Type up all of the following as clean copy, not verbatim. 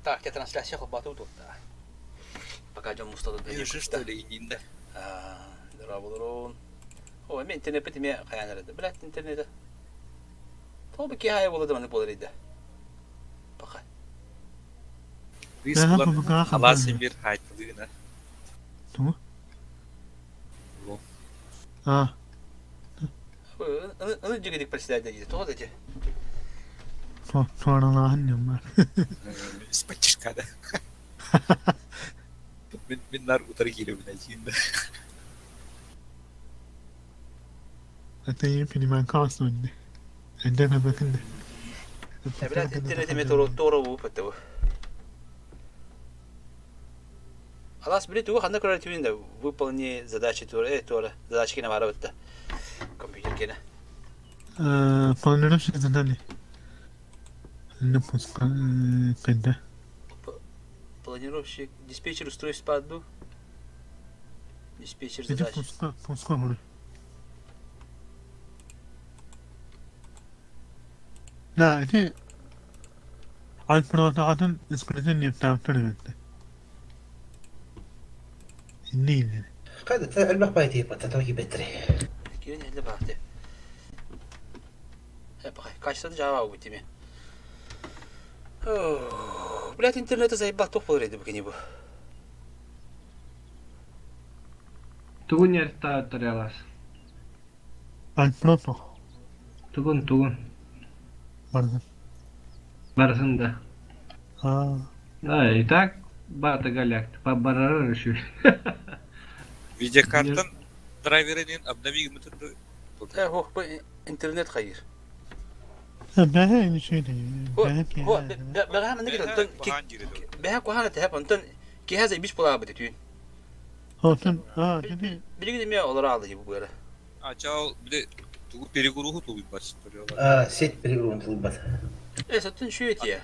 Так, я трансляция холбаатым туттаа. Пока дьон муста Вижу, что ли, иннинде. Дорооболорун. О, эми интернеппит эмиэ хайаан эрэ да. Блядь, интернета. Тоҕо бу киһи буола да маннык буолар да. Пока. Кыыс булан алаас син бир хаайтылыына. Тугу? А. Аны дьигидик председатель диде. Тоҕо да Туоралааһын диэн баар. Испаччышка да. Мин мин нар утары киирэбин айчиин да. Это я понимаю, классно. Это как Блядь, интернетиме туора бууппат бу. Алаас били тугу ханна көрөр этибин да выполни задачи туора э туора задачи кene баара бытта компьютер кene. Планировщик задали. Допуск когда? Планировщик диспетчер устройств по одну. Диспетчер задач. Пуска, пуска говорю. Да, это Альпротатын исключение бтаахтар эбит. Инниилэр. Хайда элбэх баайы тиийбэт, кибеттери. Кирин эле баахты. Качествоны жаба бу тими. Блядь, интернети заебал туох буолар edi бу кини бу. Тугун яртааттарыалас? Альпрото. Тугун тугун? Барсын. Барсын да. Аа. Да, и так бата голяк, барарар еще. Видеокартан драйверинин обнови гыммытын Э, ох, бу интернет хайыр. Бэһэ үчүгэй. Бэҕэһээ маннык онтон бэһэ куһаҕан этэ онтон киһи заебись буолаабыт түүн. Онтон аа кини Билигин эмиэ олоро аалый бу быара. Ачаал били тугу перегруһу тулуйбат А, сеть перегруһун тулуйбат. Э, саттын şu этиэ.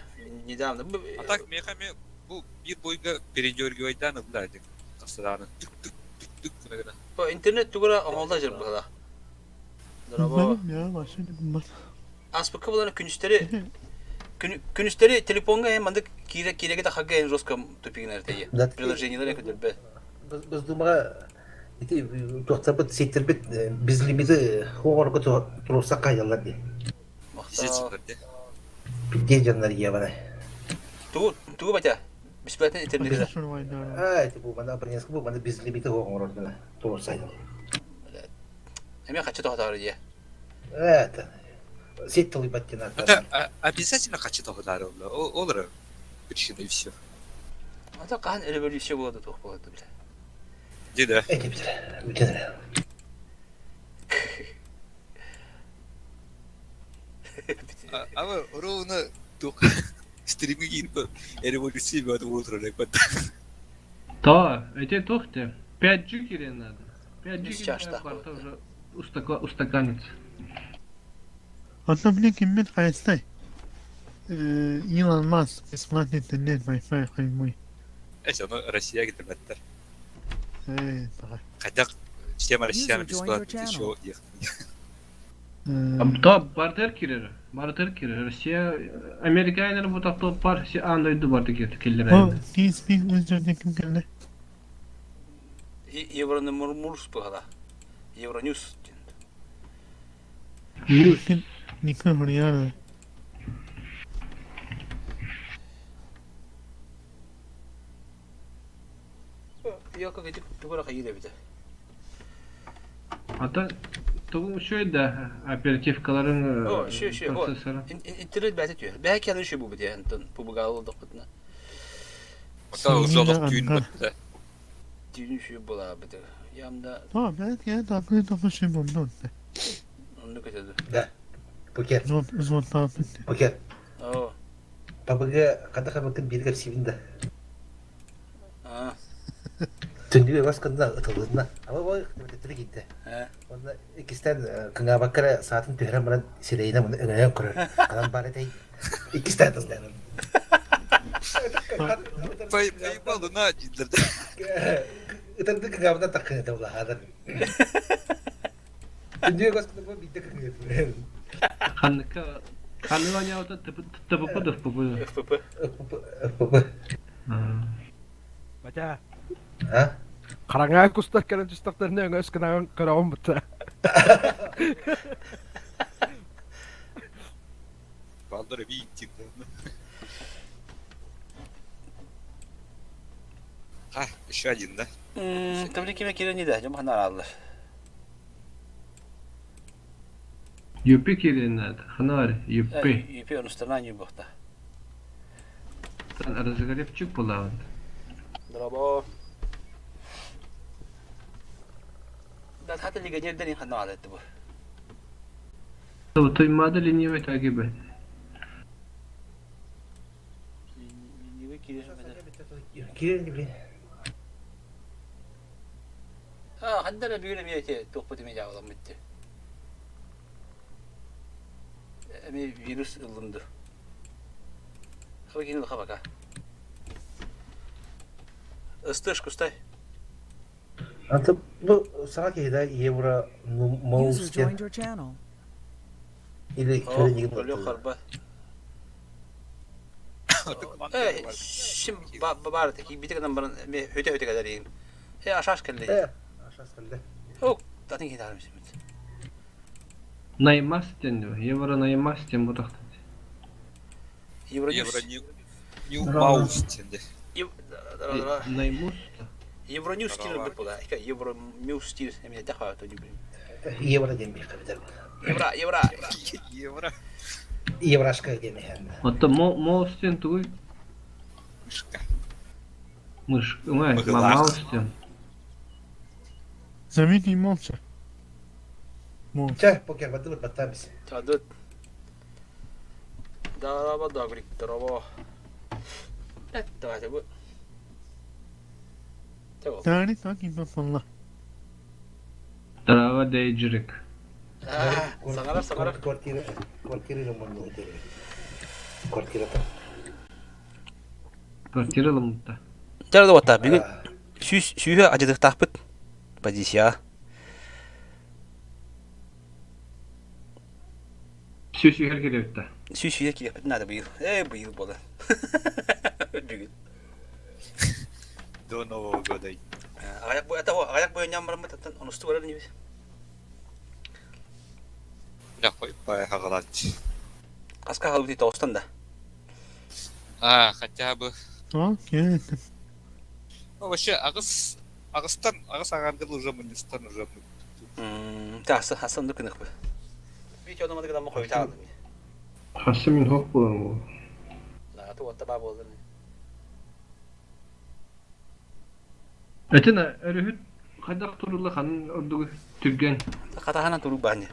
Недавно. А так миэхэ эмиэ бу биир бойга передергивайдаан ылла этик. Тахсадааны түк-түк түк-түк гына гына. Интернет тугура оҥолла жыр быһыла. Дорообо. Аспыкка булан күнүстэри күнүстэри телефонга эм мандык киирэ киирэгэ да хагга эн жестко тупигинер тэйе. Приложениелер көтөрбө. Быздумаға ити туохтарбыт ситтэрбит безлимити оҕорго туруорсак хаайаллар дии. Пидде дьоннор иебана. Тугу тугу батя? Бесплатно интернет. Аа, ити бу мана абонентский бу мана безлимити оҥорор гына туруорсайдым. Эмиэ хаччы тоһотоор дии. Это сеть тулуйбат диэн Это обязательно хаччы тоһутаары ол эрэ причина и все. Ата хаһан революция буолла туох буолла бile. Ди да. Эти бүтэр. Бүтэр. Ама ровно туох стримы киирбэ революция бөҕөтө буола турар эбит. То, эти туох те 5G кириэн надо. 5G Үс киирэн чаастаах барыта уже устаканится. Оттон били киммит хайыстай? Илон Маск бесплатный интернет Wi-Fi хаймый. Эс ону Россия китэбэттэр. Ээ, таҕа. Хайдах система Россияны User joined your бесплатно channel. еще диэх. То бартер киирэр, бартер киирэр. Россия, Американнар бу топ пар аан дойду барда киллэрэр. О, TeamSpeak үс ким кэллэ? Евронемурмурс быһала. Евроньюс Ньюс. Нико Хуриана. Йока ити тугура хайыр эбитэ. Ата тугу үчүгэй да оперативкаларын О, шө шө о. процессора. Интернет бэйэтэ түһэр. Бэйэ кэлэн шө бу битэ антон пубугаалы олдохпутуна. Ота узолох түүн бытта. Түүн шө буолаабыт. Ямда О, бэйэ кэлэн такой такой шө булду. оннук этэ Да. Покер. Зон зон таапыт. Покер. О. Пабыга хата хабыкын биир кэпсиибин да. Аа. Түндүгэ бас кынна ытылынна. Ама бой төттөрү киирдэ. Ээ. Уонна иккистээн кыҥаабакка эрэ саатын түһэрэн баран сирэйинэн муну өҥөйөн көрөр. Ханан баар этэй? Иккистээн тыллаан. Поебалына дииллэр да. Ытырды кыҥаабынан таххын этэ улаһаатар. Түндүгэ бас кынна биирдэ кыҥыыр. Ханныка Ханнык оонньообута ТПП да ФПП да? ФПП. ФПП. Батя. А? Хараҥа кустар кэлэн түстэхтэринэ өҥөс гынаҕын көрөҕүн бутта. Балдар эбии тип. А, еще один, да? Табли киме киирэн да, дьон ханна арааллар. Юпи киирэн наада. Ханаар, Юпи. Юпи онустарынан юбохта. Разогревчик булаҕын. Дорообо. Да хата легионерден ханна аалетти бу. Туймаада ленивый тагибе. Ленивый киирэн Киирэн блин. А, ханна эрэ бүгүн эмиэ ити туохпут эмиэ дьаабыламмыт Эмиэ вирус ыллым дуу. Хаба кини лаха пока. Ыстыш кустай. Аты бу саҥа киһи да евро User моус диэн joined your channel. или О, көрүнүгүн Өлө харба. Э, шим баар таки бите гынан баран эми хөтө-хөтө кэлэр Э, ашаш кэллэ. Э, ашас кэллэ. О, татын киһи таарым симит. Наймас диэн дуо? Евро наймас диэн бутахтан. Евроньюс. Евро Нью Маус диэн. Наймус. Евроньюс диэн ылбыт була. Евроньюс диир эмиэ даха то дибин. Евро диэн биир кэбитэр. Евро, евро. Евро. Еврашка диэн иһэн. Оттон моус диэн тугуй? Мышка. Мыш, маус диэн. Заметь молча. Молча. Чэ, покер бардыбыт баттаабыс. Чадыт. Дараба дагрик дараба. Давайте бу. Таарит так и бафалла. Дарава дейджирик. Саҥарар саҥарар. Квартира, квартира ремонт Квартирата. Квартира ламмытта. Дьэ уота бүгүн сүүс сүүһү адьыдыктаахпыт позиция. Сүүс үһэр кэлэбитта. Сүүс сүүһэ киириэхпит наада быйыл. Ээ быйыл буолан. Бүгүн. До Нового года. Аҕыйах бу это аҕыйах буйунньан бараммыт оттон онусту барар инибит. Я хоть поехала. Хаска хаалбыт тоҕустан да. А, хотя бы. Окей. Ну, вообще, аҕыс аҕыстан аҕыс аҕааргыл уже мунньустан уже. Тахса хасан да кыныкпы. Видео номады гынан хойута алдым. Хасса мин хоп буолан Нааты уотта баа буолар. Этин өрүһүт хайдах турулла ханын ордугу түргэн. Хатаханан турук бааньа.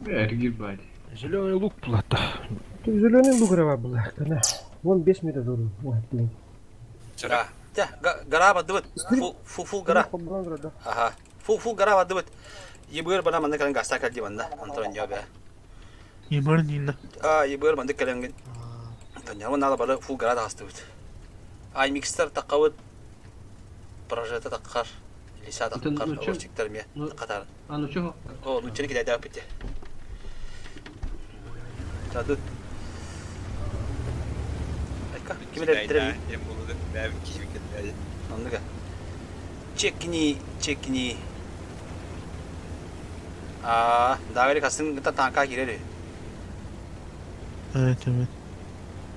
Эргир баadi. Зеленый лук плата. Зеленый лук рава была. Вон 5 метров. Ой, блин. Да. Тя, гора бадыбыт. Фу фу фу гора. Аха. Фу фу гора бадыбыт. Ебыр бана манны кален гаста калди банда. Антон ёбе. Ебыр нинна. А, ебыр манды каленген. Антон нала бары фу гора тастыбыт. Ай микстер таққабыт. Прожета таққар. Лиса таққар. Орчиктер ме таққатар. А ну чего? О, ну чего кидай пите. Чадут. Айка, кимелер битирем. Оннуга. Чекни, чекни. А, дагы касын гыта танка кирери. Evet evet.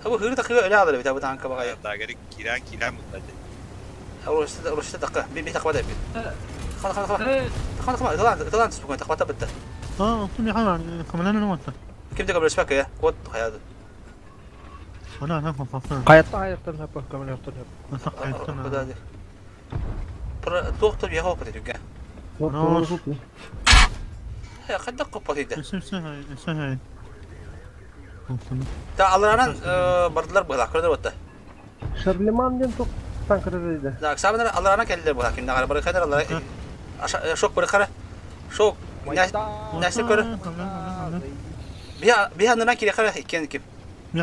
Бу хыры такы эле алыр бит бу танка багай. Дагы киран киран мутады. Орусты орусты такы. Би би такба деп. Хана хана хана. Хана хана ыталан ыталан түспүкөн такбата битте. А, оттум яха камалан оҥотто. Ким де кабыл спак я? Кот хаяды. Ана ана хапа. Хайатта хайаттан хапа камалан хапа. Туох туох яха опыт дүгә. Хадда коппот иде. Та аларанан бардылар быһа көрдөр батта. Шарлеман ден тук танкырыр иде. Да, сабынар аларанан келдилер быһа кимдә кара бары кадar алара. Шок бары кара. Шок. Нәрсе көрө. Биha биha нана кире кара иккен ким.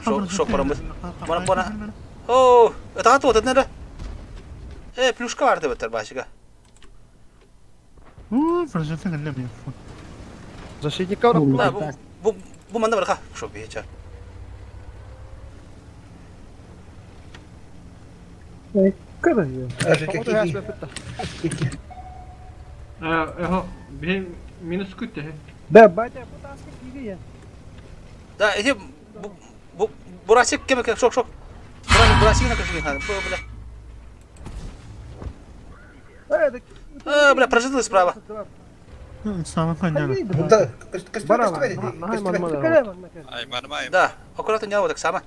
Шок шок барамыз. Бара бара. О, это то вот это. Э, плюшка барды баттар башыга. Уу, прожета кэллэ Защитника Да, бу Бу бу манна барха. Шо беча. Минус күттэ. Да, батя, бу таска киирия. Да, эти бу бурасик кем шок шок. Бурасик на каши бу бля. Бля, прожитый справа. Да, аккуратно не так само.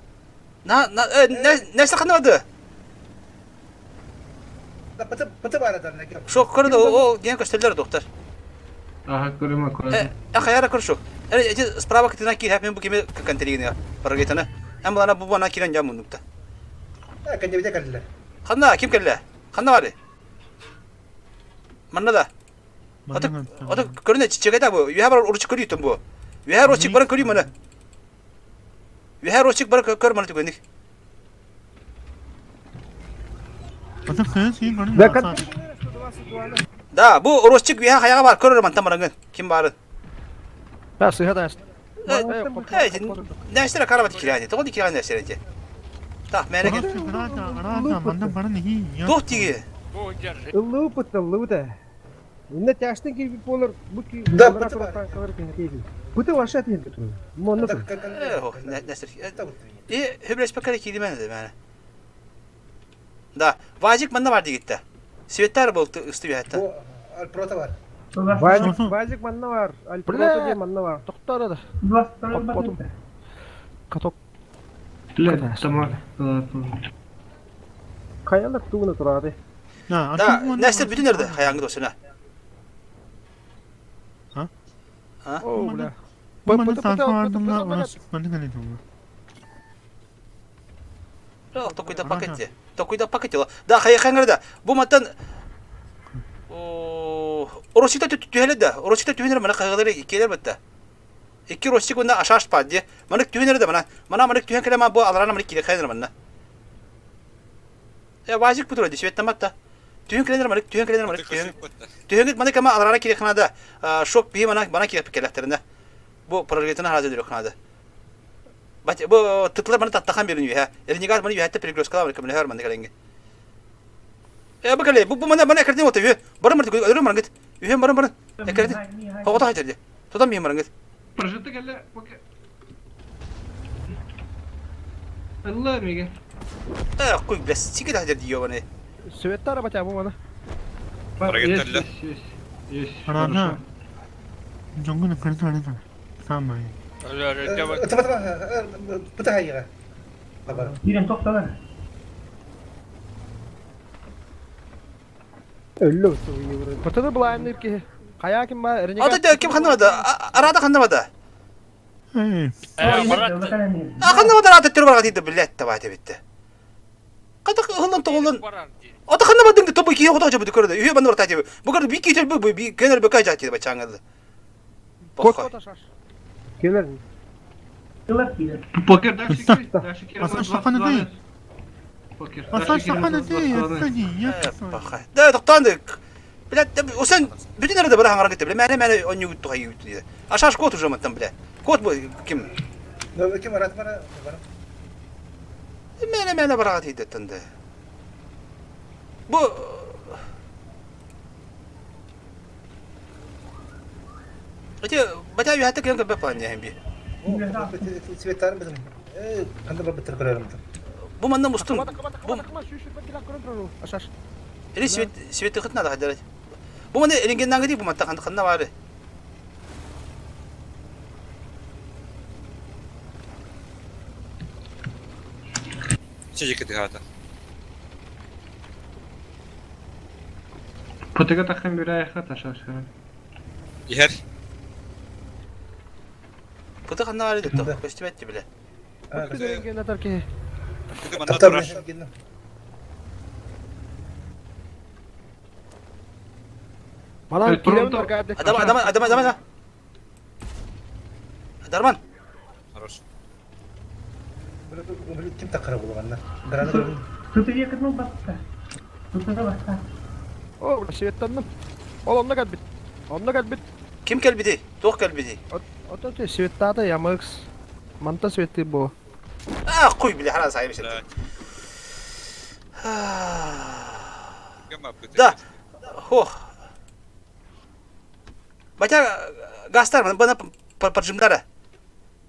На, на, не саханады. Шок көрді, ол ген көстелер доктор. Ага, көрүмө көрдүм. Э, хаяра көршу. Эти справа кытына кир, мен бу кеме контригine парагетана. Эм булана бу бана кирен жам мундукта. Ханна ким келле? Ханна бары? Манна да. Ата ата көрүнө чичеге бу. Үһә бар уручук көрүйтүн бу. Үһә рочик баран көрүй мана. Үһә рочик баран көр мана түгенник. Да, бу рочик үһә хаяга бар көрөр мантан барангын. Ким барын? Да, сыга да. Нәштер карабат кирәни. Тоҕо кирәни нәштер Так, мәрәк. Тух тиги. Ыллыпыт ыллыбыт. Инне тяштын кийбит болор бу ки. Да, Бу ваша тиен бит. Монны. Нәштер. И хөбләшпә киримен дә мәне. Да, Вазик манна бар дигитте. Светтер был үсті бәтті. Бу Альпрота бар. Вазик, Вазик манна бар. Альпрота де манна бар. Тоқтар да. Каток. Бля, тамар. Каялык тугуна турады. Да, нәстер бүтін ерді хаяңы досына. А? А? О, бля. Токуйда пакетте. Токуйда пакетте. Да, хая хаңырда. Бу маттан Оросикта түһәле да. Оросикта түһәле мана кайгылары икелер битте. Икки росик унда ашаш падди. Мана түһәле да мана. Мана мана түһән келе бу аларана мана киле хайныр мана. Э вазик бутура дишвет таматта. Түһән келе мана түһән келе мана түһән. Түһән мана кама аларана киле ханада. Шок би мана бана киле пекеләхтеринде. Бу прорветына хазыр дөрөк ханада. Бу тытлар мана таттахан берин юһә. Ренегат мана юһәтте перегрузкалар мана кемле һәр мана келенге. Э бакале бу бу мана мана кертин ота юһә. Барын барын өрө мана гит. Юһә барын барын. Э кертин. Хогота хайтерди. Тотам мин барын гит. Прожиты келе. Allah меге. Э куй блес сиге хайтерди ёбане. Светтар батя бу мана. Прожиты Есть, есть. Арана. Жонгуна көрді Самай. Өллө тугуна. Пытыды булайын ки. Кая ким ба? Ата ким ханнамада? Арада ханнамада. Эй. А ханнамада арада түр барга дейди блядь давай деп битти. Ката хылдан тоголдан. Ата ханнамадың тобу ки хода жабы көрдү. Үйө баны орта деп. Бу көрдү би китер бу би кенер бу кайжа деп чаңылды. Кот шаш. Келер. Покер дальше кир, дальше кир. Покер. Да, токтанды. Блядь, осен бүтүн арада бара хаңара кетти, бля, мәне мәне оню гүттү хай гүттү диде. Ашаш кот уже маттан, бля. Кот бу ким? Ким арат бара? Мәне мәне бара диде тынды. Бу Эти бата юхата кем кебе план яһин би. Цветтар бизим. Э, кандай бар битер көрөрүм. Бу манна мустун. Бу Ашаш. Эли свет свет хытна да хадарат. Бу манна элинген нанга ди бу матта ханда ханна бары. Чежик хата. Потыга тахын бирай хата шаш. Ихер. Пыты ханна бары деп то. Көстүбәтти биле. Адам адам адам адам. Дарман. Хорош. Ким такара булганна? Гранат. О, светтанным. Ол онна калбит. Онна калбит. Ким келбиди? Тох келбиди. Ото те светтаата Ямыкс. Манта светты бо. А, хуй, бля, хара сайып сетти. Да. Хох. Батя гастар бана поджимдара.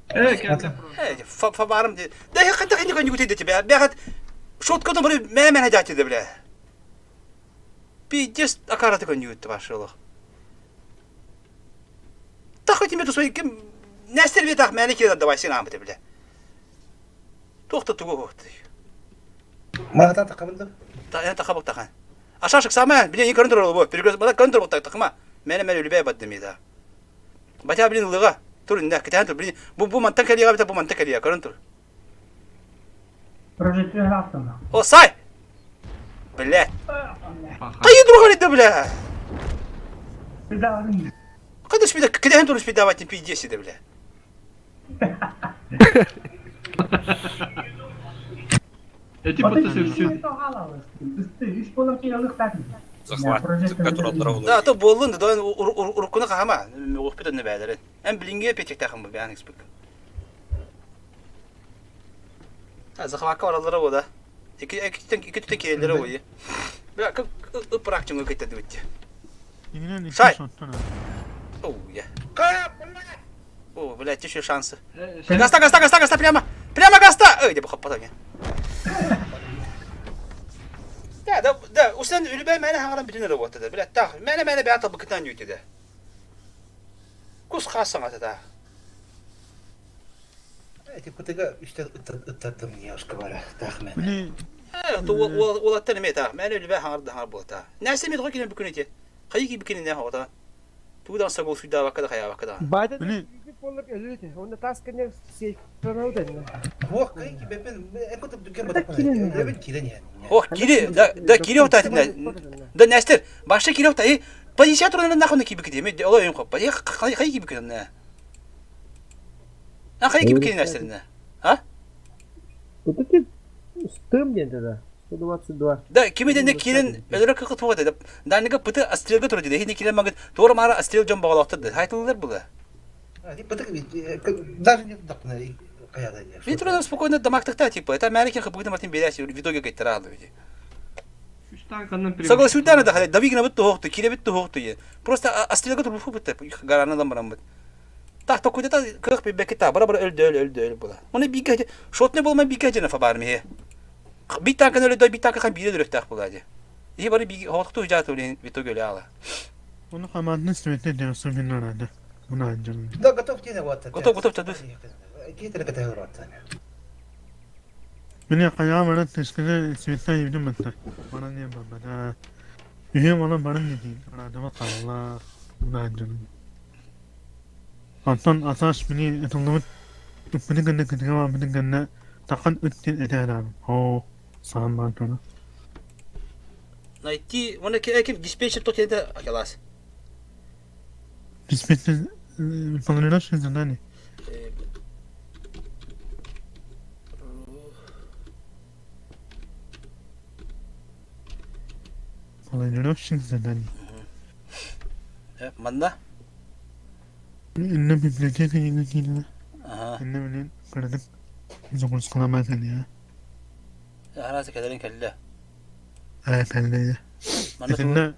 Э, кэллэ. Э, фабарым де. Да я хотя не коню тебе тебя. Бягат шотка там мэ мэ дати да бля. Пиздец, акара ты коню ты вашего. Та хоть тебе свои кем Нестер битах мэни кида давай син амбы бля. Туохта тугу хуохты. Маһатан тахабын да? Та я тахабык тахан. Ашашык самая, блин, не контрол бо. Перегрыз бада контрол так тахма. Мене мене үлбәй бадды ми да. Батя блин лыга. Тур инде китән тур блин. Бу бу мантан калия бит бу мантан калия көрөн тур. О, сай! Блядь. Кайы другар иде, бля. Кайда спида, кидән тур спида давать пиздец иде, бля. Эти будто все Захват. Тураллара Да, то буоллун да, уруккуну хаһама, уохпут онно бээлэрин. Эн билиҥҥи эпиэтиэхтээхин бу бэйэҥ экспекка. Захвакка бараллара буо да. Ики ики түтэн киирэллэрэ буо. Бля, как ыпыраак чуҥҥа кыттардыбыт. Шай! Оу, я. О, блядь, еще шансы. Гаста, гаста, гаста, гаста, прямо! Прямо гаста! Эй, деп хаппата мен. Да, да, да, усен үлбәй мәне хаңаран бүтүн работа да. Блядь, так, мәне мәне бәя табыкытан юйты да. Кус хас саңата да. Эти кутыга үстә ыттардым немножко бара. Тахмен. Міне Уолаттар эме та, мәне үлбәй хаңар да хаңар буолта. Нәрсе мен тоқы бүкүн эти. Хайы ки бүкүн не хота. Тугдан сагол сүйда бакка да хая бакка да. Байды Міне боллар өлүтэ. Онда тас кэннэ сейфтанау дэннэ. Ох, кай ки бепен эко топ дүкен бата Бепен кирен я. Ох, кири, да, да кири ота Да Нестер, башта кири ота. Э, позиция турында нахуй ки бүкүн деме. Олай юм хоппа. Э, хай ки бүкүн не. А хай ки бүкүн Нестер не. А? Вот это стым ден тогда. 122. Да, кимеден не кирен өлөрө кыкы туга да. Даныга пыты астрелга турды. Хини кирен магыт тора мара астрел жон багалактыр. Хайтылдар була. Даже не туда каяда. Би турда спокойно дамактыкта типа. Это Америка хыбыгы мартин берәси в итоге кайттыра алды. Үч танканнан Согласуйдан да хали давигна бит тухты, кире бит тухты. Просто астрелга турбу фу бит. Гаранадан барам бит. Так, то куда-то кых би бекета, бара бара өлдө өлдө өлдө була. Оны биге шотне болма биге жена фабар ми. Би танкан өлдө би танкан бире дөрөктак була. И бары би хокту жат өлен в итоге өлө ала. Оны командны светне девсу минарады. Мына анжын. Да, готов тебе вот. Готов, готов, тогда. Кетер кете рот. Міне қая барат тескене светне евдім бітті. Бара не бабада. Үйе бала барын не дейін. Арадыма қалла. Мына анжын. Антон асаш міне этылдыбыт. Үппіні гынны кітіге бабыны гынны тақын үттен эте адам. О, саған бар тура. Найти, оны кем диспетчер тот это акелас. Диспетчер выполняешь задание. Планировщик заданий. Манна? Инна библиотека егетилі. Ага. Инна білен кірдік. Загрузкаламайтын я. Арасы кәдерин кәлле. Ай, кәлле. Манна Инна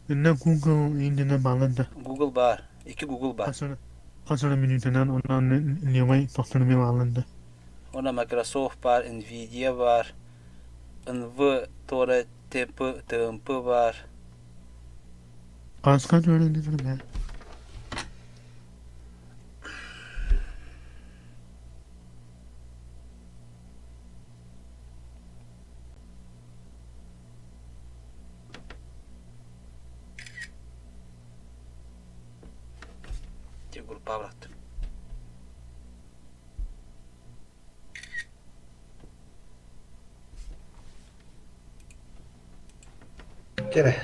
Инна Google индіне балынды. Google бар. Iki Google бар. Қасыры минутынан онан левай тоқтырмай алынды. Она Microsoft бар, Nvidia бар, NV Тора ТП ТМП бар. Қасқа жөрінді тұрды. Те группа брат. Тере.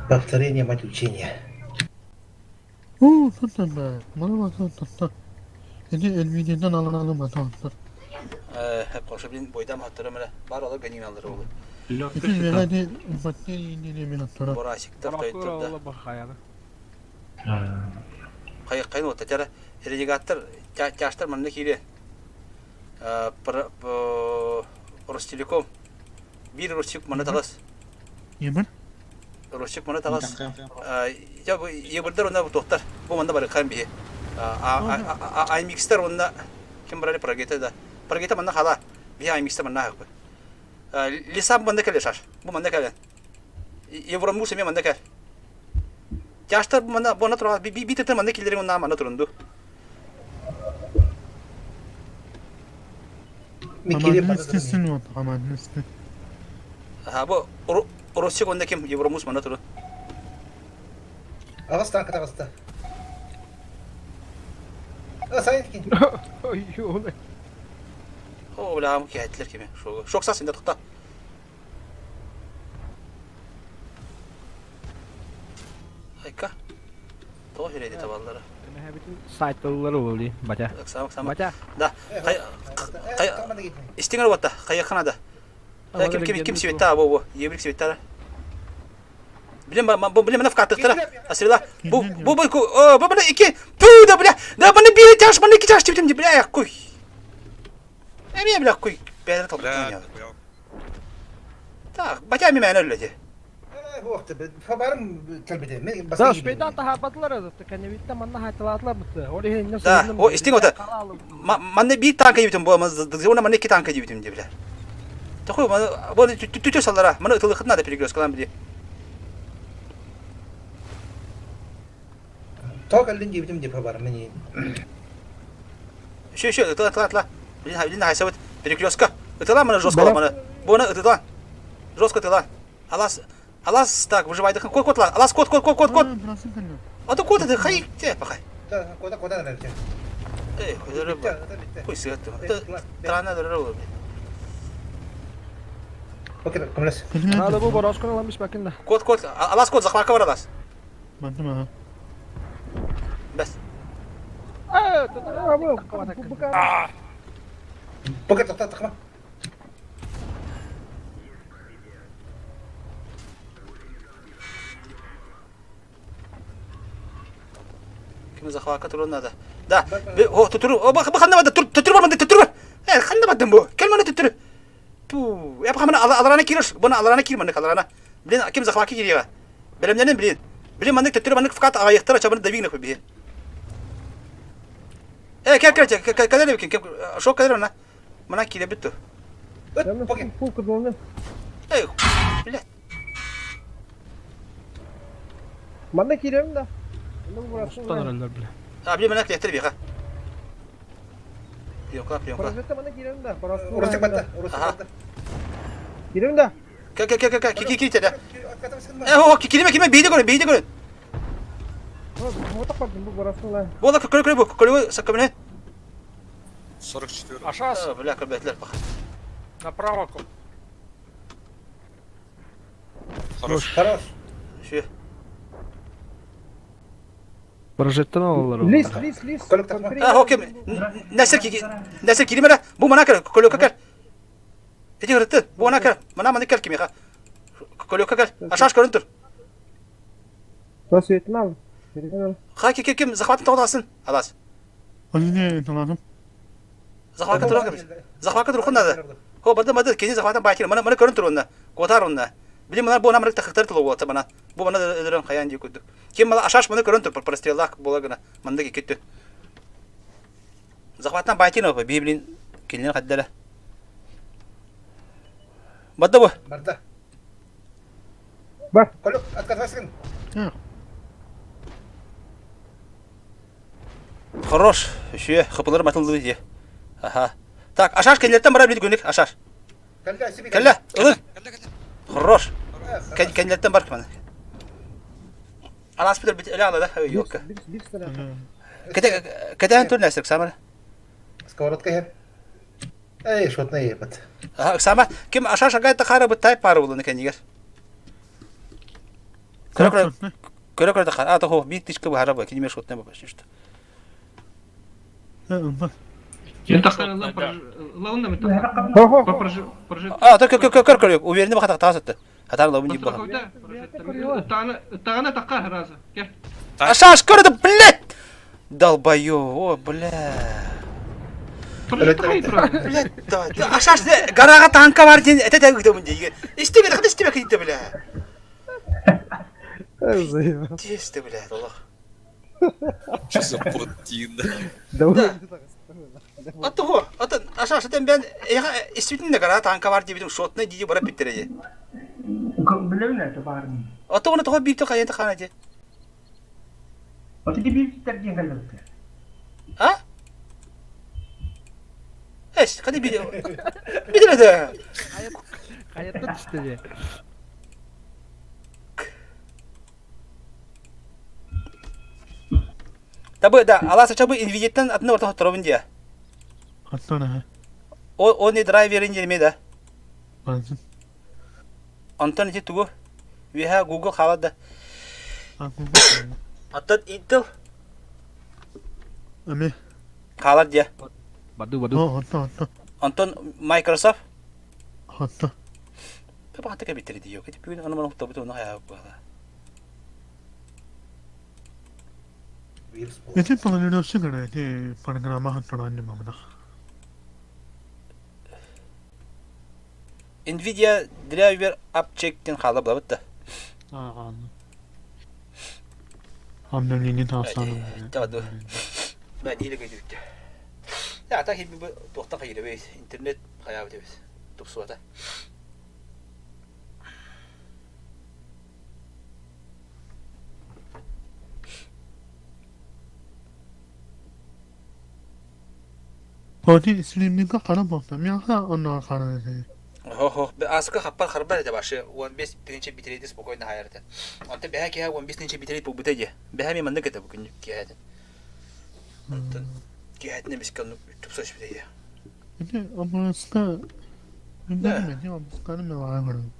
Повторение мать учения. Уу, тұттан ба. Мана ба тұттан. Эти Nvidia'дан алын алын ба тұттан. Э, хеп қошы блин бойдам хаттырым эле. Бар алыр генин алыр олы. Эти вегadi баттерия индіне мен аттыра. Борасик тар тойтурда. Бахаяны. Хайын уотта тара ренегаттар тяжтар манна киире. Ростелеком. Биир Ростик манна тагас. Ебыр? Ростик манна тагас. Я бу ебырдар онна бу тохтар. Бу манна барыкхан биһи. Аймикстер онна ким барали прогета да. Прогета манна хала. Биһи аймикстер манна хакпы. Лиса бу манна кэле шаш. Бу манна кэле. Евромус эмиэ манна кэл. Тяжтар бу манна бу манна турар. Би би тeten манна киллерин онна манна турунду. Микири Амадын вот, амадын үсті. Аха бу Ростик онна ким Евромус манна турун. Аҕыс танка таҕыста. Сайын кин. Ой, ёлы. О, бля, киһэттилэр кими. Шогу. Шок сас инде тохта. Айка. Тоҕо үрэйди табаллара. Сайтыллары буолли, батя. Ыксаама, ыксаама. Батя. Да. Хай хай истиңер уотта. Хайахана да. Ким ким ким сибетта бу бу. Ебрик сибетта. Блин, бу блин, мына вкатыктара. Асрила. Бу бу бу бу бу ики. Ту да бля. Да баны бир тяж, баны ики тяж типтим бля, куй. Эмиэ бля куй. Бэйдэ толкуйдан. Так, батя ми мәнә өллөдө. Да, успейдан таһаарбатылар кэннибиттэн манна хаайталаатылар бытты. Ол иһин Да, о истиң ота. Манна биир танка дебитим бу, уна манна икки танка дебитим дебиле. Такой, бу түтө саллара, маны ытылыхыт надо перекресткалан били. Тоқ әлден дебитим деп бар мені. Еще, еще, ытыла, ытыла, ытыла. Блин, блин, хайсабыт. Перекрестка. Ытыла маны жестко маны. Буны ытыла. Жестко ытыла. Алас, алас, так, выживай. Кот, кот, алас, кот, кот, кот, кот, кот. А то кот это, хай, те, пахай. Кода, кода, наверное. Эй, рыба. Хуй сыгатты. Трана рыба. Надо бу бороскон аламыш бакында. Кот, кот, алас кот, захватка бар алас. Бардым аха. Бэс. Пока тоқтаттық ма? Ким захватка турун надо. Да. О, tuturu. О, бах, ханна бады, tuturu бар, tuturu бар. Э, ханна бадым бу. Кел мана tuturu. Пу. Я бахамана аларана кириш. Буна аларана кир мана аларана. Блин, ким захватка кирига. Белемненен блин. Блин, маннык tuturu маннык фкат агайыктара чабын давигна хуй бие. Э, кел кел кел кел кел кел шо кел мана. Мана кире бүттү. Эй, блядь. Манна киирем да. Устан эрэллэр бile. А, блин, мана киэттер биха. Приемка, приемка. Прожекта манна киирем да. Урусик батта, урусик батта. Киирем да. Кел кел кел кел кил кил кил Э, о, килиме килиме бейде көрө, бейде көрө. Бола көрө көрө бу, көрө саккамне. 44. Ашас. Бля, көрбөтлөр бак. Направо. Хорош. Хорош. Şu. Прожектан алалар. Лис, лис, лис. А, окей. Нәсер ки нәсер килиме бу мана кер, көлөккө кер. Эти хырытты. Бу мана кер. Мана маны кер кимиха. Көлөккө кер. Ашаш көрүн тур. Nasıl etmem? Ха ки ким захватын тоғдасын. Алас. Onu таладым. Захватка туран Захватка турхан надо. Хо бады бады кени захватан бакир. Мана мана көрүн тур онна. Котар онна. Билим мана бу намрык тахтар тылы болта мана. Бу мана өдөрөн хаян дии курдук. Ким мала ашаш маны көрүн тур простреллах була гына. Манда кетти. Захватан бакир опа библин кинилер хаддара. Бады бу. Барда. Бар. Колюк, отказывайся. Хорош. Еще хапылар матылды ди. Аха. Так, ашаш кенлеттен бара билdi күнүк ашаш. Кэллэ, ылыр. Хорош. Кенлеттен бар мана. Алас битер бит эле ала да, yok. Кете кете тур нәрсек самара. Сковородка хер. Эй, шотна ебат. Аха, сама ким ашаш агай тахара бу тай пары булуны кенигер. Көрө көрө көрө көрө тахара. А то бит тишке бу хара бу киниме шотна бу почти что. А, то көр көр көр көр уверенный бахата тасытты. Хатар лабын дип баха. Ашаш көрді, блядь! Долбоёб, о, бля. Блядь, да, ашаш гарага танка бар диэн этэ ыытабын дии. Истибэ, хата истибэ киинтэ, бля. Тиэстэ, бля, олох. Что за подтина? Да. Аттого, атын ашаш этен бен истибитин да гара танка бар диэбитим шотный дии бара питтере дии. Билэбин это баарын. Аттогона оны тоҕо биир хайан хаана дии. Аты биир диэн кэлбэттэр. А? Эс, хadi bir bir de. Hayatta düştü. Табы да, аласа чабы инвидиттен атына орта хоторобун дия. Хаттана. О, о не драйверин дерме да. Базын. Онтон ити тугу? Үөһэ Google хаалар да. Оттон Intel Эми. хаалар диэ. Баду баду. О, онто, онто. Онтон Microsoft Онто. Папа кэбиттери диё. Кэти бүгүн аны маны хуттабыт оны хайа була. Эти планировщик эти программа хаттаран мамна. Nvidia driver upcheck диэн хаала булабыт да. Аа. Обновление таасаным. Таду. Ба дииле көйдүктэ. Я та хи бу туохта хайырабы интернет хайабыт эбит. Тупсуата. Хоти стриминга хара бохта. Мяха онно хара. Хо-хо, аска хаппар харбар это башы 15 тысяча битрейт спокойно хайырды. Онтон бэһэ киһэ 15 тысяча битрейт булбута дии. Бэһэ ми маннык это бүгүн киһэтин. Онтон киһэтин эмискэ оннук тупса түспүтэ дии. Ити обраска Да. Обрасканы мен ааҕырым.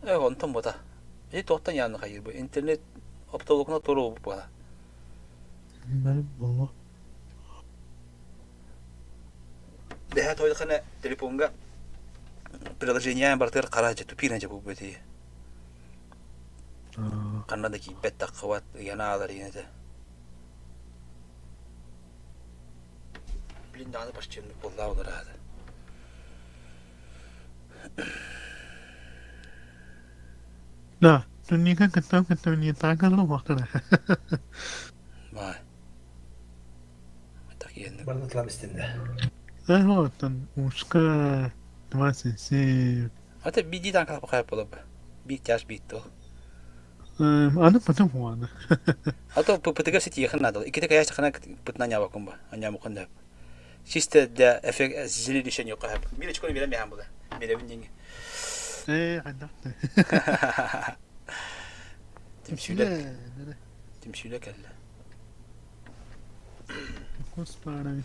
Э, онтон бота. И туохтан яаны хайыр бу интернет оптоволокно туру була. Бары боло. Бэһэ тойдахана телефонга приложение бартыр қара же тупина же бу бөти. Ханна да кииппэт таххыбат ыйана аалар иэнэтэ. Блин, даҕаны почти буоллаа олораада. Да, түнника кыттан кыттан не таакалла бахтара. Бай. Так иэнник. Барны тылам истинде. Э, ушка 27. Ата биди таанкала бахай болоб. Би тяж бит то. Аны потом хуана. А то ППТГ сети ехать надо. И кита каяш хана пытна нява кумба. Аня мукан да. Чисто для эффект зрелища не кахаб. Мирочку не берем я була. Берем деньги. Э, анда. Түмсүүлэр. Түмсүүлэр кэллэ. Господи.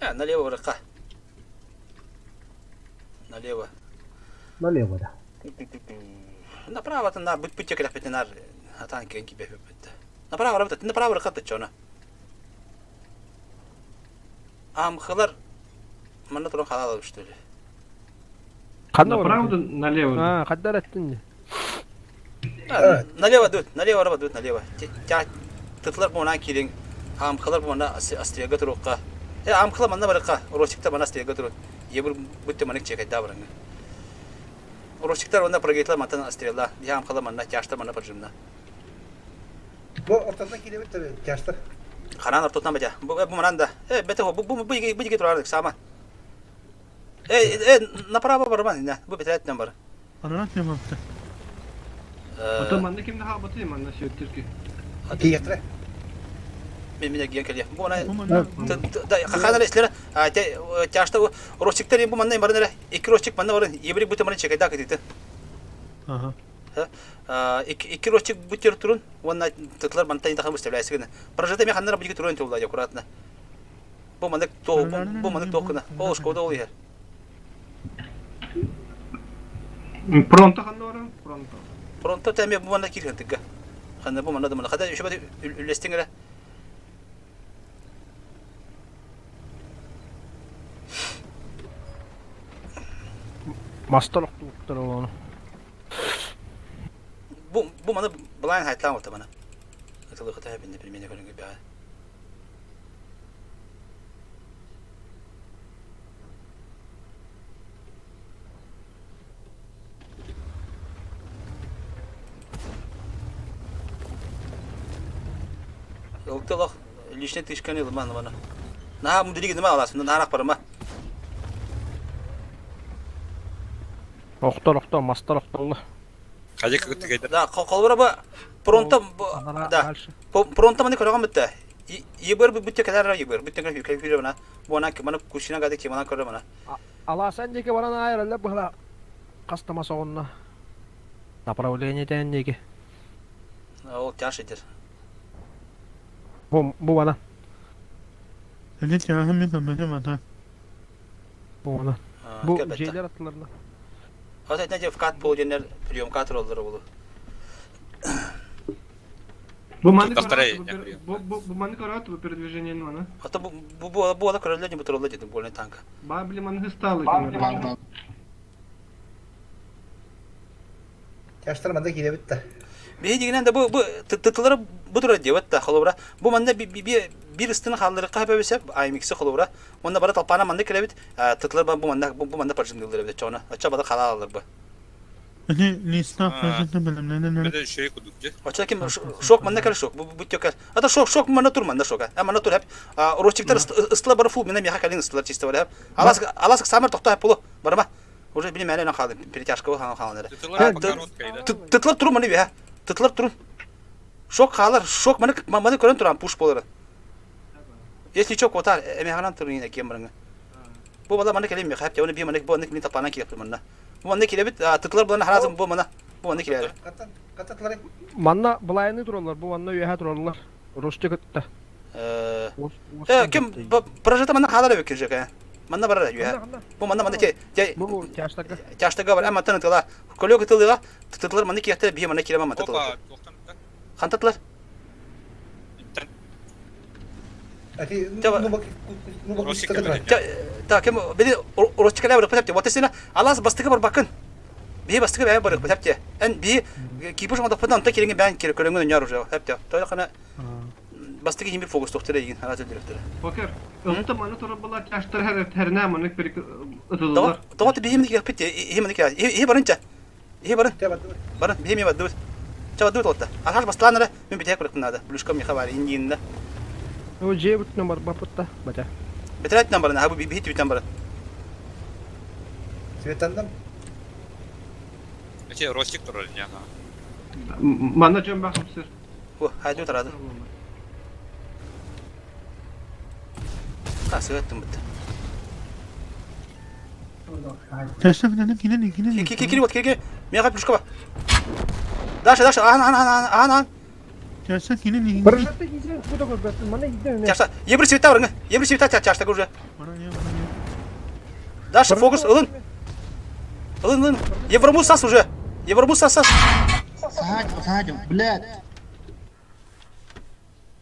А, налево вырыкка. Налево. Налево, да. Направо на бүт бүт кэлэхпит нар атаан кэн кибэппит. Направо работать, направо рыкат чона. Амхылар манна туран халал что ли. Ханна Направо налево. А, хаддар аттын. Налево дут, налево работают, налево. Тытлар бу кирин. Амхылар бу астрияга турукка. Э, амхыла манна барыкка. Росикта мана астрияга турут. Ебір бүтте маник чекайда барыңы. Росиктар онда прогетлар мантан астрияла. Я амхыла манна тяштар манна поджимна. Бу ортасына килебит тяштар. Ханан ортотан бажа. Бу бу мананда. Э, бете бу бу бу бу турардык сама. Э, э, направо барман, на. Бу бетелеттен бар. Анан темапты. Ото манна кимде хаабаты манна сөттүркү. Киятре. Мен мен ген келе. Бу ана да хаханар эслер а те тяшта росиктер бу манна барын эле. Эки росик манна барын. Ебри бу теманы чекайда кетти. Ага. Икки росик бутер турун. Онна тытлар манта инда хамы выставляйсыгына. Прожета мен ханнар бу турун тулда аккуратно. Бу манна то бу манна токына. Ол шкода ол ер. Пронто ханна баран, пронто. Пронто теме бу манна кирген тыгга. Ханна бу манна да манна. Хада еще үлестиңер. Мастар туктар оны. Бу бу мана былайн хайтлан ота мана. тылы кыта бинне пельмени көрүнгү бää. Ылтылах личный тышканы ылман мана. Наһаа мудриг нима аласın, наһаа барма. Охтор охтор, мастар охторло. Хайа кытыгайда. Да, холбора бу пронта да. Пронта маны көрөгөн битте. Ебер бу бүтте кәләр ебер. Бүтте кәләр кәләр мана. Бу ана мана кушина гады ки мана көрө мана. Аласан диэки баран аайраллар быһыла хастама соҕунна. Направление тээн диэки. Ол тяж идер. Бу бу бана. Эти тяжи мен көмөтө бата. Бу бана. Бу дьиэлэр аттыларына. Хас этне вкат пол денер прием катроллары болу. Бу маны Повторяй, бу бу бу маны көрөт бу передвижение маны. Ата бу бу бу бу ала көрөллөр не бутурулла дедим больной танка. Ба били маны сталы. Тяжтар манда кире битте. Биһи дигинен да бу бу тытылары бу турар диэбит да холобура. Бу манна биир ыстыны хаалларыкка хөпөбүсэ аймикси холобура. Онна бара толпана манна кэлэбит тытылар бу манна бу манна паржындыылар эбит чоҕуна. Оччо бада халаалар бу. Эти листа фразы билимленен. Беде шей кудук же. Оччо ким шок манна кэл шок бу бу тёкэл. Ата шок шок манна тур манна шока. А манна тур хеп. Ростиктар ыстыла бары фул мена меха калин ыстылар чисто бар хеп. Алас алас самыр тохто хеп полу. Барма. Уже билим әле халды перетяжка хан хан әле. Тытылар короткая да. Тытылар турун маны бе. Тытылар турун. Шок халар, шок маны маны көрөн туран пуш болар. Если чок отар, эме ханан турун ине кем барыңы. Бу бала маны келем хап оны би маны бу аны мин тапанан килеп мына. Бу маны килебит, тытылар булан харазым бу мана. Бу маны килер. Каттан каттатлары. Манна былайны тураллар, бу манна үөһэ тураллар. Русча кытта. Э, ким прожита мана халар бек киржек. Манна барар юя. Бу манна манна те те Бу тяжтарга. тяжтага бар, ама таны тыла. Колёк тылыга, тытылар маны кияхтер би маны килеме маны тытылар. Опа, тоқтан да. Хантатлар. Иттен. Эти Тява. ну бак ну бак Росик каттатлары. Та кем били орочкалар бар патапте. Вот сена алас бастыгы бар бакын. Би бастыгы бәй бар патапте. Эн би кипуш мада патан та кереңе бән керек көрөңөн яр уже. Хәпте. Той кана бастыгы химбир фокус токтыр деген хара директор. Покер. Ылты маны туры була тяжтар хәр хәрнә маны перек Тоо ытылар. тоо би химни керек пите. Химни керек. Хи барынча. Хи барын. Тява. Барын би хими бадды. Чаба дуут отта. Алаш бастыланара мен битек көрөктүн Блюшка ми хабар индиинде. Бу дьиэ бүтүнэн бар бапытта. Бата. Бетереттен барын. Ха бу би хит барын. Светандан. Эти ростик турар не ага. Мана жөн бахып сыр. Ху хайду тарады. Ха сыгаттым бит. Тяжтар кире кире кире. Ки ки ки вот ки ки. Мен плюшка бар. Даша даша ан ан ан ан ан. Тяжтар кире кире. Барышатты киирэн бу да көрбөттүн. Манна киирдэ Чашта. Ебір света барыңы. Ебір света чашта уже. Бара не бара не. Даша фокус ылын. Ылын ылын. Евромус сас уже. Евромус сас сас.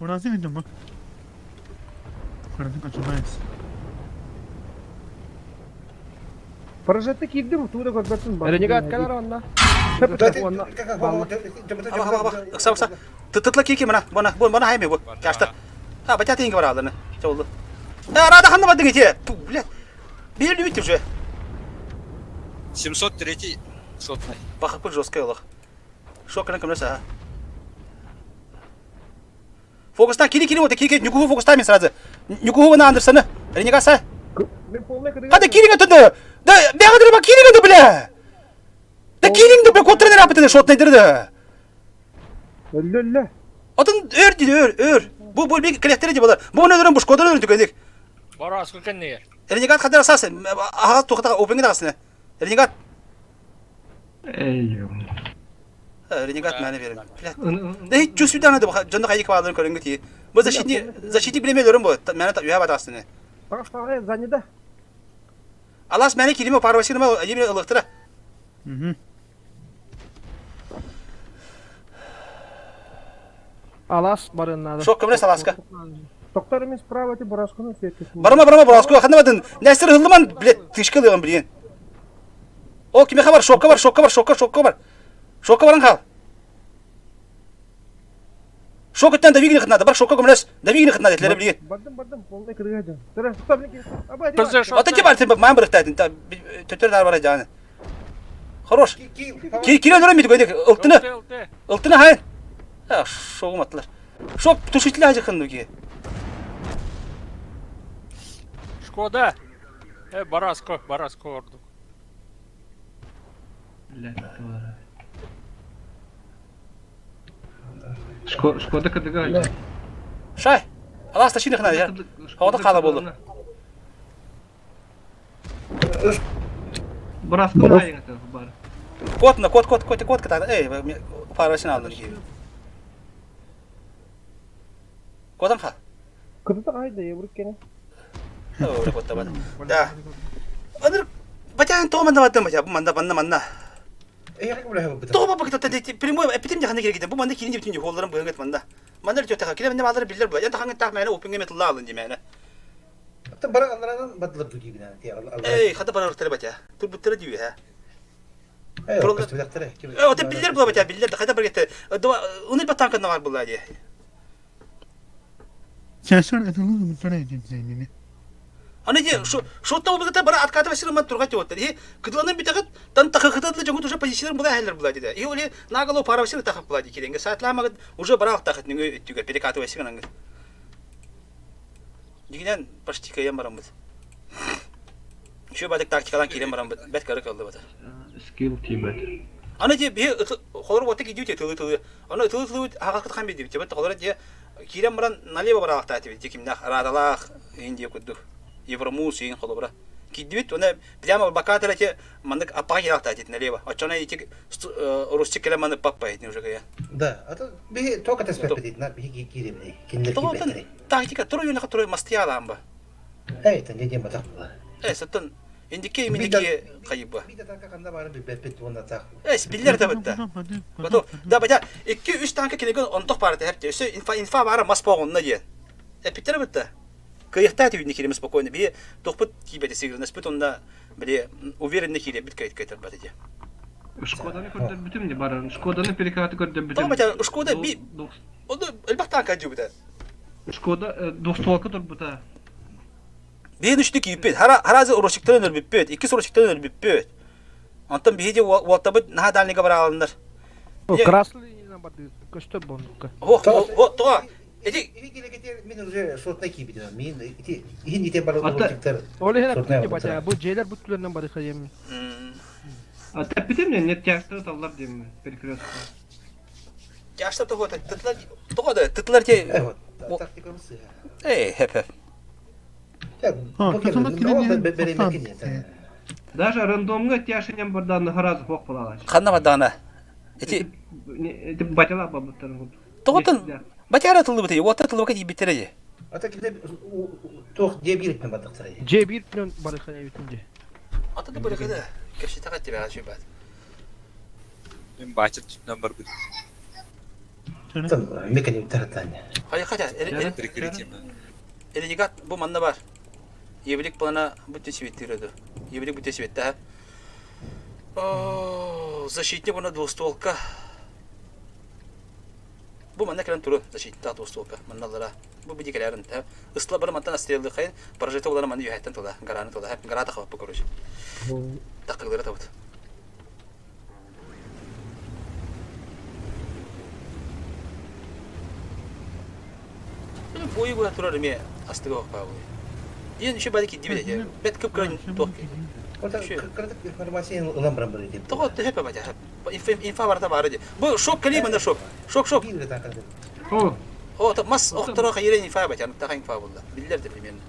Burası ne bak. Karası kaçamayız. Прожекты киирдим, туу да көрбөттүн. Ренегат кэлэр онна. Аба аба аба. Ыкса ыкса. Тытытла ки ки мына. Бана бу бана хайме бу. Чашта. Ha бача тинге бар алдыны. Чолду. Э рада ханна бадың ите. Бля. Бир бит уже. 703 сотный. Бахып бу жесткая олох. Шокына кымнаса. Фокустан кири кири вот кири кири нюкуху фокустан мен сразу. Нюкуху на Андерсона. Ренегаса. Мен полный кыргыз. Hadi кириңе түнді. Да бәгәдер ба кириңе бля. Да кириңде бля контролер апытыны шотны дирде. Өллө-өллө. Атын өр диде өр өр. Бу бу бик клеттере ди балар. Бу не дөрөн бу шкода дөрөн түкендик. Бара сколько не Ренегат хадер асас. Ага тухта опенге дагасны. Ренегат. Эй. Ренегат мәне берем. Бля. Да hiç чувствую да жонда кайык бааларын көрөнгө ти. Бу защитник защитник билеме дөрөн бу. Мәне юха батасны. Тагы занята. Алас мәне кириме парвасины ма еме ылыктыра. Hı. Алас барын надо. Шок көмрес аласка. Токтор мен справа ти Бурасканы сүйеттесин. Барма барма бураску ханабадын. Нәсер хыллыман блядь тышкы дигән билген. О киме хабар шокка бар шокка бар шокка шокка бар. Шокка баран хал. Шок өттөн давигни хытнады. Бар шокка көмөлөс. Давигни хытнады этлere билген. Бардым, бардым, полный кыргыга дьон. Тара, стоп, аба, ПЗ шот. Ата ким артын ман бырыктайтын. Төтөр дар бар жаны. Хорош. Кире өрө мид көйдек. Ылтыны. Ылтыны хайын. Шогум аттылар. Шок тушители ажыкын ки. Шкода. Э, Бараско, Бараско ордук. Шкода кадыга. Шай. Алас ташины хна я. Хавата хала болду. Бараско айың бар. Кот на кот кот кот кот ката. Эй, парашын алдын ки. Котан ха. Кытыта айда, я бурык кене. О, кот табат. Да. Аныр батян то манда баттым бу манда банна манна. Тоҕо бакыта прямой эпитим жахана керек бу манда кирин бүтүн холларын быһынгат манда. Манда өтө таха киле менде алары биллер була. Я тахаңы тах мәне опинге металла алын димәне. Бара алларанан бадылар дигибин. Эй, хата бара ортары батя. Тур буттары дию ха. Э, ота биллер була батя, биллер хата бар кетте. Уны батан кына бар була ди. Сенсор этилы мутара этим Аны же шотта обыгыта бара откатывай сырыман турга тиоттар. И кыдланын битагыт тан тахыхытадлы жогут уже позициялар була хәлләр була диде. И оле наголо пара сыр тахып була ди киренге. Саатламагыт уже бара тахыт нүгө өттүгө перекатывай сырын аңгыт. Дигенен почти кыям барамбыт. Еще бадык тактикалан кирен барамбыт. Бет кары калды бата. Скилл тибет. Аны же би холор боты кидип тылы тылы. Аны тылы тылы хагакыт хан биди. Тебет холор же кирен баран налево баралакта тибет. Кимнах радалах индия кудду. Евромус иин холобра. Кидибит оны прямо бакатыр эти мандык аппага киралакта тит налево. Очона эти русчик келе маны паппа этни уже кая. Да, а то би только теспепетит на би кирим киндер Тоҕотон тактика туру юнака туру мастиялаамба. Эй, тен дедем батак була. Э, саттан индике иминдике кайыба. Би да танка канда бары би бепет онда так. Э, биллер да битта. Бато, да бата 2-3 танка келеген онтох бары тәп. Өсө инфа инфа бары мас погонна диен. Э, питер битта. Кыйыкта түйүнне киремес спокойно. Би тохпут кибете сигрнес бит онда биле уверенно кире бит кайт кайтар бат иде. Шкоданы көрдөр бүтүм не барын. Шкоданы перекаты көрдөр бүтүм. Тоҕо бата Шкода би онда элбэх танка жубута. Шкода двухстволка турбута. Биһин үчтү кийиппит. Хара харазы урушиктан өлбүппүт. Икки урушиктан өлбүппүт. Онтон биһиди уоттабыт наха дальныйга бараалыннар. Красный линиядан барды. Көстөр бондукка. Ох, о, тоҕо. Эти Мен уже шотна кийбит. Мен ити ихин ите бары Ата- урушиктар. Ол иһин Шотная аппетим батя. Бу жээлер буттуларынан бары хаем. А тәппитим не нет тяжтыр таллар дейм перекрестка. Жаштар тоҕо тытлар тоҕо да тытлар те. Э вот, тактикамыз. Эй, хеп хеп. Даже рандомга тяшинем бардан харазы хок булалач. Ханна бадана. Эти Эти батяла бабыттар. тоҕотон батяра тылы бит. Уотта тылы бит биттере. Ата киле тох дебир бадыктар. Же бир плен бары хаем бүтүн же. Ата да бөлөкөдө. Кепши тагат тебе ачып бат. Мен бачыр түтүнөн бар бит. Мекани таратан. Хай хата. Прикрытием. Элегат бу манна бар. Евлик плана бүтө себеттирди. Евлик бүтө себетте. О, защитник она двустволка. Бу манна келен туру защитник двустволка. Манналара. Бу биди келерин. Ысла бар мантан стрелды кайын. Прожекта булар манны юхаттан тула. Гараны тула. Гарата хап короче. Такылдыра табыт. Бою була турар ме астыга окпа бу. Диен еще бадики дибеде. Бет кып көрөн ток. Ота кырдык информация улам барам бар деп. Того төһөпө бата. Инфа инфа барта бары ди. Бу шок кали манда шок. Шок шок. О, О, та мас охтора хайрен инфа бата. Та инфа булда. Биллер де примерно.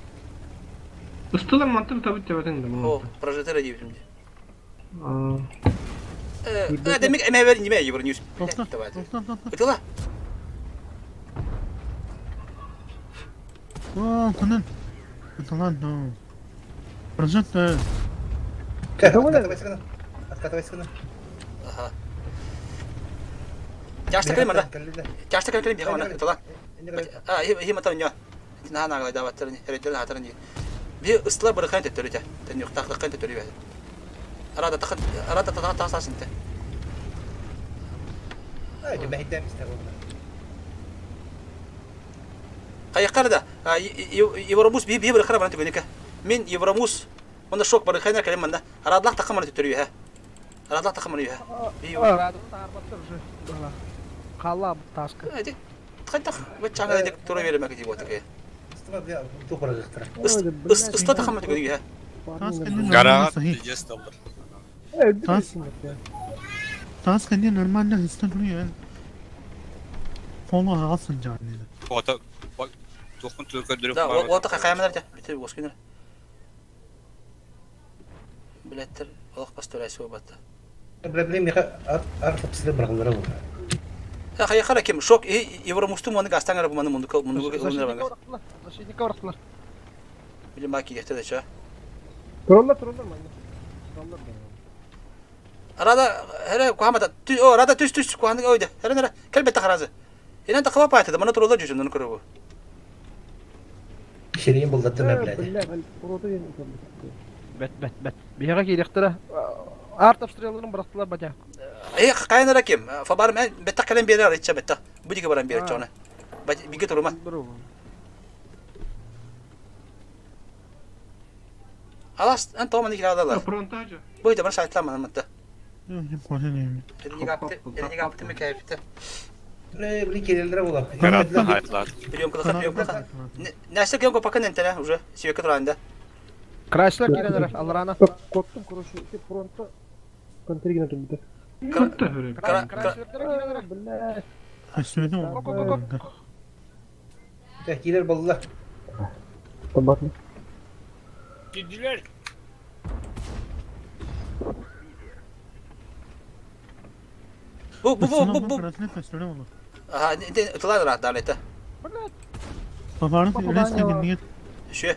Ыстылар мантым табыт деп атың О, прожектор дибим. Э, демек эме бер неме евро ньюс. Давай. Ытыла. О, кунан. Ытылан, Прожектор. Откатывайся Откатывайся Ага. Жашта кэлем манда. Жашта кэлем бир манда ытыла. А, хи мата ньо. На на гала даваттырны, хереттер хатырны. Би ыстыла бырыхан төттөрүтэ. Тен юк тактыкан төттөрү. Арада тахын, арада та та сасынты. Ай, мехдем истер. Хайаххар да Евромус би би бырахара бана түгэника. Мин Евромус онда шок барыхайнар кэлэн манна. Арадлах тахха маны төттөрү үһэ. Арадлах тахха маны үһэ. Би Радын таарбаттар уже. Хаалла тааска. Эти хайдах баччаҥа дик тура береме кити буотаке. Ыста тахха түгэн үһэ. Гарага пиздец доллар. Таас кэннэ нормально ыста туруйан. Фону аҕа сылдьар диэн. Фото туохпун тыл көрдөрүп Да, уота хайаманар дэ. Бүтүр уоскунар. Билеттер олох бастырай суобатта. Бля, миха ар тапсыды бырағылары болды. Хайахара ким шок евромустум оны гастан ара буманы мунду мунду Защитника Защитника ұрықтылар. Билим баки дехте де ча. Тураллар, тураллар манна. Тураллар. Арада хере кухамата о рада түс түс куханы ойда. Хере нere келбетте харазы. Инен тақыба пайтады, мана туралар жүзүндөн көрөбү. Ширин булдаттым Э, блядь. Бля, уроты Бет, бет, бет. Биһиэхэ киириэхтэрэ. Арт обстрелларын бырахтылар батя. Э кайнара ким? Фабар мен бетта калем берер иче бетта. Будиге баран берер чоны. Биге турума. Алас, ан томаны кирадалар. Фронтажа. Бу да бар сайтлама мытта. Элиги апты ми кайфты. Э, бли келелер була. Гараттан айтлар. Приемка приемка. Нәрсе кем пока нентene уже сүйекке туранда. Крайслер киирэллэр алларана. Коттум, короче, ти фронта контригина турбута. Крайслердere киирэллэр. Бля. Келер болла. Табатны. Кидилер. Бу бу бу бу бу. Аха, тылар рахт далета. Шө.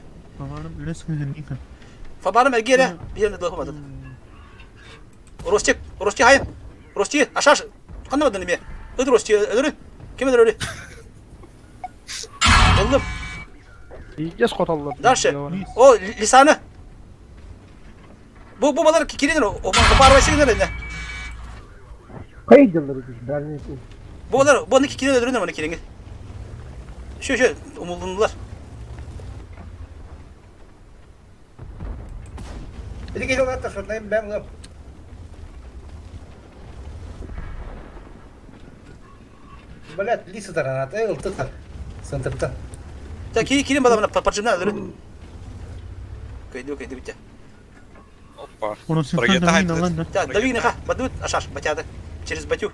Фабарым эргере бирне дохмады. Ростик, Ростик хайын. Ростик, ашаш. Кандай бадын неме? Ыд Ростик, өдөрү. Ким өдөрү? Болдум. Иес хоталлар. Дальше. О, лисаны. Бу бу балар киринер, о бар васигнер не. Кай жылдар дальний. Бу балар, бу аны киринер өдөрүнөр мына киринге. Шө шө, умулдунулар. Эти келе атта шотнайм бәм лап. Блядь, лисы таранат, эй, ылтытар. Центрда. Та кири кирин бала мына парчымдан өдөрү. Көйдү көйдү битте. Опа. Да, дави неха, бадут, ашаш, батяды. Через батю.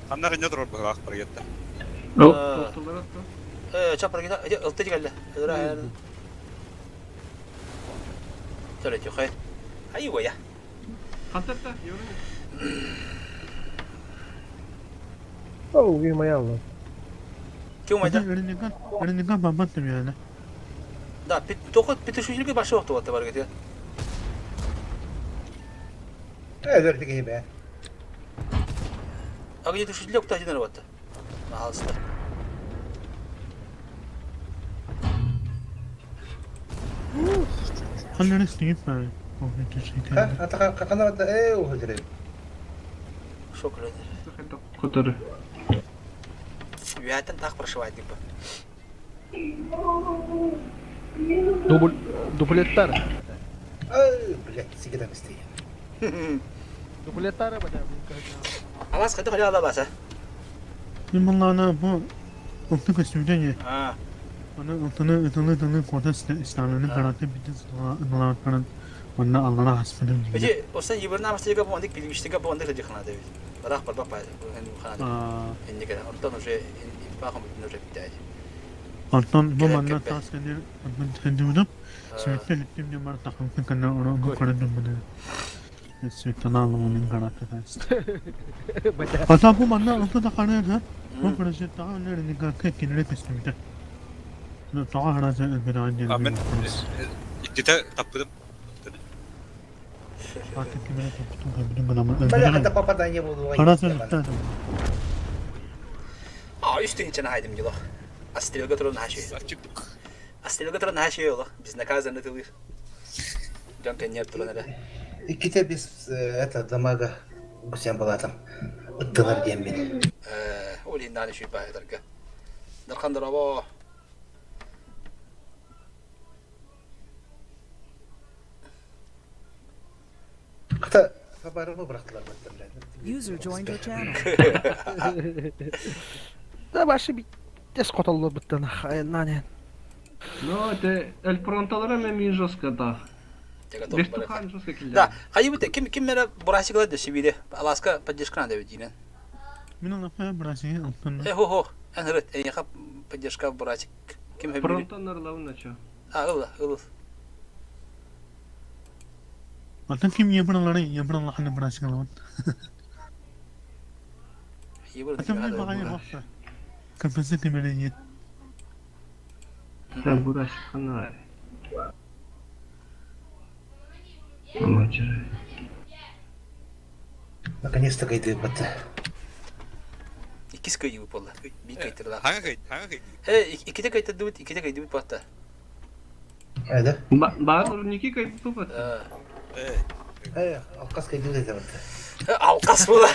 Ханна гынja турар быһаах баргетта. Э, чапыр гида, ылты дигәлле. Өдөрө. Төле тюхай. Айва я. Хантатта, евро. Оу, моя алла. Ким майда? Да, тохот петушилге башы вакыты вакыты бар гите. Э, өрдү кебе. А где тушилге окта жинер вакыты. Алыста. Ха, ата какана ата, э, ухудре. Шок эле. Которы. Үятен так прошивает типа. Дубль дуплеттар. Эй, блядь, сигедем истей. Дуплеттары батя. Алас кайда халя алас, а? А. Пети, осан еберна мастыга бу андык билмиштиге бу андык жыхна деп. Барак бар бапа, хана. Энди кара, онтон уже бахам уже битти. Онтон бу манна таас кэннир хендибутум сүөттэ хүттүм диэн баран тахамтын кэннэ орон көрөн думмуну сүөттэн карата Ата бу манна онто да карайын ха бу прожектага өнөр киниле көстүмүтэ тоҕо харааса өлбүрөҕөн диэн А мен икките таппыдым. Аты кимире топтум көбүдүм гынамын Бля, это попадание буду. Харааса өлбүтэ А, үстүн ичен хайдым дило. Астрелга турун хаши. Астрелга турун хаши йоло. Биз наказаны тылыр. Жан кеннер турун эле. Икките без это дамага гусем балатам. Ыттылар диэммин. Ээ, ол иһин нааны үчүгэй баайдарга. Дархан дорообо. Хата хабарымы бырахтылар баттар. User joined your channel. Да башы биттес хотоллорбуттан айаннаан иһэн. Ну, это эльпронталара мен жестко да. Вертухан жестко киллер. Да, хайыбыт ким ким мере бурасик да сибире. Аласка поддержка надо ведь Мин олохпа бурасиги ылтын. Э, хо хо. Эн рыт, эйха поддержка бурасик. Ким хөбүлү? Пронтоннар лавна чо. А, ыл, ыл. Атын ким ебралары ебралаханы бурасик алабын. Атын мен бағайы бақса. КПС кемерение. Да, бурасик хана. Амачыр. Наконец-то кайды батты. Иккис кыйы буолла. Биир кыйтырла. Хаҥа кый, хаҥа кый. Э, икките кыйтырдыбыт, икките кыйдыбыт батта. Эде. Баар ники кай бу Э, Э, алкас кайды деді батты. Алкас була.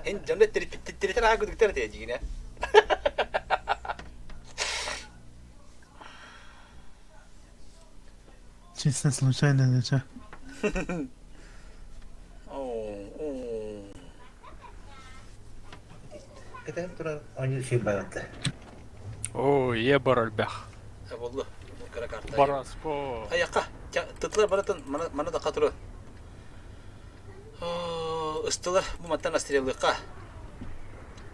Эн дьонно тиритер аа күдүктэр тээ дигине. Чисто случайно дече. Оо. Кэтэн турар они şey батты. Оо, ийэ бар элбэх. Болду. Кара карта. Бараско. Аяққа. Тытлар баратын мана да катыры. Ыстылар бу маттан астреллыкка.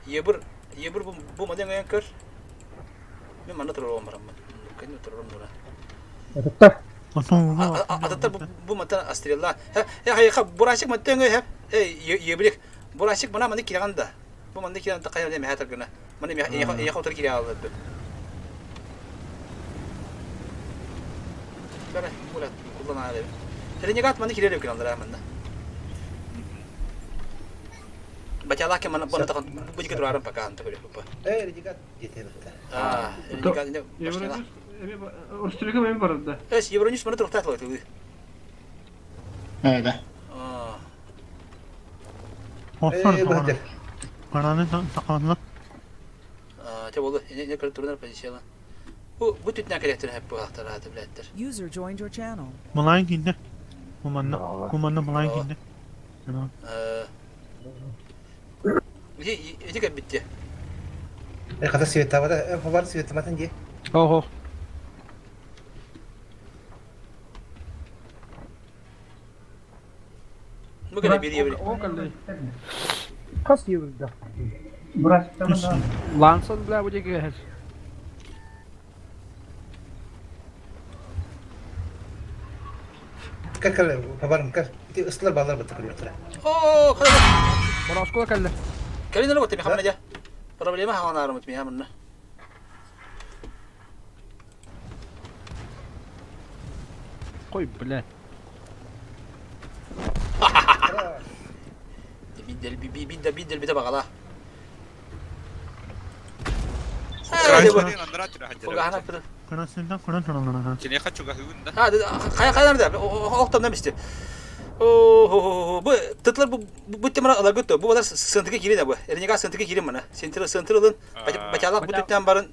Ебір, ебір бу бу маден аян көр. Мен мана турар барамын. Кәне турарым дура. Атыттар. Ататтар бу маттан астрелла. Э, хайха бурасик маттан эй, эй, ебрик. Бурасик мана маны кирганда. Бу маны кирганда кая неме хатыр гына. Маны я хотор кире алды. Бара, була куллана алып. Ренегат маны кире алып калдыра мында. Батялаке мана бона тагын бу дике турарым пока анта көрөп бу. Э, ренегат дете батты. А, ренегат не баштала. Орстрика мен барда. Эс Евроньюс маны турукта атылды. Э, да. А. Э, бахтер. Караны тақанлап. А, те болду. Не не көрүп турунар позицияла. Бу бу түтнә керектер хеп бу хактар аты билеттер. User joined your channel. Малайын кинде. Куманна. Куманна малайын кинде. Э. Иди иди кеп битте. Э, хата света бата, э, бар света матын де. Ого. Бу кene bir yebri. Хас ебірді. Лансон бля бу диге. Кер кер, бабарым кер. Ити ыстылар балар батты көрөктөр. О, кара. Бараско калла. Калина ло теми хамна жа. Проблема хана армыт ми хамна. Кой, блядь. Биддел биддел биддел бите багала. Бу тытлар бу бу темара алагыт бу балар сынтыгы кире бу. Эрнега сынтыгы кире мана. Сентр сентр ылын бачалак бу түттен барын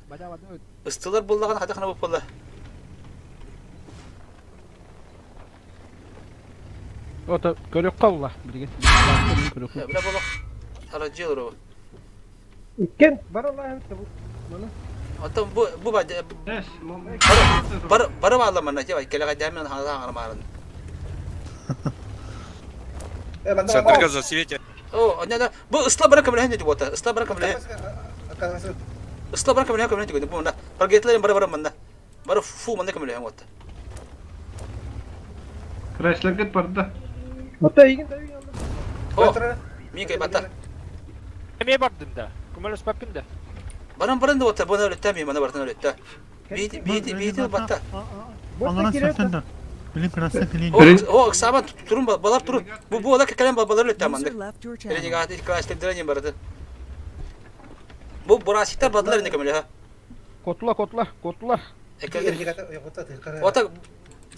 ыстылар буллаган хата хана бу болла. Ото көрөк калла билген. Көрөк. Била боло. Арajı olur. Иккен бар Аллах бу. Мана. Ото бу бу ба бар бар бала мана жабай келе жаман хана хана марын. Центрга засвете. О, оня бу ысла барак биле хәнде бота. Ысла барак биле. Ысла барак биле хәнде бу мында. Баргетлер бар бар мында. Бар фу мында кем биле хәнде. Краслар кет барда. Ата иген да иген. О, мин кай бата. Эме бардым да. Күмөлөс баппин да. Баран баран да бота, буны өлөттә мин мана бартан өлөттә. Бит бит бит бата. Аларан сатан да. Билин краса килин. О, сабан турун балар турун. Бу бу ола келен балар өлөттә манда. Ренегат класс дирәнем барды. Бу бурасиктар бадылар инде кемле ха. Котла, котла, котла. Ота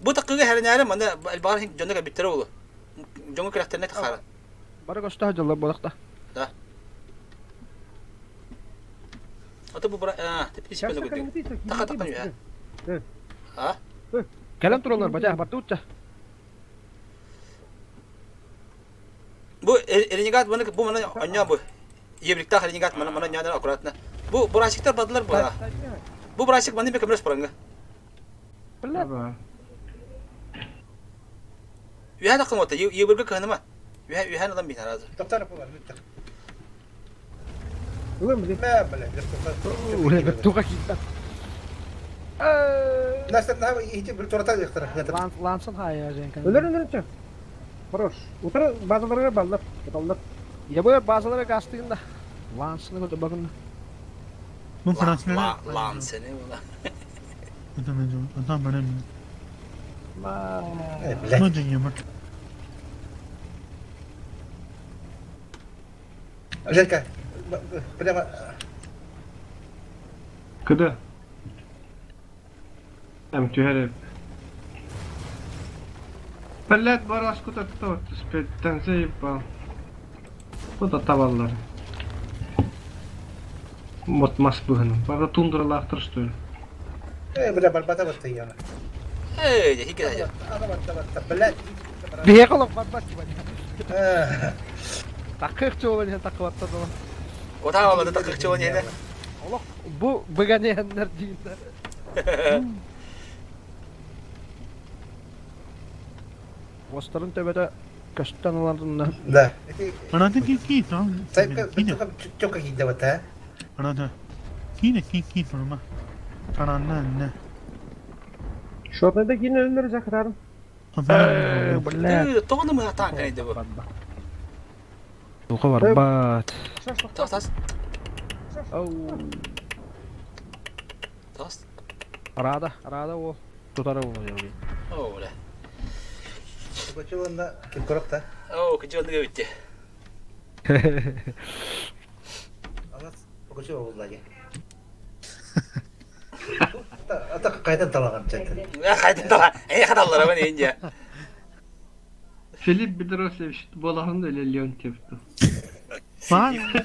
бу такыга хәрнәре манда бар жонга биттер улу. Жонга керәхтерне тахара. Бары көстө дьоллор буолахта. Да. Ата бу бра а, ты письма көтү. Така така үһэ. А? Кэлэн тураллар бача бардыбытча. Бу ренегат маны бу маны онньоо бу. Ебриктах ренегат маны маны онньоо аккуратно. Бу бурасиктар бардылар бу. Бу бурасик маны бекемрес буранга. Үһэ таххан ота ебырга кыһыныма. Үһэ үһэн алан бин аразы. Тоқтар бар бүттэ. Ылым били. Мә бля, Туга киирбэт. Настя, на иһити бір турата яқтар. Лансын хайа Женка. Өлөр өлөр Хорош. Утары базаларга баллар. Баллар. Я бу базаларга гастыгын да. Лансыны көтө багын. Bu Fransızlar. Lan seni ulan. Adam adam bana Бля. Ne diyor bak. Женька, прямо Куда? Там түһәреп. Блядь, барашку так то, спеттен заебал. Куда табаллар? Вот мас быһын. Бара тундралаахтар что ли? Э, бля, барбата батты яна. Эй, хикке хажа. Ана батта батта, блядь. Биһиэ колох барбат тиба. Такых чола не такылатта да. Ота алады такых чола не. Олох бу быганеннер дейді. Остарын төбөтө көстөн алардын Да. Another ki ki tamam. Kine. Чока кийде бата. Another. Kine ki ki turma. Ananna ne. Шотныйда кийин өлөр жакырарым. Бля. Тоғыны мы атан кәнейді бу. Туха барбат. Тас тас. Ау. Тас. Арада, арада о. Тутара о. О, бля. Кочуонна ким корокта. О, кычонды битти. Анас кочуо болду. Ата кайдан талаган чайтан. Кайдан тала. Эй, кадаллар мен инде. Филипп Бедросевич балаһын эле Леонтьев.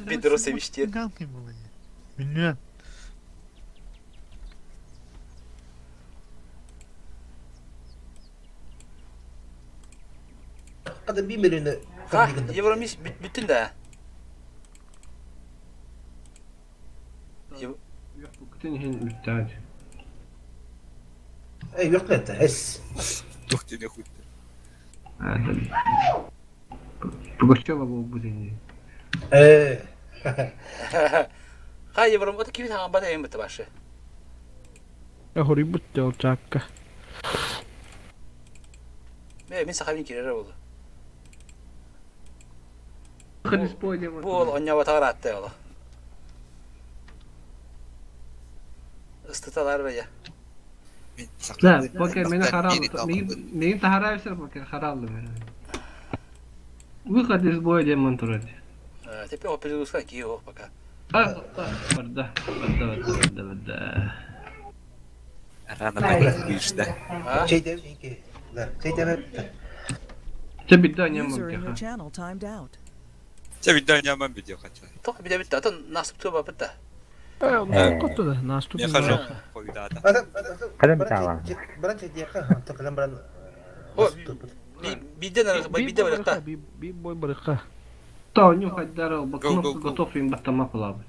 Бедросевич те. Bilmiyorum. Адам бир миллионы Ха, Евромис бүттүн да. Бүтүн хин бүттәд. Эй, yok lan эс. Тух тебе хуй. Пугачева был будет. Э. Ха, Евром, это кибит хаган бата эми башы. Хори бутты ол чакка. Ме, мен сахабин кирер болду. Бу Бу ол онья батагар атты ол. Ыстыталар бе. Да, покер мени харал. Мени тахарайсыр покер харалды мени. Выход из боя демон турат. Теперь о перегрузка кио пока. А, барда, барда, барда, барда. Рано будешь, да? Чей деп? Да, чей деп? Тебе да не User in your мам channel timed out. Тебе да не мам видео хотел. Тоқ биде битти, атын насып туба битти. Котты да, наступ. Я хожу, хуйда. Калем тала. Бран чей деп, ха, калем бран. Биден биде барыкта. Би бой барыкка. Та, нюхать дарал, ба кнопка готов им баттама кылабыт.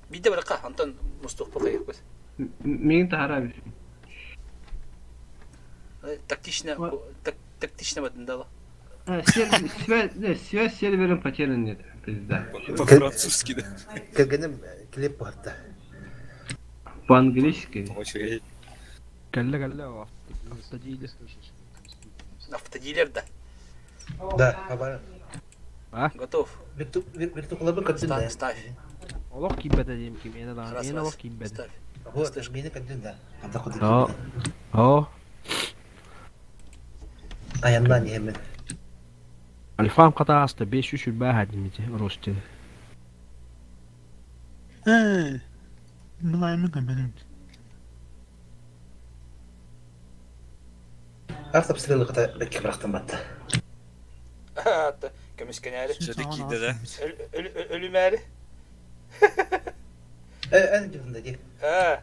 Биде барыкка, Антон мустук бу кайык Мин тахарабис. Тактично, тактично бадындалы. Связь, связь с сервером потеряна нет. Пизда. По-французски, да. Кергеним клип барда. По-английски. Очень. Калла калла автодилер. Автодилер да. Да, хабар. А? Готов. Виртуклабы көттүн да. Ставь. Олох кийбэт дим ки мени да. Мени олох кийбэт. Ставь. Вот, мени көттүн да. Анда куды. О. О. Аяннан емен. Альфам катааста 500 сүрбэ хадимити рости. Э. Мылаймы көмөрүм. Арт обстрелы ката бекке бырактан батты. Көмүскэнээри. Сөтө киирдэ да. Өлүмээри. Эн дьонда дии. Аа.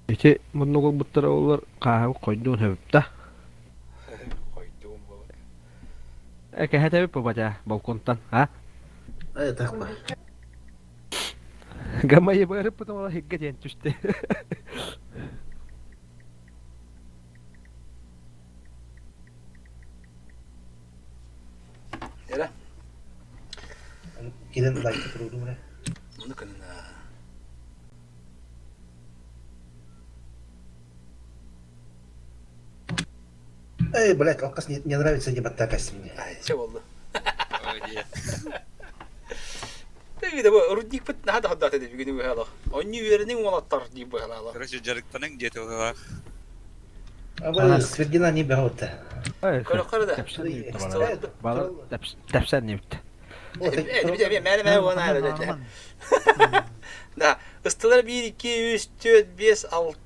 Ити муннук ылбыттара олор хааһы хойдуун хөбүптэ. Хойдуун буолар. Кэһэтэбит бу батя балконтан, а? Ай, так Гамайы барыппытым ола хигге диэн түстэ. Эра. Киден лайк турудум ре. Муну кынна. Эй, блядь, алкас не, не нравится не баттакась мне. Ай, все болды. Ты бу рудник бит наһаа да ходдаат эти бүгүнү быһалах. Онню үөрэнин уолаттар дии быһалаах. Короче, дьарыктаныҥ диэтэ быһалаах. А вы Свердина не бегут-то. Көрөххөр да. Тэпсэн небит. Мәрі мәрі оны әрі. Да, ыстылар 1, 2, 3, 4, 5, 6.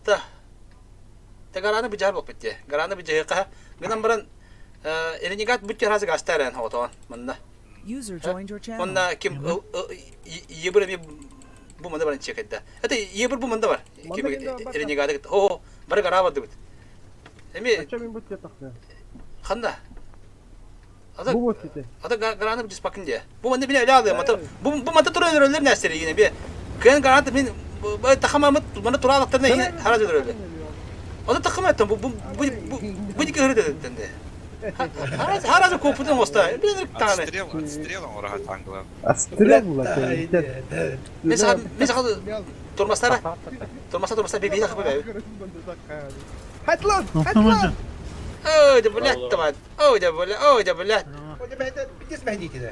Та гараны быжар болып бітті. Гараны быжайқа. Гынан баран Ренегат бүт разы гастаран отон мында. User joined your channel. Онна ким ебір эми бу мында баран чекетті. Это ебір бу мында бар. Ким Ренегат о бары гара барды бит. Эми ханда. Ата Бу вот ити. Ата гараны бис пакын де. Бу мында биле алды. Мата бу бу мата тура өрөлөр нәрселер yine би. Кен гаранты мен тахамамыт мында тура алактарына yine хараз өрөлөр. Ата тахаматтан бу бу бу бу дике өрөдө Хараз хараз копутун оста. Билер таны. Отстрел, отстрел ораха тангла. Отстрел була. Мен сага турмастара. Турмаса турмаса би би хапы бе. Хатлан! Токтомажы. Ой, да блядь, давай. Ой, да блядь, ой, да блядь.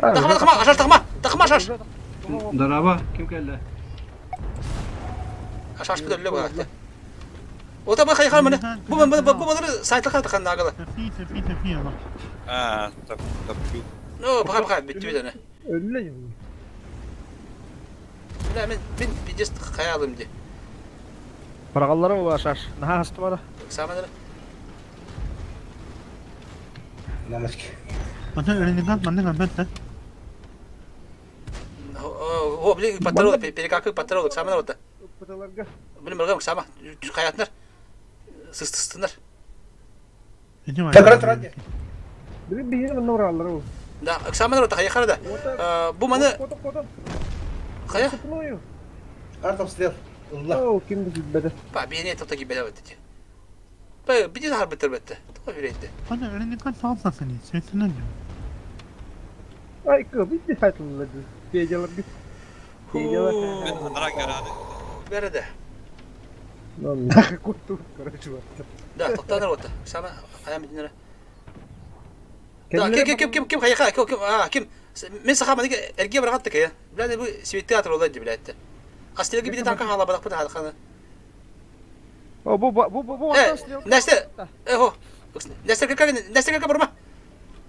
Тахма, тахма, ашаш, тахма, тахма, ашаш. Дараба, ким келді? Ашаш бит өллө бу. Ота бу хайхар мына. Бу бу бу бу сайтлык тахан нагала. Тэфи, тэфи, тэфи ала. А, топ, топлю. Ну, баха баха бит бит ана. Өллө. Бля, мен мен пиздец хаялым ди. Парагаллары була шаш. Наха хасты бара. Саманыр. Мамочки. Ата Ренегат маннык албетте. О, блин, патрол, перекакы патрол, саманыр ота. Блин, мыргам сама. Хаятнар. Сыстыстынар. Эти бар. Так, рад, Бiri бир мында ураллар. Да, саманыр ота хайхар да. Бу маны хая. Арт обстрел. Allah. О, ким бит беде. Па, бене тота гибеле бит. Па, биди хар битер битте. Тока yüreğinde. Ата Ренегат салсасыны, светинен. Ай, кö, бит хатлан. Педелар бит. Педелар. Мен анара гараны. Береде. Ну, нахуй культур, короче, вот. Да, токтаныр ота. Сама хаям бидинер. Да, ким ким ким ким хайха, ким ким а ким мен сахама диге эрге баргаттык я. Биле бу свет театр олай ди билетте. Астелге биде танка хала бадак бу хана. О, бу бу бу бу Э, Нэсте. Э хо. Нэсте как нэсте как барма.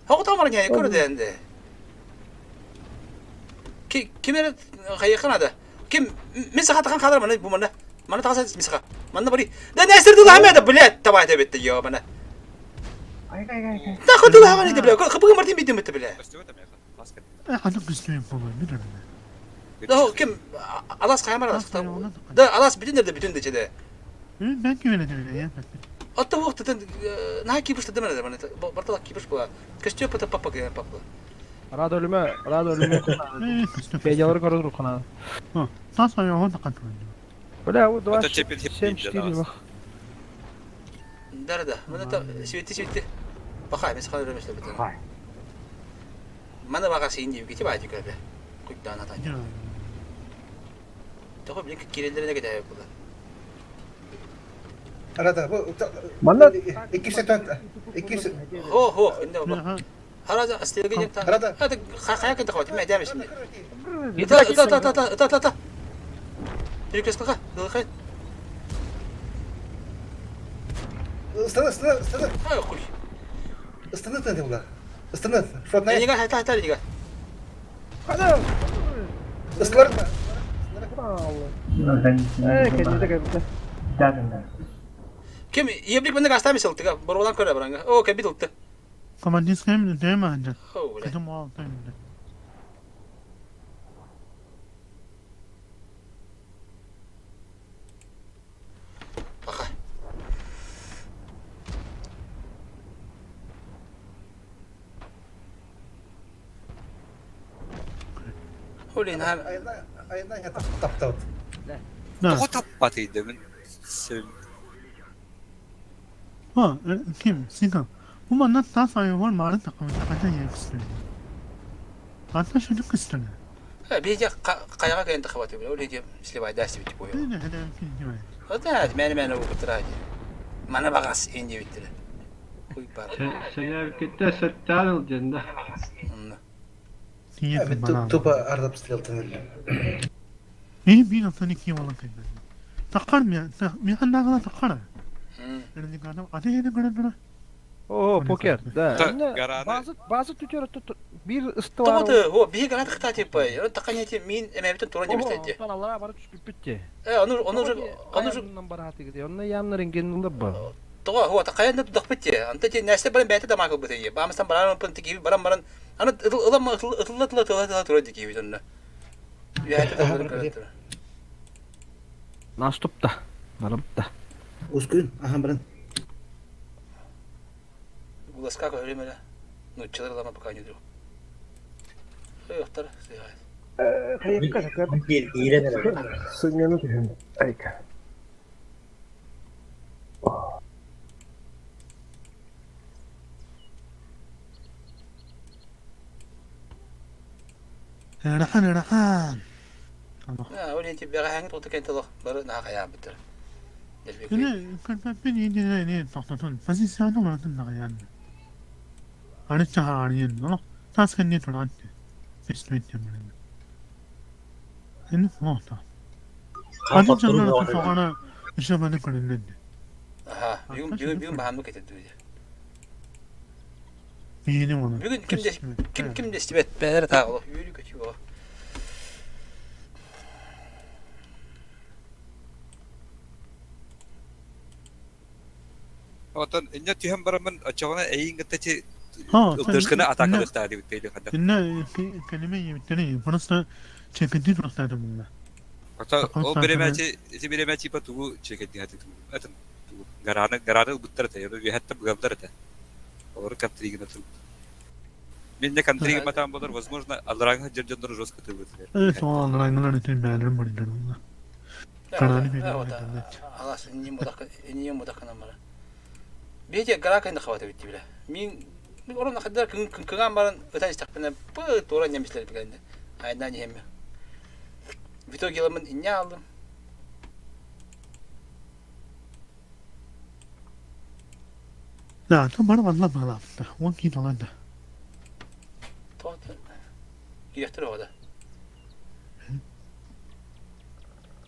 Хого тамар не көрдө энди. Ки кимер хайхана да. Ким мен саха тахан хадар мана бу мана. Мана тагаса мен саха. Мана бари. Да нэсте дул хамада блядь табай бетте ё мана. Ай, ай, ай. Да хотел хамана бля. Хыбы мартин битим бит бля. Костюм там я. Маска. Ханын күстүм болой, билер. Да ким алас хаймар алас. Да алас бүтүн де бүтүн де чеде. Мен күвеле я. Атта вакыт на кипиш демеде мана. Бартала кипиш була. Костюм пата папа ген папа. Рада өлүмө, рада өлүмө. Педелар көрө туркана. Саса я он такан. Бля, вот 2 Это теперь 7 4 Да да. Мана та свети свети. Баха мен сахар өрөмөс бит. Мана бага син дип кити баҗы көбе. Куйттан ата. Тохо билек кирелдере кете була. Арада, бу Манда 200 200 Хо хо, инде бу. Хараза астелге жеп та. Арада. Хата хая кете хот, ме дәмеш. Та та та та та та та та. Перекрестка, дылхай. Ыстаны, ыстаны, ыстаны. Ай хуй. Ыстаны ты була. Ыстаны. Шотна. Нига хайта хайта нига. Хада. Ыстылар. Э, кәнде кәнде. Да, да. Ким ебlik мында гастами сылтыга боролан көрө баранга. О, кэбит ылты. Командирская мине дэм анжа. О, бля. Кытым алты мине. Аха. Блин, а Айна таптабыт. Да. Тоҕо таппатый да мин Ha, kim? Sinan. Bu mandan sağ sayı var mı? Takımı takacak yer kısmı. Hatta çocuk kısmı. биһиги хайаҕа кэлэн тахабаты бile ол иһи сливайдаас бит буйу. Ne hedef kim? Ота мэне мэне бутра ди. Мана багас инди биттире. Хуй бар. Сэнээбиккиттэ сөптөөн ылдьан да. Онно. Siyetim bana. Тупо ардап стрелтен өлдүм. Ne bir hafta iki olan kaybetti. Takar mı? Mi hanna kadar takar. Ade О, покер, да. Та, Инна гараны- Базы базы түтөр бир ыстыбар. Тоҕо хо биһиги гранат хта типа, он таканете мин эмэбитин туран дебитте. Оттон аллара бары түспүппүт те. Э, ону ону ону барааты Онно ямнарын геннылы ба. тоҕо хо такаян да тудахпытте. Анта те нәрсе баран бәйте дамаг бытые. Бамыстан баран пын тики баран баран. Аны ылам ытылла тыла тыла тыла туран дики бит онно. Үһәтэ тыллар. Наступта. Барымта. Ускүн, ахан баран. Буласка көрөмөлө. Ну, чылар пока не друг. Ыхтар, сыйгай. Хайыкка сакар. Сыҥҥаны түһэн. Айка. Rahan rahan. А, ол энти бэҕэһээҥҥи туохта кэнтэ олох бары наһаа хайаан бүттэр. Ne ben yine ne tohtatun. Fasi sana mı tın yani. Arı çağırıyor. No. Tas kendi turan. Fesmet yemren. Ne foto. Hadi canım sana işe bana koyun. Аха, бүгүн бүгүн бүгүн баһааммыт кэтэрдүү. Yeni onu. Бүгүн ким де ким ким де истибэт бээлэр таа олох үөрүү көтүү олох. Оттон инне түһэн бараммын очоҕуна эйиин кытта чи Ha, ылтышкына атаакалыахтаа диэбит ханна. Ne kelime yemekleri burası çekildi durumda bunlar. Ото ол биремэчи ити биремэчи па тугу чекетди хати тугу. Атын тугу гараны гараны ылбыттар этэ, үһэттэ быгабдар этэ. Олору контригина тугу. Мен не контриги матаан болар, возможно, аллараңы жер жестко тылбыт. Evet o anlar için beğenirim bunu. Караны Э, Алас инним будак инним будак мара. Бете гара кэнде хавата битти биле. Мин мин орон хаддар күн күн баран өтөн истакпына бу тура немислер билгенде. Айдан хемме. В итоге ламын инне алдым. Да, то бар валла бала. Он ки долanda. Тоот. Кирехтер ода.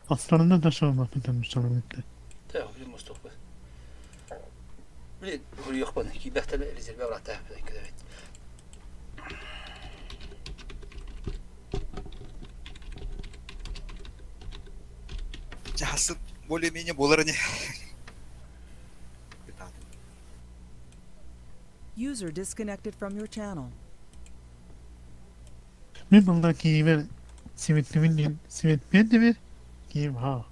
Aslanında da sormak istedim sormakta. Тэ билим мосток. Били хуйох бан кибехтер резерве брата кедебет. Жаһасы более-менее болар не. User disconnected from your channel. Men bunda kiyiver simitlimin simit ben de bir kiyim ha.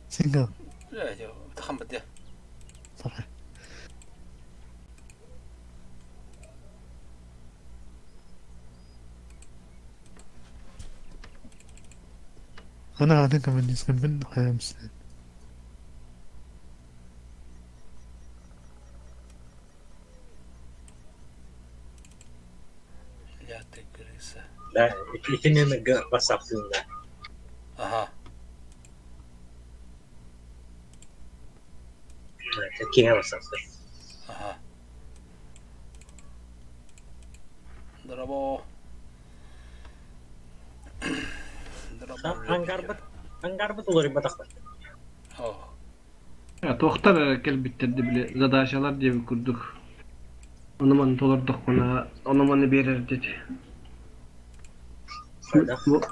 Single. Э, тахан бадя. صح. أنا عادة من يسكن خمسة. Я ты крыса. Да, итини WhatsApp-тыында. Аха. Киңе WhatsApp. Аха. Дорабо. Ангарбыт, ангарбыт улар батақпат. О. Тохтар кэлбиттерди били задачалар диэби курдук. Ону маны толордохпуна, ону маны берер деди. Бу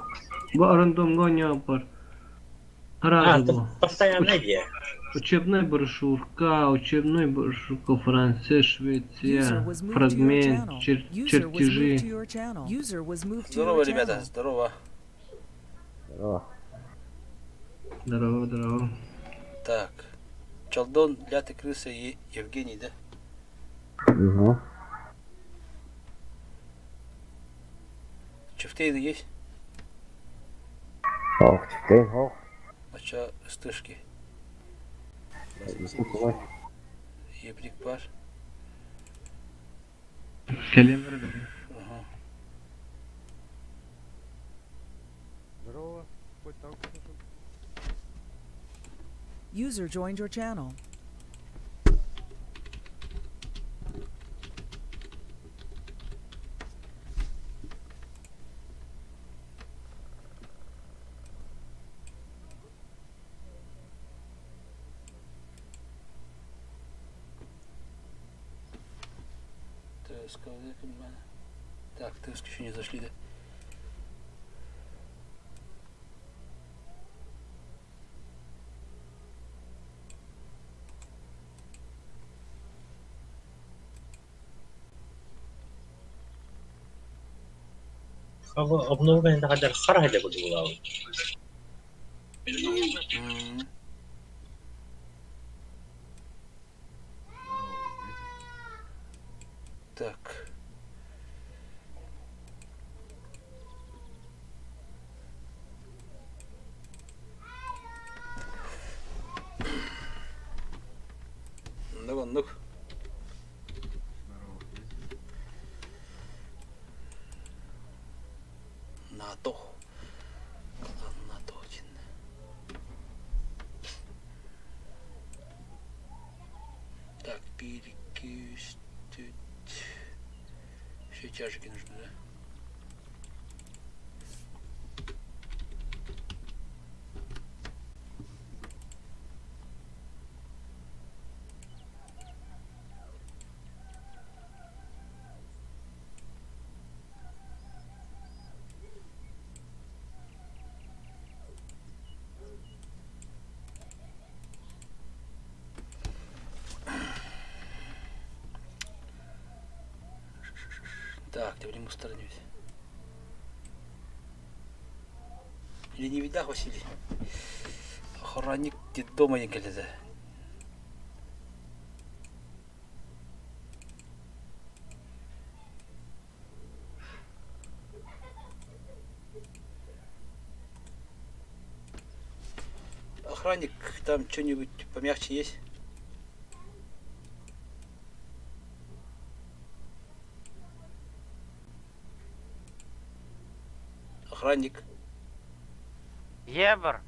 бу арандомга оñооппор. А, Араас бу. постоянно дии. Учебная брошюрка, учебная брошюрка Франция, User Швеция, was moved to your фрагмент, channel. чер- User was moved to чертежи. your channel. User was moved to Здорово, your ребята, channel. здорово. Здорово, здорово. Так. Чалдон, Ляты, Крыса и Евгений, да? Угу. Чифтейны есть? Ох, чифтейн, ох. Ача стышки. Ебрик бар. Кэлиэм эрэ Ага. Здорово. User joined your channel. ТСК, Так, ТСК еще не зашли, да? Обновление хадar хара хадя буду Так. Ну, вон, ну. НАТО. Клан НАТО один. Так, перекись. Еще тяжики нужны, да? Так, ты будем устранить. Или не видах, Василий? Охранник детдома не келеді. Охранник, там что-нибудь помягче есть? Охранник. Ебр.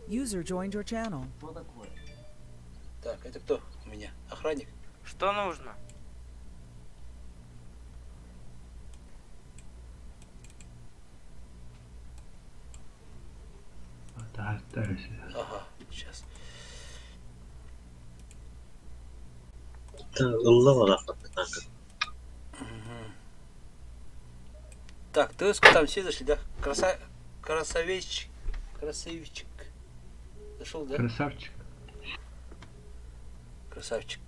User joined your channel. Так, это кто у меня? Охранник? Что нужно? Ага, сейчас. Так, ты там все зашли, да? Краса... Красавич... Красавчик. Зашел, да? Красавчик. Красавчик.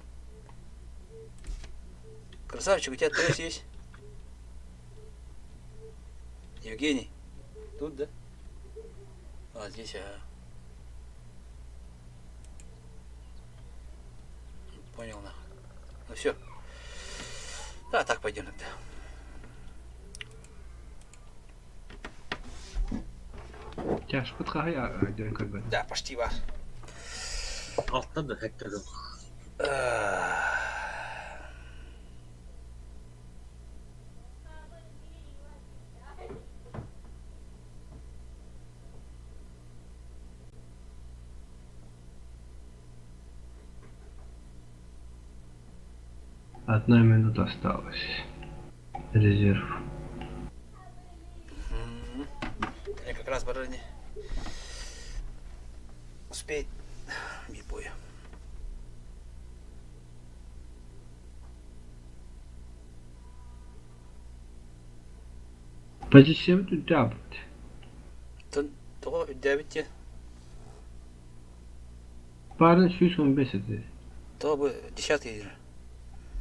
Красавчик, у тебя ТС есть? Евгений. Тут, да? А, здесь, ага. Понял, нахуй. Ну все. Да, так пойдем тогда. Тяжко хая дьон көрбөт. Да, почти вас. Алтан да хәттәдем. Одна минута осталась. Резерв. Я как раз барыня успеть бипоя. Позиция тут тябыт. Тоҕо үрдээбит диэн? Парын 115 этэ. То бы десятый же.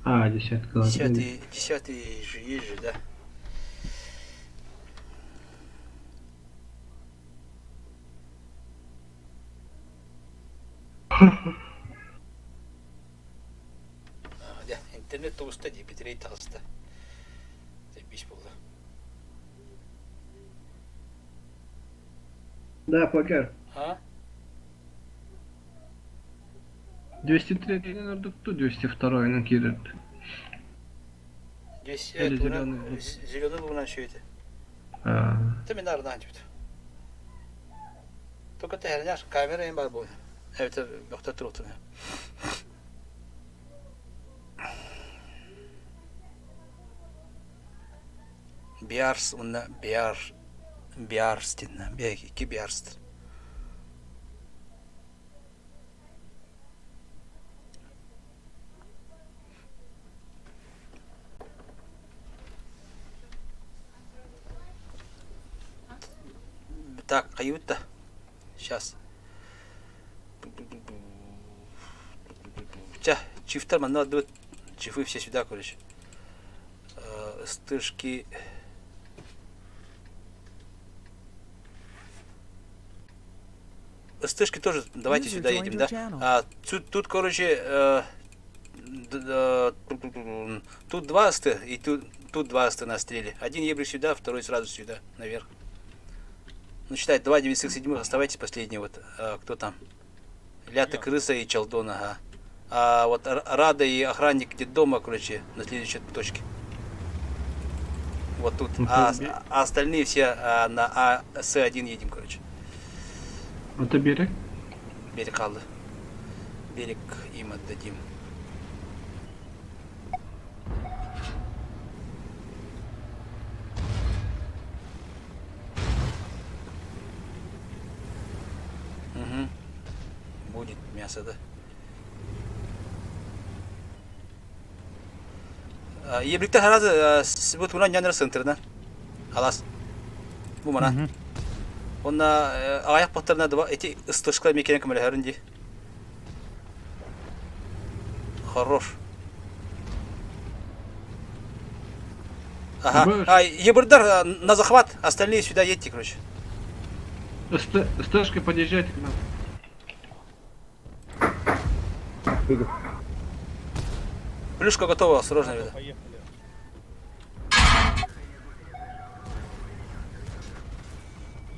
А, десятка. Десятый, десятый же есть же, да. Дьэ, интернет тубуста дии, битрейт таҕыста. Бис буолла. Да, покер. А? 203-ден ордукту, 202-нан киирэрdi. 200 Или зеленый. Зеленый лугунан шүйді. А. Ты мен арынан жібіт. Только тэһэринэр камера эм бар буолуо. Эбэтэр бөхтөр туруохтун. Биарс уонна Биар Биарс диэн икки Биарс. Так, каюта. Сейчас. Ча, чифтар манна отдают. Чифы все сюда, короче. Стышки. Стышки тоже давайте сюда едем, да? А, тут, тут, короче, э, тут два ст и тут, тут два ст настрели. Один ебрик сюда, второй сразу сюда, наверх. Ну, считай, 2 907 оставайтесь последний вот. А, кто там? Лята Крыса и Чалдон, ага. А вот Рада и охранник где дома, короче, на следующей точке. Вот тут. А, а остальные все а, на А, С1 едем, короче. Это берег? Берег Аллы. Берег им отдадим. Угу. Будет мясо, да? Ебриктер харазы бу тугунан няныр сынтырна. Алас. Бу мана. Онна аяк баттарына два эти ыстышкалар мекенен көмөлөһөрүн ди. Хорош. Ага. А, Ебырдар на захват, остальные сюда едьте, короче. СТшкой подъезжайте к нам. Плюшка готова, осторожно, ребята. Поехали.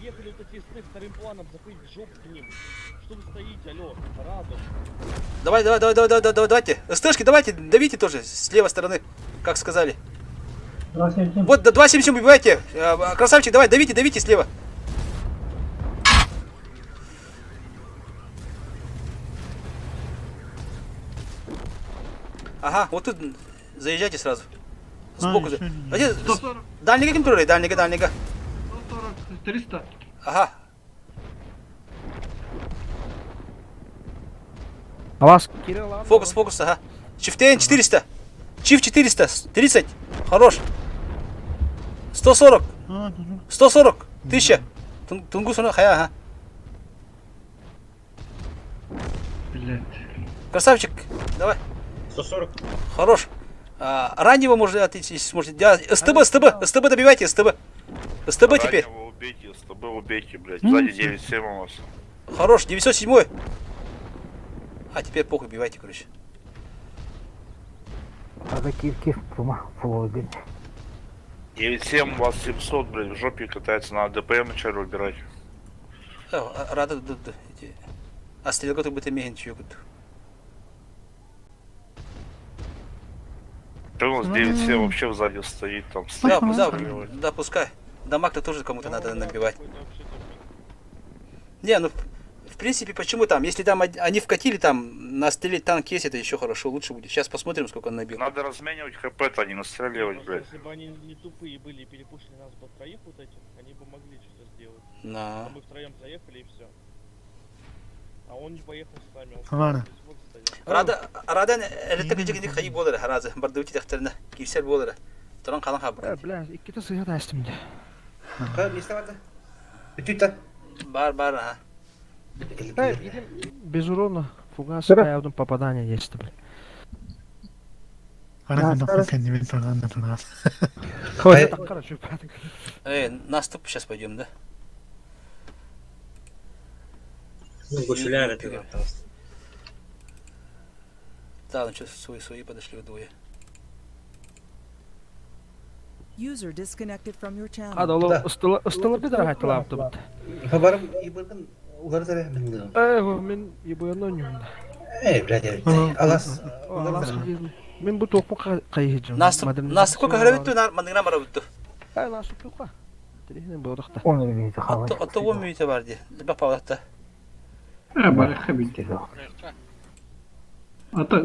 Ехали вот эти сны вторым планом, заходить в жопу к ним. Что вы стоите, алло, радом. Давай, давай, давай, давай, давай, давай, давайте. СТшки, давайте, давите тоже, с левой стороны, как сказали. 277. Вот, 2,77 убивайте. Красавчик, давай, давите, давите слева. Ага, вот тут заезжайте сразу. Сбоку. А, 140. Дальнего кем туры, дальнего, дальнего. 140, 300. Ага. А вас Фокус, фокус, ага. Чифтейн 400. Чиф 400, 30. Хорош. 140. 140. 1000. Тунгус хая, ага. Блять. Красавчик, давай. 140. Хорош. А, раннего можно отойти, если сможете. Да, СТБ, СТБ, СТБ добивайте, СТБ. СТБ теперь. Раннего убейте, СТБ убейте, блядь. Сзади 9-7 у вас. Хорош, 907. А теперь похуй, убивайте, короче. Ага, кив-кив, пума, фулогин. 9-7 у вас 700, блядь, в жопе катается, надо ДПМ вначале убирать. Рада, а стрелка тут будет иметь чью Что у нас 9-7 вообще сзади стоит, там стоит. Да, да, да, пускай. Дамаг-то тоже кому-то надо набивать. Не, ну, в принципе, почему там? Если там они вкатили, там, настрелить танк есть, это еще хорошо, лучше будет. Сейчас посмотрим, сколько он набил. Надо разменивать хп-то, а не настреливать, блядь. Если бы они не тупые были и перепушили нас под троих вот этих, они бы могли что-то сделать. На. А мы втроем заехали и все. А он не поехал с нами, он Ладно. Рада, Рада, электр жигини хайы болар, харазы, бардыбыт тахтарына, кипсер болар. Туран калан хабы. Бля, икките сыйа да эстим де. Ха, месте барды. Бүтүт та. Бар, бар, ага. Да, видим, без урона. Фугас ставил попадание есть, блин. Хватит, так хорошо, Эй, наступ сейчас пойдем, да? Ну, гуляли ты. Да, ну что, свои, свои подошли вдвое. User disconnected from your channel. Hadi oğlum, ыстылы ыстылы bir daha haytılaptı бит. Барым ибыргын улар зара мен. Э, мен ебыны ойнойм. Э, блядь, алас. Алас Мен бу топу кайыжым. Наступ, наступ көһөрөбүттү, мандыгына барабытту. Ай, наступ юкка. Тирехне бодакта. Отто он мүнөтө бар ди. Бак павлатта. Э, барыхха бит. Ата,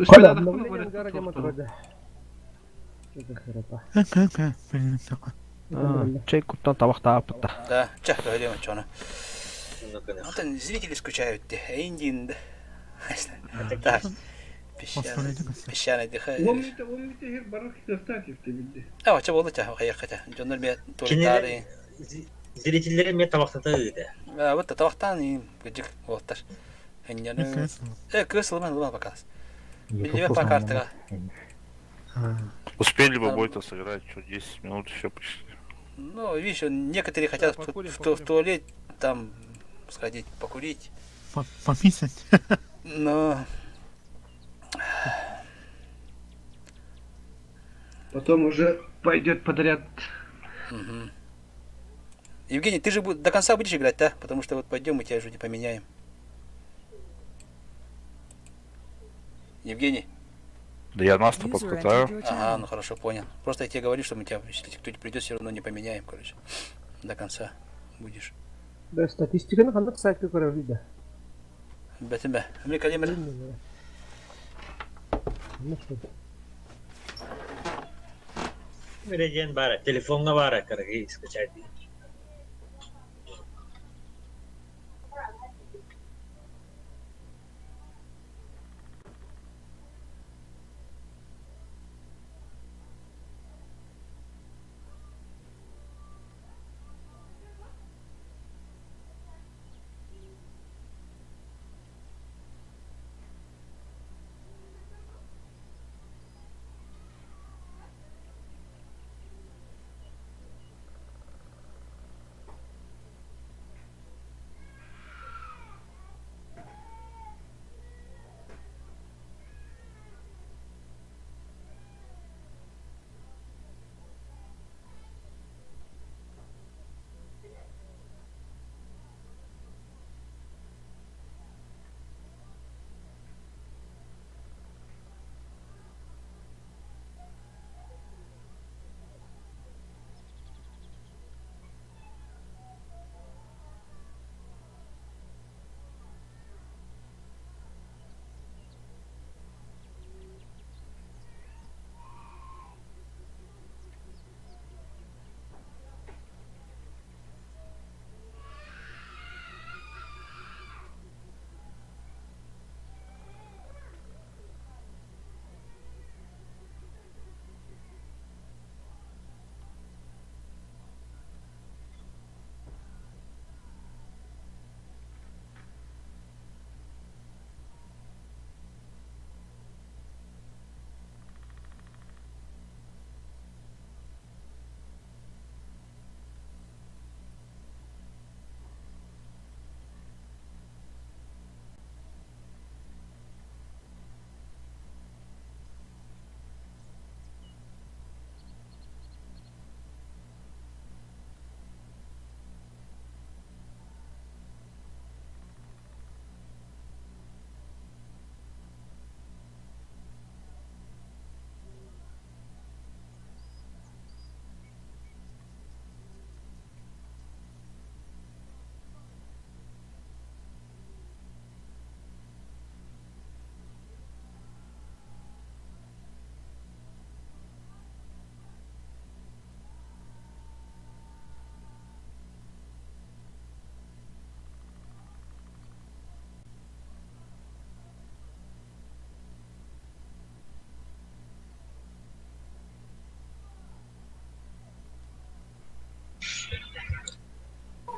Чей куттан табак таапытта. Да, чах көһөрөм чону. Антон зрители скучают ди. Эйндин. Так. Песчаный, песчаный дыхай. Он мүтө хер барых кыахтаах бит. А, ча болду ча, хайыр кача. Дьоннор ме туалеттары. Зрительлери ме табактата ыды. А, вот табактан и гыжык болоттар. Энняны. Э, кыз ылман ылман показ. Билбе по картага. Успели бы бой-то сыграть, что 10 минут еще почти. Ну, видишь, некоторые хотят в туалет там сходить, покурить. Пописать. Но... Потом уже пойдет подряд. Угу. Евгений, ты же до конца будешь играть, да? Потому что вот пойдем, мы тебя же не поменяем. Евгений. Да я нас-то подкатаю. Ага, ну хорошо, понял. Просто я тебе говорю, что мы тебя, если кто-нибудь придет, все равно не поменяем, короче. До конца будешь. Да, статистиканы ханнык сайтка көрөбүт да. Бэтимбе. Мне калимер. Мередиан бара, телефонга бара, караги скачать.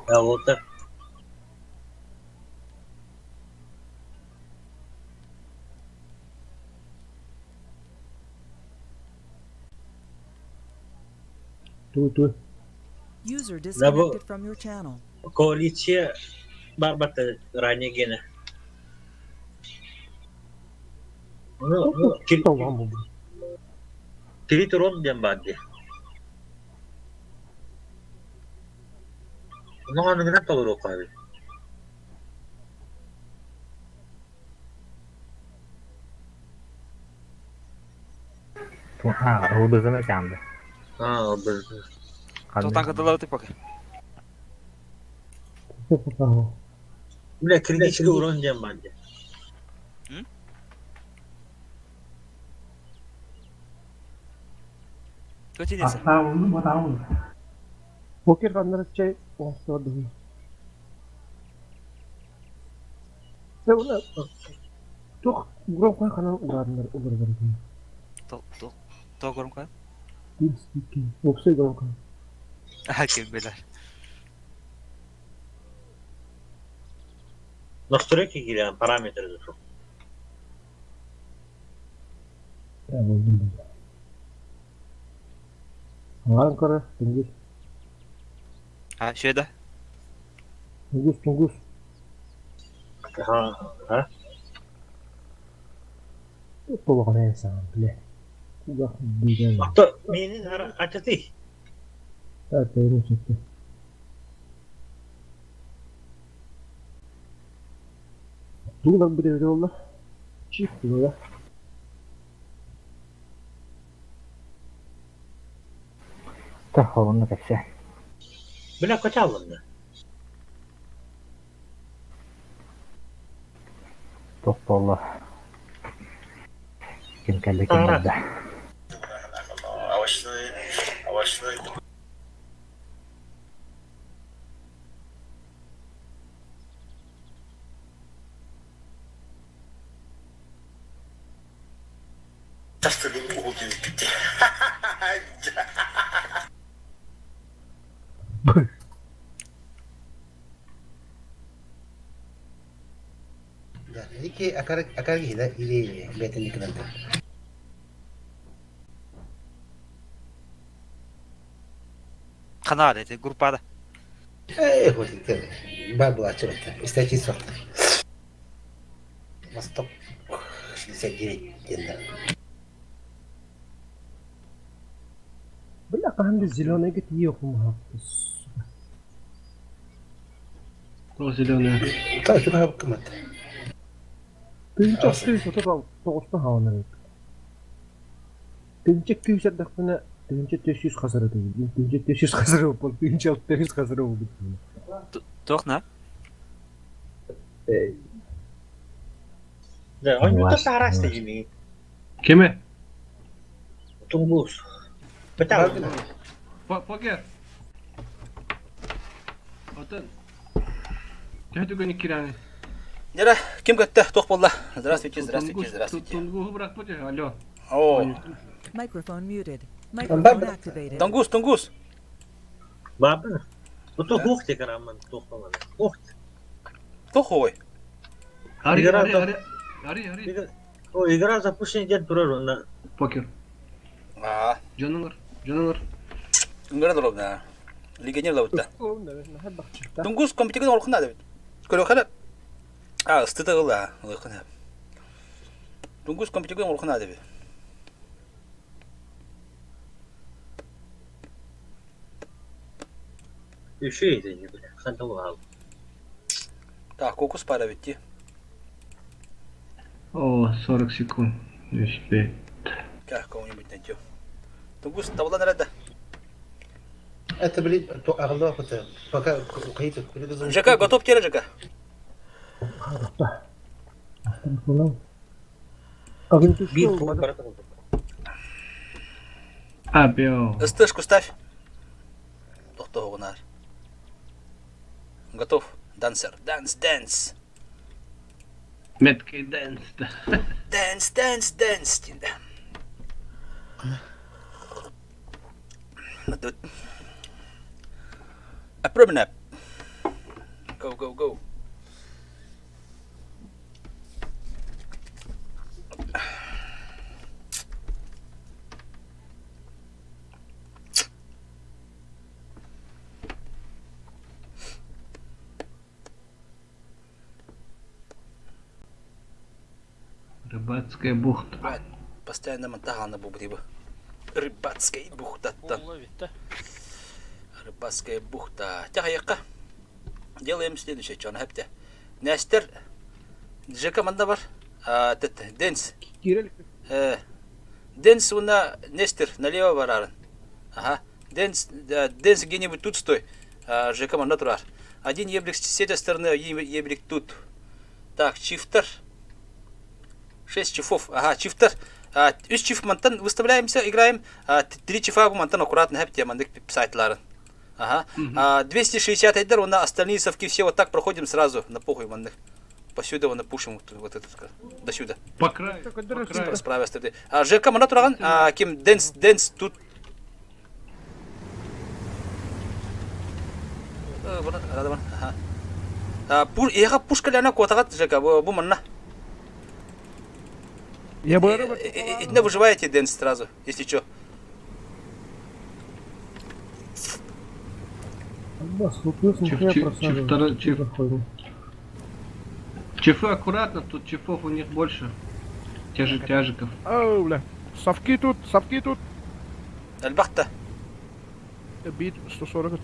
Да, вот так. Ту-ту. User Да бу disconnected from your channel. коалиция барбата ранее гена. Ну, ну, кири турон диэн баар дии. Ону аныгынан толоруохха эбит. А, ылбызын этямды. А, ылбызын. Тотан кытылары пока. Бля, критический урон диэн баар дии. Покер ханнары чай оҥостор дуу. Туох громко ханан урааннар уларыгар То громко? Уопсай громко. А, ким билэр. Настройки киирэн параметры тут. Аҥаарын көрөр, тунгус. А, шеда? Тунгус, тунгус. Ага. Толоҕун саҥан билэ. Кугах биирэн. Ото миэнин ачатый. Тәтэрин сөптө. Тугунан билэбит буолла? Чип туга. Та, холунна кэпсэ. Бля, котялынна. Туох буолла? Ким кэллэ, ким барда? Да, ики акар акар киһи или бэтин кынанды. Канал эти группада. Э, вот это бар была чего-то. Источник сорта. Восток 69 день. Бля, хаһан да зеленыйга тиийиэххин О, зеленая. Так, что кымат. Тыһыынча 639 хаалан эбит. Тыһыынча күүс эрдэхпинэ 1400 хасара түһүм. 1400 хасара буол, 1600 хасара буолбут. Туох на? Да, он не то сарасты жими. Кеме? Тунгус. Котялынна. Покер. Отон. Төһө түгэн кирани? Дера, ким көттө? Туох буолла? Здравствуйте, здравствуйте, здравствуйте. Тунгуһу бырахпыт алло. О. Microphone muted. Microphone activated. Тунгус, тунгус. Бабын. Ото хух те караман тухман. Хух. Тухой. Ари, ари, ари. Ари, ари. О, игра запущена ден турар на покер. А. Дьонуҥар, дьонуҥар. Ыҥыра дробна. Легионер лабытта. Тунгус компьютерин олохуна да бит. Көрөхөрө. А, ыстыта ылла, олохуна. Тунгус компьютерин олохуна да бит. Үшүй это бля. Хантал. Так, кокус пара битти. О, 40 секунд. Не успеет. Как кого-нибудь найдем. Тунгус, табылан эрэ Это, блин, то орлов это пока какие-то ЖК, готов теперь, ЖК? Бир пол А, бео. СТшку ставь. Тохтоҕунар. Готов. Dancer. Dance, dance. Меткий dance. Dance, dance, dance. диэн. Тут. Апробнап. Go, go, go. Рыбацкая бухта. Блядь, постоянно монтаҕана буолбут ибо. Рыбацкая бухтаттан. Рыбацкая бухта. Тяхайыкка. Делаем следующее, что она хэпте. Нестер, Жека манда бар. Денс. Денс уна Нестер налево барарын. Ага. Денс, Денс где-нибудь тут стой. Жека манда турар. Один еблик с этой стороны, один еблик тут. Так, чифтер. 6 чифов. Ага, чифтер. Үс чиф мантан выставляемся, играем. Три чифа мантан аккуратно хэп мандык писать-ларын. Ага. 260 айдар, у нас остальные совки все вот так проходим сразу на похуй мандык. Посюда вон пушим вот, вот этот до сюда. По краю. По краю. С правой стороны. А ЖК мана тураган, а ким Денс Денс тут. Ага. Пур, еха пушка ляна котагат ЖК, бу манна. Я бы Итне выживаете Денс сразу, если что. Чиф, чифы аккуратно, тут чифов у них больше. Те же тяжиков. Оу, бля. Совки тут, совки тут. Элбахта. Бит 140.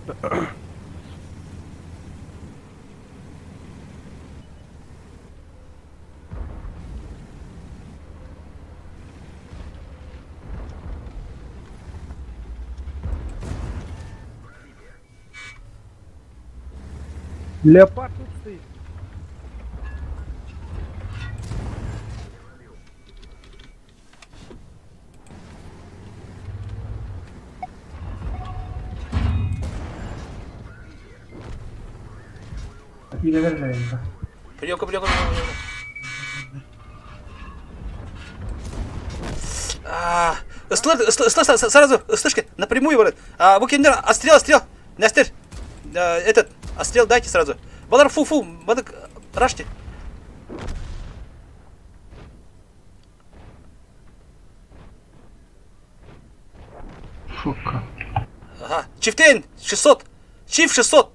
Леопард тут стоит. Приемка, приемка, приемка. А, сразу, слышки, напрямую, брат. А, Букиндер, острел, острел. Нестер, этот, острел дайте сразу. Балар, фу, фу, бадык, рашьте. Фука. Ага, Чифтейн, 600. Чиф 600.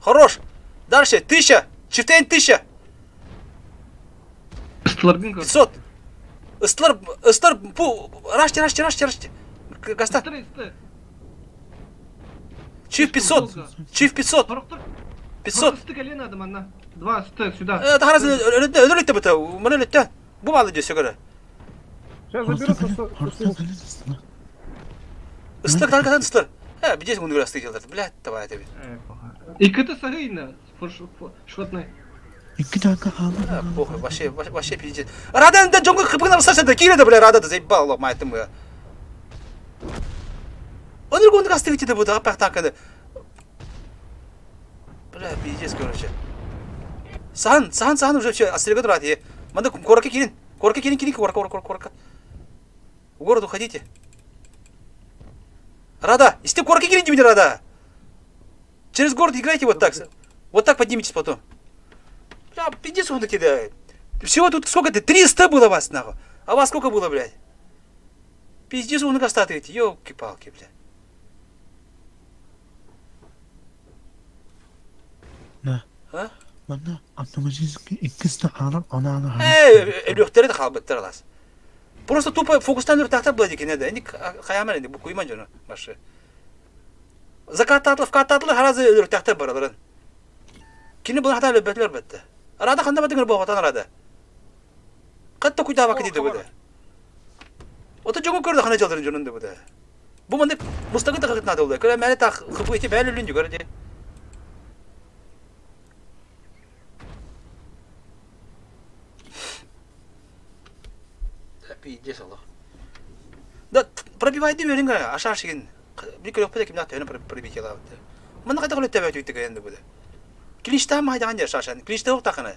Хорош. Дальше, 1000. Чифтейн, 1000. 500. Ыстылар, ыстылар, пу, рашьте, рашьте, рашьте, рашьте. Гаста. Чиф 500. Чиф 500. 500. надо, манна. Два, стой, сюда. Тахарас, өлүттэ быта, мына өлүттэ. Бу малы десе көрө. Сейчас заберут. Ыстылар, таркатан ыстылар. Э, бидес муну астык делдер. Блядь, давай тебе. Икки сагыйна, шотный. Икки танка хаалла. Похуй, вообще, вообще пиздец. Рада, да джонгл хыпыгна высасса, да кире да, бля, рада, да заебал, мать ты моя. Он другой астык тебе будет, а танка. Бля, пиздец, короче. Сан, сан, сан уже все, астрелга турат, е. Манда корка кирин, корка кирин, кирин, корка, корка, корка. В город уходите. Рада, если ты корка кирин, тебе Рада. Через город играйте вот так. Вот так подниметесь потом. Бля, пиздец он кидает. Всего тут сколько ты? 300 было вас, нахуй. А вас сколько было, блядь? Пиздец он кастаты эти, ёлки-палки, блядь. На. А? Манна автоматически иккис хаалар онааны Эй, өлүөхтэрэ да хаалбыттар алас. Просто тупо фокустан өлүөхтээхтэр была дикине да. Эник хаямар эни бу куйман дьону башы. Закаттаатылар, вкаттаатылар харазы өлүөхтээхтэр бараларын. Кини бұл хата өлбөтүлөр бетте. Арада ханда батыңыр боғатан арада. Қатта куйда бакы дейді бұды. Ота жоғы көрді хана жалдырын жонунду бұды. Бу манда мустагы да кытнады олай. Көрө мәне та хыпы ити бәл үлүн жүгөрө де. Пиздец Аллах. Да пробивай дим өрүн гана ашар шигин. Бир көрөк бе кимдә төне пробить ялабы. Мында кайда көлөт төбөт үйтү генде буде. Клинчта майдан жер шашан. Клинчта yok takını.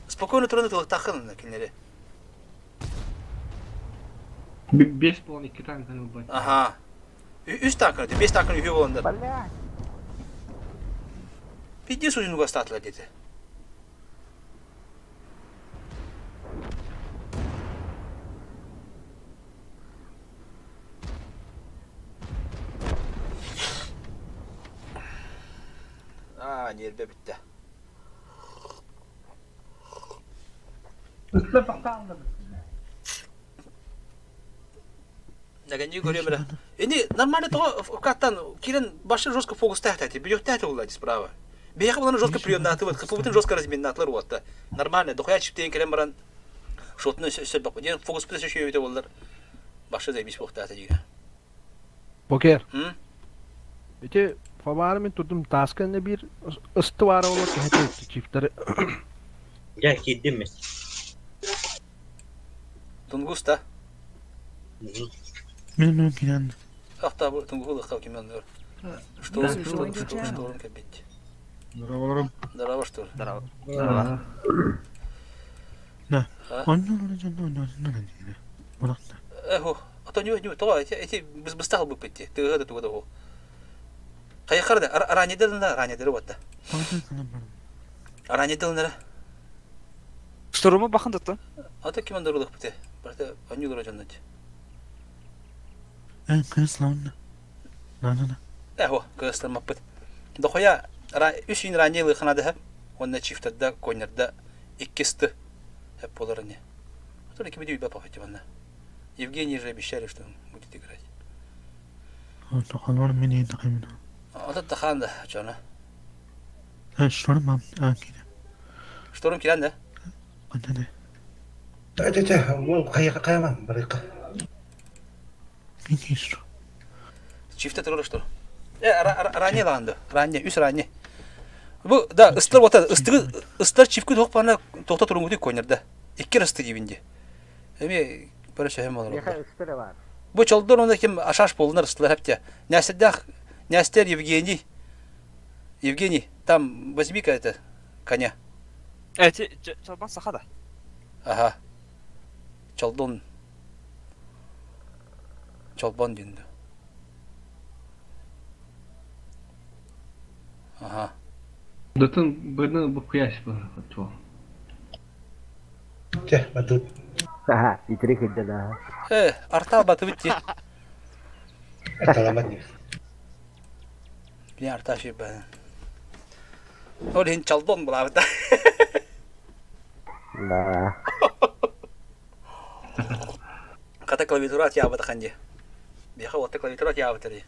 Спокойно турunu тылык такын кинлери. Бес полон икки танканы ылбат. Ага. Үс танкını, бес танкını үхü болондар. Пиздец узун гастатылар деди. А, нерве битти. Дагани көрүөм эрэ. Ини нормально тоҕо каттан киирэн башы жестко фокустаах эти бүлүөхтээх буолла справа. Биһиэхэ булан жестко приемнаатыбыт, хпбытын жестко разминнаатылар уотта. Нормально, дохуя чиптейин кэлэн баран шотун өссө диэн фокуспут өссө үчүгэй буоллар башы заебись буохтаата диир. Покер. Ити фабары мин турдум тааска инне биир ысты баара болор кэһэтэ чифтары. Дьэ, киирдим мин. Тунгус да? Мин мин киирэн. Ахта бу тунгуһу лыхха ким анныр. Что что что что кэбит. Здорово. Здорово, что ли? Здорово. Здорово. Да. Эхо, а то не не то эти эти быстах бы пойти. Ты это туга того. Хайхар да, ранее да, ранее да вот. Ранее да. Штурму бахан да А то ким андыр бите. Барта анюлар жаннат. Э, кыслан. На на на. Эхо, кыслан маппыт. Дохуя үс юн ранее лыхана да онна чифтарда коннерда иккисты хеп болар не. А то ким дүйбе пахати манна. Евгений же обещали, что он будет играть. Тохалор мин тахимна. Ата тахан да, чона. Э, шторм ам акине. Шторм киран да? Анда Тэ тэ ол кая каяман барыка. Министр. Чифте турар что? Э, ранее ланды. Ранее, үс ранее. Бу да, ыстар ота, ыстыгы ыстар чифки тохпана тохта турунгу конерда. Икки расты дибинде. Эми бары шахем болар. Бу чолдор онда ким ашаш болунар ыстылар хепте. Нястердах, Нястер Евгений. Евгений, там возьми-ка это коня. Эти чолбан саха да. Ага. Чолдон. Чолбон динді. Ага. Датын бырны бу куяш бар то. Чэ, бадут. Ага, итирик да. Э, арта батыбыт ти. Арталамат не. Бин арта ши ба. Ол хин чалдон булабыт. Да. Ката клавиатура тиабыт ханди. Бияха отта клавиатура тиабыт ди.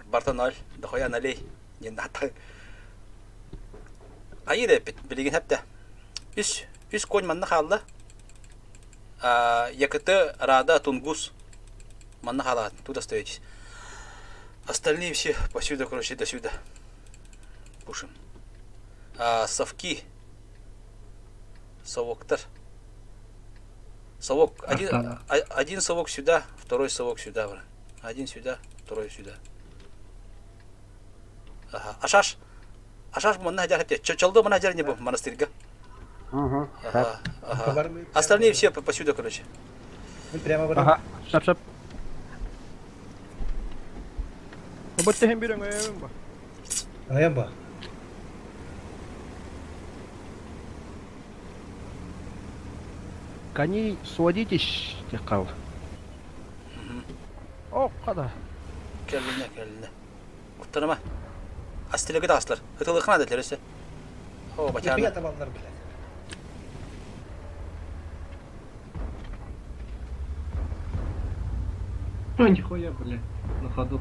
Барта ноль, дохуя налей. Не ната. Айы билигин хепте. Үс, үс конь манна хаалла. ЯКТ, Рада, Тунгус. Манна хаалаат, тут остаетесь. Остальные все посюда, короче, до сюда. Пушим. А, совки. Совоктар. Совок. Один, один совок сюда, второй совок сюда. Брат. Один сюда, второй сюда. Ага. Ашаш. Ашаш манна хадяр хепте. Чалды манна хадяр не бу монастырьга. Угу. Ага, ага. Остальные все посюда, короче. Прямо Ага, шап шап. Бу бир өңөйөм ба. Өңөйөм ба. Коней сводитесь, текал. О, када. Келлине, келлине. Куттарама. Астилеге да аслар. Хытылыхна да тересе. О, бачаны. табаллар биле. Ну нихуя, бля, на ходу.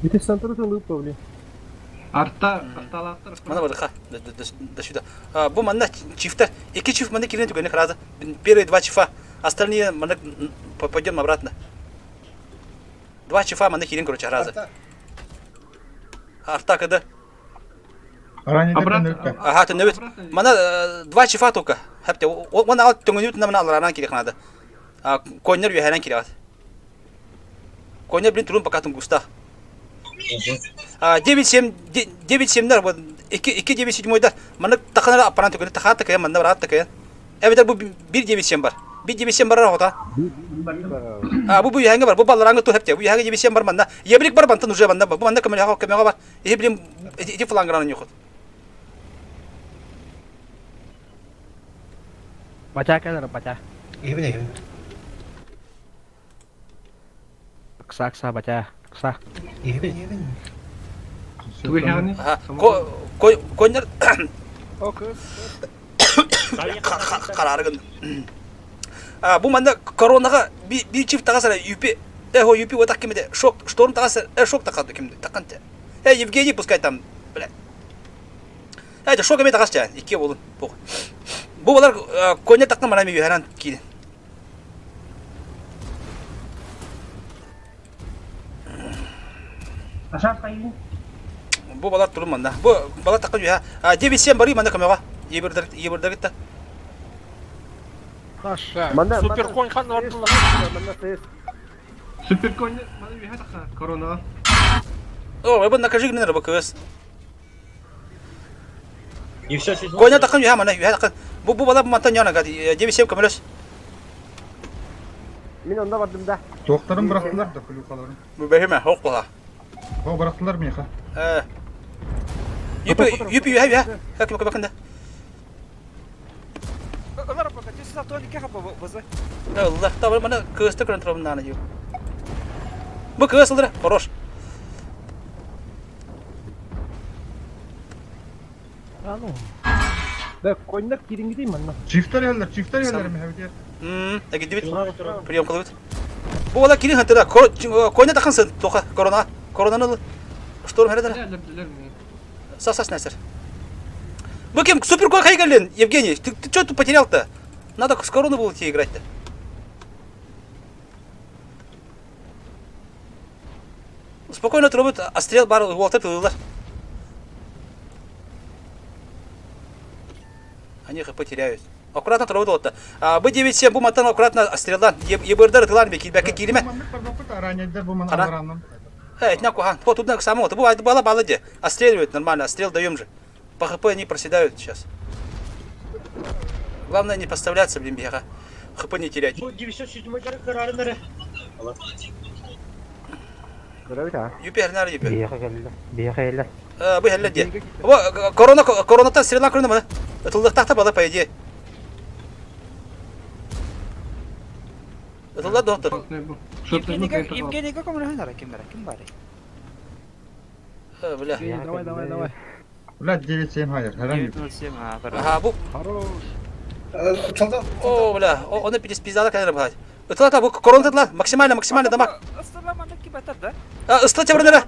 Ити центр лыпа, блин. Арта, арталаттар. Мана барыха, до сюда. Бу манна чифтер, икки чиф манна кирен түгәне раза. Первые два чифа, остальные манна пойдем обратно. Два чифа манна кирен, короче, раза. Арта когда? Обратно. Ага, ты не Мана два чифа только. Хепте, он ал түнгүнүт намна аларан кирек надо. А коннер юхәрән кирек. Коннер блин турун пока тунгуста. 9-7 9-7 вот 2 9-7 дар. Мана таханара аппарат түгәне тахат такая манна барат такая. Эбетер бу 1 9-7 бар. 1 9-7 бар хота. А бу бу яңа бар. Бу баллараңы ту хепте. Бу яңа 9-7 бар манна. Ебрик бар бантан уже манна. Бу манна кемә кемә бар. Э блин эти фланграны нюхот. Батя кәлер, батя. Ибне, ибне. Кса, кса, батя. Кса. Ибне, ибне. Тугыханы? Ага. Коннер Карары гын. Бу манна коронаға би чиф тағасара юпи э хо юпи вот так кимде шок шторм тағаса э шок тақады кимде тақанты. Э Евгений пускай там бля. Это шок эме тағас жа икки болун бу. Бу балар коня таққан мана ми юхаран киди. Бу балар турун манна. Бу балар таққан юха. 9-7 барый манна көмөҕө. Ебірдер ебірдер гитта. Супер конь хан бардылар. Супер конь маны үһэ таха корона. О, эбэн накажи гинер бу кыз. И все, Коня таққан юха мана юха таққан. Бу бу бала мантан яна гад. 9-7 көмөлөс. Мин онда бардым да. Тоқтарын бырақтылар да клюкаларын. Бу бэхиме хоқ була. О, бырақтылар меха. Э. Юпи юпи юха юха. Как бакында. Олар пока ты сюда то не каха база. Allah табыр мана кыысты көрөн турабын наана дию. Бу кыыс ылдыра, хорош. А ну. Да, коньяк кирингидей манна. Чифтер еллер, чифтер еллер меха битер. Мм, агидибит. Прием кылыбыт. Бу бала кирин хатыра, коня тахын тоха корона. Коронаны шторм хердер. Сас сас нәсер. Бу кем супер гол хайгален, Евгений, ты, ты что тут потерял-то? Надо с короны было тебе играть-то. Спокойно трубит, острел бар, уолтер тылылар. Они хп теряют. Аккуратно трубит вот Б9-7 бу маттан аккуратно острелдан. Ебырдар тылан бе килбәкке килиме. Қара. Э, это кухан. Вот тут само. Бу бала бала де. Остреливают нормально, острел даем же. По хп они проседают сейчас. Главное не поставляться, блин, бега. ХП не терять. Бу 907 карарынары. Юпи хернар юпи. Бияха келді. Бияха келді. Э, бу хелле де. Бу корона коронатан стрела көрүнө мына. Ытылдыктакта бала по идее. Ытылда доктор. Евгений как он ханара кимдер ким бар? Э, бля. Давай, давай, давай. Бля, 9-7 хайыр. 907 а, Ага, бу. Хорош. О, бля, оны пиздец пиздала кадр бхать. Ытылата бу корона тытла, максимально, максимально дамаг. Да? А, ысла чабрынара.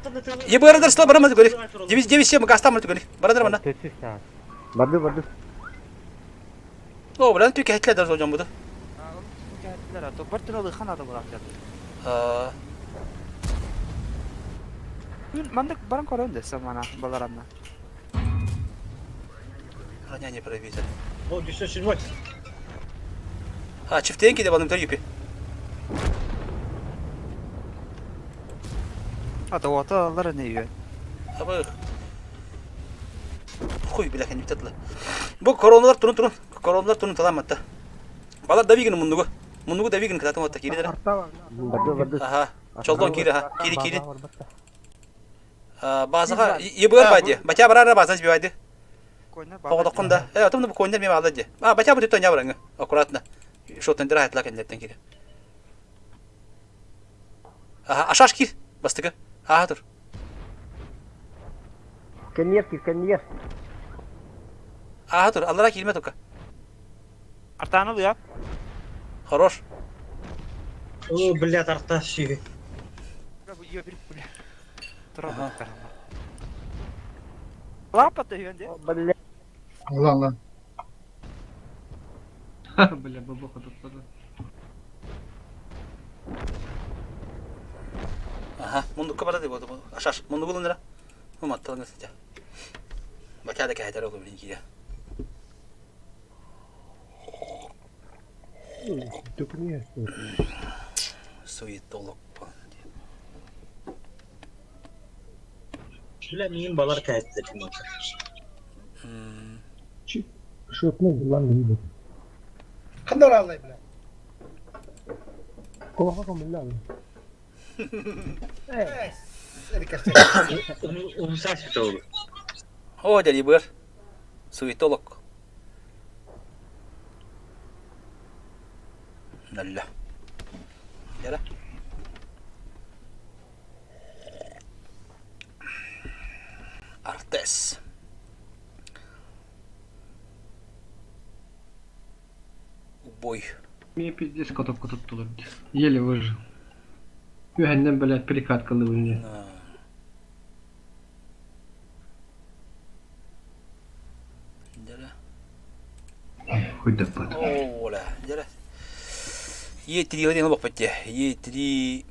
Ебырдар ысла барамыз көрик. 9 9 7 гастам көрик. Барадар мана. Барды, барды. О, бля, түке хетле даже жон буду. То бир хан ада булак А. Мандык баран көрөн десе мана баларанна. Броня не пробита. О, 907. А, чифтенки деп алым юпи. А то вот алар не үйө. Абы. Хуй бля, не битетла. Бу короналар турун турун. Короналар турун таламатта. Балар давигин мундугу. Мундугу давигин кататым отта киридер. Барды, барды. Аха. Чолдон кири ха. Кири кири. Базага ебыр бади. Батя барара база бивайды. Погодоккунда. Э, отомду бу коннер мем алды. А, батя бу төттөн ябыраңы. Аккуратно. Шоттан дира айтла кендеттен кири. Аха, ашаш кир. Бастыгы. Аха тур. Кеннер кир, кеннер. Аха тур. Аллара кирме только. Артаны буя. Хорош. О, бля, тарта сүйі. Лапа ты үйөнде. Бля. Алла, алла. Бля, бабаха тоттады. Аха, мундукка бара деп отыр. Ашаш, мундугу лындыра. Бу матталыңыз сите. Батя да кәйтер олы билин кире. Төкүнү. Суетолог. Бля, миин балар кәйттер. Шөпнө булан дейди. Кандай алай бля? Колаха комилла. Умса сүтө О, дяди быр. Суетолог. Налля. Яра. Артес. бой. Мне пиздец котопка туттулар. Еле выжил. Үһэннэн блядь перекаткалыбын диэн. Хуйдаппат. Ола, дьэ. Е3 диэн олохпут дии. Е3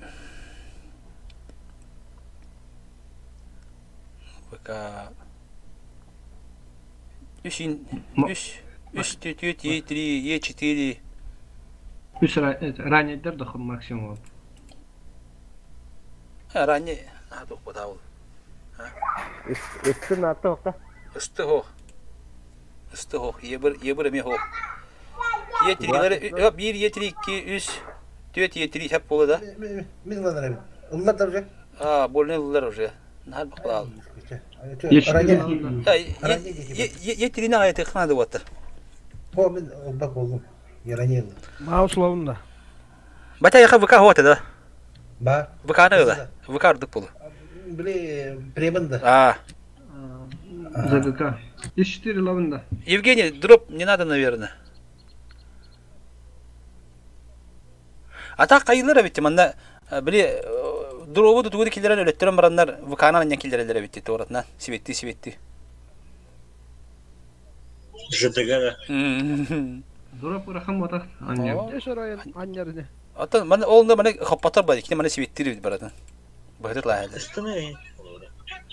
ВК үс үс үс түөрт Е3 Е4 Үс раннейдер да максимум. Ранний туох ол. Үстүн наатта оқта. Ысты хох. Ысты хох. Ебір, ебір эме хох. Е3 1, Е3, 2, 3, 4, Е3 хеп болы да. Мин ылланар эбит. Ыллар да уже. А, больный ыллар уже. Нахар бақлал. Е3-ні аяты қанады оттыр. О, мин ылбак болдум. Яранье. Маус ловында. Бата яха ВК хоты да? Ба. ВК-ны ыла. ВК ардык болу. Били премын да. А. ЗГК. Е4 ловында. Евгений, дроп не надо, наверное. А так кайылар битти манна били дробу тутугу киллерен өлөттөрөн бараннар ВК-нан аннан киллерелер битти туоратынан сибетти сибетти. ЖТГ да. Дроп ырахам батах аннер. Аннерне. Атын мана ол да мана хоппатар бар икини мана сибеттир бит баратын. Быһытыр лаһалар. Ыстыны.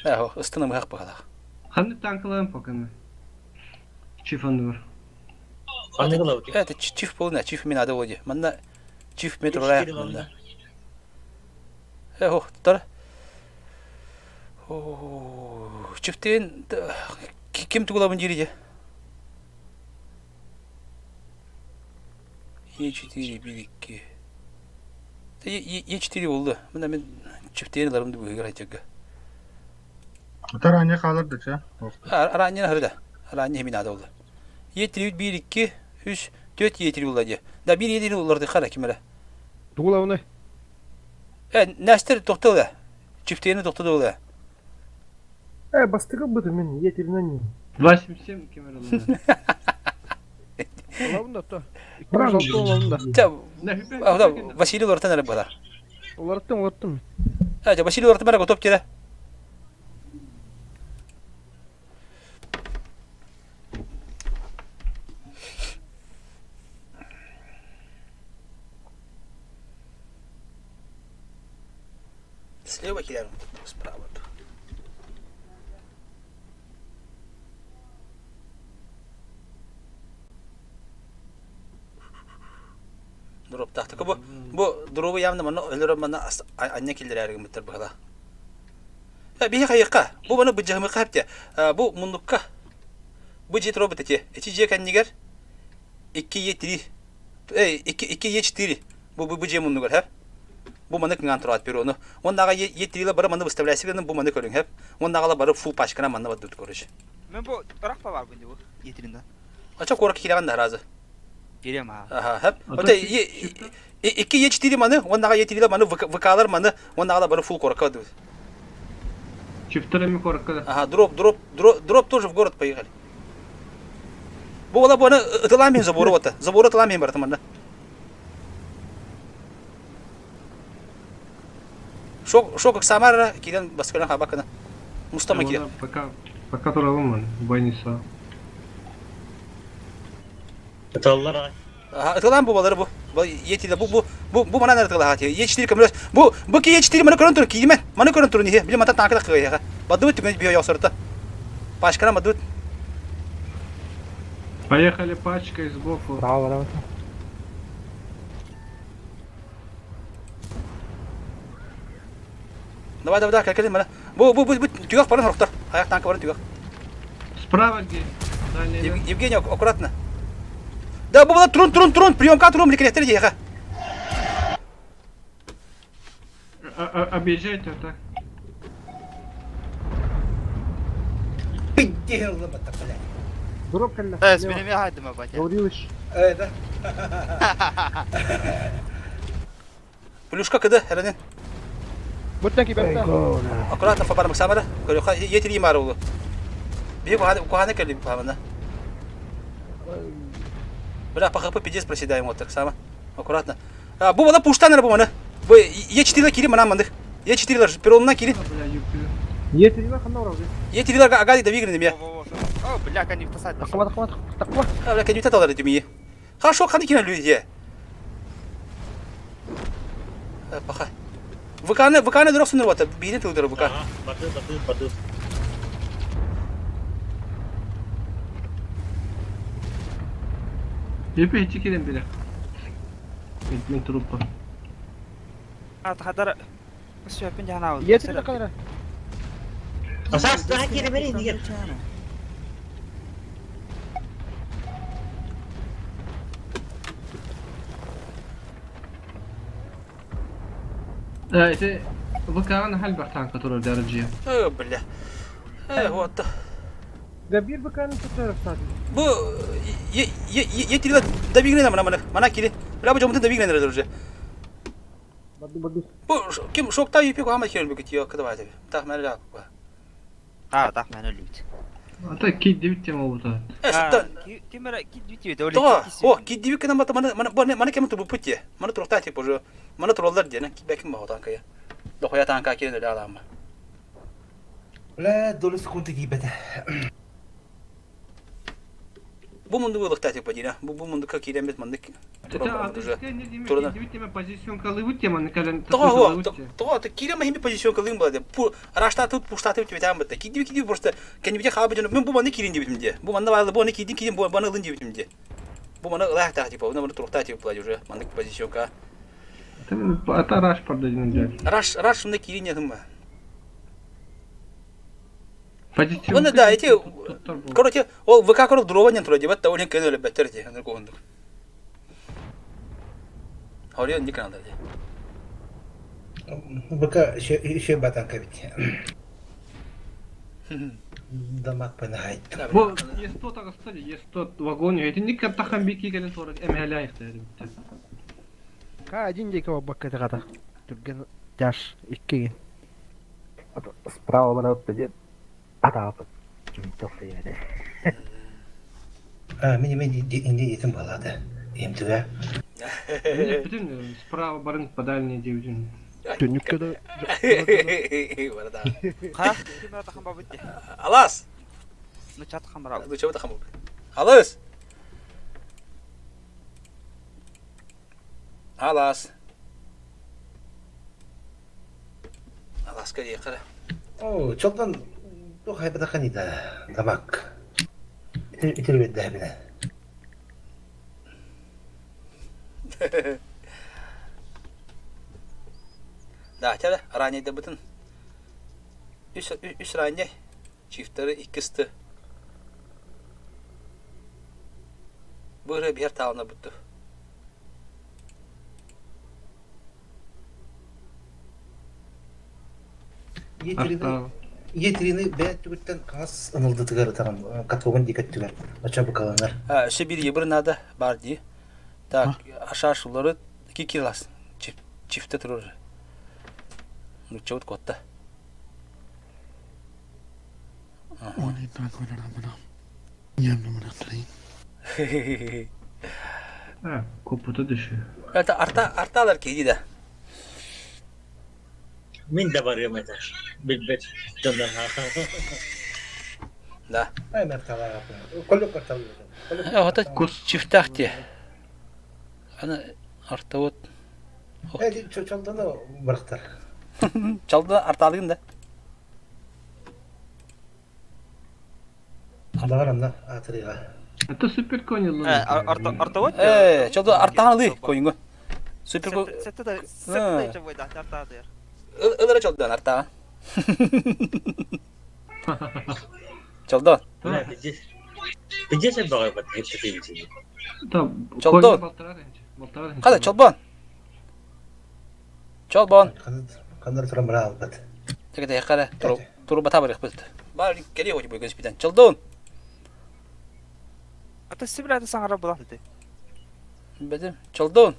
Э, ыстыны мыһах бахалах. Ханны танкалаан поканы. Чиф анны бар. Это чиф полный, чиф ми надо води. Манна чиф метр лая манна. Э, ох, тар. О, чифтен ким тугулабын дириде? Е4 1 2. Е4 болду. Мына мен чифтен аларымды бүгүгөр айтжага. Таранья қалыр да ча. Ранее хырда. Ранее хемин ада болду. Е3 1 2 3 4 Е3 болду ди. Да 1 Е3 болду кара кимере. Тугулабыны. Э, Нәстер тоқталды. Чифтені тоқтады ол. Э, бастыгы буду мен, етілінен. 277 кемер Ловында то. 206 ловында. Та, Василий Лортен әлі бала. Оларттым, оларттым. Ә, Василий Лортен бара готов тере. Слева килерим, справа. Дроп тахты. Бу бу дробы явно мана өлөрө мана анне килдер әргим биттер бахала. Я бихи хайыкка. Бу баны бу жахмы капте. Бу мундукка. Бу жет робот эти. Эти же каннигер 2 Е3. Эй 2 2 Е4. Бу бу бу же мундугар хеп. Бу маны кыңан турат бир оны. Оннага Е3 ла бары маны выставляйсы бу маны көрүң хеп. Оннага бары фул пачкана маны бадут короче. Мен бу ырак бар бу Е3-ден. Ача корок килгән да разы. Кирем а. Аха, хеп. Ота 2 Е4 маны, оннага Е3 ла маны ВКлар маны, оннага бары фул корокка бадут. Чифтерами корокка. Ага, дроп, дроп, дроп, дроп тоже в город поехали. Бу ола буны ытыламын заборы ота. Заборы ытыламын бар таманда. Шок, шок Самара киден баскалан хабакана. Мустама киден. Пока пока туралым мен больница. Ыталлар Ага, ытылам бу балары бу. Бу Е3 бу бу бу бу мана ытыла хати. Е4 көмөрөс. Бу бу ки Е4 мана көрөн тур киймен. Мана көрөн тур нихе. Биле мата танкы кыйга. Бадыбыт түгөн био ясырта. Пашкара бадыбыт. Поехали пачкой сбоку. Браво, браво. Давай, давай, давай, кел, мана. Бу бу бу түгәк барын хорохтор. Аяк танкы барын түгәк. Справа где? Евгений, аккуратно. Да, бу була трун, трун, трун, приемка трун, блекелектер дияга. Объезжайте так. Пиздел, блядь. Дроп кэллэ. Э, сменеме хайдыма батя. Гаврилович. Э, да. Плюшка кыды, әрәнен. Буттан ки бәттә. Аккуратно фабар максамара. Көрөкка етили мар улу. Би кухана кухана келди бу хамана. Бля, по ХП пиздец проседаем вот так само. Аккуратно. А, бу мана пуштан бу мана. Бу Е4 кири мана мандых. Е4 переломна кири. Е4 ханна орал. Е4 агади да выиграны меня. О, бля, они втасать. Тахма, тахма, тахма. А, бля, кәнүтә талар димие. Хорошо, ханы кине люди. Паха. ВК-ны, ВК-ны дөрөк сыныр бата. Бейне тылдыр ВК. Баты, баты, баты. Епе ичи кирен биле. Мен трупа. Хатар. Все, пин жана. Е4 кайра. Асас, да, кире бери, From your channel. Э, ити ВК-ны хал бар танка турар дәрәҗә. Э, бля. Э, вот. Да бир ВК-ны tutarım sadece. Бу е е е е да бигрена мана мана мана кири. Бля, бу жомтын да бигрена уже. Баду баду. Бу ким шокта юпи ко хама кирен бүкет yok давай tabi. Так мен ля. А, так мен өлүт. Ата ки дебит тема болду. Э, саттан. Кимера ки дебит дебит То, о, ки дебит кена мата мана мана мана кем турбу путте. Мана турукта тип уже. Мана туралдар дена ки беким ба танка я. Дохуя танка кирен ля алама. Бля, долю секунды гибете. Бу мунду булык тип дина. Бу бу мунду как кирен бит мандык. Турана. Дебит тема позицион калыбыт тема, кален. То, то, то кирен махими позицион калым бала. Пу рашта тут пушта тут бит амбат. Ки дебит ки просто кени бит хаба жана мен бу маны кирен дебит мде. Бу манда бу маны кирен кирен бу маны лын дебит мде. Бу маны лах та типа, маны турукта тип бла уже мандык позиционка. Ата раш пардадин. Раш раш мында кирен ядым ба. Позицион. Оны да, эти короче, ол ВК корол дрова не турады, бат таулин кенеле беттер ди, аны кондук. Хорион не каналда ди. ВК еще еще батанка ведь. Дамаг панахайт. Бу Е100 тагыста Е100 вагон эти ник тахан бики келен сорок МХЛ ихтер. К1 дейки бакка тагата. Түрген жаш 2 Справа мана өттө Атаапыт. Тоқта А, мини мини инди етим балады. Емтүгә. Бүтүн справа барын подальний дебитин. Түнүккө да Барда. Ха? Кимера тахан бабыт. Алас. Ну чат хамара. Ну чего тахан Алас. Алас. Алас кәли кара. О, чолдан бу хайбата ханида дамак. Итер бедде бина. Да, тәле ранее да бүтүн. Үс үс ранее чифтері иккисти. Бұры бер талына бүтті. Е3-ни бә түгүттен каңас ынылды тыгар таган катогын дикет түгәр. Ача букаланар. Өсө бир ебір нада бар ди. Так, аша шулары кикилас. Чифте турur. Нуччабыт котта. А, копута düşüyor. Это арта арталар кейди да. Мин да барыам этэ. Билбет. Да. Ай, мерталар. Коллек картал. Э, вот чифтахте. Ана арта вот. Э, чолдоно барактар. Чалды арталыгын да. Багар анна атырыга. Это супер конь Э, арта арта вот. Э, чалды арталыгы коюңгу. Супер конь. Сетте да сетте да бойда арта дер. Ылара чалдан арта. Чалдан. Пиздец багай бат хепти. Чолдон. Када чолбон. Чолбон. Кандар туран бара албат. Тегете якара туру туру бата барык бит. Бар кели хоч буйгын спитен. Чолдон. Ата сибиле саңара булат ди. Бедем. Чолдон.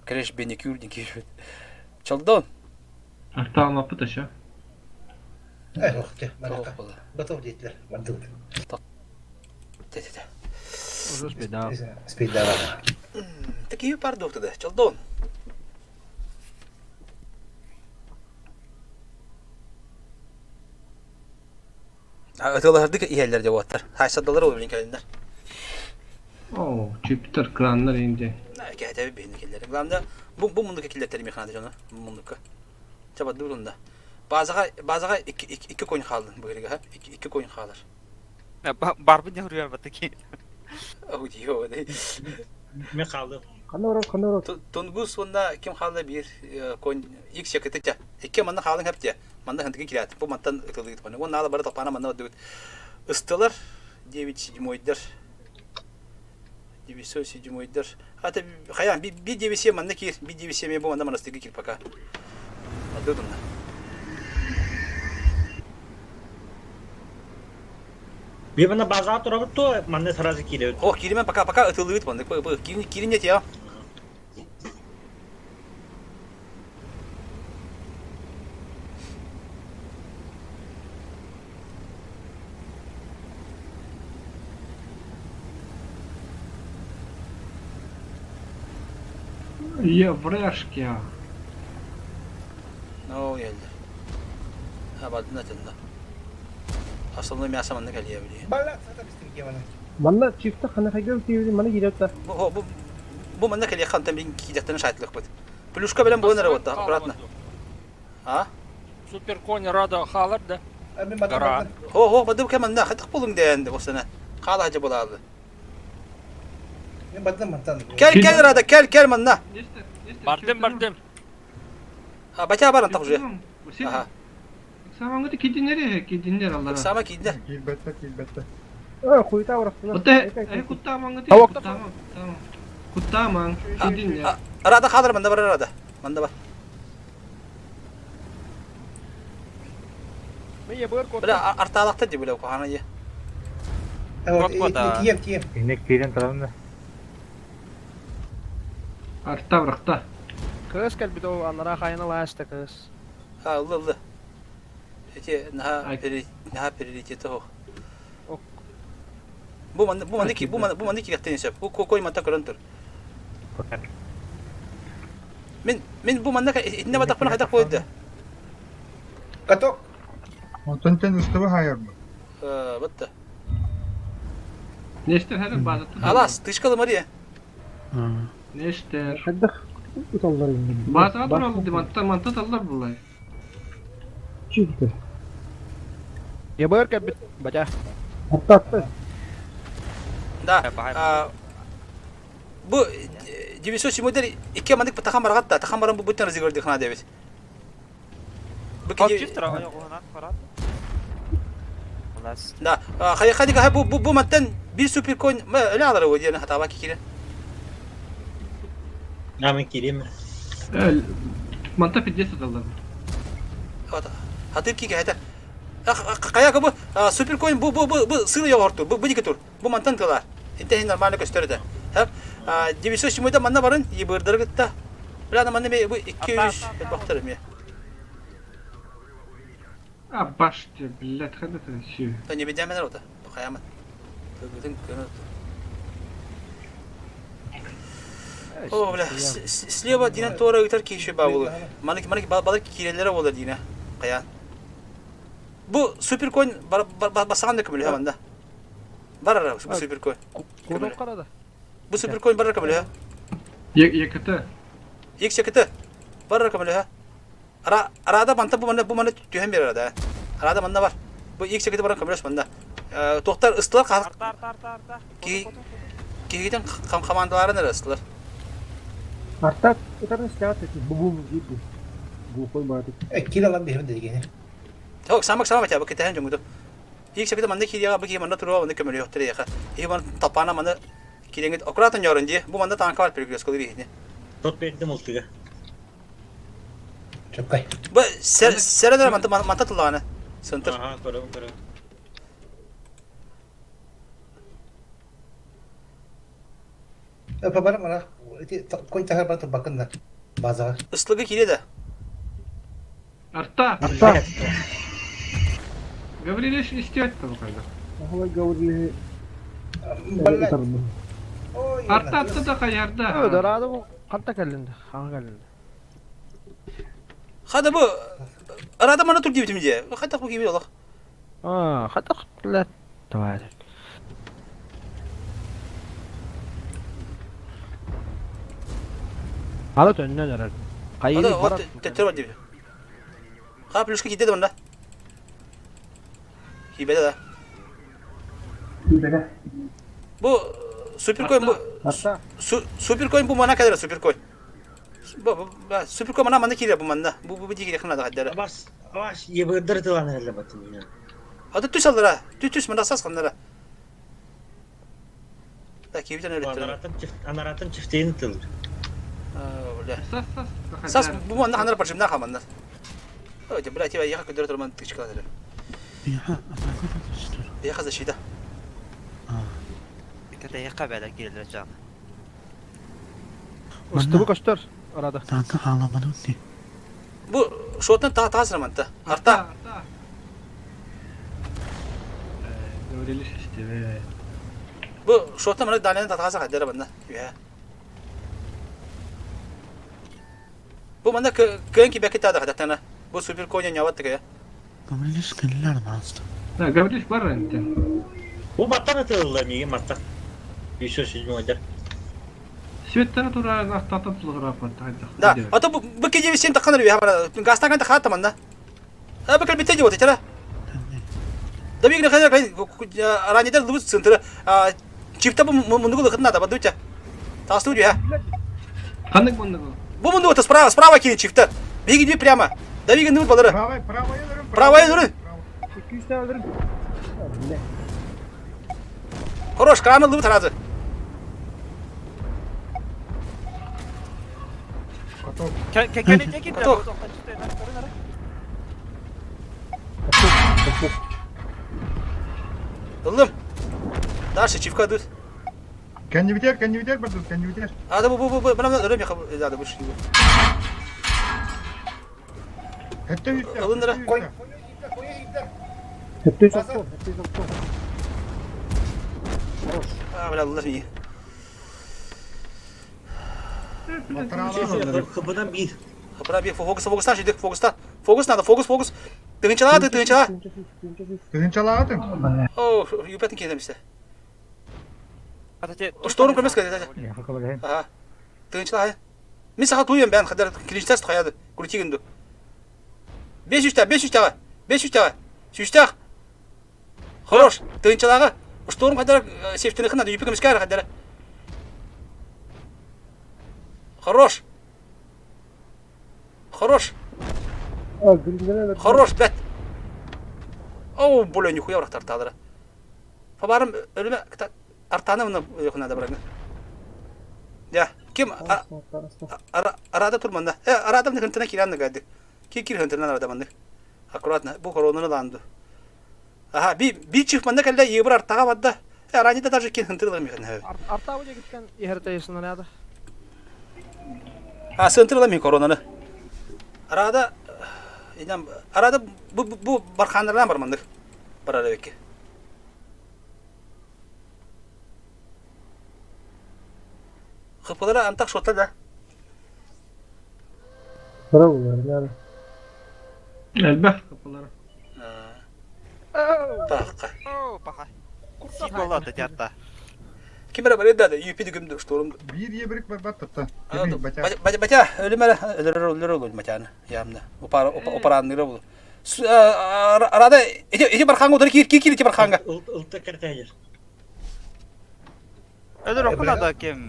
Креш беникюр дикир. Чолдон. Арта алмапы таша. Э, охте, барака. Готов дейтлер. Бардык. Те те те. Уже спидал. Спидал. Такие пар тогда. Чалдон. Ытылаһырдык иһэллэр дьэ уоттар. Хайсадалар ол билин кэлиннэр. Оо, чиптер краннар инде. Кэһэтэби биһини киллэр. Главное, бу бу мундука киллэртэр механада дьоно. Мундука. Чабадды урунда. Базаға базаға икки икки конь хаалдын быһырыга икки икки конь хаалар. Барбын не хуруяр батаки. Аудио дей. Мен хаалдым. Ханна барар, ханна барар. Тунгус уонна ким хаалла биир конь икс якытыча. Икки манна хаалын хэптэ. Манна хантыгын кирэт. Бу мантан ытылыгыт. Уонна аала бары топпана манна бардыбыт. Ыстылар 9 седьмойдар. 907-йдар. Ата хайаан би 97 манна киир, би 97 бу манна монастырга киир пока. Адыдынна. Би манна базаҕа турабыт дуо, манна сразу киирэбит. О, кииримэн пока пока ытыллыбыт маннык. Киирин нет я. Еврешки. Оо, geldi. Ha, бардын атында. Основной мясо манна кэлиэ били. Манна чифта ханахайгал тиэбитин маны киирэр Бу бу бу манна кэлиэ хантан бин киидэхтэрин шайтлыхпыт. Плюшка белен буолан эрэ буотта, аккуратно. А? Суперконь рада хаалар да. Гора. Хо хо бадым кэ манна хатык булуң дээн осана. Хаала хажа булаалы. Мен бардым мантан. Кел кел рада кел кел манна. Бардым бардым. А бача баран так уже. Аха. Самаңыты кидинер кидинер аллара. Сама кидинер. Киирбэттэ, киирбэттэ. Э, хуйта барахсына. Оте, э, куттаамаңыты, куттаамаң, куттаамаң, кидинер. Рада хаалар манна бар рада. Манна бар. Бля, артаалахта ди бля кухана е. Тием, тием. Инне киирэн турабын да. Арта бырахта. Кыз кэлбит ол анараа хайана лааста кыз. Ha, ылла ылла. Эти наха пере наха приоритеті хох. Бу манны бу манны ки бу манны бу манны кириэхтэн сөп. Бу кой манта көрөн тур. Мин мин бу манна итинне батахпына хайдах буойда. Каток. Онтон тен ыстыбы хайарбы. Э, батта. Нестер хәрі база Алас, тышкалы Мария. Нестер. Хайдах уталлар инде. Базаға туралы ди манта манта таллар булай. Чифтер. Ебыр кэлбит батя. Атта атта. Да. Бу 907 икки маннык тахан баргатта, тахан баран бу буттан разыгрывать хана дебит. Бу Да, хайа бу бу бу маттан бир суперконь ма эле алар диэн хатаба кикире. Намын киирим. Манта пиздец аталлар. Хатыр кике хата. Кая бу суперконь бу бу бу бу сыны йогорту, бу бу тур. Бу мантан тылар. Инте хин нормально көстөрдө. Хап 907 манна барын ебырдыр гытта. Бля манна бу 200 бактыр ме. А баште, блядь, хада ты все. Та не бедямен рота. Каямат. Бүтүн көнө. О, бля, слева дина тора үтер киши ба болу. Манык манык балык кирелere болар дина. Каян. Бу суперконь басаган да көмөлө манда. Бар ара бу суперконь. Кодок карада. Бу суперконь бар көмөлө. ЕКТ. ЕКТ. Бар көмөлө. Ара арада манта бу манда бу манда түһен берер арада. Арада манда бар. Бу ЕКТ баран көмөлөс манда. Тоқтар ыстылар Арта арта арта арта. Кигитен командаларын ыстылар. Арта утарын стят эти бу бу бу. Глухой баты. Э, киир алан биһим дегене. Ток самак самак тя бу китен жоңду. ЕКТ манда кирияга бу ки манда туруа манда көмөлө yoктур яха. И манда тапана манда киреңит аккуратно yorun ди. Бу манда танка бар перекрестка дигене. Тот бердим ултыга. Чопкай. Бу середер манта манта туланы. Центр. Ага, көрөм, көрөм. Э, барам ара. Эти конь тахар бар турбакын да. Базаға. Ыстылыгы кире да. Арта. Арта. Гаврилович истият там когда. Ахла говорили. Арта арта да хайарда. Дорада бу ханта кэллин хаҥа кэллин. Хада бу Арада мана тур диэбитим дии. Хата бу киби олох. Аа, хата лет давай. Ала төннөн эрэр. Хайы барар. Төттөр бар диэбит. Ха плюшка киирдэ да манна. Киирбэтэ да. Киирбэтэ. Бу суперкоин бу суперкоин бу мана кэлэр суперкоин. Бу суперкоин мана манна киирэр бу манна. Бу бу дии киирэх надо хаддара. Бас бас ебырдар тылан эрэллэ батын. Ады түс аллара. Түс түс мана сас ханнара. Да киирбитен өлөттөр. Анаратын анаратын чифтейин тыл. Бля. Сас сас. Сас бу манна ханнара прожимна хаманна. Ой, бля, тебя я как дөрөтөр ман тычка дөрө. Яха защита. Кэтэйэххэ бэлэ киирэллэр дьаҕа. Устубу көстөр арада. Танка хаалабанын Бу шотын та тазраманта. Арта. Говорили системе. Бу шотын мына дален татаза кадера банна. Үһә. Бу манна кыан кибэки тада хататана. Бу супер коня няват тыгая. Гаврилиш кэллэр маста. Да, Гаврилиш бар энтен. Бу маттан ытылла миги маттан. Еще седьмой да. Светтара тура астатып тулура Да, а то бу кеди сен такканыр би хабара. Гастаган та хата манна. А бу кэлбитте диот этера. Да бигне хазар кай ранидер лубус центр. Чипта бу мундугу лыхытна да бадуча. Тасту дүйә. Ханнык мундугу? Бу мундугу справа, справа кини чифта. Биги ди прямо. Да биги нур балары. Правая, правая өлөрүм. Правая өлөрүм. 200 өлөрүм. Хорош, краны лубут разы. Готов. Готов. Ыллым. Дальше чивка идут. Кэннибитер, кэннибитер бардыр, кэннибитер. А, да, бу, бу, бу, бу, бу, өлөм яха, да, да, бу, Хэттэ үстэ. Ылындыра. Кой. Хэттэ сопто, хэттэ сопто. А, бля, ыллар мии. Хыбынан бир. Хыбынан бир, фокус, фокустан шидик, фокустан. Фокус надо, фокус, фокус. Тыгынчалаа, тыгынчалаа. Тыгынчалаатын. О, юпетін кейдем исте. Шторм көрмес кәде. Ага. Тыгынчалаа. Мин саха туйым бән хәдәр клинчтәс хаяды. Крутигинду. 5 3 5 3 тага. 5 3 тага. Сүүстэх. Хорош. Тыгынчалаага. Шторм хәдәр сефтини хына юпи көмүскә хәдәр. Хорош. Хорош. Хорош, бәт. Оу, бля, нихуя врахтар тадыра. Фабарым өлүмө артаны мына надо брать. Я, ким арада турманда. Э, арада мына хынтына киранны гайды. Ки кир хынтына арада манды. Аккуратно, бу коронаны ланды. Ага, би би чих манда калда ебр артага бадда. Э, аранида даже кин хынтырылар михын. Арта бу жегиттен иһэртейсин надо. А, сынтырылар мин коронаны. Арада инам арада бу бу барханнардан бар мандык. Бар арабекке. Хыпылара антак шота да. Браво, надо. Элбэх хыпылара. Паха. О, паха. Сиколата тятта. Ким бere бар да юпи дигим шторм. Бир ебрик бар бар тапта. Батя батя өлүмөр өлөрөр өлөрөр ол матяны ямна. Опара опаранныра бул. Арада эти эти барханга удар кир кир кир эти барханга. Ылта картайыр. Өлөр окуна да кем.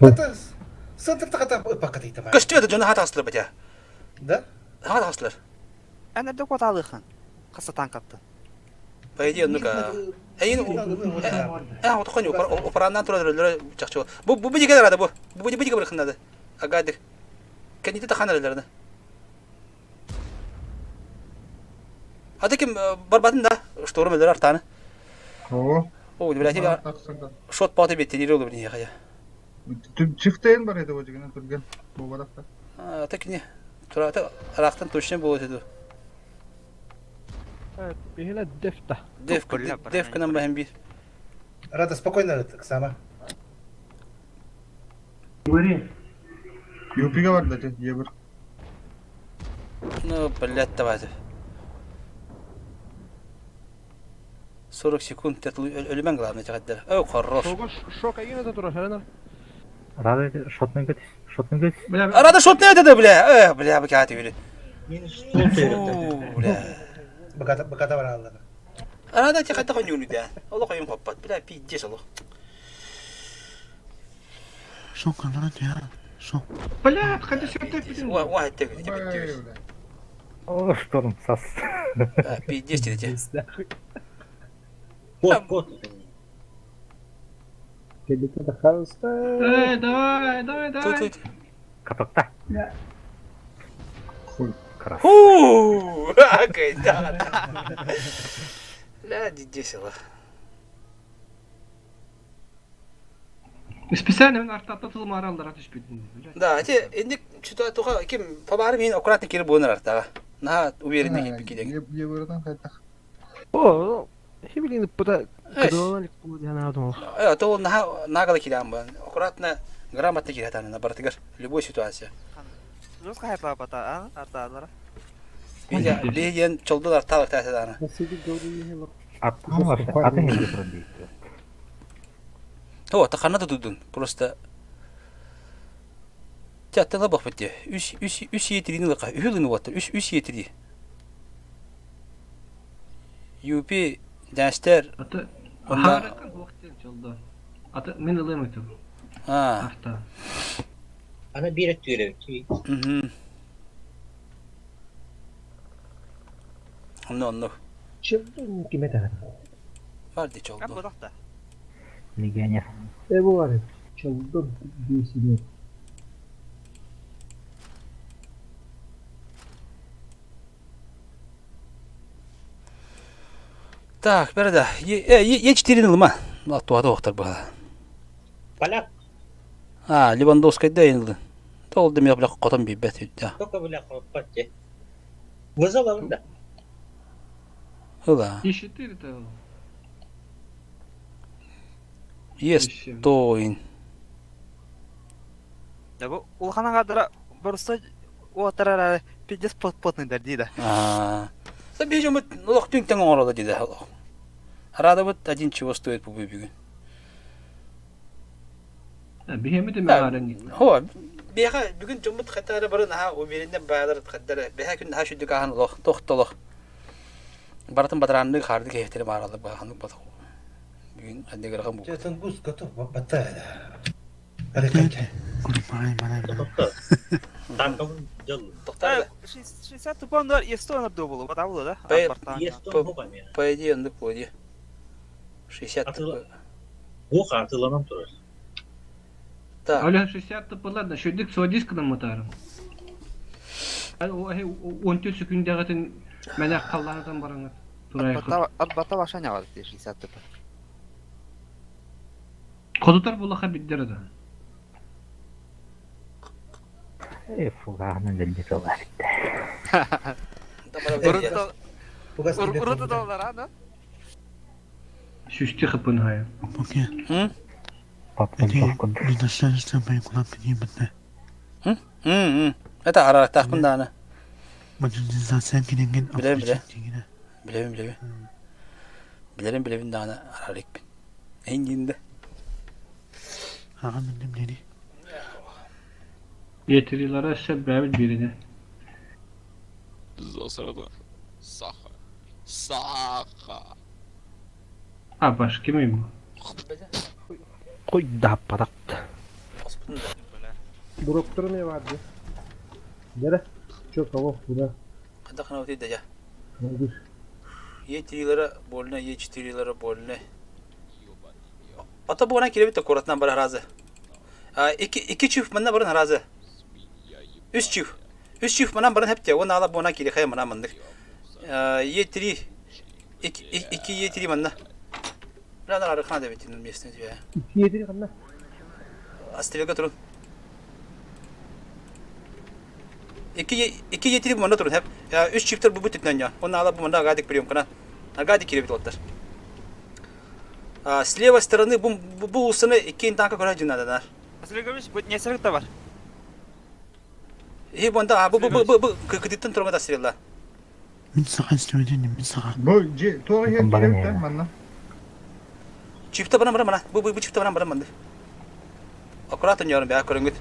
Центр тахата пакатыйта. Көстү это жона хатаслар батя. Да? Хатаслар. Әнә дә коталыхан. Каса танкатты. По идее, ну-ка. Эйин, э, вот конь опараннан турар өлөрөр чакчы. Бу бу бу дигән арада бу. Бу бу дигән бер Агадык. Кәните тахан өлөрнө. Аты ким барбатын да, шторм өлөр артаны. О. О, блядь, шот паты бетте дире олы бир хая. Чифтейн бар edi о түрген. Бу баракта. А, так не. Тура арактан точно болот эди. Биһиле дефта. Деф деф кынан бахым бир. Рада, спокойно, Оксана. Говори. Юпига бар да, ебір. Ну, блядь, давай. 40 секунд, өлүмэн главное чаҕайдар. О, хорош. Шок айгын это турар, Хелена. Рада шотный көтүс, шотный көтүс. Рада шотный это, бля. Э, бля, бакаты били. Бля. Баката, баката бар аллар. Рада чаҕайда хоньюну да. Олох ойун хоппат. Бля, пиздец олох. Шок, она я. Шок. Бля, хотя сюда Уа, уа, это тебе. О, шторм сас. Пиздец тебе. Кот, кот. Эй, давай, давай, давай. Катокта. Хуй. Фу, да. Ля, десела. Специально мен артатта тылмары алдыра түспүтүн. Да, те инник что-то туха ким побары мен аккуратно кире буонар артага. На уверенно кип кидең. Ебірдан қайтақ. О, хибилин пыта кыдылан кулу Э, то на нагала кирам бан. Аккуратно грамотно кире таны на бартыгар любой ситуация. Жос хайпа бата, а? Арталара. Бия бия чолдулар арталык тасаданы. Атын елге туран дейт. О, тахана тудун. Просто Театтала бах битте. Үс үс үс етрини лыка. Үһүлүн уоттар. Үс үс етри. ЮП Дәстер. Аты Харакан вакытын чалды. Аты мен ылым өтүп. А. Арта. Ана бир өттүрө. Мгм. Онно онно. Ким это? Бар ди чолду. Кам бодакта. Легионер. Э, бывает. Чалдон бесит. Так, берда. Е 4 лыма. Туада оқтар бала. Поляк. А, Левандовский да енді. Тол демек бля котон бибет үддә. Только бля хоппатте. Вызова да. Ыла. И 4 то. Есть тоин. Да бу улхана кадра просто отарара пиздец потный дерди да. А. Бежим лох түн тең оңороло диде. Рада вот один чего стоит по бүгүн. Бихеми де мегарен. Хо, беха бүгүн жумут хатары барын ха уверенне баалар хаттары. Беха күн ха шүдүк ахан лох тохтолох. Баратын батаранны харды кехтери баралы баханы бат. Бүгүн адегерга бу. Жетон гус готов, бата. Токтар. 60 тупондар и 100 на добулу, батабылы да? По идее, ондук болду. 60 такой. Ох, атыланам турар. Так. Оля 60 тупалар да шөдүк содискадан матарым. Он төсү күндәгәтен мәнә каллардан бараңа. Арбата баша не бар 60 тупа. Кодутар булаха биддер да. Э, фуганы дәлде солар. Уруту доллар, а, да? Сүстү хыпын хая. М? М, Это арарактахпын дааны. Билем биле. Билебин билебин. Билерин билебин дааны арарыкпын. Эңгинде. Yetirилere sebebit birini. Засрада. Саха. Саха. А баш ким бу? Кой да падакт. Дроптор не бар ди. Дere. Чё, кого, куда? Кадахна вот иде я. Молодежь. Е3-лere больно, Е4-лere больно. Ата бугана киребит аккуратно бар разы. А iki iki çift manna barın razı. Üç çift. Üç çift manna barın hep de onu ala buğana kire kaya manna mandık. Е3 2 2 Е3 manna. Biraz arıkana da bitin местный diyor. Yediri kanna. Астрелга турун. 2 2 Е3 manna turun hep. Ya üç çiftler bu bütün ya. Onu ala bu manna gadik прием kana. Gadik kire bit otlar. С левой стороны бу бу уулуссаны иккиэн танка көрө дьинаданар. Василий Григорьевич, бу не бар. И бонда а бу бу бу бу кытыттан турма да стрела. Мин саха истибэтин мин саха. Бу же туох иһэр киирбит манна. Чифта баран баран мана. Бу бу бу чифта баран баран манды. Аккуратно ньорун бää көрүнгүт.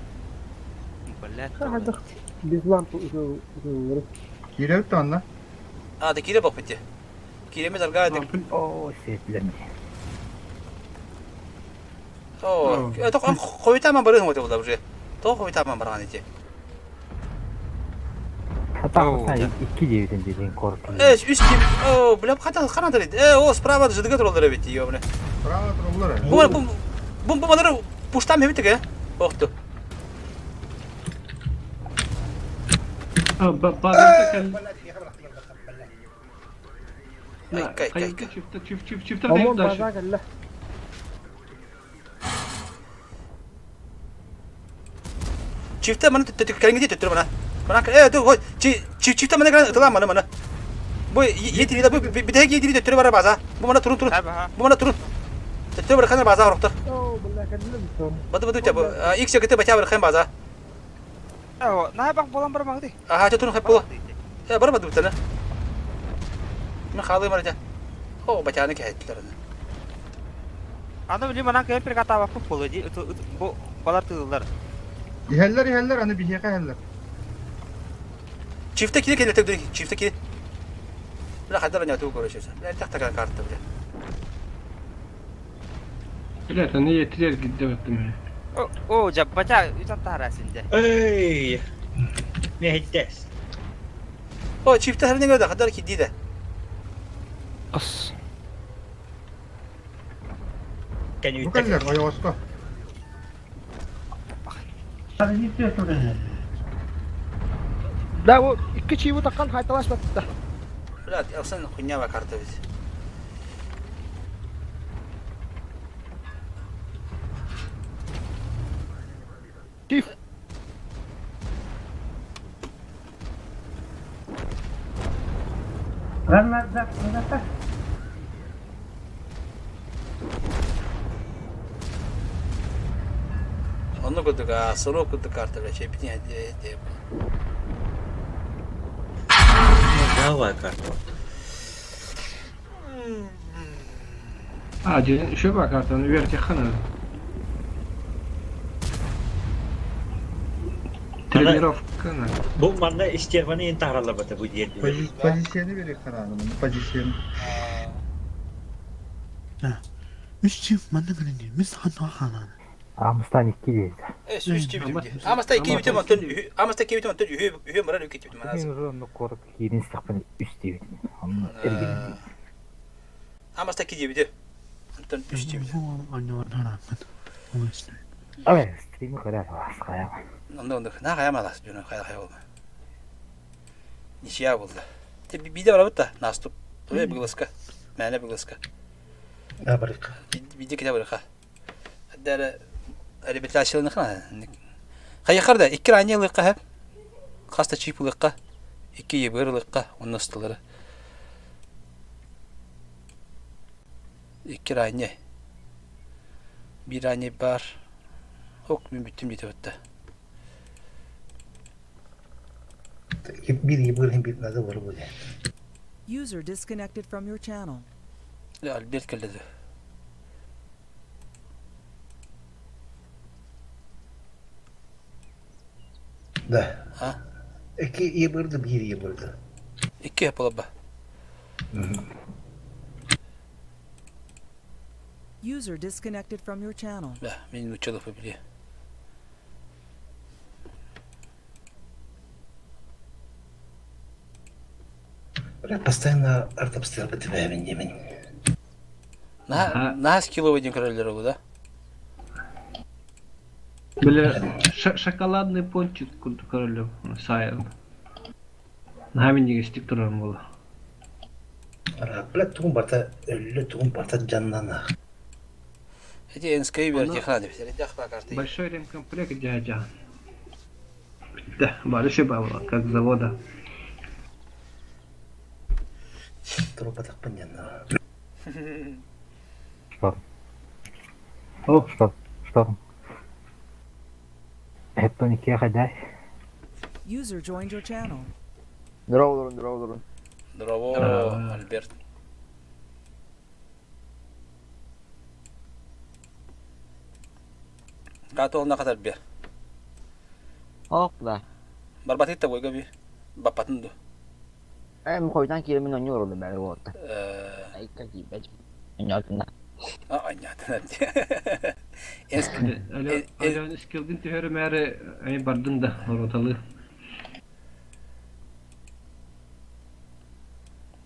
Блядь. Без лампы уже Кииребит да манна. А, да кире баппыт. Киреме дарга дик. О, сетлен. О, это хойта ман барын вот это уже. То хойта ман барган эти. Хата икки девятен деген корпус. Э, үс ким. О, бля, хата хана дарит. Э, о, справа ждыга троллер ведь, ёбне. Справа троллер. Бу бу бу бу балары пуштам хебит теге. Охту. Кай, кай, кай. Омон база кэллэ. Чифте мана кэлиҥҥи төттөрү мана. Мана э ту хой чи чифте мана кэлэн ытылаан мана мана. Бу етирида бу битэһик етири төттөрү бара база. Бу мана турун турун. Бу мана турун. Төттөрү бар хана база ороктор. Бады бады бу икс кете бача бар хэн база. Наһаа бах буолан барамаҕыт. Аха турун хэп була. Э бар бады бутана. Мен хаалыы барата. О бачаны кэһэттилэр аны. Аны билим анан кэлэн приготоваппыт буолуо дии бу балар тыыллар. Иһэллэр иһэллэр аны биһиэхэ иһэллэр. Чифте кире кэлэ төгдү чифте кире. Бля хайдар анятуу көрөшөсө. Бля тахта карта бля. Блядь, аны етирер гидде баттым. О, жаббача үтан тахара синде. Эй! Не хиттес. О, чифте хәрне көрдө, хадар кидди да. Ас. Бу кэллэр ойоҕоско. Да, бу икки чиибу таккан хайталаш батта. Бля, алсан хуйня ба карта бит. Чиф. Онно курдук, сорок курдук карта бля, чепитин де. Давай карту. А, дьэ, еще ба картаны үөрэтиэххэ Тренировка на. Бу манна истерваны ин тахараллар бу диэн. Позицияны берек харааны, позицияны. Үс чиф манна кэлэн мин саха хаалаана. Амстан икки дейт. Э, үс чиф дии. Амаста икки битем онтон амаста икки битем онтон үһү үһү мыран үкки битем Мен уже онно корот киирин истэхпин үс диэбит. Онно эргин. Амаста икки диэбите. Онтон үс диэбите. Ай, стрими көрөр асқая. Онно онно на хая малас дьоно хая хая болма. Ничья болды. Те биде барабыт да наступ. Той быгласка. Мәне быгласка. Да, барык. Биде ките барыка. Дәрі ребятачылыны хана. Хайахар да икки ранее лыкка хәп. Хаста чип лыкка. Икки ебір лыкка онны ыстылары. Икки ранее. Bir ранее бар. Ок мен бүттүм дете бітті. Bir ебыр bir надо бар бу. User disconnected from your channel. Альберт келді. Да. А? Икки ебырды bir ебырды. Икки yapalım ба. User disconnected from your channel. Да, мен училов били. Бля, постоянно артобстрел бітіп демен. На на скилловый день король да? Бля, шоколадный пончик курдук королев сайын. Наһаа стик турар буола. Бля, тугун барта өллө тугун барта жаннана. Эти НСК бер техна деп. Большой ремкомплект дядя. Да, большой бабла, как завода. Трупа так понятно. Что? Что? Что? Это не кеха, User joined your channel. Здорово, здорово, здорово. Здорово, Альберт. Католна катар бе. Ох, да. Барбатык та бойга би. Баппатын ду. Эм хойдан киирэмин онньуу олордум бары уолаттар. Айка киирбэт. Онньоотунна. А, онньоотунна. Ален искилгин түһэрэмээри ай бардын да ороталы.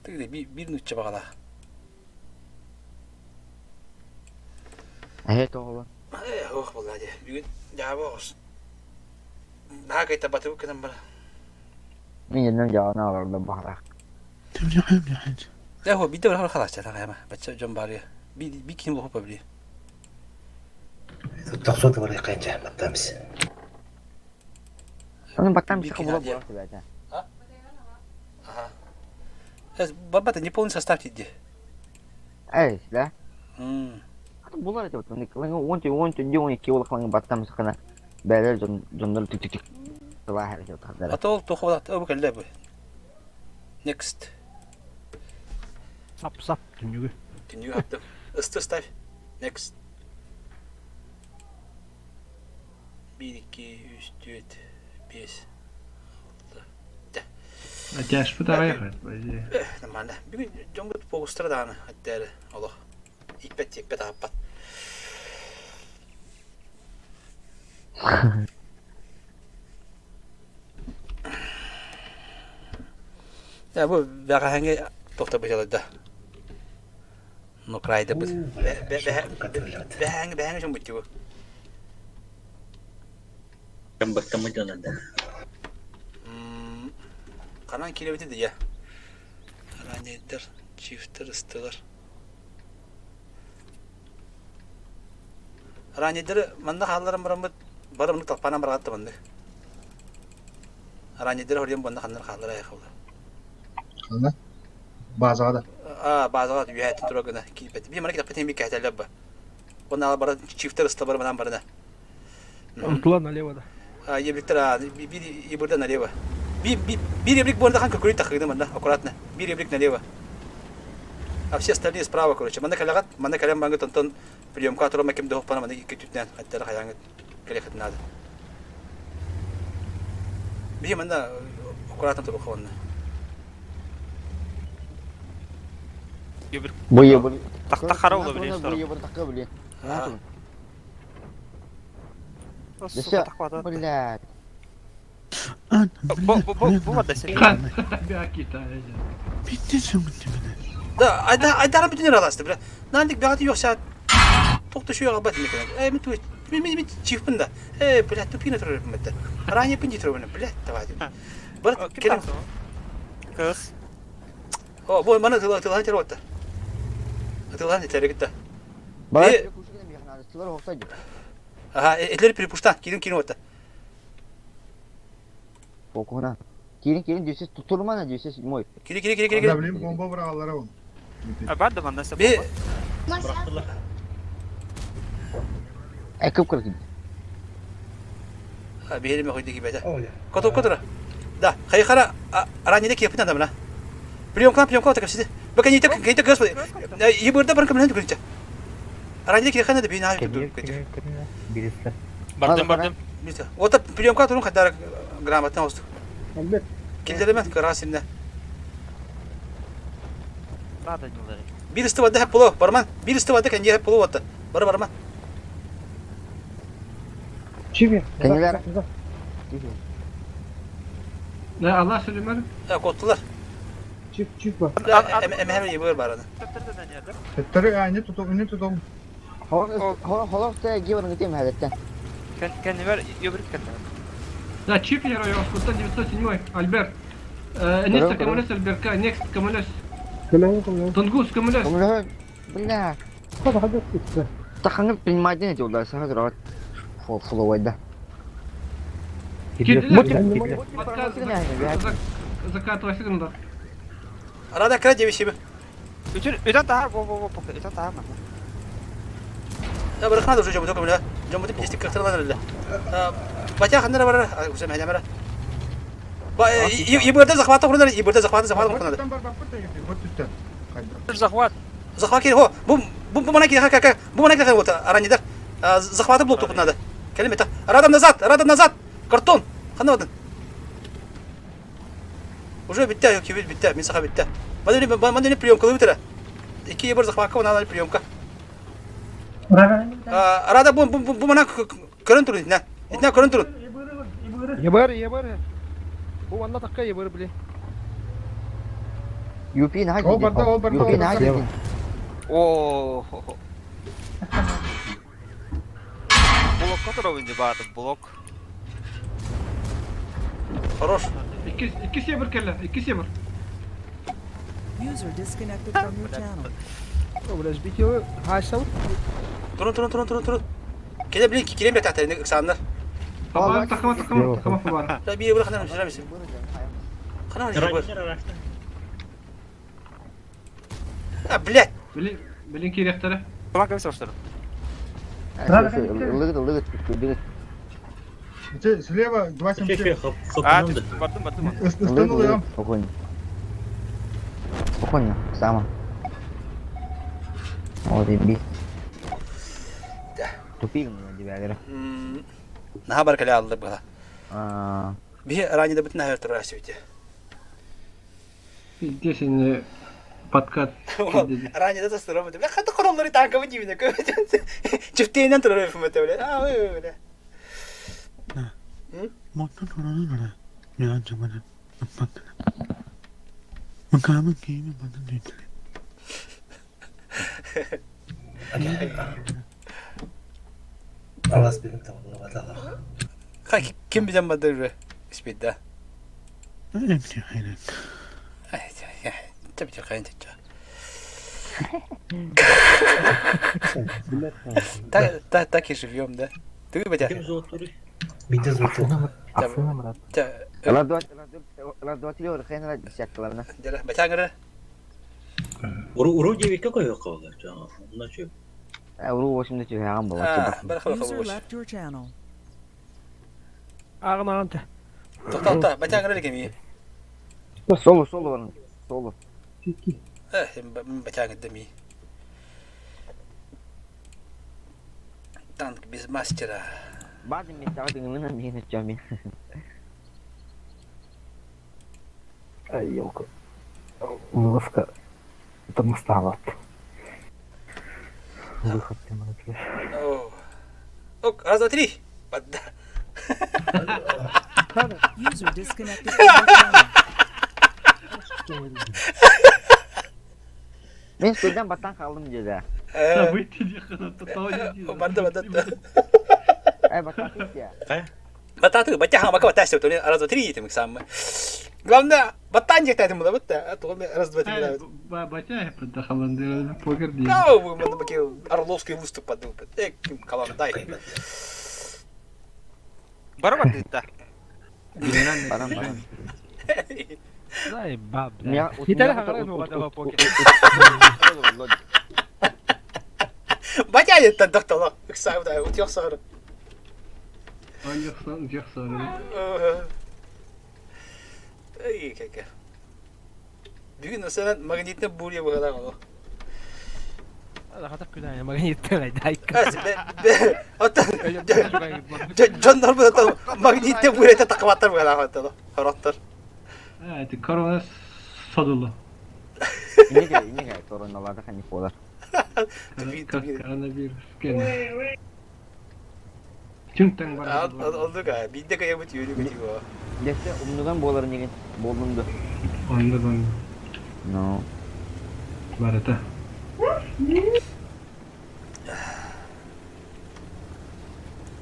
Тыгды бир нучча бағалаах. Эһэ тоҕолон. Э, ох буолла дии. Бүгүн дьаабы оҕус. Наһаа кайтарбатыбыт гынан баран. Мин иннин дьаҕана олордум баҕалаах. Э, хо, биирдэ барар халаачча хайама. Бачча дьон баарыа. Би би ким лохупа били. Тохсун тыбары кайынча баттамс. Onun баттам саха була була себәтә. Ага. Бабата не полный состав тиди. Эй, да? Булар этэ вот он он он ки ол хланг баттам сахана бээлер дьон дьоннор түк түк тылаа хэрэг тахтара. А то тухо бу кэллэ бу. Next. Сап сап түннүгү. Түннүгү аттым. Ысты ставь. Next. 1 2 3 4 5 6 Атяшпыт аҕай Нормально. Бүгүн дьоҥҥут фокустара даҕаны аттаары олох иппэт тиэппэт аһаппат. Э, бу бэҕэһээҥҥи туохта быһыыларда. Ну, крайдабыт. Бэһээҥҥи бэһээҥҥи дьон бу. Кэмбэттэммит дьон да. Ханан киирэбитий дия? Ранейдер, чифтер ыстылар. Ранейдеры манна хаалларан бараммыт бары муну талпаанан бараҕатта маннык. Ранейдеры хоруйан буонна ханнар хааллара айхабыла. Ханна? Базаҕа да. Аа, базаҕа үһээтин тура гына киирбэт. Би мана китаппытын би кэһэтэллэр ба. Уонна бары чифтер ыста бары манан барына. Онтула налево да. А, ебриктер, а, бир ебурда налево. Би, би, бир ебрик буонда хан көкүрүй тахыгны манна, аккуратно. Бир ебрик налево. А все остальные справа, короче. Манна кэлэҕит, манна кэлэн бангыт онтон приемка турума ким да манна икки түтнэн хаттара хаяҥыт кэлиэххитин наада. Биһи манна аккуратно туруха онно. Бу ебур. Тахта хара ула биле. Бу ебур такка биле. Десе, блядь. Бу бу бу бу вода Да, айда айдара бүтүн араласты, бля. Нандик бягати yok Тохто şu yağa batın ekran. Э, мен туй. Мен мен чифпин да. Э, бля, тупина турар бит. Ранее пинди турар бля, давай. Бар келин. Кыз. О, бу мана тыла тыла тер отта. Тыла тер гитте. Бар. Ага, этлери перепушта, кирин кирин отта. Фокуна. Кирин кирин дүйсес тутурмана дүйсес мой. Кири кири кири кири. Да, блин, бомба быраҕаллара ол. А бар да манна Би Э, кып кыркын. Биһири хойду кибете. Коту котура. Да, хайхара ранее кепин адамна. Приемка приемка так сиди. Бака не так не так господи. Ебырда баркам не түгүнчө. Ранее кехана да бина Бирisi. Бардым бардым. Ота приемка турун кадар грамотно осту. Килдеремен кырасымда. Рада дулары. Бир исти хеп боло, барман. Бир исти вада кенге хеп боло ватта. Бар барман. Чиви. Кенелер. Да, Алла Сулейман. Коттулар. Чиф чиф бар. Эм эм ебыр бараны. Төттөрү айны туту, үнү туту. Холор холор та гибрын гитем хәдәттән. Кен кенневер йөбрик кенневер. Да, чип я район, 907, Альберт. Нечто Камалес Альберка, Next Камалес. Тунгус Камалес. Камалес. Бля. Хода хода китте. Тахаңы принимать эти удары, сразу рот. Фуловой, да. Закатывайся гында. Рада кра девичьи. Үтен үтен тахар бо бо бо үтен тахар ма. Барахнада уже жомуту көмөлө. Жомуту пиздик кыхтырылан эрэллэ. Батя ханнара барар, усем хәнәмәра. Ба ибырда захвата курнар, ибырда захвата захвата курнар. Захват. Захват кир хо. Бу бу бу мана кир ха ка бу мана кир вот аранидар. Захваты блок тут надо. Келем это. Радом назад, радом назад. Картон. Хана бадын. Уже битте, кибит битте, мин саха битте. Маны маны приемка лыбытыра. Ики ебыр захватка, она приемка. Рада бу бу бу мана көрөн турун итинэ. Итинэ көрөн турун. Ебар, ебар. Бу манна такка ебар били. Юпин Ол барда, ол барда, ол Юпин барда. О. Блокка турабын дии баатым, блок. Хорош. Икки икки север кэллэ, икки север. User disconnected from your channel. Бля, сбить его. Хайсал. Турун турун турун турун турун. Келе блин кирем бе тахта ыксааннар. Фабар такама такама такама фабар. Да бие бир ханам жирамис. Ханам жибер. А, блядь. Билин билин кириэхтэрэ. План кем соштыр? Лыгыт, лыгыт, лыгыт. Ити слева 277. А, бардым, бардым. Ыстаныл я. Спокойно. Спокойно, сама. Вот и бить. Тупик на тебя, Наха бар кэлэ алды была. А, Биһи ранее да бүтүн ахыр турар сөйте. Пиздец, энэ подкат. Ранее да тастырам. Бля, хата короллары танковы дибине көбөтөн. Чүфтейнен турар өфүмөтө бля. А, ой, бля. Алас бирин табылып Ха, ким биден бадыр испидда. Табы хайын тача. Так, так, так и живем, да? Ты батя? Ким зоотуруй? Бидде зууту. Ладуатилер хенра десяткаларына. Дера, батя ngara. Уру уру диэбиккэ көһүөххэ буолар. Онно үчүгэй. Уру 80 түһэҕин А, буолар. барахла User хабыш. left your channel. Ағын ағын Тоқта, тоқта, батя ngara кеми. Соло, соло баран. Соло. Э, батя ngada ми. Танк без мастера. Базы мен тағы дыңлынан мен өтчөм. Ай, елка. Вылазка. Это масталат. Выход ты молодец. О. Ок, раз, два, три. Подда. User disconnected from your channel. Мен сөйден баттан қалдым деді. Да выйти диэххэ, Барда, барда. Эй, баттан кисия. Бататы, батя хамака батя то раз, два, три, там сам. Главное, батан жектайтын була бітті. Туғын раз, два, три. Батя поддахаланды покер дии. Да, вы мында баке Орловский выступ подумал. Э, ким каландай. Бара барды да. Баран, баран. Дай баб. Меня- Италия хагара ну гадава покер. Батя еттен тоқтала. Ыксам да, утёк сары. Анжақсан, жақсан. Эй, кәкә. Бүгін мәсәлән магнитне буря бугала гало. Хатап күнә магнит дай. Дьоннор бу магнитне буря тақыбаттар бугала хаттар. Хораттар. Это корона содулу. Инеге, инеге короналарда хани болар. Коронавирус. Кене. Чүнтәң бар. Олдук а, бидде кая бут юрү көтүгө. Десе умнуган болар неген болдумду. Онда бан. No. Бар это.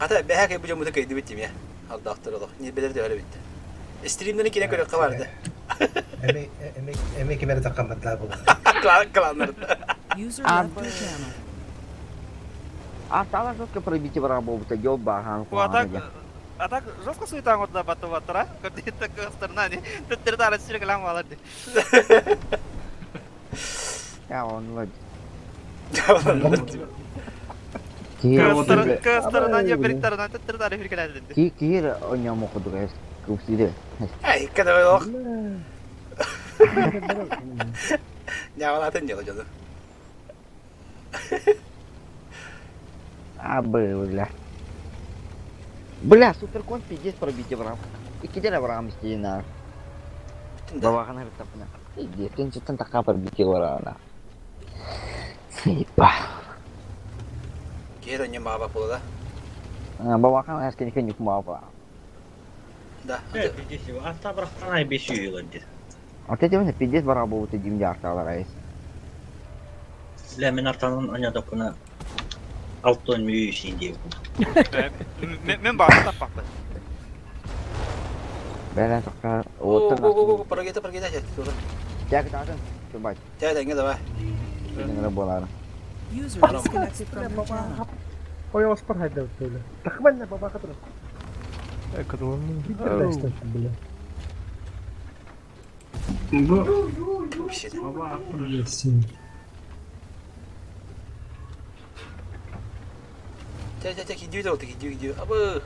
Ата бэһэ кэ бу жомута кэйди бит тимэ. Алдактыр олох. Не белер де бит. Стримден кире көрө кабарды. Эми эми эми кимер таккан бадлар була. Клан кланнар. User left your channel. А стало жестко пробитие врага болбута, ёба, хан, А так, а так жестко суета вот батываттара. Көтүттэ кыстырна не. Төттөр тары сүрүк лам аларды. Я он лодь. Кыастарынан ебриттарынан тыттырытары хүркэлээдилди. Ки киир оньому кудук эс купсиде. Эй, когда ох. Нявалатын дело дьону. А бля. Бля, суперкон пиздец пробить Авраам. Иккидер Авраам истина. Бабахан ырыттапына. Пиздец, тенчеттен така пробить Авраама. Сыпа. Киһи донья баба була да? Бабахан эскенеке нюк баба. Да. Пиздец, арта бырахтан ай бес үйелер. А ты тебе пиздец бара болуты димде арталар айс. Бля, мен артанын анядапына алтон мүйүсин деп. Мен баҕа таппаппын. Бәрен тоққа О, го, го, прогета, прогета, тура. Тяг татын, чубать. Тяг, тяг, давай. Тяг, болары. User disconnected from your channel. Ой, оспар хайда өтөлі. Тахманна баба катыр. Бля. Бу Баба Тя, тя, тя, кидүү да кидүү, кидүү. Абы.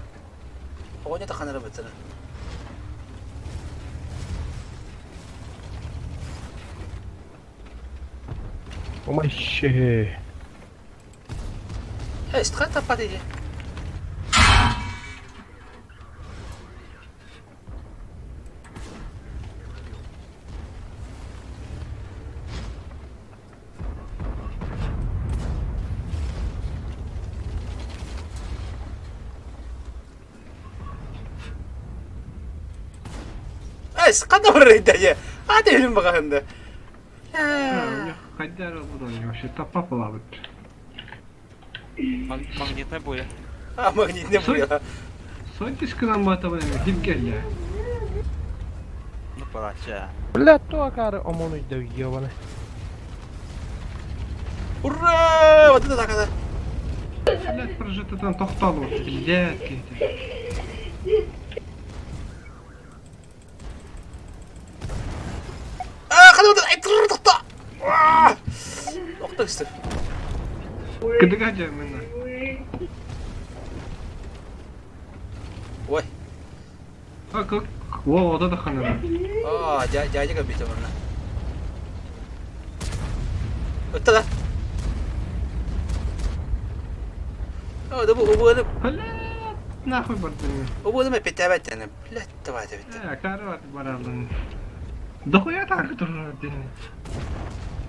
Оҕонньо таханара быттана. Омайше. Эй, страта падает. Эй, ската барар Аты өлүм багахында. Хайдар будан вообще тапа булабыт. Магнитная буря. А, магнитная буря. Сойдиш к нам этого хилгелле. Ну пора, ча. Бля, то акары омону да ёбаны. Ура! Вот это так это. Блядь, прожито там тохтал, блядь, А, хады вот ай тррр тохта. Охта истер. Кыдыга мына. Ой. А как? Во, вот это хана. А, дядя как битэ барна. Это да. А, да бу убуны. Нахуй бардын. Убуны ме петебет яны. Блядь, давай это бит. Э, карават баралын. Дохуя так турар дин.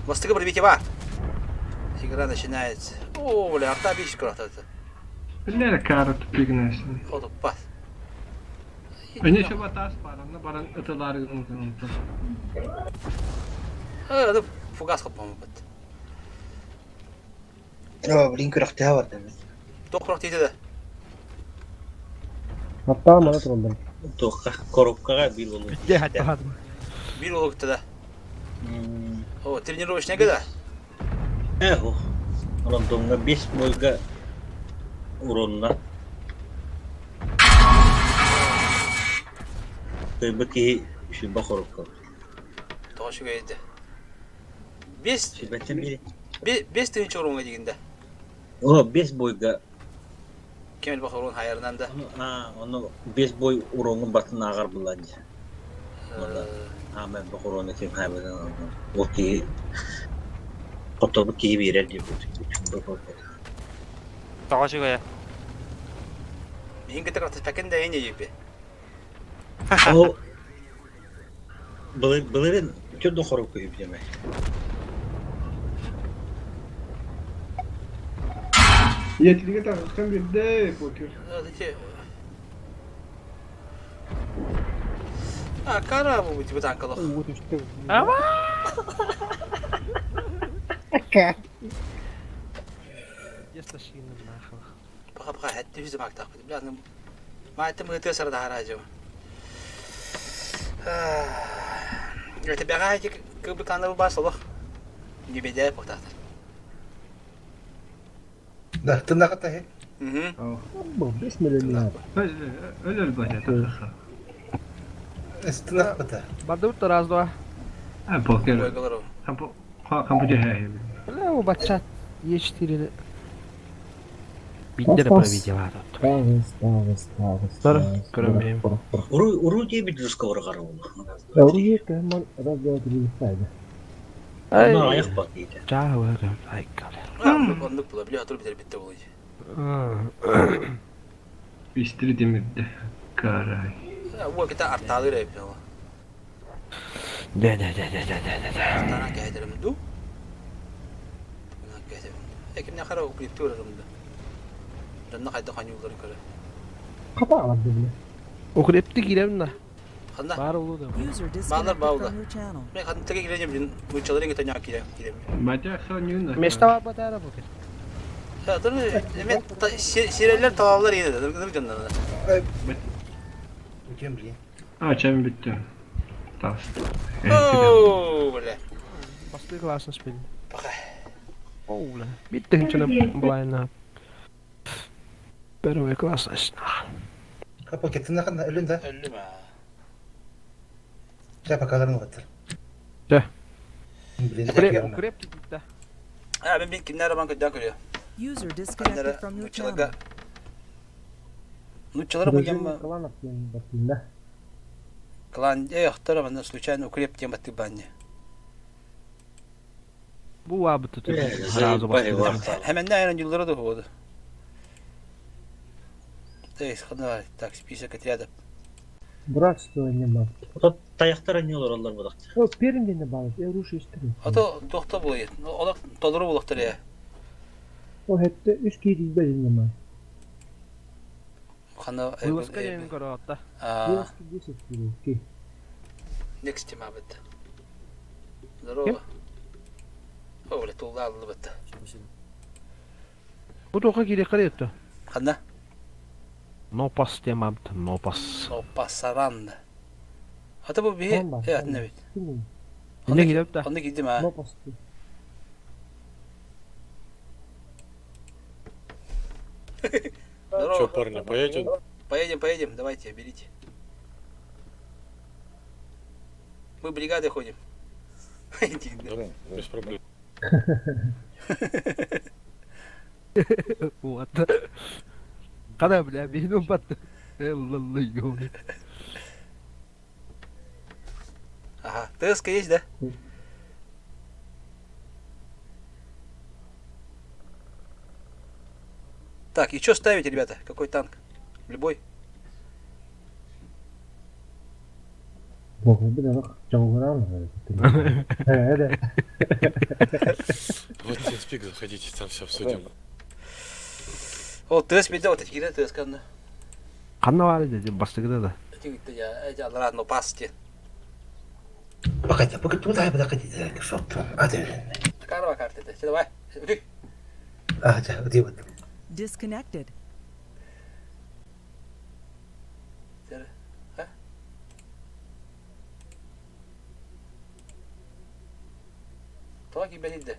Мостыга бір бите бар. Игра начинается. О, бля, арта биш курат это. Бля, кара тупигнесин. Ходу пас. Эне шоба тас баран, баран ытылары гын. А, ну фугас хоппам бит. О, блин, күрәхтә бар дим. Тоқрақ дейді да. Hatta мана туралдар. Тоққа, коробкага бил болу. Бир ол да. О, тренировочный да. Э, о. Рандомга 5 бойга уронна. Көйбө ки шүбә коробка. Тошы гейді. Бес Шүбәтен бири. бес тыгынчы орунга дегенде. О, 5 бойга. Кемел бак урун хайырынан да. А, оны 5 бой уроңун батын агар булан. А, мен бу урону ким хайбадан. О ки Котобу ки бирер дип. Шүбә коробка. Тоҕо чугая. Мин кытыр пәкен дә эне епе. О, былырын чөдө коробка юп деме. Етилге тагыстан бирде покер. А, кара бу типа танкалах. Ама! Ясташины нахуй. Баха баха хәтте үзе мактап. Бля, ну ма это мы тесар да харажы. Это бага эти кыбы каналы басылык. Не беде бактат. Да, тыннаката хе. Бу 5 миллион. Өлөл бата тахса. Тыннаката. Барды раз два. А, покер. Кампу кампу жахай. Бля, у бачат Е4. Биирдэ эрэ пробитие Тар, көрөн бэйэм. Уру уру диэбит разговор гарабыл. Ай, Ана аяқ бар дейді. чааһы быһа ай кале. Оннук була, били отур битер битте буолуй. Истири демирде. Карай. Уо кита артаалыр эбит ол. Да да да да да да да. Артаана кэһэтерим ду. Кэһэтерим. Экимне хара укрепти урарым да. Дьонно хайда ханьууларын көрө. Укрепти киирем на. Ханна? Баар улуу да. User Баалар disconnected баалда. from your channel. Мен ханна теге киирем билин мучаларын кете няк киирем киирем. Батя ханюна. Места бар батара бу. Dur мен сирелер талалар yine de. Dur canlarına. Үтүөм билин. А, чем бүттү. Тас. Оу, бля. Басты классын спин. Оу, бля. Битте хинчена булайна. Первый класс. Капа кеттин ханна өлүн да. Өллүм а. Ча пакаларын угаттыр. Чэ. Билин. Укрепти да. А мен бин kimler ben kötü көрüyor. User disconnected from your channel. Нучалара буйямма. Клан э охтора случайно укреп тем баты банне. Бу вабыты тут. Сразу басты. Hemen ne ayran yıllara da oldu. Так, список отрядов. Братство не мат. Таяқтар не олар олар бұдақты. О, перин не балыт, я руш истри. А то доқты бұл ет. Олар толыры болықтыр я. О, хетте үс кири бәлин не мат. Хана... Вылазка ден көрөтта. Вылазка 10 кири. Ки. Next тема бітті. Здорово. О, бля, тулда алды бітті. Бу тоқа кире каретті. Хана? Нопас темамт, нопас. Нопасаран. А то бұл бе... Э, атына бит. Не кидеп та? Онда кидим а. Нопас. Здорово. Че, парни, поедем? Поедем, поедем, давайте, берите. Мы бригады ходим. Да, без проблем. Вот. Када, бля, бейнум батты. Эллаллы, Ага, ТСК есть, да? Так, и что ставить, ребята? Какой танк? Любой? Бог, бля, чаугран. Вот TeamSpeak, заходите, там все обсудим. О, ТС беде, вот эти ТСК. Канна бар деди, бастыгыда да. Ладно, пасте. Пакайта, пока туда, пока ты, шот. А ты. Карва карты, давай. А, да, где вот. Disconnected. Тоға кибелейді.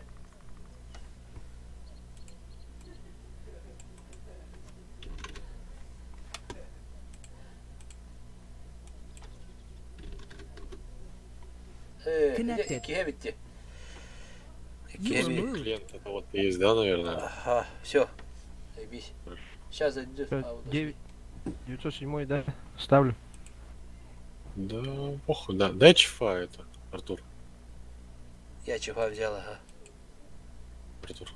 Connected. Иккиге битти. Клиент это вот и есть, да, наверное? Ага, все. Заебись. Сейчас зайду. 907, да, ставлю. Да, похуй, да. Дай чифа это, Артур. Я чифа взял, ага. Артур.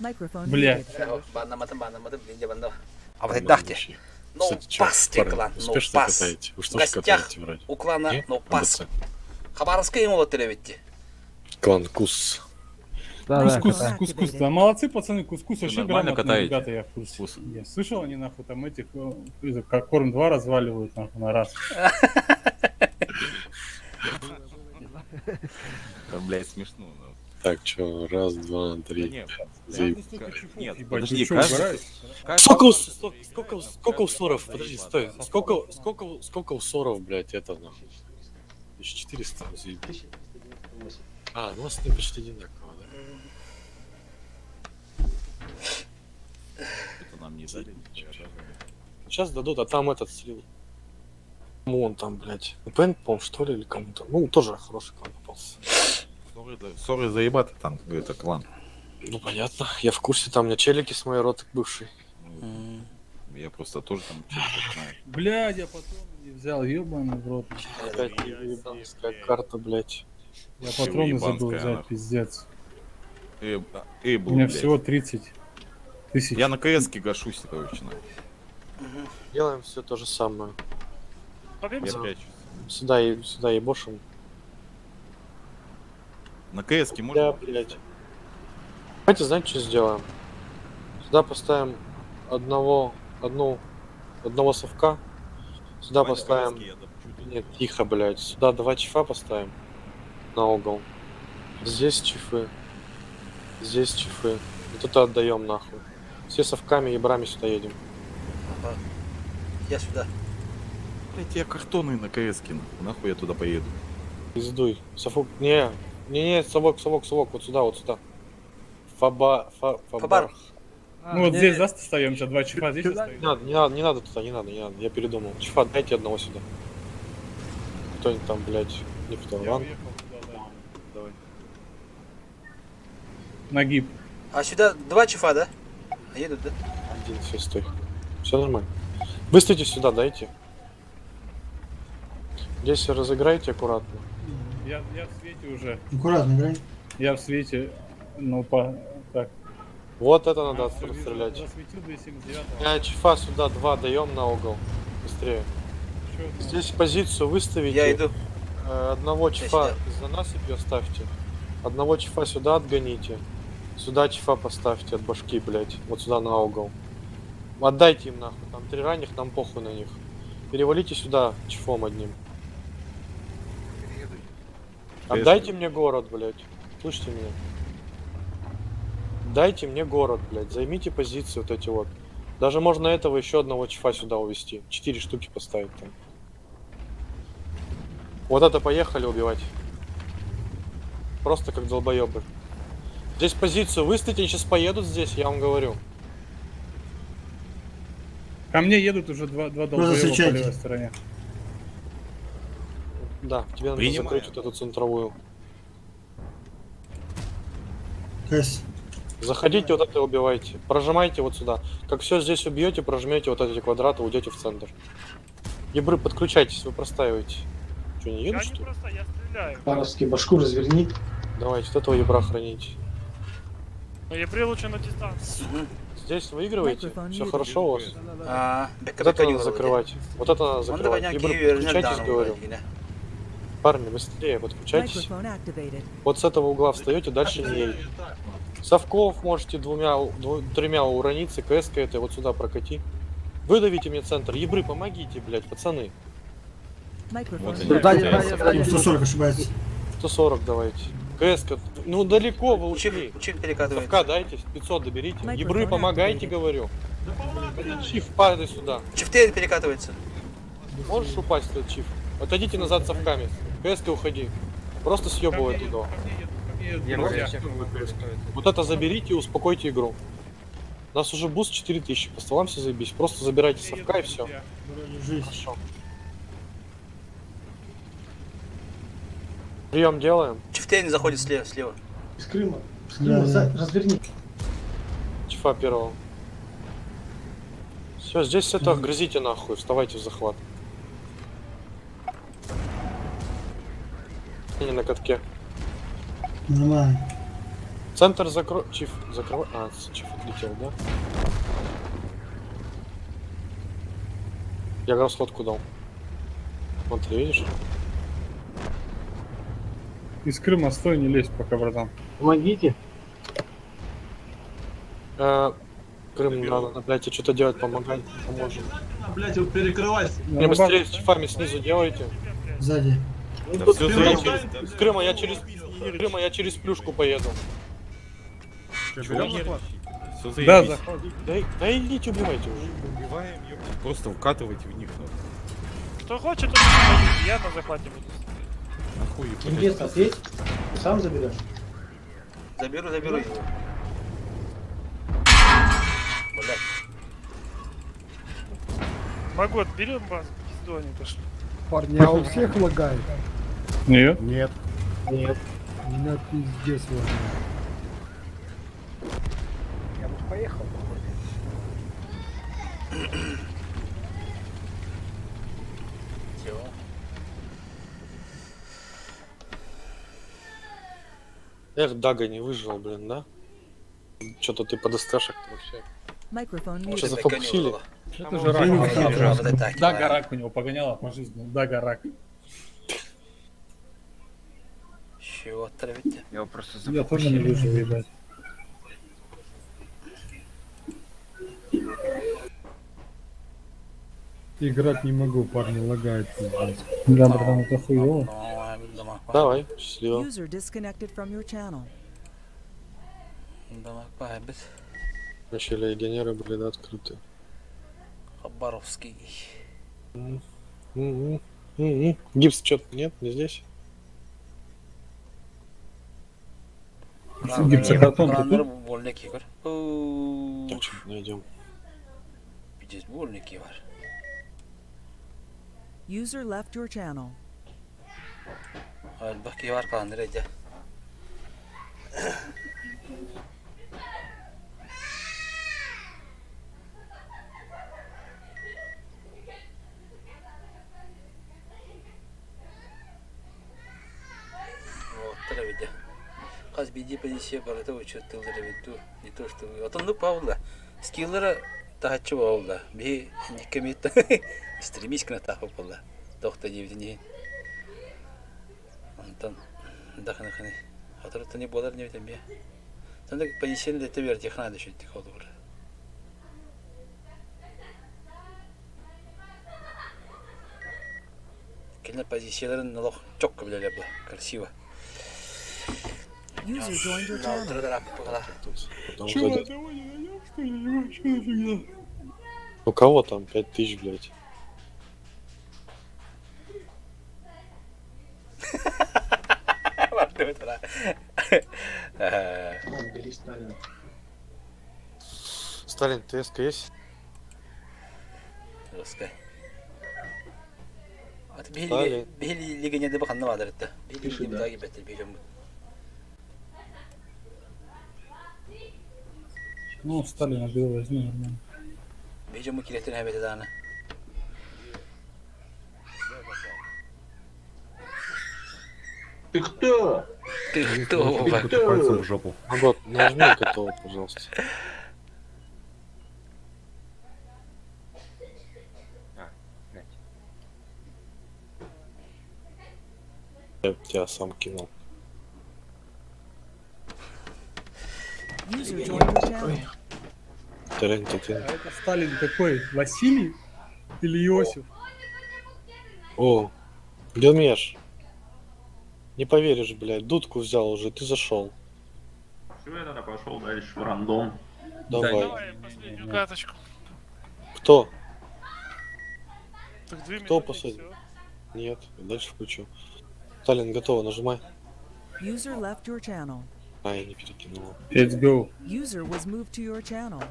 Microphone Бля. muted. Баннаматым, баннаматым, блин, банда. А вот дахте. Ну, Кстати, чё, пас те парни, клан, ну успешно пас. катаете? Вы В что ж гостях катаете вроде? у клана, Не? ну пас. АБЦ. Хабаровская ему вот ведь. Клан Кус. Да, да. Кускус, кускус, да молодцы, пацаны, кускус вообще нормально грамотные катаете? ребята, я в курсе. Я слышал, они нахуй там этих, как корм 2 разваливают нахуй на раз. Там, блядь, смешно. ну. Так, чё, раз, два, три. Не, Заеб- Нет, ебать, подожди, ты чё, каждый... угораешь? Сколько, сколько, сколько усоров? Подожди, стой. Сколько, сколько, сколько усоров, блядь, это нахуй? 1400, заебись. А, ну у нас с ним почти одинаково, да? Это нам не дали. Сейчас дадут, а там этот слил. Кому он там, блядь? Пен, по что ли, или кому-то? Ну, тоже хороший клан попался. Соры заебаты там, это клан. Ну понятно, я в курсе, там у меня челики с моей роты бывший. Я просто тоже там челиков знаю. Блядь, я патроны не взял, ебаный в рот. Опять ебанская карта, блядь. Я патроны забыл Ебанская, взять, нахуй. пиздец. Эй, а, У меня блядь. всего 30 тысяч. Я на КС-ке гашусь, короче, нахуй. Делаем все то же самое. Я прячусь. Сюда и сюда ебошим. На КС-ке можно? Да, блядь. Давайте, знаете, что сделаем? Сюда поставим одного, одну, одного совка. Сюда Давай на поставим... КС-ке я допчу тут. Нет, тихо, блядь. Сюда два чифа поставим на угол. Здесь чифы. Здесь чифы. Вот это отдаем нахуй. Все совками и брами сюда едем. Ага. Я сюда. Блядь, я картоны на КС-ке, нахуй. Нахуй я туда поеду. Пиздуй. Совок. Не, не, не, совок, совок, совок. Вот сюда, вот сюда. Фаба, фа, Фабар. фабар. Ну вот здесь, да, остаемся? Два чифа здесь Не остаются? надо, не надо, не надо туда, не надо, не надо. Я передумал. Чифа, дайте одного сюда. Кто-нибудь там, блядь, никто. Я Ладно. уехал туда, да. Давай. Нагиб. А сюда два чифа, да? А Едут, да? Один, все, стой. Все нормально. Выставите сюда, дайте. Здесь разыграйте аккуратно. Я в свете уже. Аккуратно играй. Я в свете. Ну, по... Так. Вот это надо А, всё, вижу, расстрелять. Засветил 279 Я чифа сюда два даем на угол. Быстрее. Ещё одного. Здесь позицию выставите. Я иду. Одного чифа сюда. за насыпью оставьте. Одного чифа сюда отгоните. Сюда чифа поставьте от башки, блядь. Вот сюда на угол. Отдайте им нахуй. Там три ранних, нам похуй на них. Перевалите сюда чифом одним. Отдайте мне город, блядь. Слышите меня? Дайте мне город, блядь. Займите позиции вот эти вот. Даже можно этого еще одного чифа сюда увести. Четыре штуки поставить там. Вот это поехали убивать. Просто как долбоебы. Здесь позицию выставите, они сейчас поедут здесь, я вам говорю. Ко мне едут уже два долбоеба по встречайте. левой стороне. Да, тебе надо Принимаем. закрыть вот эту центровую. КС. Заходите вот это и убивайте. Прожимайте вот сюда. Как все здесь убьете, прожмете вот эти квадраты, уйдете в центр. Ебры, подключайтесь, вы простаиваете. Что, не Я едут, не что ли? просто, я стреляю. Паровский, башку разверни. Давайте, вот этого ебра храните. Но ебры лучше на дистанции. Здесь выигрываете? Microphone Все muted. хорошо у вас? А, Вот это надо закрывать. Вот это надо закрывать. Ебры, подключайтесь, говорю. Парни, быстрее, подключайтесь. Microphone activated. Вот с этого угла встаете, дальше не едете. Совков можете двумя, тремя урониться, КС этой вот сюда прокати. Выдавите мне центр. Ебры, помогите, блядь, пацаны. Microphone Вот они, muted. Сзади, сзади, сзади. 140 ошибается. 140 давайте. КС, ну далеко вы ушли. Чиф перекатывается. Совка дайте, 500 доберите. Microphone Ебры, помогайте, activated. говорю. Этот чиф, падай сюда. Чифтейн перекатывается. Можешь упасть этот чиф? Отойдите назад совками. КС уходи. Просто съебывай оттуда. Ко мне едут друзья. Вот это заберите и успокойте игру. У нас уже буст 4000, по столам все заебись. Просто забирайте Ко мне совка и едут все. друзья. Жизнь. Хорошо. Прием делаем. Чифтейн заходит слева, слева. Из Крыма. Из Да, Крыма, да. разверни. Чифа первого. Все, здесь это грызите нахуй, вставайте в захват. Не на катке. Нормально. Центр закрой. Чиф, закрывай. А, Чиф отлетел, да? Я как раз лодку дал. Вот ты видишь? Из Крыма стой, не лезь пока, братан. Помогите. Крым, надо, блядь, что-то делать, помогать, поможем. Блять, его перекрывать. Не, быстрее с чифами снизу делайте. Сзади. Да Тут всё Крыма, заебись. с Крыма я через Крыма я через плюшку поеду. Чего нервничаете? Все Да, заебись. заход. Да, да идите убивайте уже. Убиваем, ёпта. Просто вкатывайте в них. ну. Кто хочет, тот пойдет. Я на захвате буду. Нахуй, блядь. Интересно, ответь. Ты сам заберешь? Заберу, заберу его. Блять. Могу, берем базу, пизду они пошли. Парни, а у всех лагает? Нет. Нет. Нет. У меня пиздец лагает. Поехал. Чего? Эх, Дага не выжил, блин, да? Что-то ты под СТшек вообще. Microphone Что muted. зафокусили? Это же рак. Дага рак у него погоняла по жизни. Дага рак. Чего травите? Его просто Я тоже не выжил, ебать. Играть не могу, парни, лагает. пиздец. Да, братан, это хуёво. Давай, счастливо. User disconnected from your channel. Вообще легионеры были, да, открыты. Хабаровский. М-м. М-м. Гипс что-то нет, не здесь? Гипсокартон ты Раннер тут? больники бар. Так, что найдем. Здесь больники бар. User left your channel. Баки бар каланыр эде. Вот, травите. Хас биди позиция бар, это учет тылдыры бит не то что вы. Отон ну павла. Скиллера тахачы болла. Би никемит стремись к тахы болла. Тохта дебит не. Антон дахны хны. Атыр не болар не битем бе. Сонда позицияны да тебер технада шүттик холдур. Кинер позицияларын налог чокко биле бу. Красиво. User joined your channel. Потом Чё, зайдет. одного не найдем, что ли? Ебать, Что за фигня? У кого там 5000, блядь? Бери Сталина. Сталин, ТСК есть? Русская. Ат Сталин. били били лигене де баканна бадыр этте. Били Пишет, лигене да. даги беттер били Ну, Сталина бил, возьми нормально. Били му килетин хебете дана. Ты кто? Ты кто? Ты кто? Пальцем в жопу. Магот, нажми готово, пожалуйста. Я тебя сам кинул. User joined your channel. Терен, тетен. А это Сталин какой? Василий или Иосиф? О, Гелмеш. Не поверишь, блядь, дудку взял уже, ты зашел. Все, я тогда пошел дальше в рандом. Давай. Последнюю каточку. Кто? Так две Кто минуты и последний? всё. Нет, я дальше включу. Сталин, готово, нажимай. User left your channel. А, я не перекинул. Let's go. User was moved to your channel.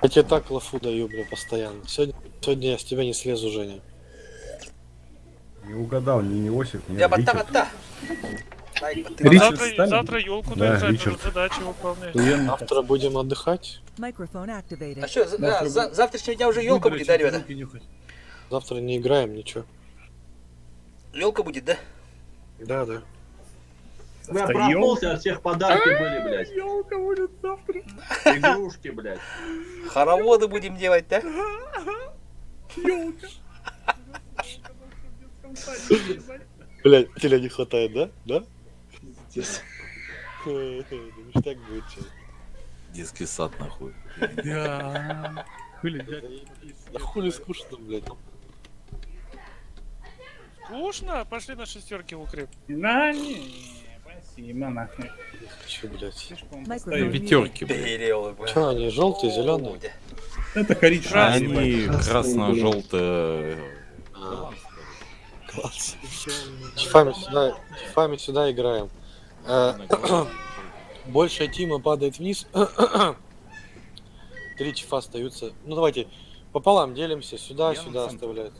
Я тебе так лафу даю, бля, постоянно. Сегодня, сегодня я с тебя не слезу, Женя. Не угадал ни Иосиф, ни Я батта Ричард. батта. Лайк батты. Ричард Завтра, Сталин? завтра елку Да, нарезать, Ричард. надо задачи выполнять. Завтра будем отдыхать. Microphone activated. А что, завтрашнего дня уже елка будет, да, ребята? Руки нюхать. Завтра не играем, ничего. Елка будет, да? Да, да. Я проснулся, от всех подарки были, блядь. Елка будет завтра. Игрушки, блядь. Хороводы будем делать, да? Елка. Блядь, тебя не хватает, да? Да? Ништяк будет сейчас. Детский сад, нахуй. Да. Хули, дядь. Да хули скучно, блядь. Скучно? Пошли на шестерки в укреп. На, не, спасибо, нахуй. Не хочу, блядь. Microphone muted. Пятерки, блядь. Че, они желтые, зеленые? Это коричневый. Они красно-желтые. А, Класс. Чифами сюда, чифами сюда играем. Большая тима падает вниз. Три чифа остаются. Ну давайте пополам делимся. Сюда, Я на сюда центр. оставляют.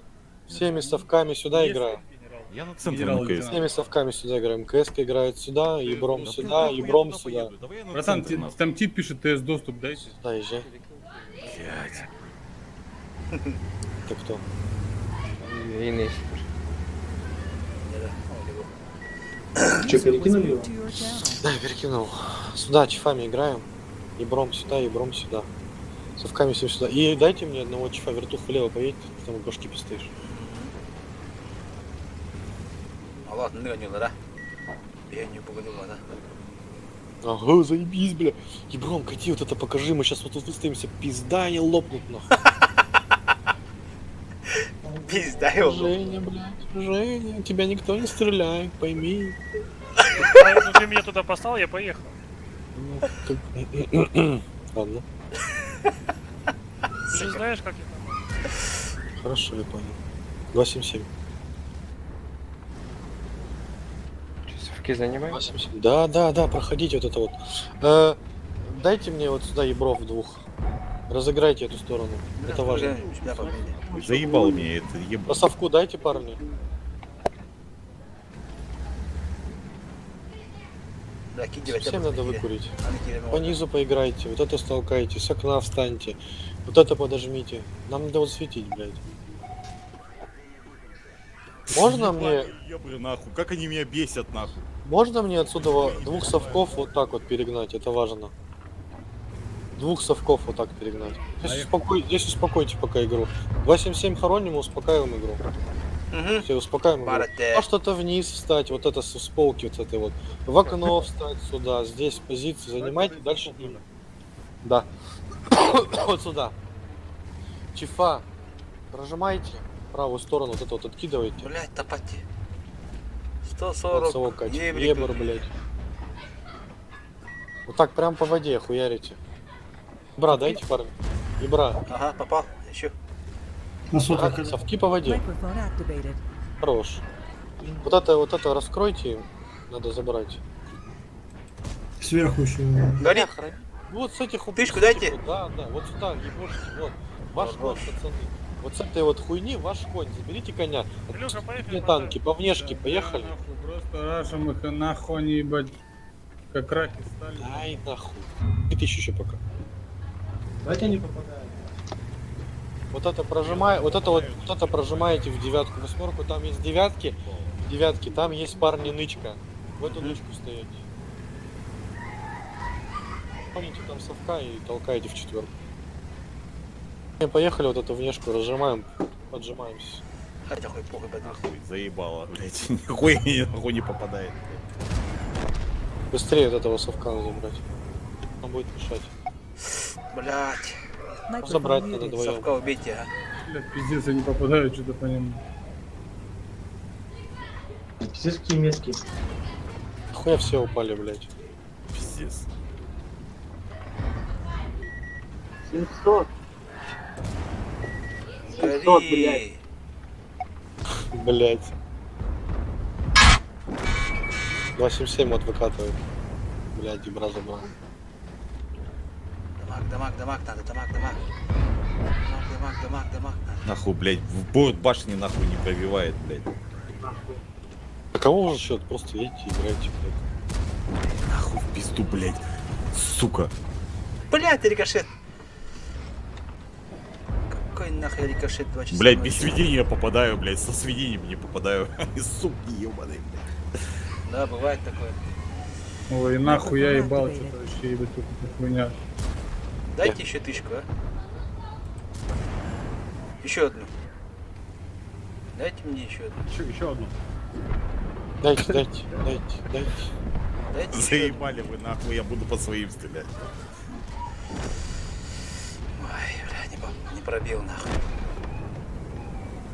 Всеми совками сюда Есть играем. генерал. Я на центр на КС. Всеми совками сюда играем. КС играет сюда, Ебром сюда, Ебром сюда. Братан, там тип пишет ТС доступ, дайте. Да, езжай. Блядь. Ты кто? User was перекинули moved to your channel. Да, перекинул. Сюда чифами играем. Ебром сюда, ебром сюда. Совками всем сюда. И дайте мне одного чифа, вертух влево поедь, ты там у башки постоишь. Аллах, ну не да. Я не погодил, да. Ага, заебись, бля. Ебром, кати, вот это покажи, мы сейчас вот тут выставимся, пизда, они лопнут нахуй. Пизда его. Женя, блядь, Женя, тебя никто не стреляет, пойми. Ну ты меня туда послал, я поехал. Ну, как- Ладно, Ты же знаешь, как я там. хорошо, я понял. 277. Совки занимаем? 277. Да, да, проходите вот это вот. Дайте мне вот сюда ебров двух. Разыграйте эту сторону. Это важно. Заебал меня это, По ебал. совку дайте, парни. Да, кидывать. Всем надо выкурить. По низу поиграйте, вот это столкайте, с окна встаньте, вот это подожмите. Нам надо вот светить, блядь. Можно мне, Ебры нахуй, как они меня бесят нахуй. можно мне отсюда двух совков вот так вот перегнать, это важно. Двух совков вот так перегнать. Здесь, здесь успокойте пока игру. 2.7.7 хороним и успокаиваем игру. Все, успокаиваем игру. А что-то вниз встать, вот это с полки вот этой вот. В окно встать сюда, здесь позицию занимайте, дальше. Да. Вот сюда. Чифа, прожимайте правую сторону, вот это вот откидывайте. Блять, топати. Вот 140. совок катит. Ебрик. Ебр, блядь. Вот так прям по воде хуярите. Бра, дайте, парни. Ебра. Ага, попал. Еще. Ага, совки по воде. Microphone activated. Хорош. Вот это раскройте, надо забрать. Сверху еще. Горит. Вот с этих Тычку с этих дайте. вот, Да, да, вот сюда, ебошите, вот. Ваш конь, пацаны. Вот с этой вот хуйни ваш конь. Заберите коня. Илюха, поехали. Мне танки, по внешке, поехали. Нахуй, просто рашим их, нахуй они, ебать, как раки стали. Ай, нахуй. 3000 еще пока. Давайте не попадают. Вот это прожимай, вот это вот, вот это прожимаете в девятку, восьмерку, там есть девятки, девятки, там есть парни нычка. В эту нычку встаете. Помните там совка и толкаете в четверку. Поехали вот эту внешку, разжимаем, поджимаемся. Хотя хуй похуй, блядь. Нахуй, заебало, блядь. Нихуя нахуй не попадает. Быстрее вот этого совка надо забрать. Он будет мешать. Блять. Забрать надо вдвоем. Совка убейте, а. Блядь, пиздец, я не попадаю что-то по ним. Пиздец, какие меткие. Хуя все упали, блядь. Пиздец. 700. 700, Гори. блядь. Блять. 277 вот выкатывает. Блядь, ебра забрал. Дамаг, дамаг, дамаг надо, дамаг, дамаг. Дамаг, дамаг, дамаг, дамаг надо. Нахуй, блядь, в борт башни нахуй не пробивает, блядь. А кого уже счет? Просто едьте, играйте, блядь. Нахуй в пизду, блядь. Сука. Блять, рикошет. Какой нахуй рикошет 2 часа Блядь, ночи? без сведения попадаю, блядь, со сведением не попадаю. Суки ебаные, блядь. Да, бывает такое. Ой, нахуй я ебал что-то вообще, ебать, тут эта хуйня. Дайте еще тычку, а. Еще одну. Дайте мне еще одну. Еще, еще одну. Дайте, дайте, дайте, дайте. Дайте еще одну. Заебали вы нахуй, я буду по своим стрелять. Ой, бля, не пробил нахуй.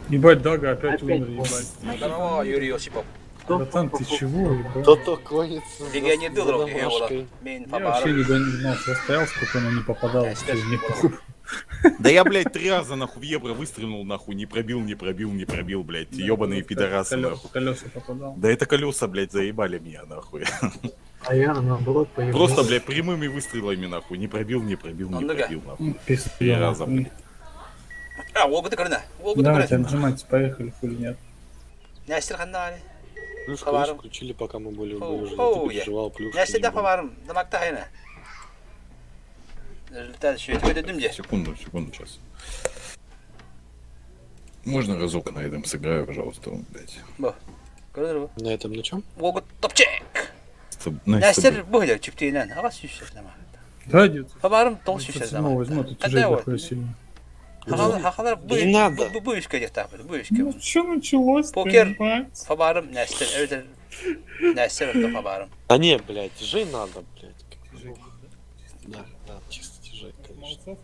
Ебать, Дага опять умер, ебать. Здорово, Юрий Осипов. Братан, ты чего, ебать? То-то конится. Легионер за дилеров домашкой. Я вообще не гнался, я стоял спокойно, не попадал, всё, мне похуй. Да я, блядь, три раза нахуй в евро выстрелил, нахуй, не пробил, не пробил, не пробил, блядь, ебаные пидорасы, нахуй. Колеса попадал. Да это колеса, блядь, заебали меня, нахуй. А я наоборот поебал. Просто, блядь, прямыми выстрелами, нахуй, не пробил, не пробил, не пробил, нахуй. Пизда, Три раза, нахуй. блядь. А, Волгу ты корна. Волгу ты Давайте, корна. отжимайтесь, поехали, хули нет. Нәстер ханна бары? Плюшку Хабарым. видишь, включили, пока мы были Оу, выгружены. оу, Ты я. переживал, плюшки Нәстер не да было. хабарым. Дамакта хайна. Результат еще. Көдөдүм же. Секунду, секунду, сейчас. Можно разок на этом сыграю, пожалуйста, блядь. Бу. Көрдөр бу. На этом на чем? Могут топчек. На Нәстер бу хилер чиптейнен. Ага сүйсөз нама. Да, 900. Хабарым тоғыз сүйсөз нама. 907 возьму, тут Тогда уже вот. дохуя сильно. Хахалар хахалар бу Не надо. бу бу үшкө жактап. Бу үшкө. Ну что началось Покер хабарым нәстер. Evet. Нәстер отто хабарым. Да не, блядь, тяжей надо, блядь. Да, да, чисто тяжей, конечно.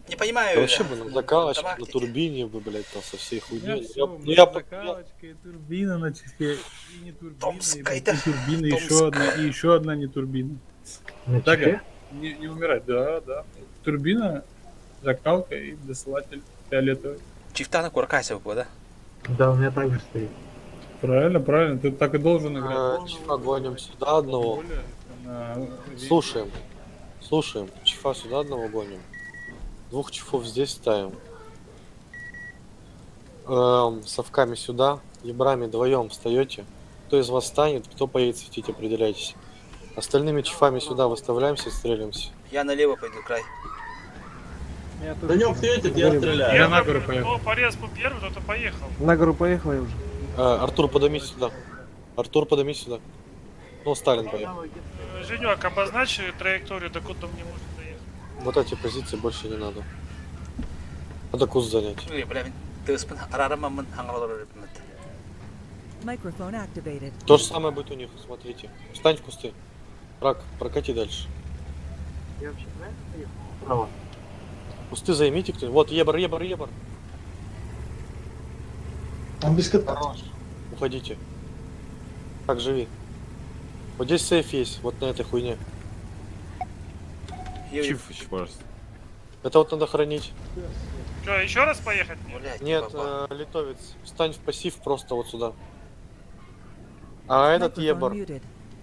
Не понимаю. Да вообще бы на закалочке, Тамак на турбине бы, блядь, там со всей У хуйней. меня Я, всё, у ну меня я, по- закалочка и турбина на чехле, и не турбина, и, Томск, блядь, это и турбина, Томск. еще одна, и еще одна не турбина. На Так, чехле? не, не умирать, да, да. Турбина, закалка и досылатель фиолетовый. Чифтаны коркайся бу да. Да, у меня также стоит. Правильно, правильно, ты так и должен играть. э, чифа гоним сюда одного. На- Слушаем. Слушаем. Чифа сюда одного гоним. Двух чифов здесь ставим. Совками сюда. Ебрами вдвоем встаете. Кто из вас станет, кто поедет светить, определяйтесь. Остальными чифами сюда выставляемся, стреляемся. Я налево пойду край. Данек светит, я стреляю. Я на гору поехал. Кто по респу первый, тот и поехал. На гору поехал я уже. Артур, подымись сюда. Артур, подымись сюда. Ну, Сталин поехал. Женек, обозначь траекторию, до куда мне можно доехать. Вот эти позиции больше не надо. Надо куст занять. Ой, бля, мен тыспын арарамамын хаңалар өрөпмөт. Microphone activated. То же самое будет у них, смотрите. Встань в кусты. Рак, прокати дальше. Я вообще правильно поехал? Право. Кусты займите кто Вот, ебар, ебар, ебар. Он без Хорош. Уходите. Так, живи. Вот здесь сейф есть, вот на этой хуйне. Чиф еще, пожалуйста. Это вот надо хранить. Что, еще раз поехать? Блядь, Нет, литовец, встань в пассив просто вот сюда. А этот Microphone ебар. muted.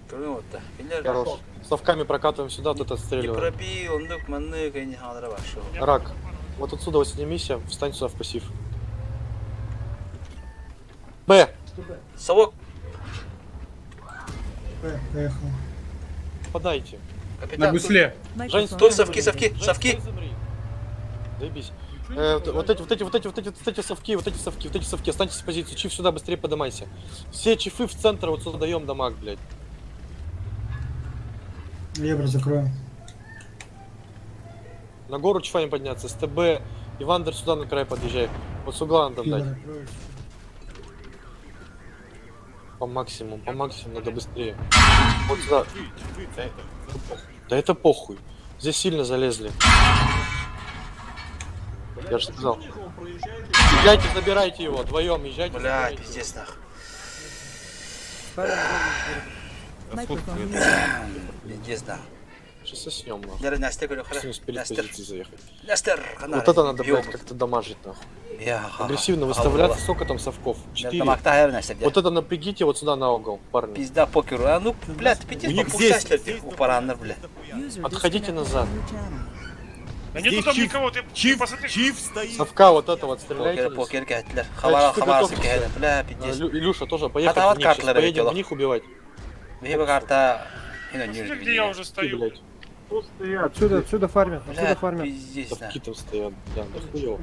Көрүн отта. Киндер Хорош. Совками прокатываем сюда, вот это Не отстреливаем. пробил, ондук маннык не хаңалара башы. Рак, вот отсюда вот снимись, встань сюда в пассив. Б! Совок Поехал. Подайте. капитан. На гусле. Жень, Microphone Тут совки, activated. совки, Жень, совки. стой, замри. Заебись. Вот эти, вот эти, вот эти, вот эти, вот эти совки, вот эти совки, вот эти совки, останьтесь в позицию. Чиф сюда быстрее поднимайся. Все чифы в центр вот сюда даем дамаг, блядь. Евро закрою. На гору чифами подняться. СТБ, Ивандер сюда на край подъезжай. Вот с угла надо дать. По максимуму надо быстрее. Вот сюда. Да это похуй. Здесь сильно залезли. Я же сказал. Езжайте, забирайте его. Вдвоем езжайте. Бля, забирайте его. пиздец нах. Microphone muted. Пиздец нах. Сейчас соснем, нахуй. Дәрі нәстер көрі С ним с Нәстер. позиции заехать. Нәстер. Вот это надо, блядь, как-то дамажить, нахуй. Агрессивно выставляться, сколько там совков? Четыре. Тамакта хайыр нәстер. Вот это напрягите вот сюда на угол, парни. Пизда покеру. А ну, блядь, пиздец, У них попустаешь здесь, упараннар, бля. User Отходите disconnected назад. from your channel. Да нету Здесь там чиф- никого, ты, ты Чиф, посмотри. чиф стоит. Совка вот это вот стреляйте. Покер, покер кәттілер. Да, Хабара, чифы хабара готовьтесь. кәһәді. Бля, А, пиздец. Илюша тоже поехали Хатават в них. Сейчас картлары поедем ведь в них убивать. Бейбі карта. Посмотри, где я уже Ты, стою. блядь. Отсюда, отсюда фармят, отсюда Бля, фармят. пиздец, нах. Совки там стоят, да, да хуёво.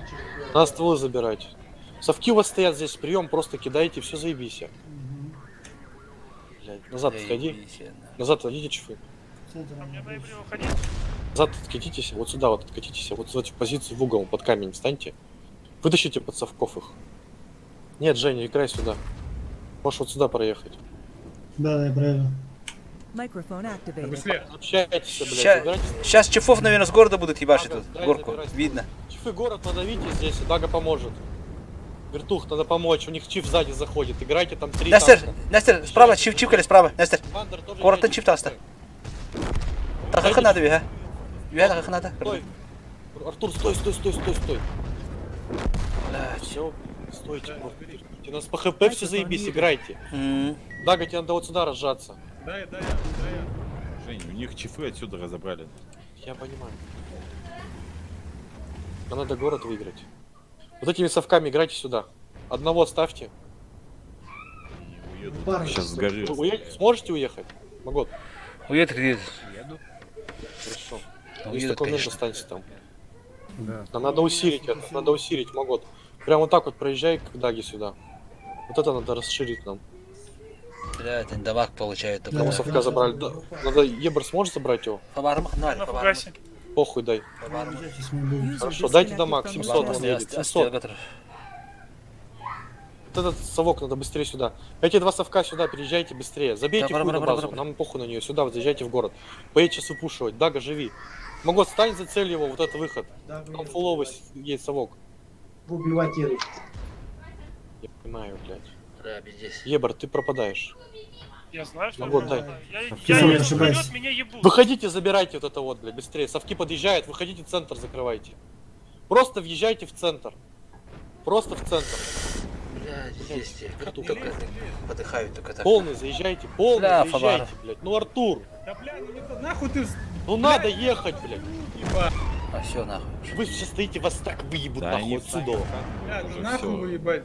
Надо стволы забирать. Совки у вас стоят здесь, прием просто кидайте, все заебись. Блядь, назад отходи. Заебись, нах. Назад отойдите, чифы. А мне на Ибре уходить? Назад откатитесь, вот сюда вот откатитесь, вот в эту позицию в угол, под камень встаньте. Вытащите под совков их. Нет, Женя, играй сюда. Можешь вот сюда проехать. Да, да, я правильно. Microphone На activated. гусле. Общайтесь, блядь, Ща- забирайте. Сейчас чифов, наверное, с города будут ебашить Дага, тут. дай Горку. забирай ствол. Видно. Чифы город подавите здесь, Дага поможет. Вертух, надо помочь, у них чиф сзади заходит. Играйте там три Нәстер, танка. Нәстер, справа, чиф, чиф справа. Нәстер. Вандер тоже Короттан играйте. чиф таста. Тақықы надо, бе, Юә тақықы надо. Стой. Артур, стой, стой, стой, стой, стой. Все, стойте, просто терпите. У нас по хп все заебись, играйте. Дага, тебе надо вот сюда разжаться. Да, да, я, да, я. Жень, у них чифы отсюда разобрали. Я понимаю. Нам надо город выиграть. Вот этими совками играйте сюда. Одного ставьте. Сейчас с горы. Сможете уехать? Могу. Уедет, уедет. Хорошо. Уедет, Если такой момент, конечно. останься там. Да. Да надо усилить это, надо усилить, Магот. Прям вот так вот проезжай к Даге сюда. Вот это надо расширить нам. Бля, это дамаг получает только. Кому совка забрали? Да, надо, Ебр сможет забрать его? Фабарм, на, На фугасе. Похуй дай. User Хорошо, дайте disconnected дамаг, from 700 your он channel. едет, 700. Вот этот совок надо быстрее сюда. Эти два совка сюда, переезжайте быстрее. Забейте Да, бра, хуй на бра, бра, базу, бра. нам похуй на нее. Сюда вот заезжайте в город. Поедь сейчас выпушивать. Дага, живи. Магот, стань за цель его, вот этот выход. Там фуловый едет совок. Убивать едут. Я понимаю, блядь. Бля, пиздец. Ебр, ты пропадаешь. Я знаю, что... Магот, дай. Я еду вперед, меня ебут. Выходите, забирайте вот это вот, блядь, быстрее. Совки подъезжают, выходите, центр закрывайте. Просто въезжайте в центр. Просто в центр. Бля, здесь те, как только подыхают только так. Полный заезжайте, полный Бля, заезжайте, Фабара. блядь. Ну, Артур, Да бля, ну не то- нахуй ты... ну надо ехать, блядь. Ебать. А все нахуй. Вы сейчас стоите, вас так выебут Да нахуй они отсюда. Бля, ну Уже нахуй всё. вы, ебать.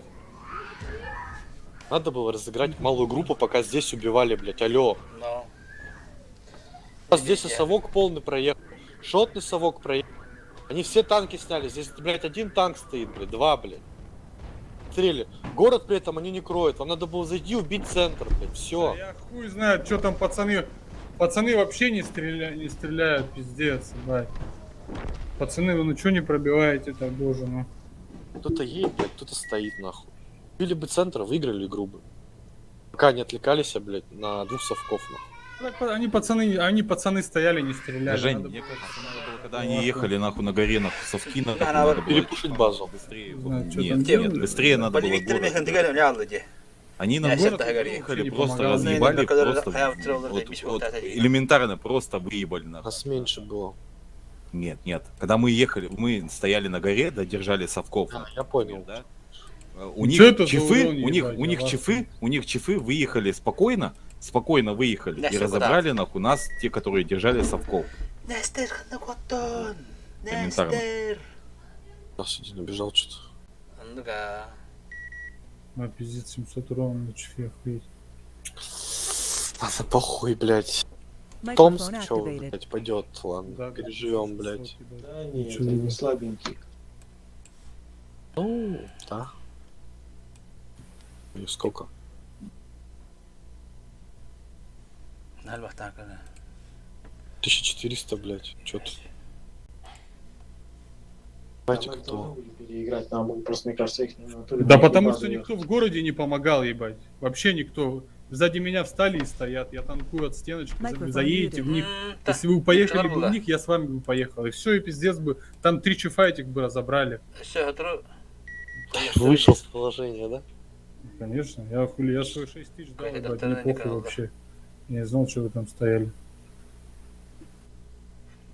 Надо было разыграть малую группу, пока здесь убивали, блядь, алло. Но. У нас здесь и совок полный проехал. Шотный совок проехал. Они все танки сняли. Здесь, блядь, один танк стоит, блядь, два, блядь. Стрели. Город при этом они не кроют. Вам надо было зайти убить центр, блядь. Все. Да я хуй знает, что там пацаны. Пацаны вообще не стреляют, пиздец, ебать. Пацаны, вы ну что не пробиваете так, боже ну. Кто-то едет, блядь, кто-то стоит, нахуй. Били бы центр, выиграли игру бы. Пока не отвлекались, блядь, на двух совков, нахуй. Так, они пацаны стояли, не стреляли. Жень, Надо мне было- кажется, надо было, когда они ехали нахуй на горе, нахуй совки, нахуй, Да, надо надо было перепушить базу. Быстрее. Не знаю, чё Нет, там нет, делали. быстрее надо было Полевик город. Они на Я город всегда говорю. ехали, Не просто помогало. разъебали, Ну, когда просто я вот вот, вот, элементарно просто выебали нахуй. Нас меньше было. Нет, нет. Когда мы ехали, мы стояли на горе, да, держали совков. А, я понял. Да? У них Чё это за чифы, урон, у них, ебать, у них я чифы, у них чифы выехали спокойно, спокойно выехали Да, и всё, разобрали нахуй нас, те, которые держали совков. Нестер, Ханакотон. Элементарно. Нестер. Нас один убежал что-то. Ну-ка. А, пиздец, 700 урона на чифе, охуеть. Ладно, похуй, блядь. Microphone Томск, чё, activated. блядь, пойдет, ладно, Да, переживем, блядь. Да нет, Ничего они не слабенькие. Ну, да. И сколько? Нальбах танка. 1400, блядь, чё ты? Давайте Нам кто? должны были переиграть, нам просто, мне кажется, их на натуре Да на потому базу что ехать. никто в городе не помогал, ебать. Вообще никто. Сзади меня встали и стоят. Я танкую от стеночки, Microphone заедете в них. Да. Если вы поехали бы Ничего в них, я с вами бы поехал. И все, и пиздец бы. Там три чифа этих бы разобрали. Все, готово. Вышел с положения, да? Конечно, я хули, я свои 6 тысяч дал, Какая-то ебать, мне докторина похуй никогда. вообще. Я не знал, что вы там стояли.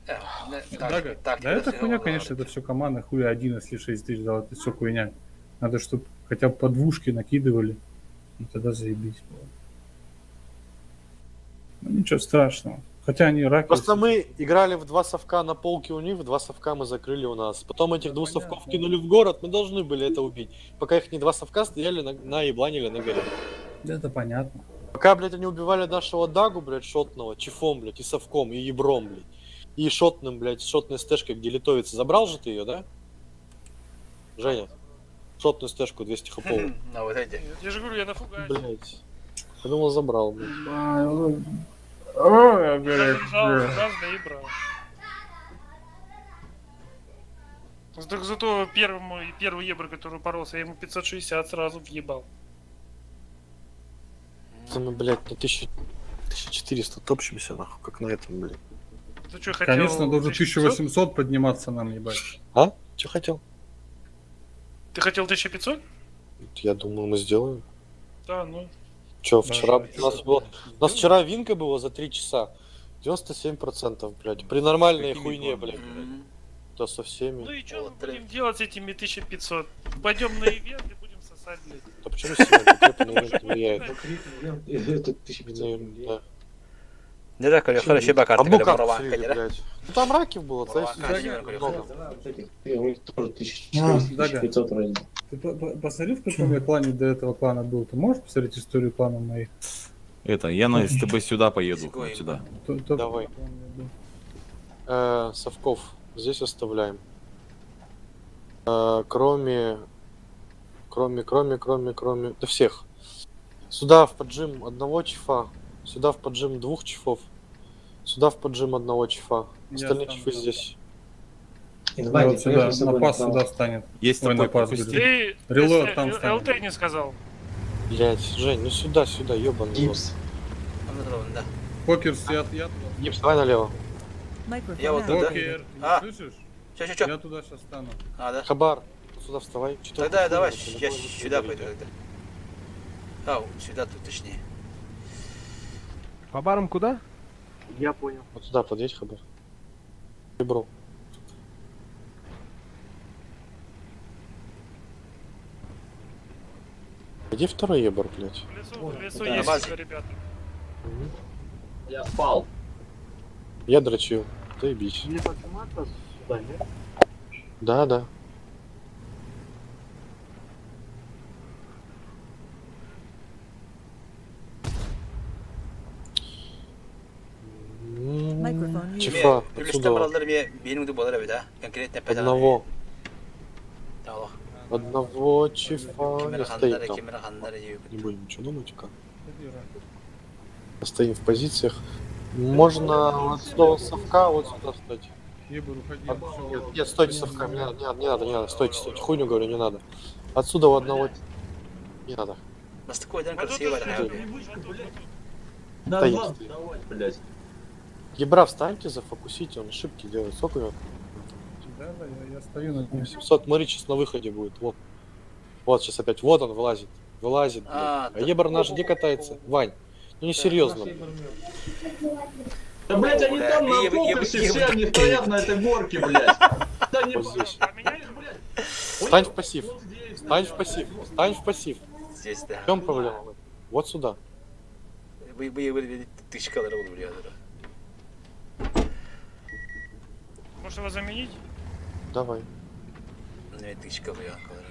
Да, да это хуйня, конечно, это все команда, хуй один, если 6 тысяч дал, это все хуйня. Надо, чтобы хотя бы по двушке накидывали, и тогда заебись было. Ну ничего страшного. Хотя они раки. Просто мы играли в два совка на полке у них, в два совка мы закрыли у нас. Потом этих двух совков кинули в город, мы должны были это убить. Пока их не два совка стояли на, наебланили на горе. Да это понятно. Пока, блядь, они убивали нашего Дагу, блядь, шотного, чифом, блядь, и совком, и ебром, блядь. И шотным, блядь, шотной стэшкой, где литовец. Забрал же ты ее, да? Женя? Шотную стэшку 200 хаповую. На вот эти. Я же говорю, я на фугасе. Блядь. Я думал, забрал, блядь. Ой, блядь, Забежал, блядь. раз, да и брал. Зато, зато первому, первый евро, который упоролся, я ему 560 сразу въебал. Это мы, блядь, на 1000 1400 топчемся, нахуй, как на этом, блядь. Ты что, хотел Конечно, должен 1500? 1800 подниматься нам, ебать. А? Че хотел? Ты хотел 1500? Я думаю, мы сделаем. Да, ну. Че, Да, вчера да, у нас было... У нас вчера винка была за 3 часа. 97%, блядь. При нормальной Какими хуйне, планами блядь. Да со всеми. Ну и что мы будем делать с этими 1500? Пойдем на ивент и будем сосать, блядь. Да почему сегодня крепко на ивент не влияет? Ну, крит, ивент, это 1500 На ивент, да. Нера көрөхөр еще бакарты Одну кэлэ карту мураван слили, кэлэрэ. блядь. Ну там раки было, знаешь, много. А, Дага, ты посмотри, в каком я клане до этого клана был. Ты можешь посмотреть историю кланов моих? Это, я на СТБ сюда поеду, вот сюда. Давай. Совков здесь оставляем. Кроме... Кроме, кроме, кроме, кроме... Да всех. Сюда в поджим одного чифа, сюда в поджим двух чифов, сюда в поджим одного чифа. Я Остальные стану чифы здесь. Я вот сюда, на пас сюда встанет. Есть Ой, на такой, пас, пропусти. говорю. Ты Релоад там станет. ЛТ не сказал. Блять, Жень, ну сюда, сюда, ёбаный. рот. Да. Покер, я, я туда. Гипс, давай налево. Microphone Я вот туда. Покер, не А. слышишь? Чё, чё, чё? Я туда сейчас стану. А, да. Хабар, сюда вставай. Чё ты Тогда хуйню давай, нахуй, я на голову сюда ударить, пойду тогда. А, сюда тут точнее. По барам куда? Я понял. Вот сюда подъедь, Хабар. Бро. Где второй ебор, блядь? В лесу, в лесу на есть базе. ребята. Я впал. Я дрочил. Заебись. Мне поджиматься сюда, нет? Да, да. Microphone muted. Чифа, Үлүстен отсюда. баралдар ме бенің болар эбит, а? Конкретно пәдә. Одного. Алло. Одного чифа не Кемер стоит ханнары, там. кемер ханнары дейбит. Не будем ничего думать, как. Стоим в позициях. Можно вот сюда совка, вот сюда встать. Ебор, уходи. Нет, нет, стойте совка, не надо, не надо, не надо, не надо, стойте, стойте, хуйню говорю, не надо. Отсюда у одного не надо. Бастакы ойдан красиво бар. Стоит, стоит. Блять. Ебра, встаньте, зафокусите, он ошибки делает. Сколько у него? Да, да, я стою на нем. 700, смотри, сейчас на выходе будет. Вот. Вот сейчас опять, вот он вылазит. Вылазит, блядь. А, А Ебр наш где катается? Вань, ну не серьезно. Да, блять, они там на фокусе все, они стоят на этой горке, блять. Да не Вот здесь. Встань в пассив. Встань в пассив. Встань в пассив. Здесь, да. В чем проблема? Вань? Вот сюда. Вы вы вы тычкалары болуп билет. Может его заменить? Давай. Не тычкалы янкалары.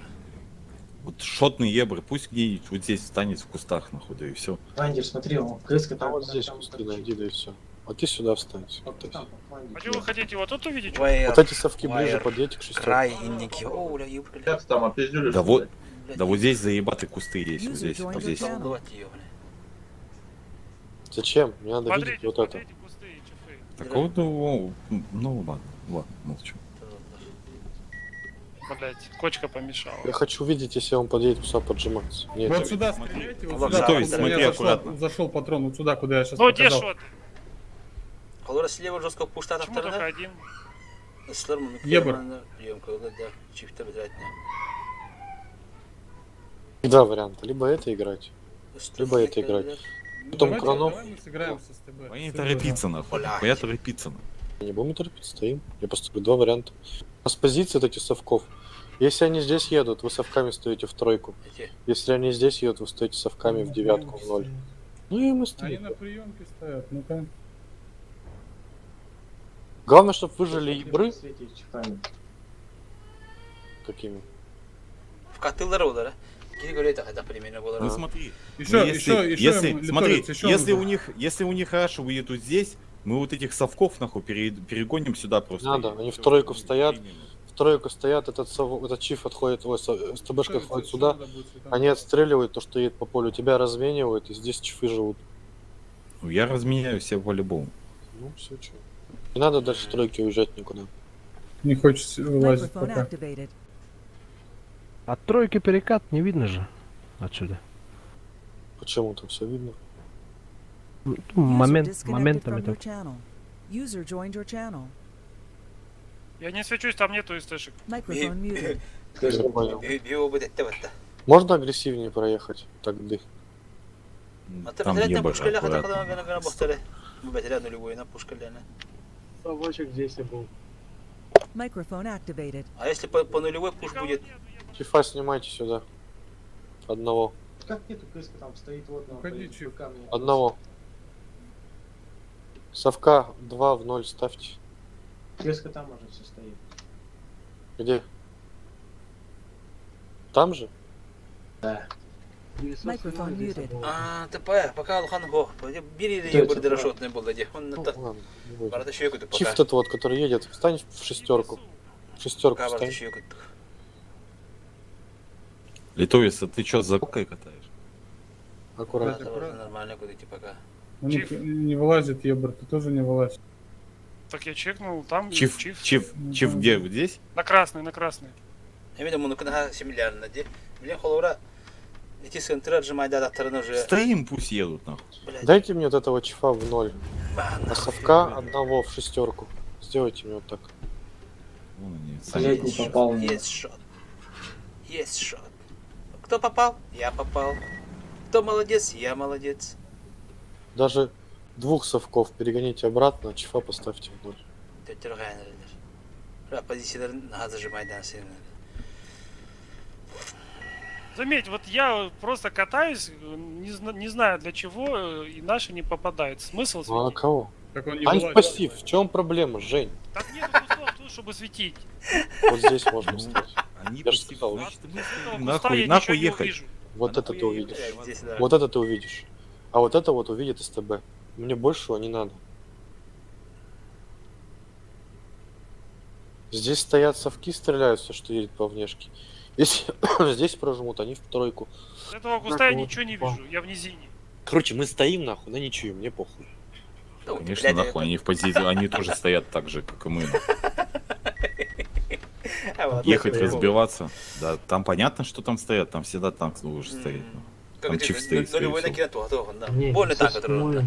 Вот шотный ебр, пусть где-нибудь вот здесь встанет в кустах, нахуй, да и все. Вандер, смотри, он крыска там. Вот здесь кусты найди, да и все. А ты сюда встань. А что вы хотите его тут увидеть? Вот эти совки ближе подъедьте к шестерке. Край инники. О, бля, ёб, бля. Там опиздюли, Да вот, да вот здесь заебаты кусты есть, вот здесь, вот здесь. Зачем? Мне надо видеть вот это. Так вот, ну, ну ладно, ладно, молчу. Блять, кочка помешала. Я хочу видеть, если он подъедет сюда поджиматься. Нет. Вот сюда стреляйте, вот сюда. Готовить, У меня смотри аккуратно. Зашел патрон вот сюда, куда я сейчас Ну, где показал. шот? Холора слева жестко пушта Почему только один? Ебр. Два варианта. Либо это играть, либо это играть. Потом Давайте- кронов. Давай мы сыграем с СТБ. Они торопиться нахуй, нахуя торопиться нахуй. Не будем торопиться, стоим. Я просто говорю, два варианта. У нас позиции вот эти совков. Если они здесь едут, вы совками стоите в тройку. Если они здесь едут, вы стоите совками в девятку, в ноль. Ну и мы Они стоим. на приемке стоят, ну-ка. Главное, чтобы выжили ебры. Какими? В котылары болар. Кири көрөт ахада примерно болар. Ну смотри, Еще, ну, если, еще, еще, если, им, смотри, Литовец, еще если нужно. у них, если у них Раша уедут здесь, мы вот этих совков нахуй перегоним сюда просто. Надо, они в тройку стоят. В тройку стоят, этот, сов... этот чиф отходит, ой, СТБшка отходит сюда. Они отстреливают то, что едет по полю. Тебя разменивают, и здесь чифы живут. Ну, я разменяю все по-любому. Ну, все, че. Не надо дальше тройки уезжать никуда. Не хочется вылазить Microphone пока. activated. От тройки перекат не видно же отсюда. Почему там все видно? Ну, User Момент, disconnected моментами from your так. channel. User joined your channel. Я не свечусь, там нету СТшек. Microphone muted. Я понял. Био будет тебетте. Можно агрессивнее проехать? Тогда. Там ебр аккуратно. Совочек здесь и был. Microphone activated. А если по нулевой пуш будет? Чифа снимайте сюда. Одного. Как нету крыска там стоит вот на Уходи, Чиф. Одного. Совка 2 в 0 ставьте. Креска там уже все стоит. Где? Там же? Да. Microphone muted. А, ТП, пока Алхан Бог. Бери или бурдерашотный был, ди. Он Ну, ладно, не будем. Барата еще пока. Чиф этот вот, который едет, встань в шестерку. В шестерку Пока барата встань. еще Литовец, а ты чё, за кукой катаешь? Аккуратно. Нормально куда идти пока. У них не вылазит Ебр, ты тоже не вылазишь. Так я чекнул, там Чиф, чиф. чиф, чиф где? Вот Здесь? На красный, на красный. Я видел, мы на семилярно, ди. Блин, холора. Эти центры отжимать, да, да, уже. Стоим, пусть едут, нахуй. Дайте мне вот этого чифа в ноль. А совка одного в шестерку. Сделайте мне вот так. Вон они, Блядь, не попал. Есть шот. Есть шот. Кто попал? Я попал. Кто молодец? Я молодец. Даже двух совков перегоните обратно, а чифа поставьте в ноль. Бра, позицияларын наха зажимайдан сен. Заметь, вот я просто катаюсь, не, не знаю для чего, и наши не попадают. Смысл Ну а светить? кого? Так он не Ань, вылазит. пассив, в чем проблема, Жень? Там нету кустов тут, чтобы светить. Вот здесь можно встать. Они Я же сказал. значит, мы Этого стоим. куста Нахуй, я нахуй ничего не ехать. увижу. Вот это ты увидишь. Здесь, да. Вот это ты увидишь. А вот это вот увидит СТБ. Мне большего не надо. Здесь стоят совки, стреляют все, что едет по внешке. Если здесь прожмут, они в тройку. С этого куста я ничего не вижу, я в низине. Короче, мы стоим нахуй на ничью, мне похуй. Конечно, нахуй, они в позиции, они тоже стоят так же, как и мы. Ехать, разбиваться. Да, там понятно, что там стоят, там всегда танк должен стоять. ну. Как Там это, чиф стоит, скорее нулевой всего. накид, готово, да. Не, Больно так, который.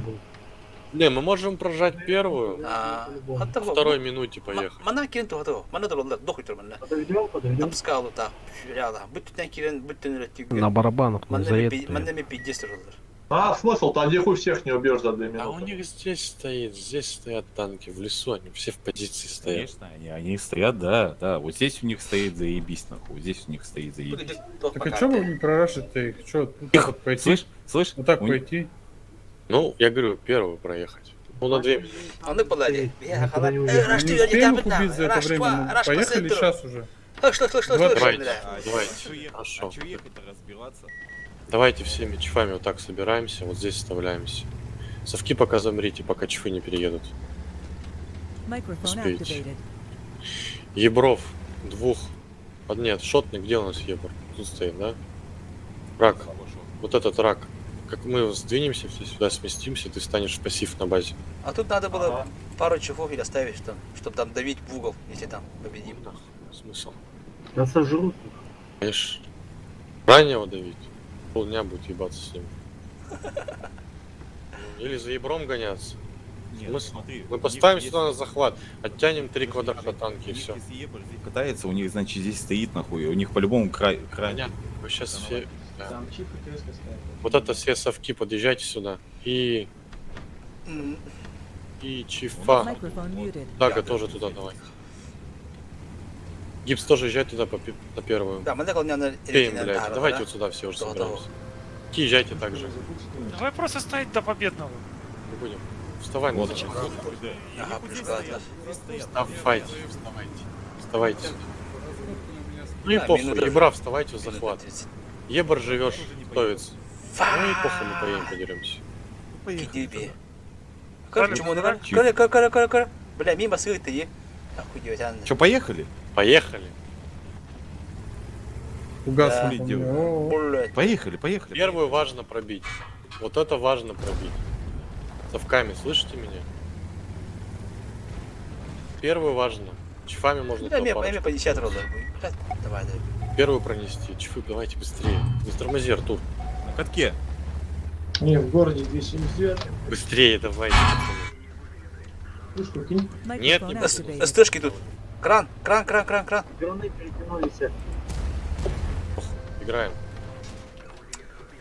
Не, мы можем прожать первую, А, готово. второй минуте поехать. Мана кирен то готово. Мана доролар, дохуй тур мана. Подойдем, подойдем. Тапскалу та, фюряла. Бүттен кирен, бүттен реттүгө. На барабанах не Мана заедут. ми пиздец туралар. А, смысл? Там нихуй всех не убьешь за две А у минуты. них здесь стоит, здесь стоят танки, в лесу они все в позиции стоят. Конечно, они стоят, да, да. Вот здесь у них стоит заебись, нахуй. Вот здесь у них стоит заебись. Так а чё вы не прорашить-то их? Чё, вот так вот пойти? Слышь, слышь, Вот так у- пойти? Ну, я говорю, первую проехать. Ну, на две минуты. Аны булады. Я Никуда не халат. уехал. Раш Не ты успеем их убить за это время, ну, Раш по поехали центру. сейчас уже. Шло, шло, шло, Два- шло, Давайте, бля. давайте. А чё ехать? Хорошо. А чё ехать-то разбиваться? Давайте всеми чифами вот так собираемся, вот здесь вставляемся. Совки пока замрите, пока чифы не переедут. Microphone Успеете. activated. Ебров двух. А, нет, шотный, где у нас Ебр? Тут стоит, да? Рак. Вот этот рак. Как мы сдвинемся все сюда, сместимся, ты станешь в пассив на базе. А тут надо было пару чифов или оставить, там, чтобы там давить в угол, если там победим. Смысл? Да сожрут. Конечно. Раннего давить. Полдня будет ебаться с ним. Или за ебром гоняться. Нет, Смысл? смотри, Мы у поставим них сюда на захват, оттянем три квадрата танки и У них все. если Ебр здесь катается, у них, значит, здесь стоит нахуй. У них по-любому край, край. Понятно. Вы сейчас все... да. Там чип и креска стоят. Вот это все совки, подъезжайте сюда. И... М. И чифа. Microphone muted. Дага тоже туда давай. Гипс тоже езжай туда по на первую. Да, мы на Пеем, блядь. Давайте вот сюда все уже собираемся. Езжайте так же. Давай просто ставить до победного. Не будем. Вставай на Вот. захват. Ага, пришла. Вставайте, вставайте. Вставайте. Ну и Да, похуй, минута- Ебра, вставайте в минута захват. 30. Ебр живешь, товец. Ну и похуй, мы поедем, подеремся. Кидиби. Кар, чему ну кар, кар, кар, кар, кар. Бля, мимо сырты е. Охуеть, Анна. Че, поехали? Поехали. Угас Да. нахуй у меня. О, Блядь. Поехали, поехали. Первую важно пробить. Вот это важно пробить. Совками, слышите меня? Первую важно. Чифами можно Бля, туда мне, парочку. мне по 10 роллов. Блядь, давай, давай. Первую пронести. Чифы, давайте быстрее. Не тормози, Артур. На катке. Не, в городе 279. Быстрее давайте, пацаны. Пушку кинь. Нет, не Microphone буду. activated. СТшки тут. Кран, кран, кран, кран, кран. Дроны перекинулись. Играем.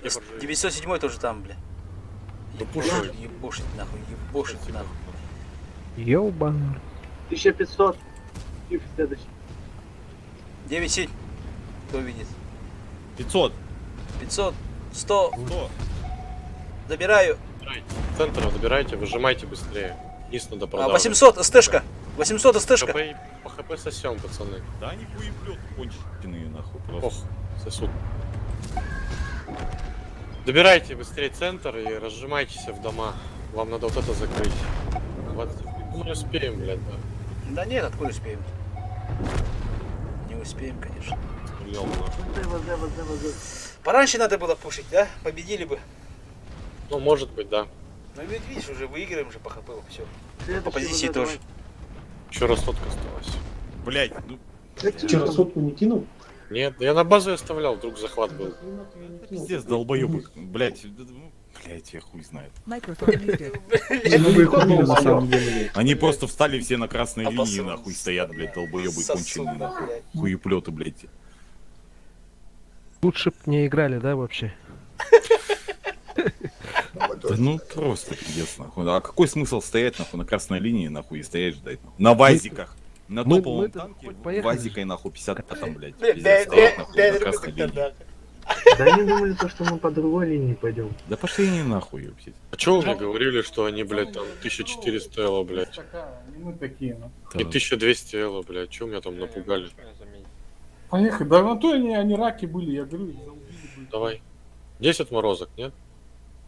Ебр живи. 907 тоже там, бля. Выпушивай. Ебошить нахуй, ебошить нахуй. Ёбаный. 1500. Чип следующий. 9-7. Кто видит? 500. 500, 100. 100. Забираю. Центр забирайте, выжимайте быстрее. Низ надо А, продавливать. 800, СТшка. 800 СТшка. ХП, по ХП сосем, пацаны. Да они хуеплет конченые, нахуй, просто. Ох, сосут. Добирайте быстрее центр и разжимайтесь в дома. Вам надо вот это закрыть. 20... Ну, не успеем, блядь, да. Да нет, откуда успеем? Не успеем, конечно. Стрелял, нахуй. Пораньше надо было пушить, да? Победили бы. Ну, может быть, да. Ну ведь видишь, уже выиграем же по ХП, все. По позиции тоже. Еще раз сотка осталась. Блять, ну... Вчера сотку не кинул? Нет, я на базу оставлял, вдруг захват был. Пиздец, долбоебы. Блять, ну, блять, я хуй знает. Microphone muted. Ну вы их убили на самом деле. Они просто встали все на красной линии, Обосрался, нахуй, стоят, блядь, долбоебы Сосуд, конченые, нахуй. блядь. Хуеплеты, блядь. Лучше б не играли, да, вообще? Да ну просто пиздец, нахуй. А какой смысл стоять, нахуй, на красной линии, нахуй, и стоять ждать, нахуй? На вазиках. На Мы- топовом мы-то танке, хоть поехали вазикой, нахуй, 50 там, блядь. Бля, Пиздец, дай- стоять, дай- нахуй, дай на руку красной тогда, линии. да. Да они думали, то, что мы по другой линии пойдем. Да пошли они нахуй, ёптить. А чё вы мне говорили, что они, блядь, там 1400 эло, блядь? Такая, не мы такие, ну. И 1200 эло, блядь, чё меня там напугали? Поехали. Да на то они раки были, я говорю, их заубили были. Давай. 10 отморозок, нет?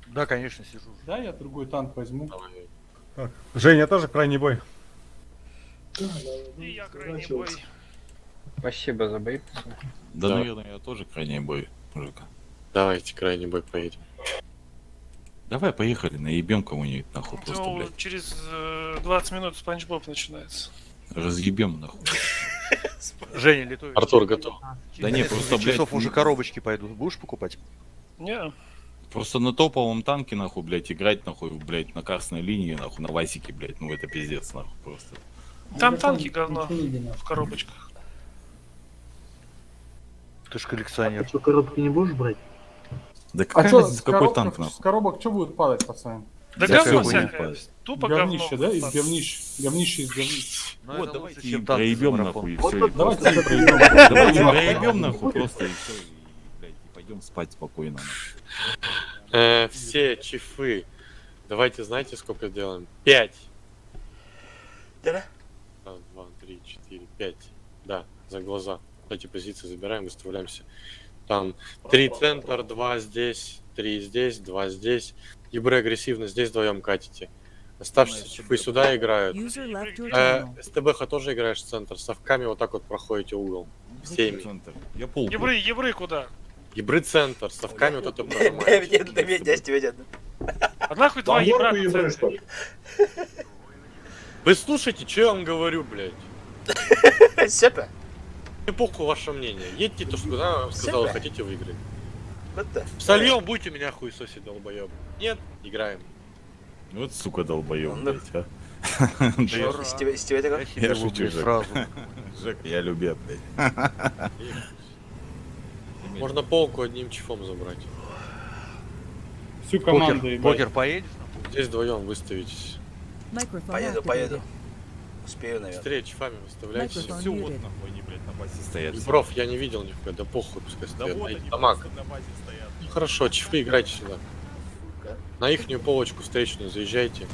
Да, конечно, сижу. Да, я другой танк возьму. Давай. Так, Женя тоже крайний бой. И я крайний бой. Спасибо за бой. Да, Да. наверное, я тоже крайний бой, мужика. Давайте, крайний бой поедем. Давай, поехали, наебем кого-нибудь, нахуй, просто, Ну, блядь. через 20 минут Спанч Боб начинается. Разъебем, нахуй. Женя, Литович. Артур готов. Да не, просто, блядь, часов уже коробочки пойдут. Будешь покупать? Не, Просто на топовом танке, нахуй, блядь, играть, нахуй, блядь, на красной линии, нахуй, на васике, блядь, ну это пиздец, нахуй, просто. там танки говно в коробочках. Ты ж коллекционер. А что, коробки не будешь брать? Да А какая чё, разница, с какой коробков, танк, нахуй? с коробок что будет падать, пацаны? Да Да говно всё будет всякое. падать. Тупо Говнище, говно. да? Из говнищ. Говнище из говнищ. Ну, Вот, это давайте лучше, чем им танки за проебем, марафон. нахуй, и Вот все. тут Давайте им проебем. Давайте проебем, нахуй, просто, и все, и, блядь, и пойдем спать спокойно, нахуй. Все чифы. Давайте, знаете, сколько делаем? 5. Да-да. Раз, два, три, четыре, пять. Да, за глаза. Эти позиции забираем, выставляемся. Там три центр, два здесь, три здесь, два здесь. Ебры агрессивно здесь вдвоем катите. Оставшиеся чифы сюда играют. User left your channel. СТБХ тоже играешь в центр. Совками вот так вот проходите угол. Всеми. Центр. Я полку. Ебры, ебры куда? Ебры центр, совками вот это прожимаете. А нахуй два ебра на центре? Вы слушайте, что я вам говорю, блядь? Сепа. Мне похуй ваше мнение. Едьте то, что куда я вам сказал, Сепа. хотите выиграть. Вот да. Сольем, будете меня хуесосить, долбоеб. Нет, играем. Вот, сука, долбоеб, Ну. блядь, а. Из тебя такой? Я шучу, убью Жек. сразу. Жек, я любя, блядь. Можно полку одним чифом забрать. Всю команду, Покер, ебать. покер поедешь? Здесь вдвоем выставитесь. Microphone Поеду, поеду. activated. Успею, наверное. Быстрее чифами выставляйтесь. Microphone Все, вот muted. нахуй они, блядь, на базе стоят. Ебров я не видел нихуя, да похуй, пускай Да стоят. вот Эй, они Дамаг. просто на базе стоят. Ну хорошо, чифы играйте сюда. На ихнюю полочку встречную заезжайте.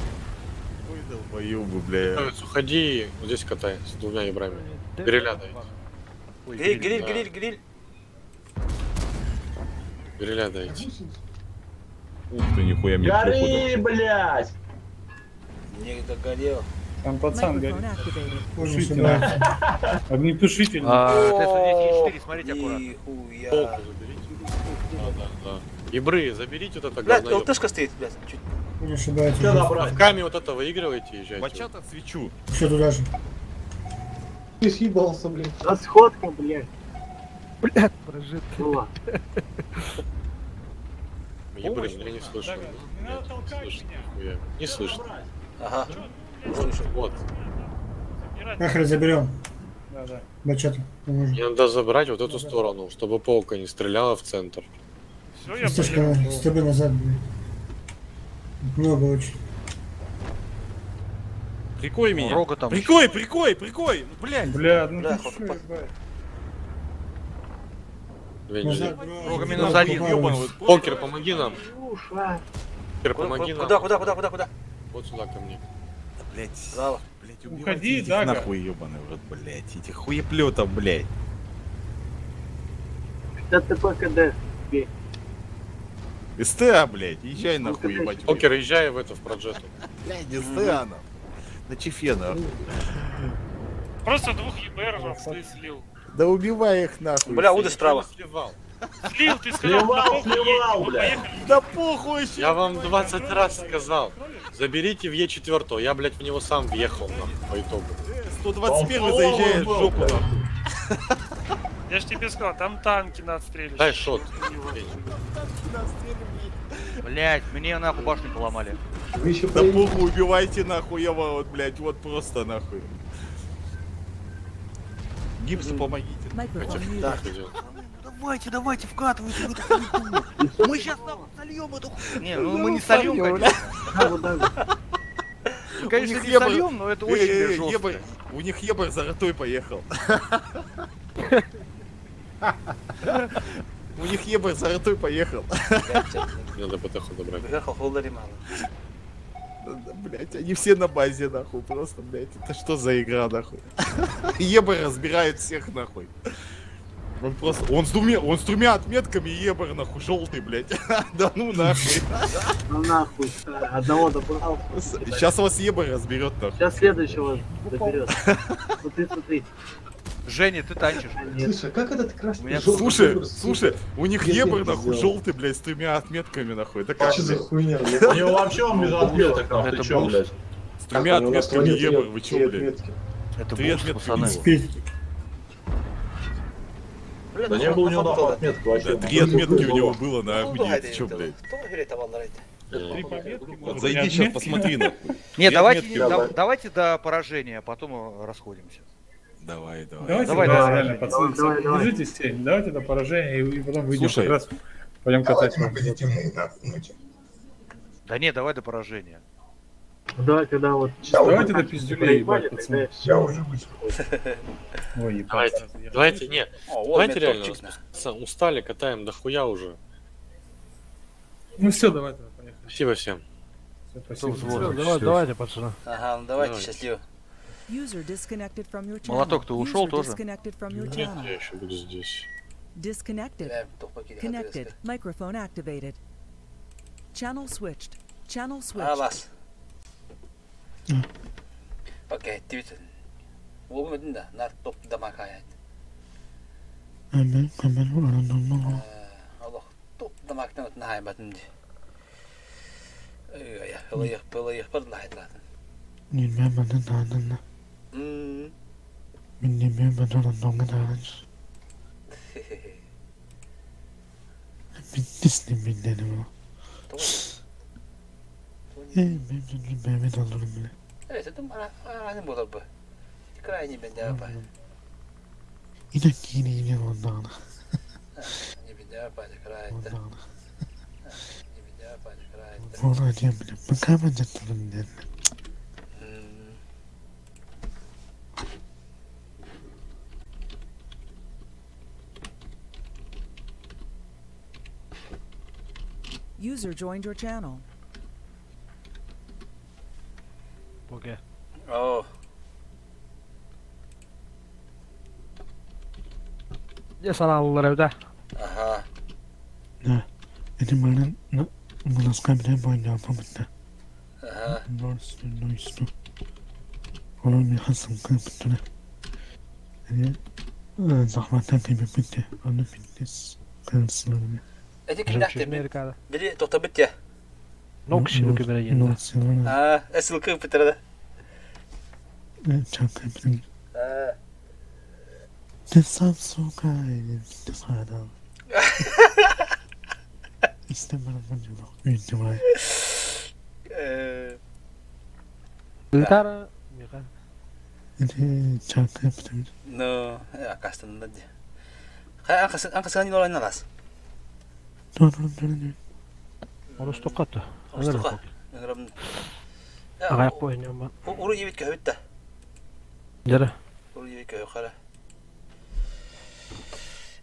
Ой, долбоебы, бля. Готовец, уходи, вот здесь катай с двумя ебрами. Гриля дайте. Гриль, гриль, Да. гриль, гриль. Гриля дайте. Ух ты, нихуя мне плюху Гори, дал. блядь! Не догорел. Там пацан горит. Microphone activated. Тушитель. Огнетушитель. А, Т-110 Е4, смотрите аккуратно. Нихуя. Полку заберите. Да, да, да. Ебры, заберите вот это Блядь, говно. ЛТшка стоит, блядь. Чуть. Что добрать? Руками вот это выигрываете, езжайте. Бачата свечу. Ты съебался, блядь. Расходка, блядь. Блядь, прожит. Была. Ебры, меня не слышно. Не надо Блядь, не толкать слышно, меня. нихуя. Не слышно. Ага. Слышу. Вот. Нахрен заберем. Да, да. Бачату. Мне надо забрать вот эту сторону, чтобы полка не стреляла в центр. Все, я поехал. с тобой назад, блядь. Много очень. Прикой меня. Рога там Прикой, прикой, прикой. Ну, блядь. Бля, ну Бля, ты хоть чё, по- ебать? Две недели. Рога минус один. Ёбаный, вот Покер, помоги нам. Покер, Куда, помоги нам. куда, куда, куда, куда, куда? Вот сюда ко мне. Блять. Браво. Блять, Уходи, убивайте этих Дага. нахуй, ебаный в рот, блять. Этих хуеплетов, блять. 50 КД. СТА, блять, езжай нахуй, ебать. Покер, езжай в это, в Проджету. Блядь, СТА, нахуй. На чефе, нахуй. Просто двух ЕБР вам слил. Да убивай их нахуй. Бля, всех. Уда справа. Сливал. Слил, ты сказал, Сливал, на похуй сливал, едете, мы бля. поехали. Да похуй еще. Я вам 20 раз сказал. Заберите в Е4, я, блядь, в него сам въехал, нахуй, по итогу. 121 Он заезжает в был, жопу, блядь. нахуй. Я ж тебе сказал, там танки на отстреле. Дай шот. Блять, мне нахуй башню поломали. Вы еще Да похуй, убивайте нахуй, я вам, вот, блядь, вот просто нахуй. Гипс, помогите. Microphone muted. Да. Давайте, давайте, вкатывайте в эту хуйню. Мы сейчас нахуй сольем эту хуйню. Не, ну мы не сольем, конечно. Мы, конечно, У них не ебр- сольем, но это Эй, очень эй, эй, жестко. ебр- У них ебр за ротой поехал. У них ебр за ротой поехал. Надо БТХ добрать. Блять, они все на базе, нахуй, просто, блять, это что за игра, нахуй? Ебр разбирает всех, нахуй. Он просто, он с двумя, он с тремя отметками ебр, нахуй, желтый, блять. Да ну нахуй. Ну нахуй, одного добрал. Сейчас вас ебр разберет, нахуй. Сейчас следующего заберет. Смотри, смотри. Женя, ты танчишь. Слушай, а как этот красный У меня желтый Слушай, выбор, слушай, у них Две ебр, отметки нахуй, сделал. желтый, блядь, с тремя отметками, нахуй. Это как, Что за блядь? хуйня, блядь? У него вообще он без отметок, нахуй, Это ты чё, буст. блядь? С тремя У нас отметками нет ебр, вы чё, три блядь? отметки. Это Три буст, отметки пацаны. Да не было у него нахуй отметок вообще. Да, три отметки у него было на армии, ты чё, блядь? Три пометки, Вот может, зайди не сейчас, отметки? посмотри, нахуй. Не, Три давайте, отметки не- у него. давайте до поражения, а потом расходимся. Давай, давай. Давайте, Давай, да, давай. реально, пацаны, Давай, давай. держитесь все, давайте до поражения и потом выйдем Слушай. как раз пойдем катать. Да не, давай до поражения. Давай, когда вот... Давайте до пиздюлей, ебать, проебали, пацаны. тогда всё. Ой, ебать. Давайте, сразу я. давайте, не, О, вот давайте мне реально, топчик, на. пацаны, устали, катаем дохуя уже. Ну все, давай тогда, поехали. Спасибо всем. Всё, спасибо. Всё, давай, давайте, пацаны. Ага, ну давайте, Давай. счастливо. User disconnected from your channel. Молоток-то ушел User тоже? disconnected from your Нет, channel. я еще буду здесь. Disconnected. Бля, топа кири Connected. Microphone activated. Channel switched. Channel switched. Алас. Окей, твит. Уобым да, нар топ дамакаят. Аллах, топ дамактан от нахай батынды. Ой, ылыйых, пылыйых, бір лахайтлатын. М. Evet, dedim ara болар бы. Крайне бенде апа. Не бенде апа, крайне. Не бенде апа, крайне. User joined your channel. Поке. О, Дьэ санаалылар эбитэ. ага. Ага. Эти кимдахты Америкада. Били тоқтабыт я. Нок силуки береген. А, ссылка бітірді. А, э, Гитара. Миха. Ну, акастын да. Хай анкасын нолай налас. Онус тоққатты. Устука. Ыңырым. Ағаяқ қойын Уру ебит көбүт да. Жара. Уру ебит көбүт қара.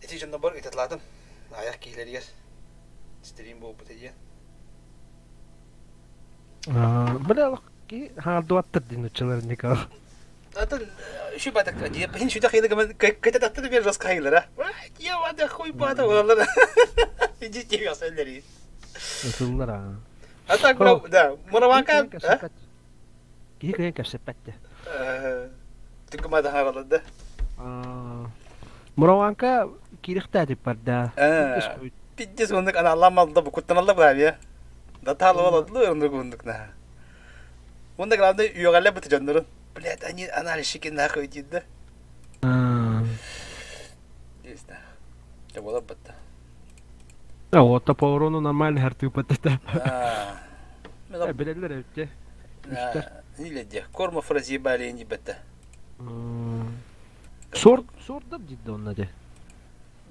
Эти жонно бар итатладым. Аяқ кийлергер. Стрим болуп бітеді. Бля, Ки хаардуаттар дин нуччалар Никол. Атын şu badak diye şu da haylı кете татты бер жестко хайылара. Я вада хуй бада олар. Идите я сэлери. Ытыллар а. А так да, мураванка. Киһи кыйан кэпсэппэт Түкүмада харалады. Мураванка киирихтээ барда. Пиздец оннук ана алламалда бу куттаналла баабия. Датаалы болодлу оннук оннук на. Онда главное үөҕэллэ быты дьоннорун. Блядь, они анализчики нахуй дейт да. Не знаю. Дьэ буолар батта. Ота поворону нормально хартыыппат этэ. Билэллэр эбит Үстэр. Или де, Кормов разъебали не бетте. Сорт сордар дидде онна де.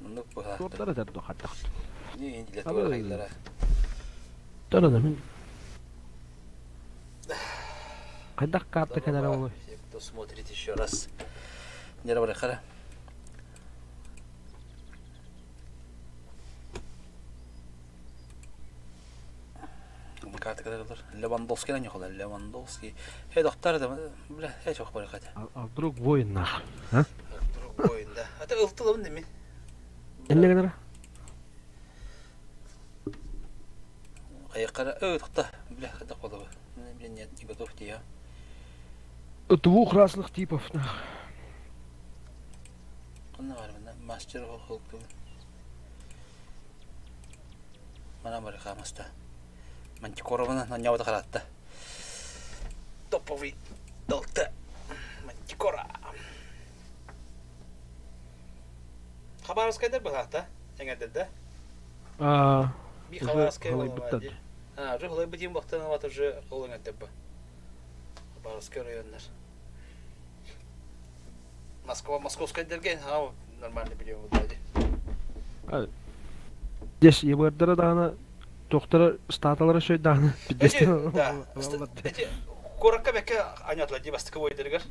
Ну, Сордар этер дохаттах. Не, не для того хайдара. Тара мин. Хайдах карта кэлэр ол? Все, кто смотрит еще раз. Не хара. Карта кэлэр Левандовский на нехула, Левандовский. Эй, доктор, да, бля, я чего барахать. А вдруг воин нах, а? Вдруг воин, да. А ты ылтылым неме? Эмне гынара? Айыккара, эй, тохта, бля, хайдах буолла Блин, нет, не готов я. Двух разных типов нах. Ханна бар мастер холку. Мана бар хамаста. Мантикорована на нявата харатта. Топовый долта. Мантикора. Хабаровскайдар бахата. Эңердерде. А, Би Хабаровскай болла. А, уже холай битим бахтан ват уже ол эңердер ба. Хабаровский районнар. Москва, Московская дерген, а нормально билем вот Дес ебырдара даана тохтара статалара шөй даана Эти, да, эти коракка бекке анятла ди бастыкы бойдыргар.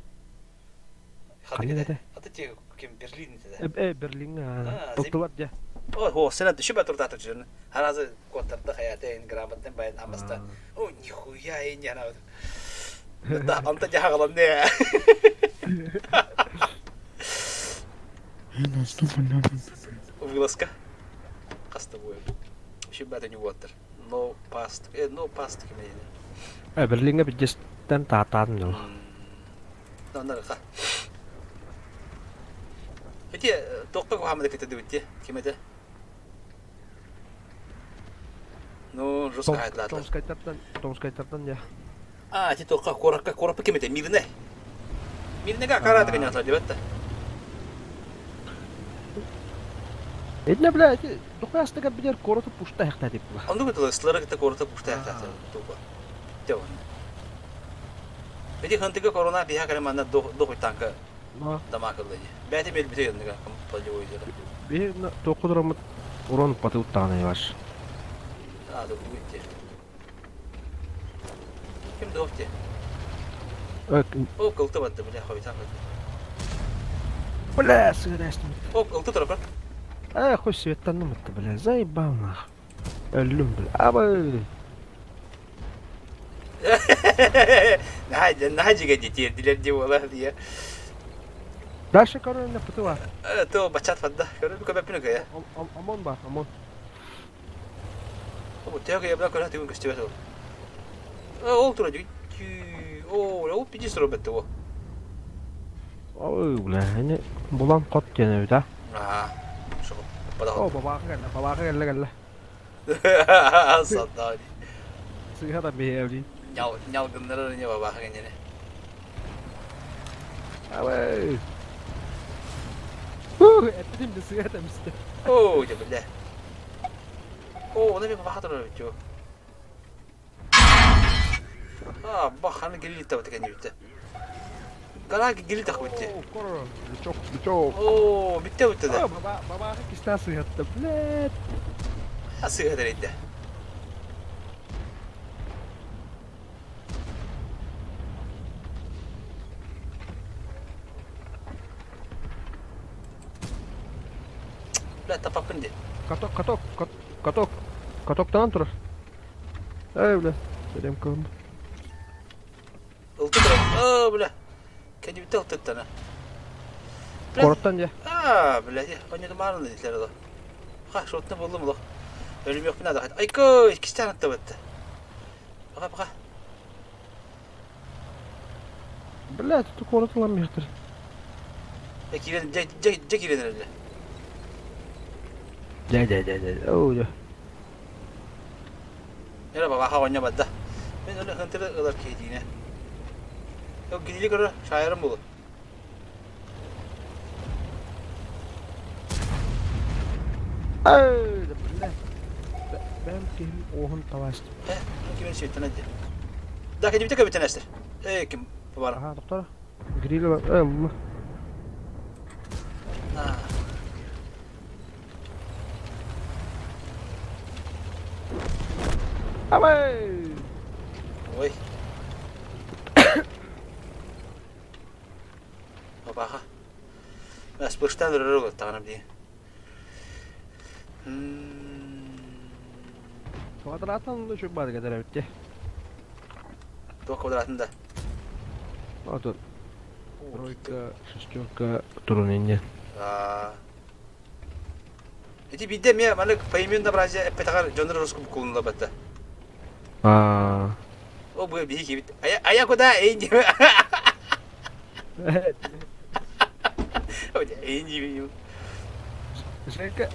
Ханна это? Аты те кем Берлин это. Э, Берлин, токтулар дя. О, о, сена түшүп атыр жүрүн. Харазы коттарда хаятын грамотный баян амаста. О, нихуя и не ана. Да, анта жагалан не. Вылазка. Хаста бой. Шибата не water. No past, no past кеме. Э, Берлинге бидестен таатаадым жол. Нанарха. Эти токка кухамды кетеди битти. Кимете? Ну, жестко хайтлады. Томскайтартан, Томскайтартан я. А, ти токка коракка корапы кимете мирне. Мирнеге караты канятла дебетте. Эдне бля, эти духуястыга бидер короту пушта хакта деп була. Онду бит слары кете короту пушта хакта туба. Те он. Эти хантыга корона биха караманда дохуй танка. Дамакылды. Бәти мел бите янныга полевой дела. Бир токудурамыт урон патылтааны баш. А, дохуй битте. Ким дохте? О, кылты батты, бля, хуй танка. Бля, сыгырастым. О, кылты турап. Э, хуй светтанным это, бля, заебал нах. Өллүм, бля. Абы. Наһа наһа жигэ дилер ди буола дия. Дальше корона пытыва. То бачат фадда. Көрө көбөппүнү көйө. Омон бар, омон. О, теге я бла көрө тигин көстүбөт ол. Ол тура ди. О, ол пиди робетте о. Ой, бля, эни булан кот диэн эбит, а. Аа. Шо. О, бабаха кэллэ, бабаха кэллэ кэллэ. Саддаани. Сыыһа да биһиэбди. Нял нял гыннары не бабаха генере. Абы. Ух, эттим де сыыһа да мисте. О, дьэ бля. О, оны би бабаха турар бит. А, баханы гелит табы деген битте. Гара гелит тахы битте. Лючок, лючок. О, битте битте да. Бабаха киста сыыһатта, блядь. Сыыһа дэрейде. Бля, тапаппын де. Каток, каток, каток, катоктан турар. Эй, бля, сәлем кылым. Оо, бля. Кэннибиттэ ылтыттана. Короттан дьэ. Аа, бля, онньутумаарын дииллэр оло. Ха, шотна буллум олох. Өлүмүөхпүн наада. Айко, иккистээн аттабытта. Баха, баха. Бля, тут куорат ыламмыахтар. Дьэ киирэн, дьэ, дьэ, дьэ киирэн эрэллэр. Дьэ, дьэ, дьэ, дьэ. Оо, дьэ. Эрэ бабаха оҕонньо барда. Мин өлө хынтыры ылар киһи диинэ. Ол гинили көрө шайарым булу. Эй, да бля. Бэм киһим уоһун табаастым. Э, кимин сүөттэн эдди. Да, кедибите көбүтэн эстер. Э, ким бабара. Аха, доктор. Гриль ылла. Абай! Ой. Бабаха. Аспыштан өрөр олоттаҕына дии. Квадратын да çok бар kadar bitti. Туох квадратын да? Ото тройка, шестерка, турун инне. Ити биирдэ эмиэ маннык поименно бразия эппэтэҕэр дьоннор русском кулунула батта. Аа. О бу биһи кибит. Ая ая куда эйин диме. Эйин диме. Женька,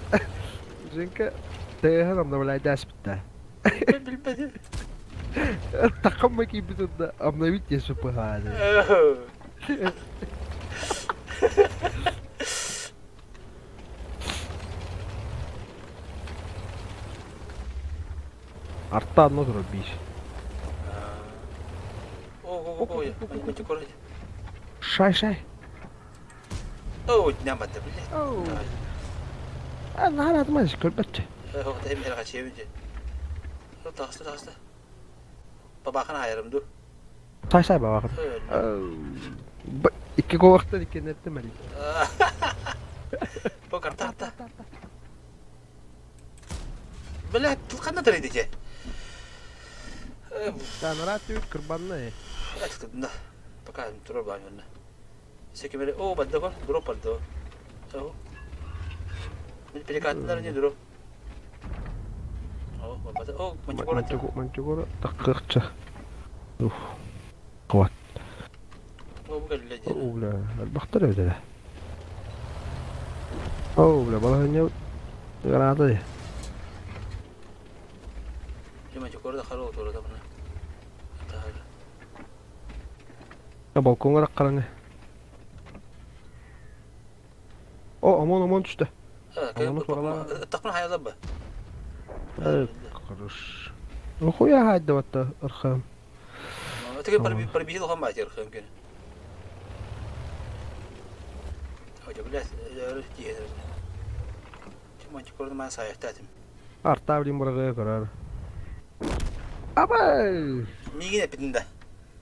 Женька, тыаһын обновляйдаспыта. Билбэтим. Такамма киирбит да обновить диэн быһааны. Арта анна турар биир. Шай шай. Оо, нямата, блядь. А наһаа атымас көрбөттө. Таҕыста, таҕыста. Бабахан айарым ду. Сай сай бабахан. Икки ковахтан иккеннеттим эри. Бу карта арта. Бля, ханна тарыйды те? Танара түк кырбанна. Да. Пока турар баанна. Секемери, о, бадда кор, дроп бадда. О. Мен перекаттылар не дроп. О, бадда. О, манчугора. Манчугора таккырча. Уф. Кват. О, бу кэллэ. О, бля, бахтар эбит О, бля, балаһынньа граната ди. Манчугора да харуу тура да Балкоҥҥа раккараны. О, ОМОН, ОМОН түстэ. ОМОНу турала. Тахпын хайалар ба. Хорош. Охуя хайдабатта ырхам. Тыгын пробил хан баатер ырхам күн. Ой, блядь, тиһэн. Мантикорды ман саяхтатым. Арта билин бырагы көрөр. Абай! Мигин эпитин да.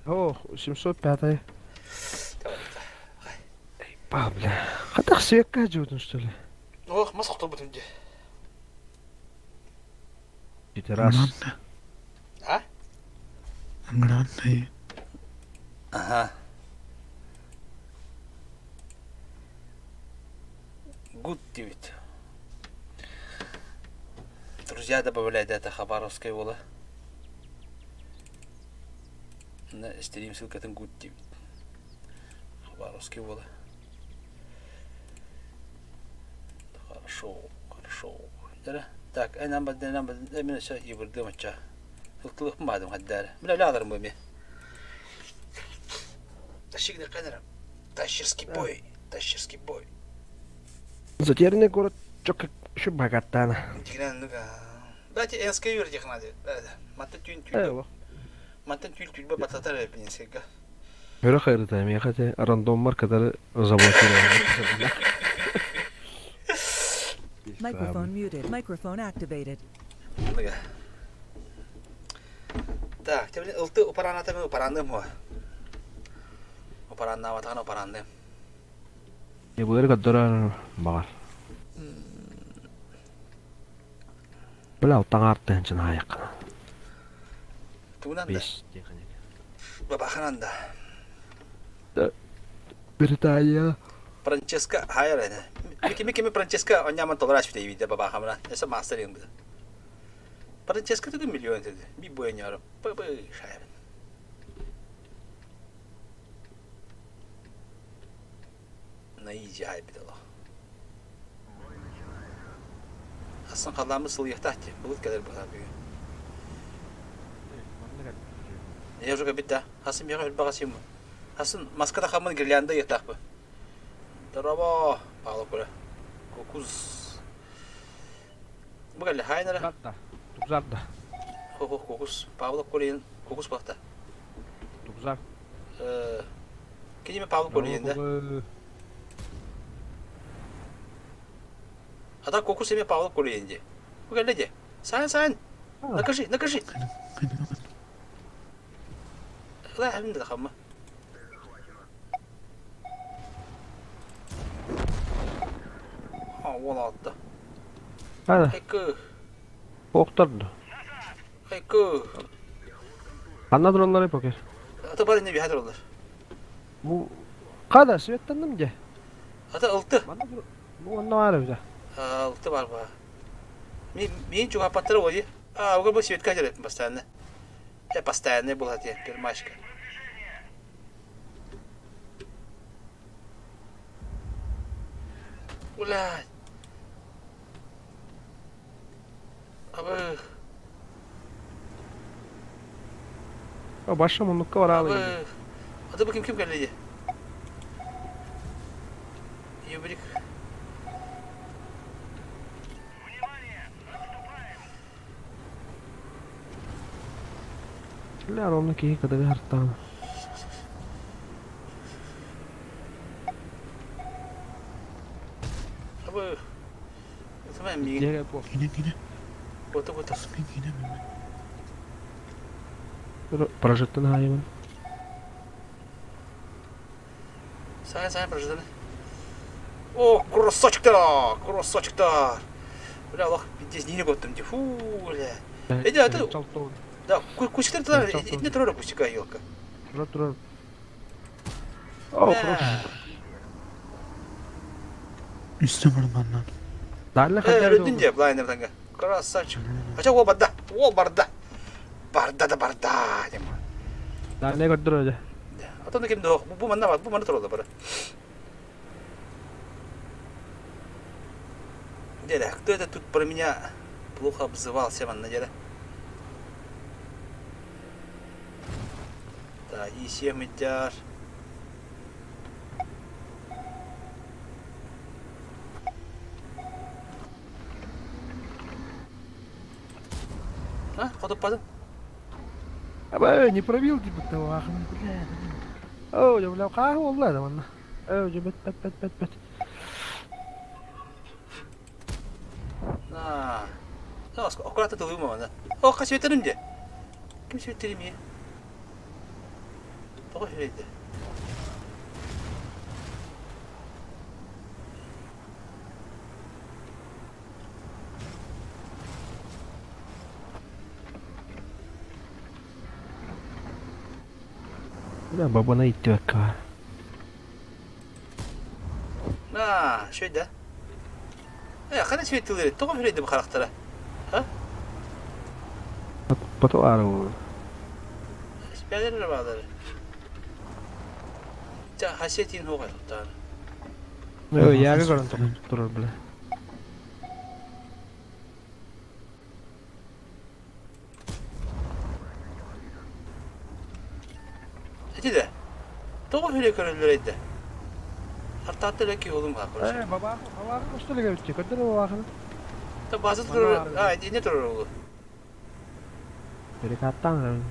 О, 705. Ба, бля. Хатах свекка жудун, что ли? Ох, мас хото бутун де. Раз. А? Гранты. Ага. Гуд диэбит. Друзья добавляют это Хабаровская уола. На стрим ссылкатын гуд диэбит. Хабаровский уола. Хорошо, хорошо. Так, эн амбадын амбадын мен өсө ибырдым ача. Ылтылык баадым хаддары. Бля лядырым бу Тащигны кадырым. Тащерский бой. Тащерский бой. Затерянный город чок şu багаттана. Дигрен нуга. Бәти энске юр дихнады. Мантан түйін түйін. Мантан түйін түйін бататар эпинсега. Өрө хайрыта миэхэ те рандоммар кытары заблокирован. Microphone muted. Microphone activated. Так, тебе ылты упараната мен упарандым го. Упараннаабатаҕына упарандым. Былыр көрдөрөр баҕар. Бля, таҥаартыһынчын аайыккына. Тугунан да? Бес техник. Бабаханан да. Британия. Франческо хайар эне. Мики мики ми Франческо онняман толорач бите виде баба хамра. Эсе мастер юм бит. Франческо тугу миллион теди. Би буэньяр. Пы пы шайбын. Наизи хайбит ало. Асан халамы сыл яхтахти. Булут келер бу бүгүн. Я уже бит да. Хасын бияга өлбага сим. Хасын маскада хамын гирлянда яхтахпы. Здорово, Павло Коля. Кокуз. Бұл хайнара. Тукзарда. Тукзарда. Хо-хо, кокус. Павло Колин. Кокус бақта. Тукзар. Кенеме Павло Колин да. Ата кокус еме Павло Колин де. Бұл де. Сайн, сайн. Накажи, накажи. Ла, хәмді хамма. А, ол атты. Hadi. Экі, Охтарды. экі. Anladın onları poker. Ата бар не бихатыр олар. Bu Kada светtandım de. Ата ылты. Bu онно var bize. Ылты бар ба. Мен мен чуга паттыр оди. А, уга бу светка жерет постоянно. Я постоянно был те пермашка. Бля. Абы, Başım onlukka var абы. abi. Ата бу ким ким келди? Юбрик. Бля, ровно киһи кадары хартаан. Абы. Сама ми. Дьиэ бу. Кини кини. Бота бота. Кини Прожектын хайымын. Сайн сайн прожиданы. О, куросочктар, куросочктар. Бля, Аллах, здесь не готтым, фу, бля. Эди, а ты... Да, кустиктар туда, не трора кустика, елка. Турар турар. О, хорош. Üstü vurmanlar. Далее Э, хотя Рүдін де, былай нырданга. Красавчик. Ача, ол барда, ол барда. Барда да барда, дем. Далее көрдүр öyle. Атаны кимде бу бу манна бар, бу манна турады бара. Деля, кто это тут про меня плохо обзывался, манна деля? Да, и семидяр. А, кодуп бадым. Аба не пробил типа того, ах, бля. О, я бля, каа болду да манна. О, бет бет бет бет бет. На. Аккуратно тылыйм ана. О, касветерим де. Ким светерим е? Тоғы жүреді. Бля, бабана итти бакка. На, шөйді. Э, қана светилер, тоғы жүреді бұл қарақтара. А? Пото ары. Спәлер бағдары. Жа, хасетин хоға тоқтары. О, яга көрөн турар бля. Эти де. Тоғы жүрек көрілер еді. Артатты леки олым ға Э, баба, баба, что ли говорите? Көрдүр баба. Та базы тұрыр, а, не тұрыр олы. Перекаттан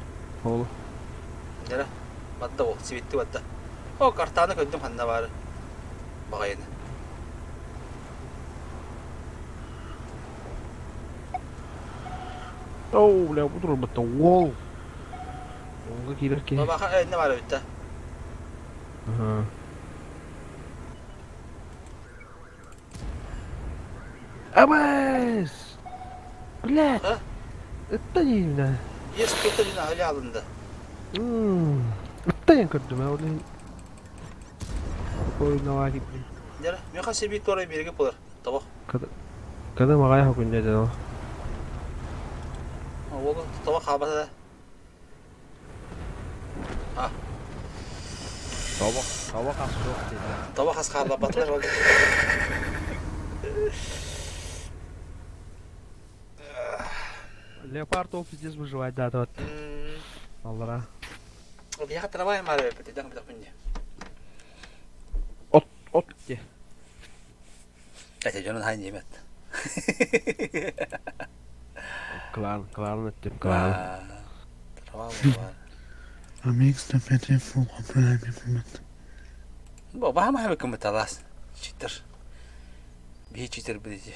Олу. Дәрі, бадда ол, светті бадда. О, картаны көндім ханна бары. Бағайыны. Оу, бля, бу турар батта. Уол. Онга кирер ки. Баба, э, не бары бітті. Ага. Абас! Блядь! А? Это не именно. Ес кетті дін алі алынды. Это я көрдүм, а олин. Корунава киппин. Дьара, миэхэ сибиир туорай биэригэ буолар. Тобох. Када маҕайа күннэ дьэ. Уолу тобох хаалбата да. А. Тобох, тобох ас суох диэтэ. Тобох ас хаалбатылар. Леопард ол пиздец выживать да вот. Аллара. Биһиэхэ трамвай маары эбит, дэҥ битэх күннэ. От, от де. Эти дьонун хай немет. Клан, клан өттүм, клан. Бу баһама хабыккын быталаас. Читер. Биһи читер бидити.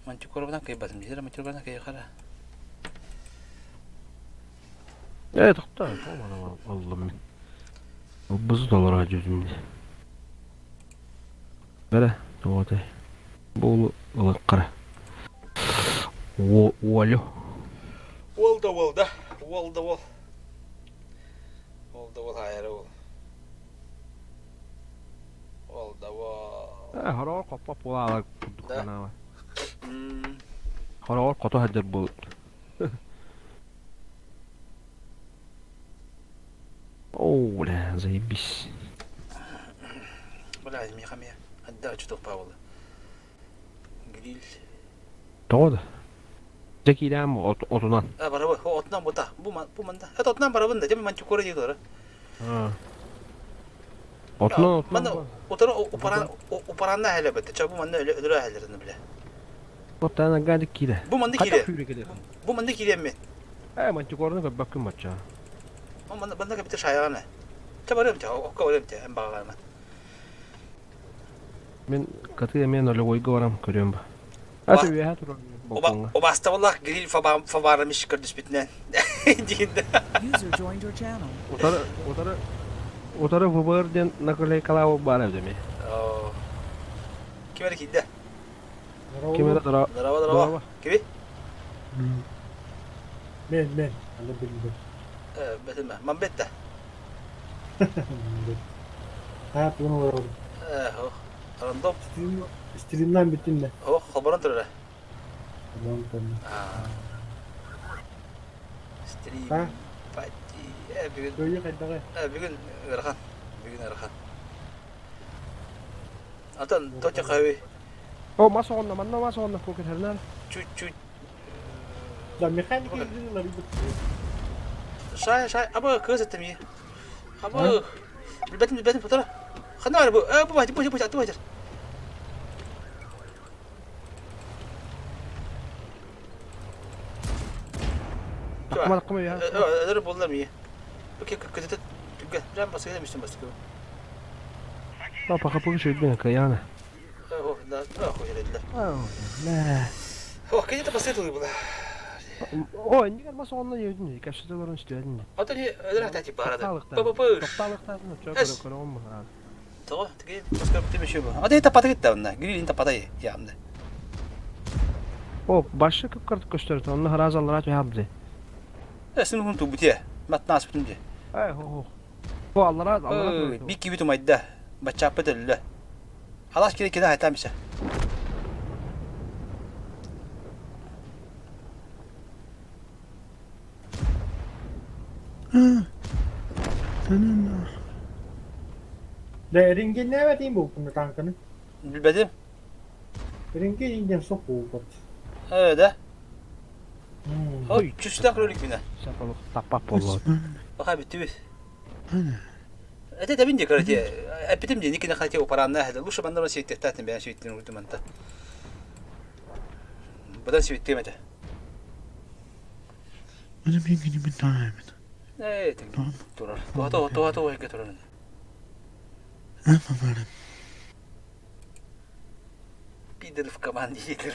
Мантикорбунан кыйбатым дии, мантикорбунан кыйхара. Ээ, тохтоо, тоҕо ыллым мин. Ылбызы толоро дьүтүм дии. Бэрэ, тоҕо этэй? Бу ылыккара. Уолю. Уол да уол да, уол да уол. Уол да уол хайара уол. Уол да уол. Ээ, хороҕор хоппоп буолаалар курдук санаабар. Хороҕор хото сылдьар буолут. Оо, бля, заебись. Бля, миэхэ эмиэ отдача чуток Павла. Гриль. Тоҕо да? Дьэ киирээн отунан. А, барабы, отунан бута. Бу бу манда. Это отунан барабын да, дем мантикора дии турар. Отунан отунан. Манна утары упаран упаранна хэлэбит. Ча бу манна өлөрө хэлэрин биле. Оттан гадик киирэ. Бу манна киирэ. Бу манна киириэммин. Ээ, мантикорны көрбөккүн бачча. Манна манна кэбитэ шайаҕана. Ча барыам ча, окко барыам ча, эн баҕаҕарма. Мин катыы эмиэ нолевойга барам көрүөм ба. Аты үөһэ турар балкоҥҥа. Убаастабыллаах гриль фабарамиш көрдөспүтүнэн диэн. User joined your channel. Утары утары утары ВБР диэн наклейкалаабыт баар эбит эмиэ. Ким эрэ киирдэ? Ким эрэ здорово. Здорово, здорово. Кими? Мен, мен. Аны билбэт. Э, бэтимэ. Мамбетта. Аа, тугун олорор. Э, о, рандом. Стримнан бүтүн да. О, холборон турара. Холборон турара. Стрим пати. Э, бүгүн. Көйө хайдаҕай? Э, бүгүн ыарахан. Бүгүн ыарахан. Атын тотя хави. О, мас оҕонно, манна мас оҕонно кокетарнар. Чуть-чуть. Да, механика изменила Шай, шай, абы кыз этим е. Абы. Билбетим, билбетим, фотора. Хана бар бу. Э, бу бу бу бу бу бу. Такма такма я. Öyle buldular mı? Bu kötü tügge. Ben basıyor demiştim basıyor. Папа хапы шөйбен каяна. О, да, охуй Ла. О, кенете басıyor була. О, иннигэр мас оҕонно диэбитин, кэпсэтэ олорон истибэтин. Отон öyle хата тип барады. Па-па-па. Топталыктаатын чө көрө көрө он баҕарады. Тоҕо тиги баска битим еще бу. Ата тапата кетти онна. Грилин тапата ямды. О, башы кып-кырдык көстөрүт, онно хараас аллара түһэ Эсин хун тубутие. Матнас бүтүн де. Эй, хо хо. Хо аллара аллара. Бик киби тумайда. Бачаппы төллө. Алас кире киде айтамыша. Да, рентген нээбэтин бууппун танканы. Билбедим. Рентген инден соқ бууппут. Э, да. Ой, чүстә кролик мине. Сапалык таппап болот. Баха битти бит. Это да бинде короче. Эпитим де никine хотел упаранна хәле. Лучше бандар сөйттәтен бән сөйттен урдым анта. Будан сөйттем это. Э, турар. Туха туха туха туха турар. Пидор в команде Гитлер.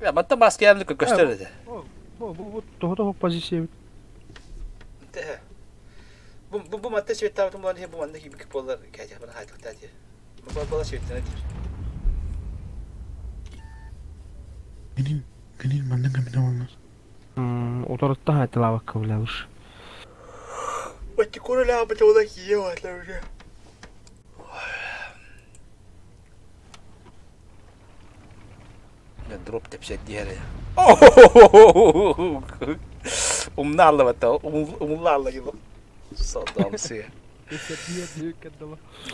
Я матта маска ямды көстөр Бу бу бу того позиция. Бу бу бу матта светтабытын булан бу манна кибик болар кәҗә бана хайтык тәҗә. Бу бала светтен. Кэлин манна кэминэ буоллар. Утарыттан хайталаабакка билэбиш. Батикура лаабыта ола кие ватла уже. Дроп тепсет диэри. Умна аллабата, умулла алла gibi. Содом сые.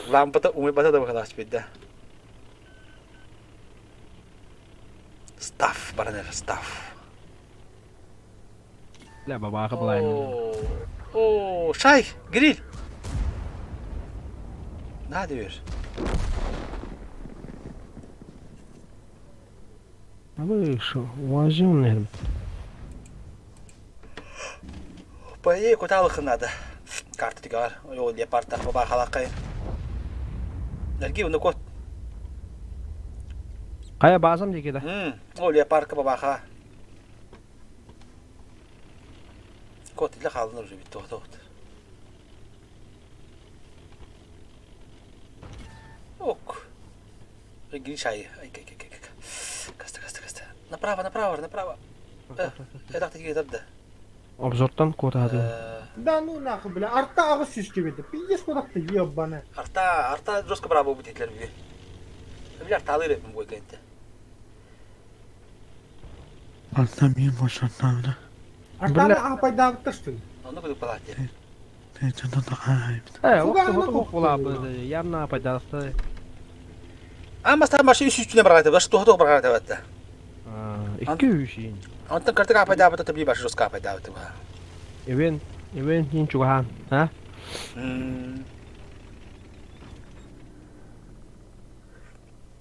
Лампата умайбата да бакалаш бидде. Стаф, баранер, стаф. Бля, бабаха была. О, шай, гриль. На дверь. Выше, возьмем, наверное. По идее, куталых надо. Карта тигар, ол леопард бабахалакай. Нарги, ну кот. Хайа базам диэки да? Ол леопардка бабаха. Кот илэ хаалынар уже бит тоҕо Ок. Гришай. Ай, кай, кай, кай, кай. Каста, каста, каста. Направо, направо, направо. Э, так да. Обзортан куотаатын. Да ну нахуй, бля, арта аҕыс сүүс кибити. Пиздец кудахты ебана. Арта, арта жестко браво будет для любви. Бля, арталыр эпим бой кэнтэ. Арта мин бошаттаабыта. Артаны аапайдаабыттар что ли? Онно кудук балаат Э, явно пайдалахта. Аммастан башы үс үстүнэ бараата, башы туһа бараата батта. Икки үсин. Онтон картык аапайдаабыта табли башы жестко аапайдаабыта. Эвен, эвен хин чугахан, а?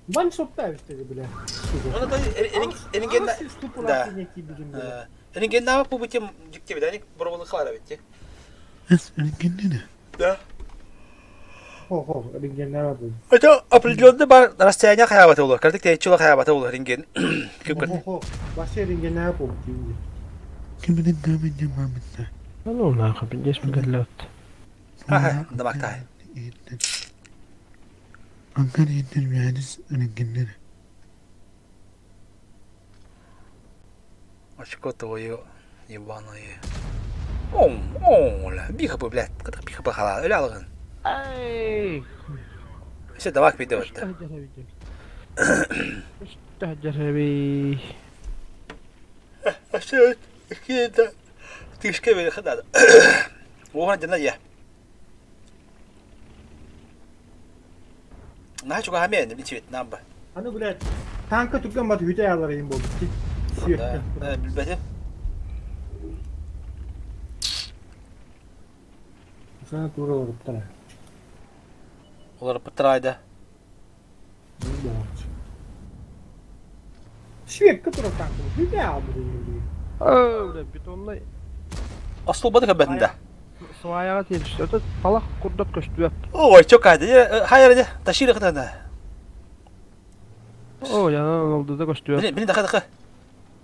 Бан шоптаабыт бля. Оны то эринген да. Эринген нава пубутем дикте бидани бороболы халара битти. Да. Хо-хо, рентгеннер бар. Это определенный бар расстояние хаябата olur. Картык тәйчүле хаябата olur рентген. Хо-хо, вообще рентгеннер бар дейdi. Кимдин камин мамытта. Ну нахуй, пиздец мөкәлләт. Ха, дамактай. Анкар еттер mühendis рентгеннер. Очко твое ебаное. Оң, оң, биха бы, блядь, биха бы хала, öyle алган. Эй! Все, давай видео это. Тахджараби. Все, это тишке бери хадада. Оған дена я. На чуга хамен, не чивет намба. Аны, блядь, танка түрген бат үте алар ең болды. Да, билбети. Sana тура олуптар. Олар пытрайда. Шведка тура танка. Үте алды. Оо, бля, бетонный. Асыл бады кабетинде. Сваяга тиешти. Это талак курдат көстүбөт. Ой, чокайды. Хайыр, ташили кытана. О, я олду да көстүбөт. Блин, блин, даха даха.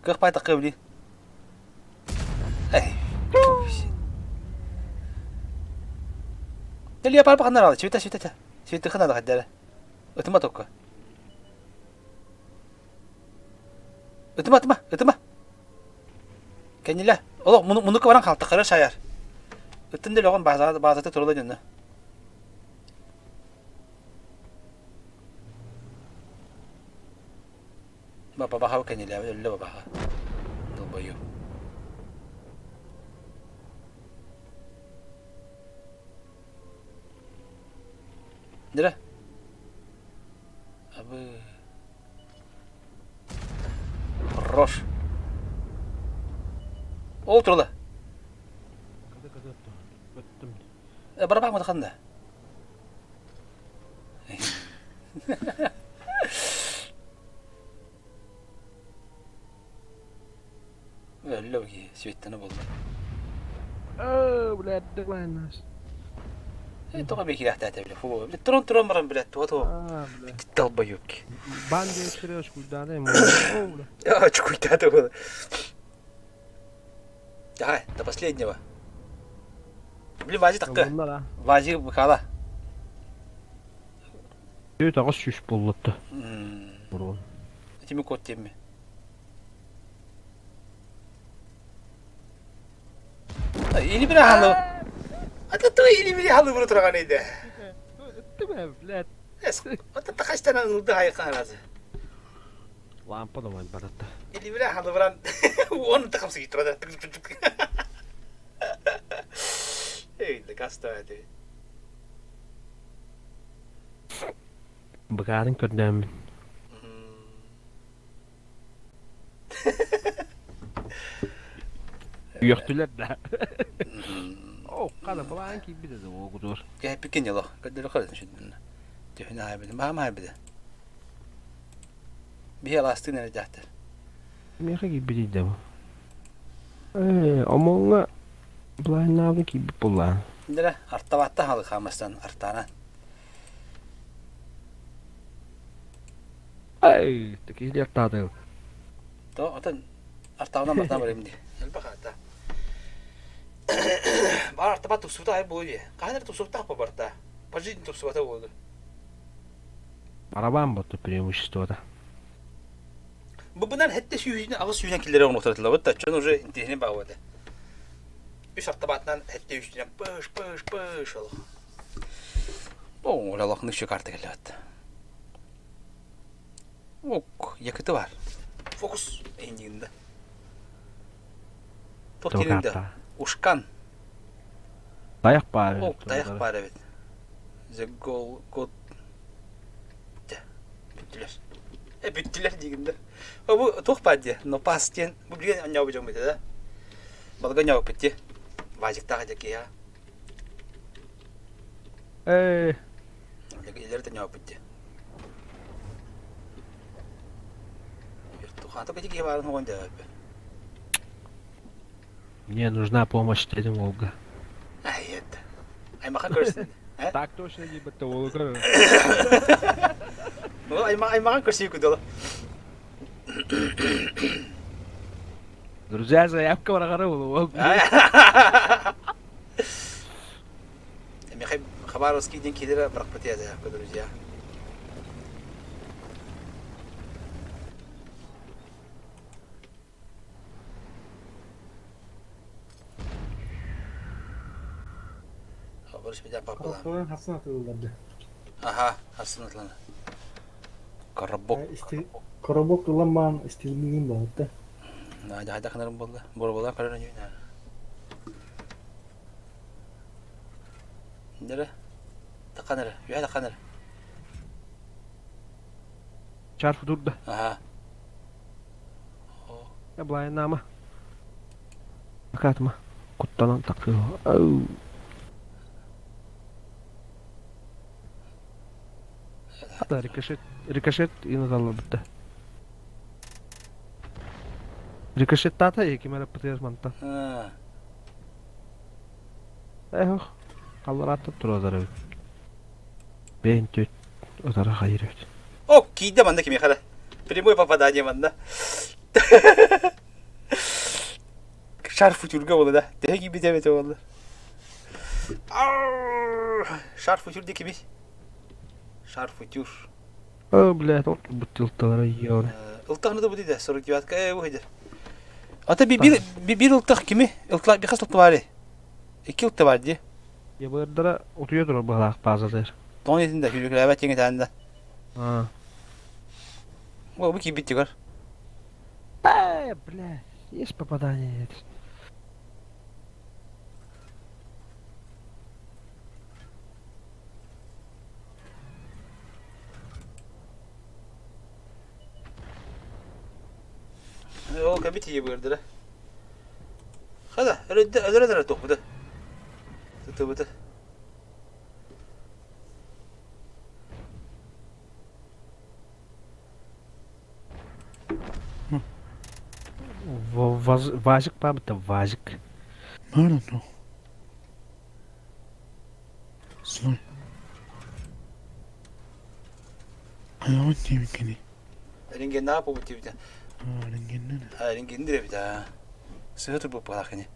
Кых пай такы, блин. Эй. Дели апар баханар алды. Чивита, чивита. Чивита хана да хаддара. Ытыма только. Ытыма, ытыма, ытыма. Кениле. Олох, муну муну баран халта кара шаяр. Ыттын дел огон база базаты турла дөннө. Баба баха кениле, өллө баха. Долбою. Нere? Абы. Хорош. Ол турла. Э, барабак мадаханда. Өллө ки светтene болду. Оо, бля, дылайнас. Э, тоға бекиләхтә биле. Фу, биле трон трон баран биле. Туа туа. А, бля. Долбоёбки. Банди сереж куйданы. О, бля. А, чукуйта было. Давай, до последнего. Блин, вази такка. Вази быкала. Өт агыс шүш боллатты. Бурун. Тими кот темми. Или бир халы. Ата ту или бир халы бу турган иде. Блядь. Ата тахастан ылды хайкан разы. Лампа да мань баратта. Или бир халы баран он тахамсы турада. Эй, лекарство это. Быгаарын көрдөммүн. Үөхтүлэр да. О, қана былаан киирбит этэ оогутур. Кэһэппиккин дьоло. Көрдөрө көрөтүн сүдүннэ. Түһүнэ аайбыды. Маһам аайбыды. Биһи алаастыын эрэ дьахтар. Миэхэ киирбит иде бу. Ээ, омоҥҥо былааннаабын киирбит буллаан. Дэрэ, артабатта халы хаамастан артаанан. Ай, такие артаатыл. То, отон артаанан бартаа барым ди. Элбэх ата. Бар артаба тупсубута ай буолуо дии. Хаһан эрэ тупсубуттаах бу барта. По жизни тупсубата буолду. Барабан боту преимуществота. Бу бынан хетте сүүһүнэн аҕыс сүүһүнэн киллэрэ оҥотторутулабыт да чон уже интиһини баабыта. Үс артабатынан хетте үстүнэн пыш пыш пыш олох. О, олох нүкшө карта келлебет. Ок, якыты бар. Фокус эйнигинде. Тох тиринде. Ушкан. Таяқ бар. Ок, таяқ бар эбит. The goal god Бүттүлэр. Э, бүттүлэр диигин да. О, бу туох баар дии? Но пас диэн бу билигин онньообу дьоммут да. Балыга онньообуппут дии. Вазиктаах дьэ киһи. Э. Илэр онньообуппут дии. Вертухата кити киһи баарын оҕон дээбэппин. Мне нужна помощь дедим Волга. Ай, это. Аймаха көрсүн. Так точно диэбэттэ Волга. Ну, аймахан көрсүү күдэлэ. Друзья, заявка барагара буолуо. Михай Хабаровский диэн киһилэрэ бырахпыт заявка, друзья. Коробкаларын хассын атылыларды. Аха, хассын атылана. Коробок. Коробок ылан истилмигин болатта. Хайда ханарым болла. Бороболан көрөр өнүйүн. Нере? Таканыр, үйә таканыр. Чарф турда. Аха. Былайнаама. Акаатыма. Куттанан такыы. Ау. Да, рикошет, рикошет и назалла бітті. Рикошет тата екимеле ПТС манта. Эх, қалларатып туразар эбит. Бэйн төт отара хайыр эбит. О, киирдэ манна кимиэхэ эрэ. Прямое попадание манна. Шар футюрга буолла да. Төһө киирбитэ эбитэ буолла. Шар футюр дии кимий? Шар футюр. О, блядь, ол бутылкалара ёры. Ылтахны да бу диде, 49 э бу хидер. Ата би бир бир ылтах кими? Ылтла би хас ылты бар. Икки ылты бар дии. Ябырдара утуйа турар быһалаах баазатыгар. Тоҕо диэтин да сүүрүкүлээбэт диэҥ этэн да. Аа. О, бу киирбит дигэр. Э, бля, есть попадание. Ол кэбит ийэ быырдыра. Хада, өлөдө өлөрө тохпута. Тутубута. Вазик баабыта, вазик. I don't know. Злой. Хайаҕын диэбиккиний? Рентгеннаах буолбут диэбитэ. Аа, рентгеннэн. Аа, рентген диэбитэ. Сыһа турбут буолаах кини.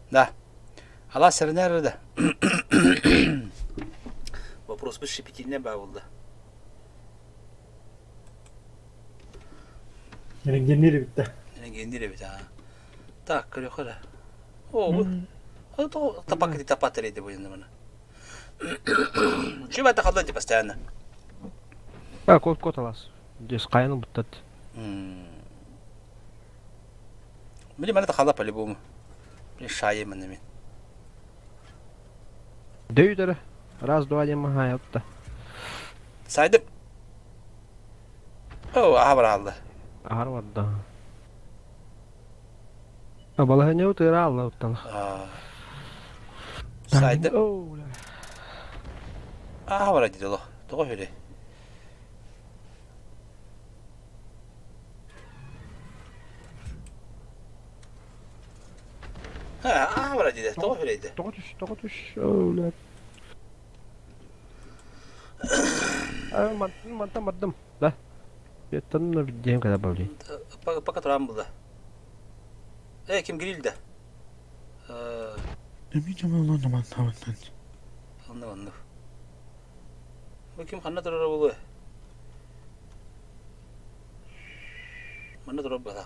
Да. Алаас сэрэнээр да. Вопрос щепетильный баа буолла. Рентгенниир эбит да. Рентгенниир эбит аа. Так, көрүөххэ эрэ. О, бу. А то тапак тапат рейде будет на Чего это холодно постоянно? А, кот кот алас. Здесь кайны буттат. Блин, это хала по-любому. Блин, шайы мен. Дөйдөрө. Раз, два, один, махай, отта. Сайдым. О, аха баралды. Ахар барда. А балаһыня утыра алла уттан. Сайдым. Аха бара диде ло. Тоҕо хүле. Аха бара диде. Тоҕо хүлейди. Тоҕо түш, тоҕо түш. О, блядь. А, мантан бардым. Да. Беттан на видеем когда бавли. Пока туран булда. Э, ким гриль да? Онно онно. Бу ким ханна турара булу? Манна турар бала.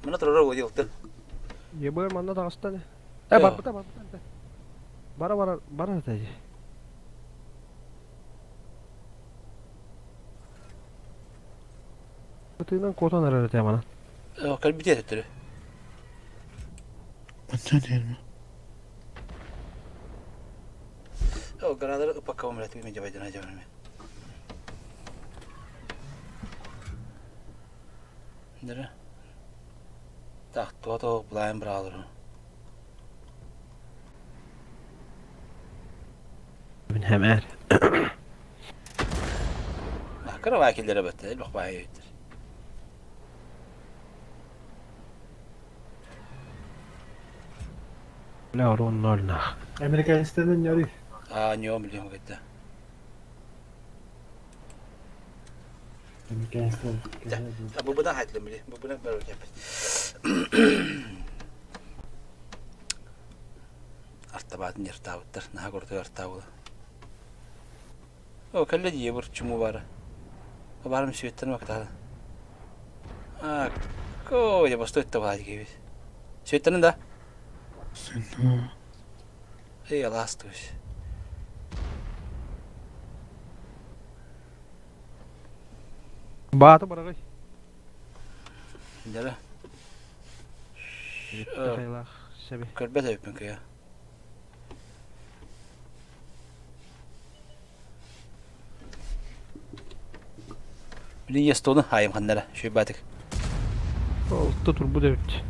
Манна турара бу диэлтэн. Ебы манна тагыстан. Э, барбыта барбыта. Бара бара бара да. Тыынан куотан эрэр этэ манан. Кэлбитэ төттөрү. О, гранатары упаковым блядь, мен жабайдан ажабын мен. Дere. Так, то булайын браалыр. Мин хэмээр. Кыра баа киллere бэтте, элбэх баа өйттер. Бля, урон ноль нах. Американецтерден ярый. А, не билем кетти. Американецтер. А бу будан хайтлым били. Бу будан бер кеп. Артабатын ертабыттар, наха көртө артабыла. О, кэллэ дии бур чуму бара. Барым сүөттен вакытаа. А, ко, я бастой табаа дигебит. Сүөттенин да? Эй, аластыбыз. Бааты барагай. Дere. Хайлах себе. Көрбөт өйпүн кыя. Билин естону хайым ханнара, шүйбатык. Олту турбу дебит.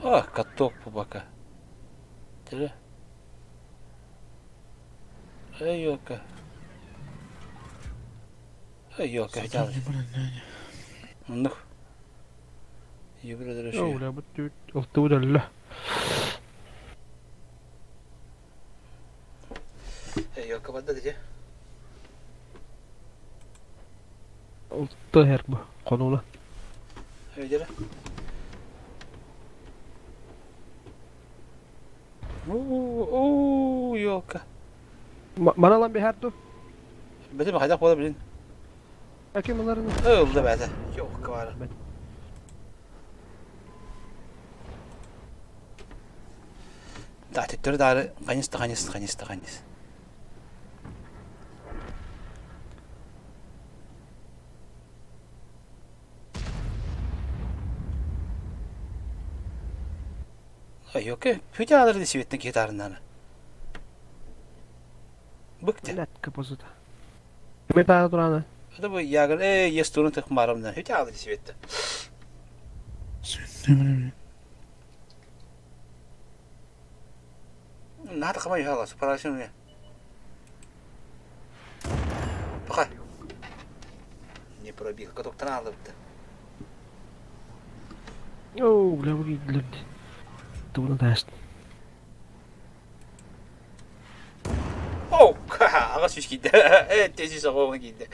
А, каток бу бака. Дere. Эй, ёлка. Эй, ёлка, хотя Ну. Юбра О, бля, бу түт олту удалла. Эй, ёлка, бадда дije. Олту хер бу. Конула. Эй, дere. Оо, ёлка. Маналан бихарту. Бетим хайдах бола билин. Аким аларын. Ылды бәді. Ёлка бары. Тәттер дары қанис та қанис қанис та қанис. Ай, окей. Хүтә алыр десе беттен кетарынан. Быкты. Блядь, капозыта. Мета тураны. Это бу ягыр, э, ес турун тык марымдан. Хүтә алыр десе бетті. Нада қамай хала, парашын не. Пока. Не пробил, каток алды бітті. О, бля, бу кийдилер. Туна таст. Оу, аға сүш кейді. Э, тез соғуын кейді.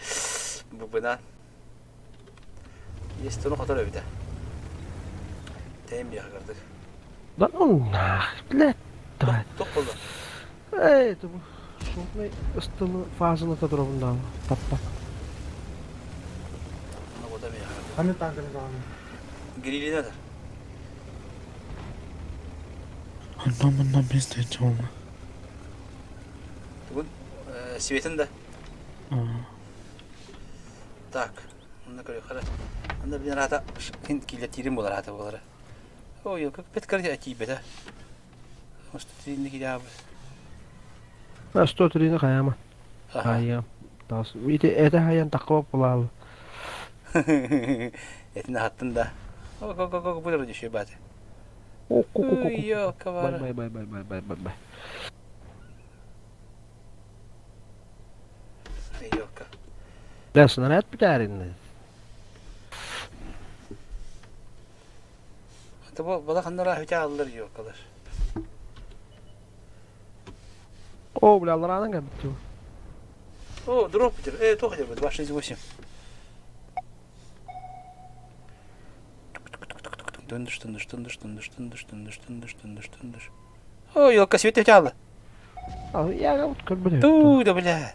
Бұбынан. Ес турун қатар өбіді. Тәйім бияға кірдік. Да ну нах, блядь. Давай. Тоқ болды. Эй, это бу шотный ыстылы фазаны тадырабында. Таппа. Мына бота бияға кірдік. Ханы танканы даҕаны. Грилина да. Онтон мунна бес чолна. Тугун? Светин да. Так, онно көрүөххэ эрэ. Онно блин аата кин киилэтиирим буолар аата буолара. Ой, бэт кэрэ тиийбэтэ. 103-ни киирээбит. 103-ни хайаама. Хайыам. Таас. Ити этэ хайан таккыбап булаалы. Этин аһаттын да. О, го го го бу дөрү бааты. О, ку ку ку ку. Бай бай бай бай бай бай бай бай. Елка. Да, снаряд бүтээрин. Это бу балаханнара хүтэ аллар елкалар. О, бля, аллараанан кэлбит О, дроп бүтэр. Э, туох дебит, 268. Тындыш, тындыш, тындыш, тындыш, тындыш, тындыш, тындыш, тындыш, тындыш. О, елка свет алла. Я вот көрбөтүм. Туу, да бля.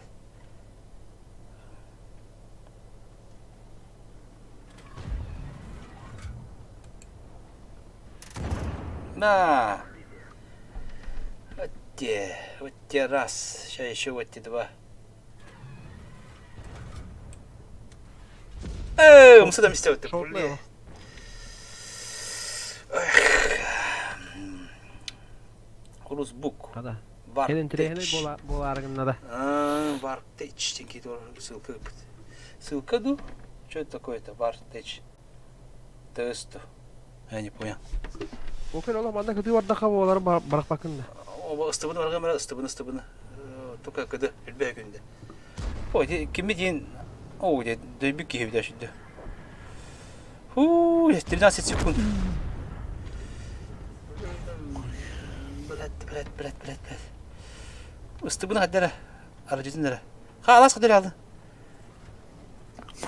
На! Вот те, вот те раз. Сейчас еще вот те два. Эй, умсыда мисте өттө. Русбук. Кэлин тирэһинэй буолаарыгын надо. Вартеч деңки ссылка Ссылка ду? Что это такое-то? Вартеч. Тесту. Я не понял. Окей, ола манна кытыы бардаха буолар барахпакын да. Оба ыстыбыны барган бара ыстыбыны ыстыбыны. Только кыды үлбэ күндэ. Ой, кими диэн О, де дөйбүк киһи битэ сүддө. Фу, 13 секунд. Блядь, блядь, блядь, блядь, блядь. Ыстыбыны хаддара. Арыжытын дара. Халас хаддара алды.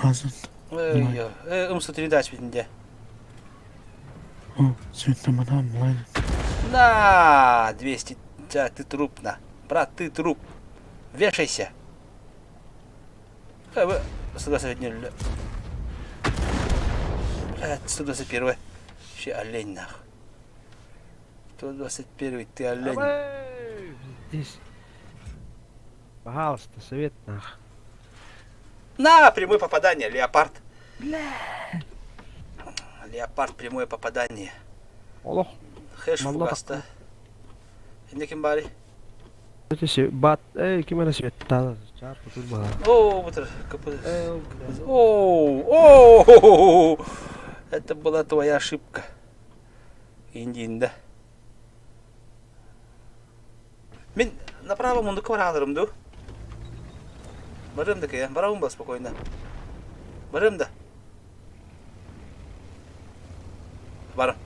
Мазын. Ой, ымсы передач битинде. О, светомана млайн. На, 200, да, ты труп, на. Брат, ты труп. Вешайся. 121. Блядь, 121. Вообще олень нах. 121, ты олень. Здесь. Пожалуйста, совет нах. На, прямое попадание, леопард. Бля. Леопард, прямое попадание. Олох. Хэш фугаста. Инде ким бары? Бат, эй, ким эрэ свет О, вот О, о, это была твоя ошибка. Индин, да. Мин направо мундука бараларым ду. Барым да кая, барабын ба спокойно. Барым да. Барым.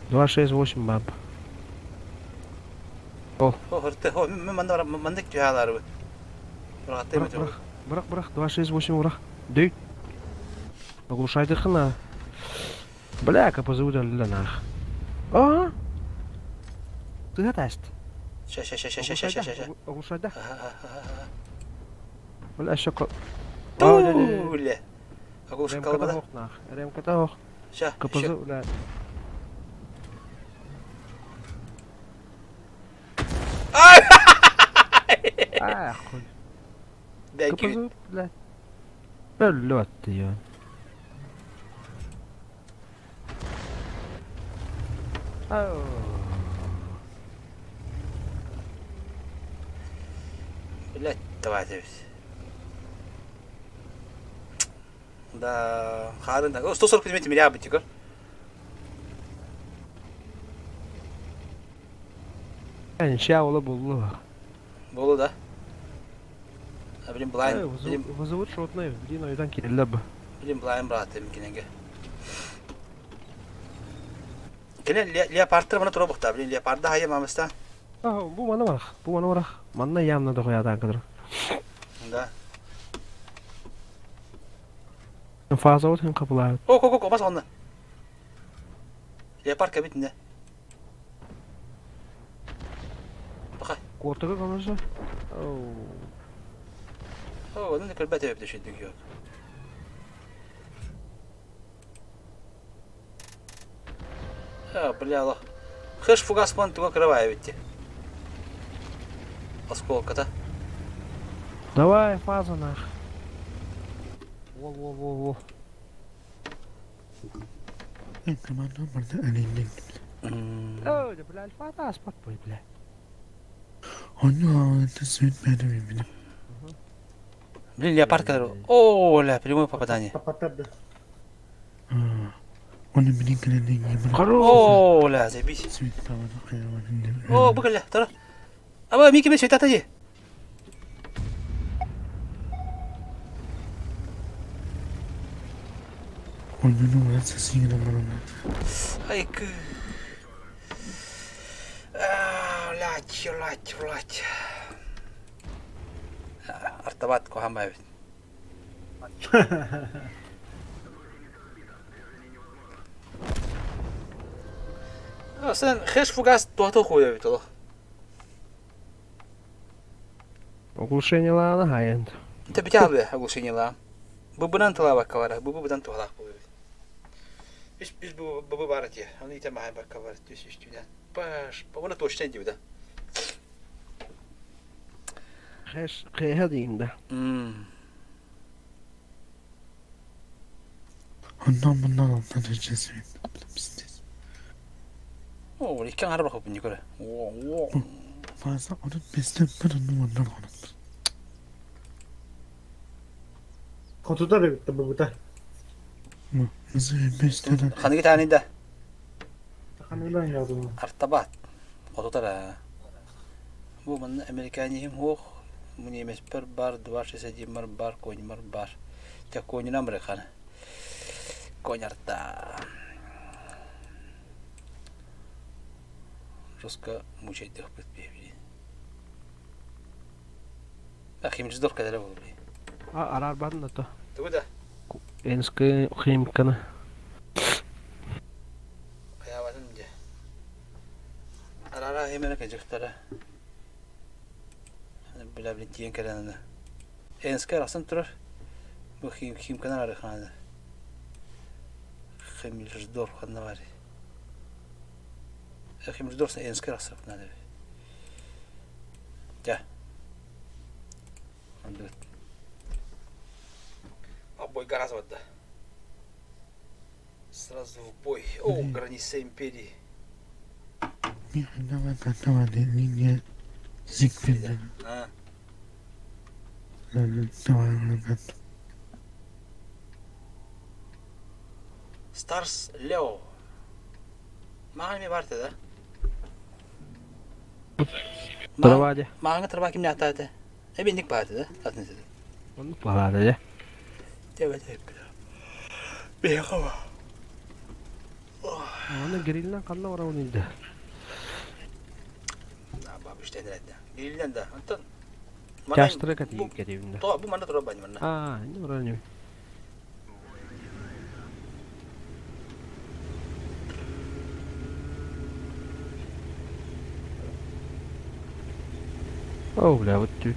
268 баб. О. О, хырты, о, мен манда бар, манда түһәләр бу. Бырах, бырах, бырах, бырах, 268 бырах. Дөй. Оглушайдыхына. Бля, КПЗ удалили нах. А? Ты тест. Ща, ща, ща, ща, ща, ща, ща, ща. Оглушайда. Бля, еще Туля. Оглушай колбада. РМК ох. Ща, КПЗ, бля. Ай! Ах, хуй. КПЗ, бля. Өллөт диэн. Блять, давайте. Да, харын да. 140 предметов миллиард быть, көр. Энча ола буллу. Болу да. А блин, блайн. Блин, Вызовут шотный, блин, ойдан кирилле бу. Блин, блайн брат, кинеге. Кene леопардтар мана тура бухта, блин, леопарда хайа мамыста. Бу мана барах, бу мана барах. Манна ямна да хуядан кадыр. Да. Фаза вот хин капылар. О, ко, ко, ко, бас онна. Леопард кабитинде. Баха. Кортага kalırsa. О, оны көрбәт өп төшөдүк yok. А, бля, Хэш фугас буолан туга кыра эбит Осколката. Давай, фаза нах. Во-во-во-во. Ой, да, бля, альфа аспат бой, бля. Блин, леопард который... О, ля, прямое попадание. О, ля, заебись. О, бля, тара. Аба, Микки мен сөйтата ди. Ай, кы. Блядь, блядь, блядь. Артабат куһаан баайбыт. Sen хэш фугас туһата хуя эбит олох. Оглушениелааны хайын. Те битэ оглушениелаа. Бу бынан тылаабакка бара, бу бу быдан туһалаах буолуо эбит. Үс үс бу бу баар этиэ. Ону итэ маһайбакка бар үс үстүүнэн. Паш, уона точно диэбит да. Хэш хэхэ диин да. Оо, икки аҥара бахаппын көрө. Хотутар эбит быбыта. Ханыгы тааны да. Ханыгынан ядым. Артабат. Хотутар Бу манна американеһим хуох, немецпер бар, 261 бар, коньмар бар. Те коньунан бырыхан. Конярта. Жестко мучайдыхпыт бии. Химждор кэлэрэ буолуй. А, араарбатын да то. Тугу да? Энскэ химканы. Хайаабатын дьэ. Арара химена кэдьиктара. Бля, блин, тиийэн кэлэн аны. Энскэ арахсан турар. Бу хим химканан арыхааны. Химждор ханна баар. Химждор Энскэ арахсар надо. Дьэ. А бой гораздо да. Сразу в бой. О, граница империи. А. Старс Лео. Маған ме бар да? Тырбаде. Маған тырба ким не атады? Эбинник бааты да? Атын сиди. Оннук балаада дьэ. Тебе тебе. Бехова. Аны грилинэн ханна барабын илдэ? Бабыштан эрэдде. Грилинэн да. Онтон Чаштыры кэтиим кэтиим да. То бу манна турар бани манна. Аа, инде баран О, бля, вот тут.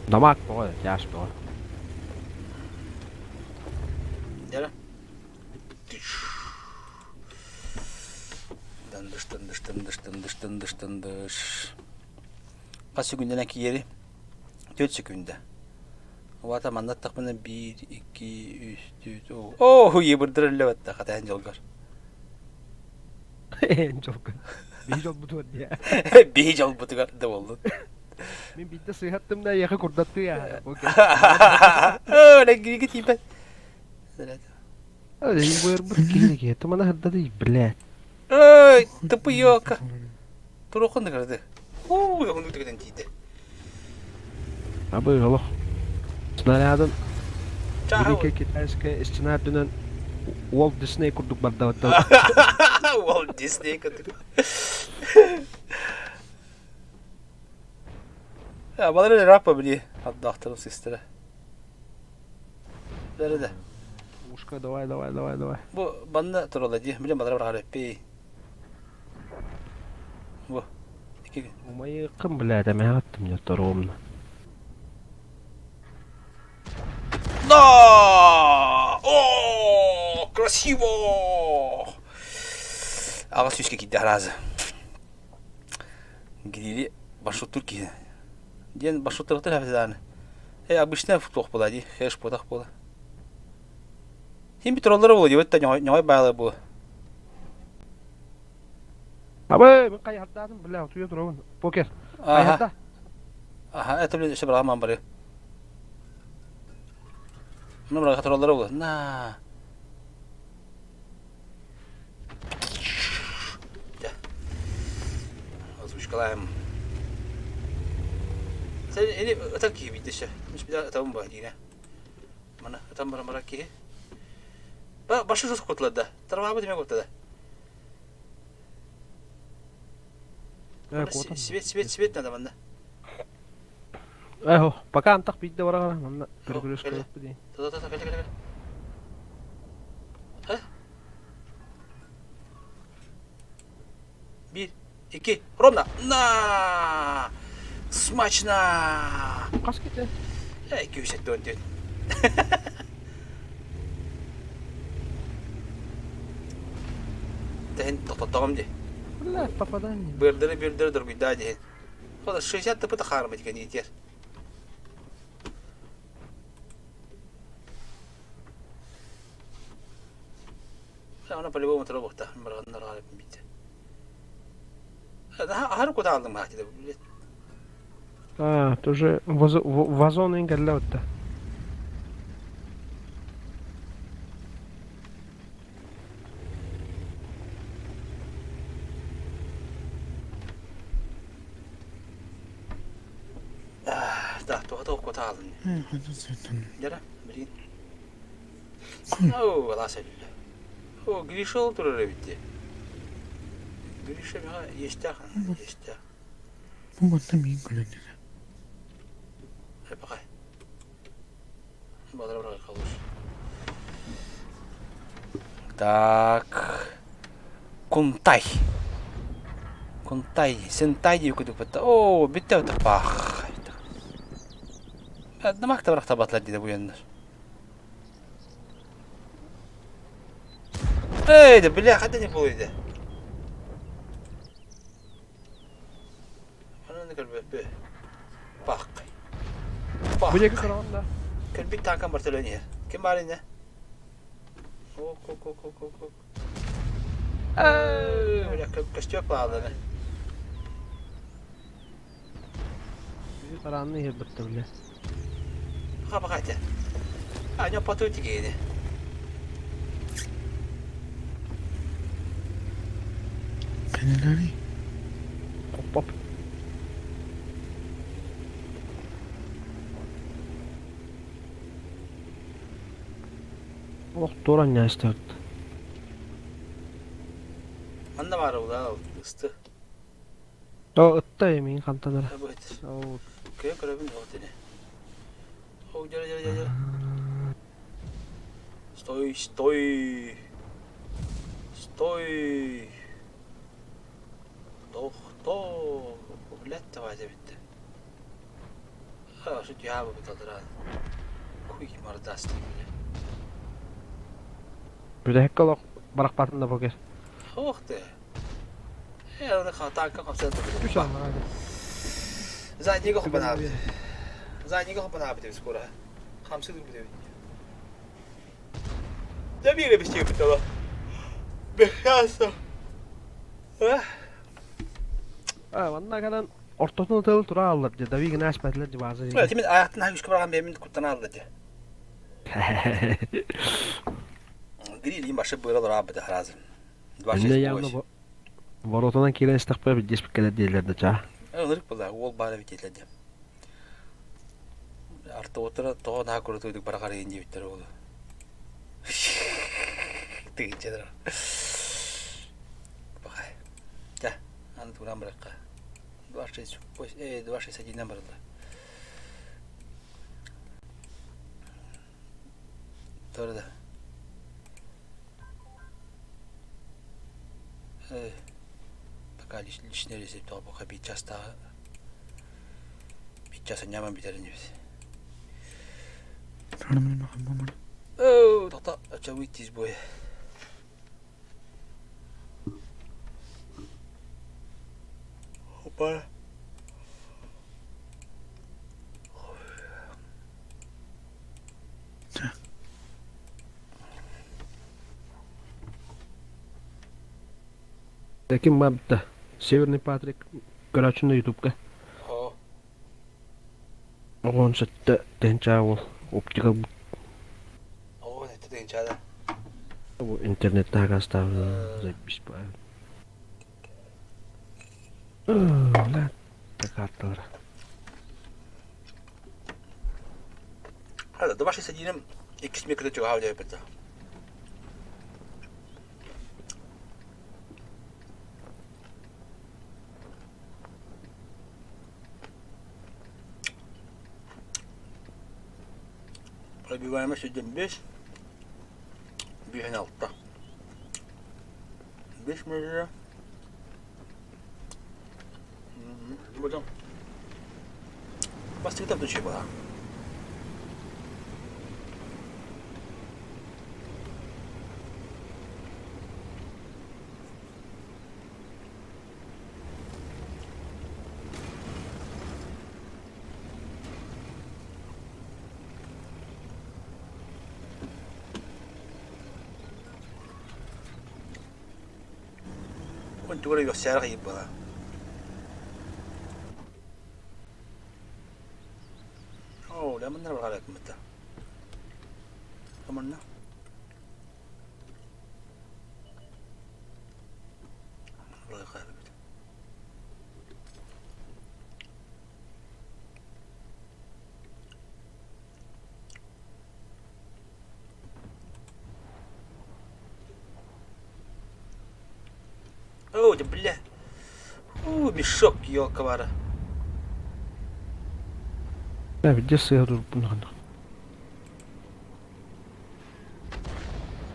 Дамаг бөҕө, тяж бөҕө. Дьэ. Тындыш, тындыш, тындыш, тындыш, тындыш, тындыш. Хас секундэнэн киэри? Түөрт секунда. Убата манна тахпына биир, икки, үс, түөрт, оо, ебырдыр өллө батта, хатаан дьолгор. Эн дьолгор. Биһи дьолбутугар диэ. Биһи дьолбутугар да буоллун. Мин биирдэ сыыһаттым да эйиэхэ курдаттыы аа. Оо, гириги тиийбэт. Буйарбыт киһи киһи тумана хардады, блядь. Ой, тупуйока. Туруохун да кырды. Уу, оннук түгэн тиийдэ. Абы олох. Снарядын Великая Китайская стена үрдүнэн Уолт Дисней курдук бардабыттар. Уолт Дисней курдук. Балары рапа били отдохтырым сестра. Бері да. Ушка, давай, давай, давай, давай. Бу банна турала ди, билем балары бар пей. Бу. Ики. Умайыккын, блядь, эмэҕэ аттым дьэ торуомна. Да! О, красава! Красиво! Аҕыс сүүскэ киирдэ аразы. Грили маршруттуур киһи. Диэн маршруттарыттан хафетааны. Э, обычная туох була дии, хэш буотах буола. Хин петроллара була дии, бытта ньоҕой баала була. Абы, мен хайһардаатым, бля, утуйа турабын. Покер. Хайһарда. Аха, это блин, өссө быраҕаман барыа. Ну, быраҕа тураллара була. На. Озвучкалаем. Сен эни ытар киһи биддеше. Мис бидә ытабын ба дине. Мана ытан баран барар киһи. Ба башы жос кутулады. Тарбабы деме кутулады. Свет, свет, свет надо манна. Эхо, пока антах бидде барагара, манна перекрестка дии. Та та та кэлэ кэлэ. Ха? Бир, икки, ровно. На! Смачно! Хас ките? Э, 274. Тэһин тохтоттоҕум дии. Бля, попадание. Бырдыры бирдыры доргуйдаа диһин. Хода 60 тыпы тахаармыт кэниитер. Она по-любому турабухта. Барганнар ғалып битте. Аһар кутаалдым хаатида. А, тоже вазон эңгелле отта. Да, туха кутаалдым. Дера, блин. Оо, алаас өллө. Оо, Гриша ол турар эбит дии. Гриша миэхэ иэстээх, иэстээх. Бу манна миин көлөннүнэ. Э, пока. Бадра бара калыш. Так. Кунтай. Кунтай. Сентай диye кудук бытта. Оо, битте бытта пах. Намак табарах табатлар диде бу яннар. Эй, да бля, хата не буолуйда. Онон көрбөппү. Пахкай. Бу диэки көрөҕүн да? Кэлбит таакам бартөлөн иһэр. Ким баар иннэ? Ок, ок, ок, ок, ок, ок. Эй, бля, көстүөк бааланы. Тараанны иһэр бытта бля. Пока, пока, те. А, не поту тигени. Кэнэлэри. Оп-оп. Ох, тура ньээстэбит. Манна баар улаа ысты. О, ытта миин хантан эрэ. Кыйан көрөбүн ол тини. О, дьэ, дьэ, дьэ, дьэ. Стой, стой. Стой. Тохто. Блядь, давай эбитте. А, что дьявол быталдыран. Куй мордастый, бля. Бүтэһиккэ олох барахпатын да покер. Ох ты. Э, оны хатаакка хапсан Үс аллара. Заднига хопанаабыт. Заднига хопанаабыт эбит скоро. Хамсыдыр бүтэбит. Да бире бистиге битала. Бехаса. А, манна кэлэн ортотун ытыл тура аллар дии, дави гына аспатылар дии бааза. Тимин аяқтын хагышка барған бемин куттан алды дии. Гриль башы быырал раабыты харазы. Инне явно воротанан киирэн истэхпэ билдиэспит кэлэр диэллэр да чаа. Ынырык була, уол баара битиэлэрде. Артыбытыра тоҕо наһаа курутуйдук барахарыйын диэбиттэр уолу. Тыгынча Бахай. Ча, аны тууран барыахха. 268, 261 барылла. Doğru da. Э, пока личный рецепт пока бит частағы бит часа няман битерин дебит. Оо, тоқта, ача уйт тиз бой. Опа. Ким бабыта? Северный Патрик көрөөччүнү ютубка. Оҕон сытта тэнчаа уол оптика Оҕон этте тэнчаада. Интернет таһагаастаабы заебись ба. Бля, карталара. Хада, домашний садинем иккис микро чугаһаа диэбит. Пробиваемость 1,5, 5,6. 5 меже. Будем. Бастыгыта включи была. Онтугар үөхсээри хайыр буолар. Оо, лямыннар барҕараакыммыта. Аманна. О, да бля. У, мешок, елка-вара. Да, где сыр турбун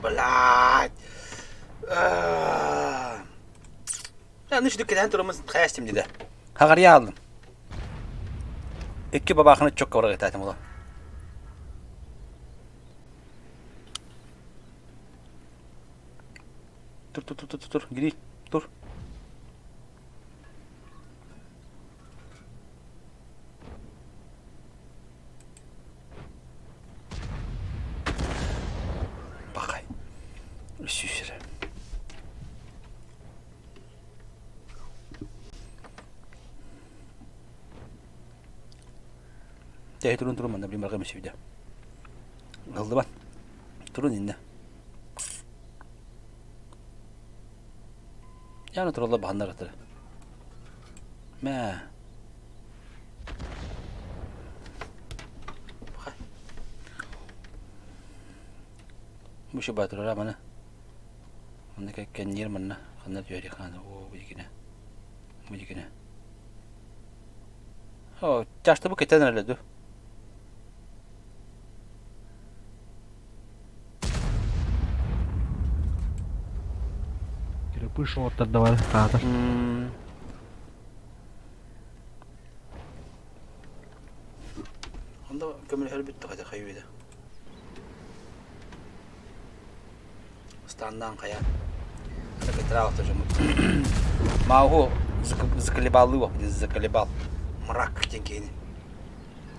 Блядь. Ну что кэтэһэн тураммын хайастым дии да. Хаҕарыйа хааллым. Икки бабаахыны чокка барар этаатым улам. Тур, тур, тур, тур, тур, гири, тур. Бакай. Үсүсүрэ. Тэһи турун турун манна блин барга мүсүйдэ. Ылдыбан. Турун инне. Яны туралла баһаннар атыр. Мә. Бу şu батырара маны. Онно кэнниэр манна ханна түһэри хаана оо бу дикинэ. Бу дикинэ. Оо, чашта бу кетен эрэлэ ду. Кирпич оттардавар хаатар. Онда көмөлөһөр бүтті хата хайыыда. Станнан хайа. Кытыраах дьоммут. Мааху заколебал заколебал. Мрак диэн киһини.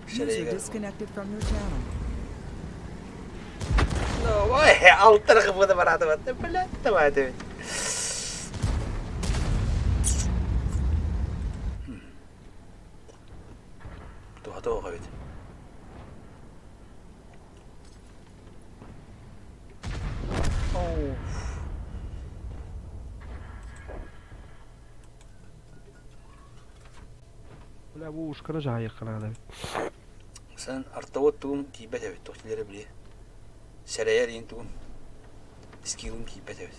User disconnected from your channel. Ой, алтырғы буду барады блядь, давай ты. Туһата оҕо эбит. Бля, бу ушкара жаайыкканаада эбит. Сан артовод тугум тиийбэт эбит, туох тилэрэ били. Сэрэйэр иин тугум. Скиллым тиийбэт эбит.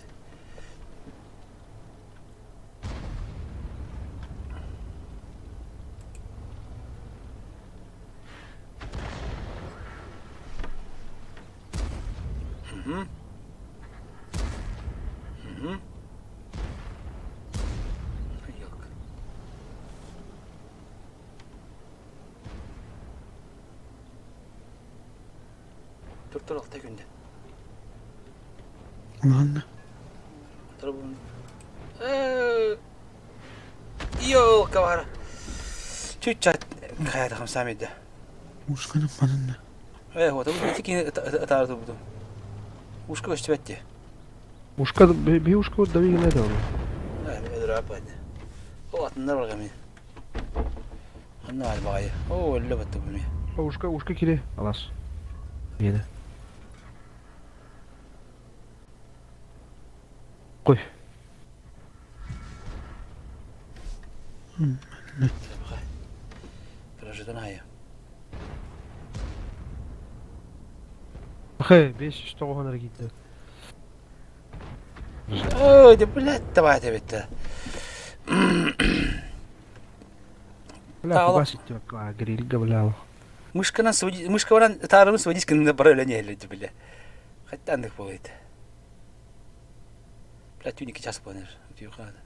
Угу. Угу. Ёлка. Тур тур алта күндэ. Ладно. Ёлка-вара. Чуть-чуть хайата хамсаамайда. Ушканы манна. Э, вот, ити кини ытаары турбутум. Ушка көстүбэт дии. Ушка, би ушка дави гына да. Өлөр аппайда. О, атыннар барга мен. Анна бар багайы. О, өллө батты бу мен. Ушка, ушка кире, алас. Мені. Кой. Прожитан айы. Хэ, 509 эрэ киирдэ. Ой, да блядь, давай битте. Бля, фугас иттибэккэ грильга бля. Мышканан своди, мышка баран ытаарымы сводить гынна бара өлөн иһэллэр бля. Хотя аннык буолайт. Бля, түүн 2 час буолан эрэр. Утуйуохха наада.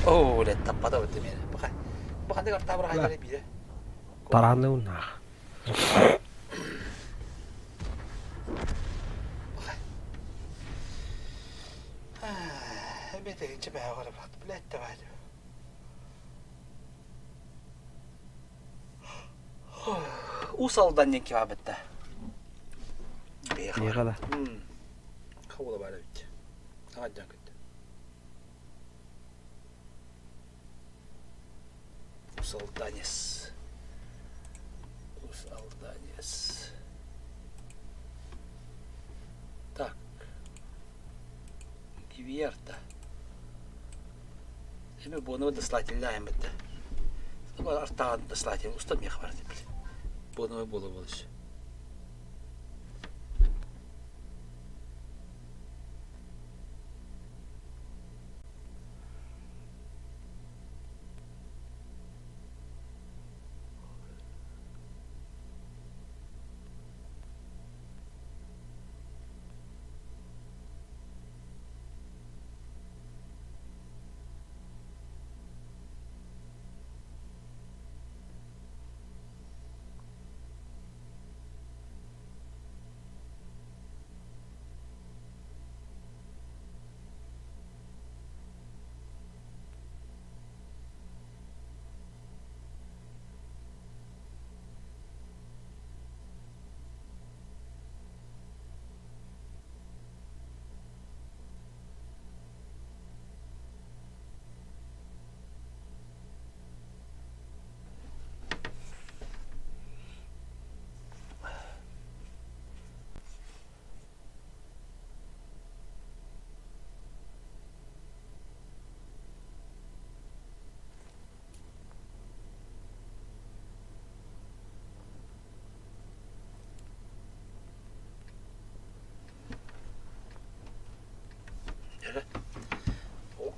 Оо, блядь, таппата бытты мені. Баха, баханды картабыр хайдары бире. Тарааны уннаах. Эбете инче бэҕэ барабат, блядь, давай. Уус Алдан диэн киһи бытта. Биэҕэ да. Хаула баар эбит. Аҕадьан көттө. Уус Алданец. Уус Алданец. Так. Гиверта. Эми буону дослательнаем бытта. Артаҕан дослатель устан миэхэ бар били. Буоновай буола буолуш.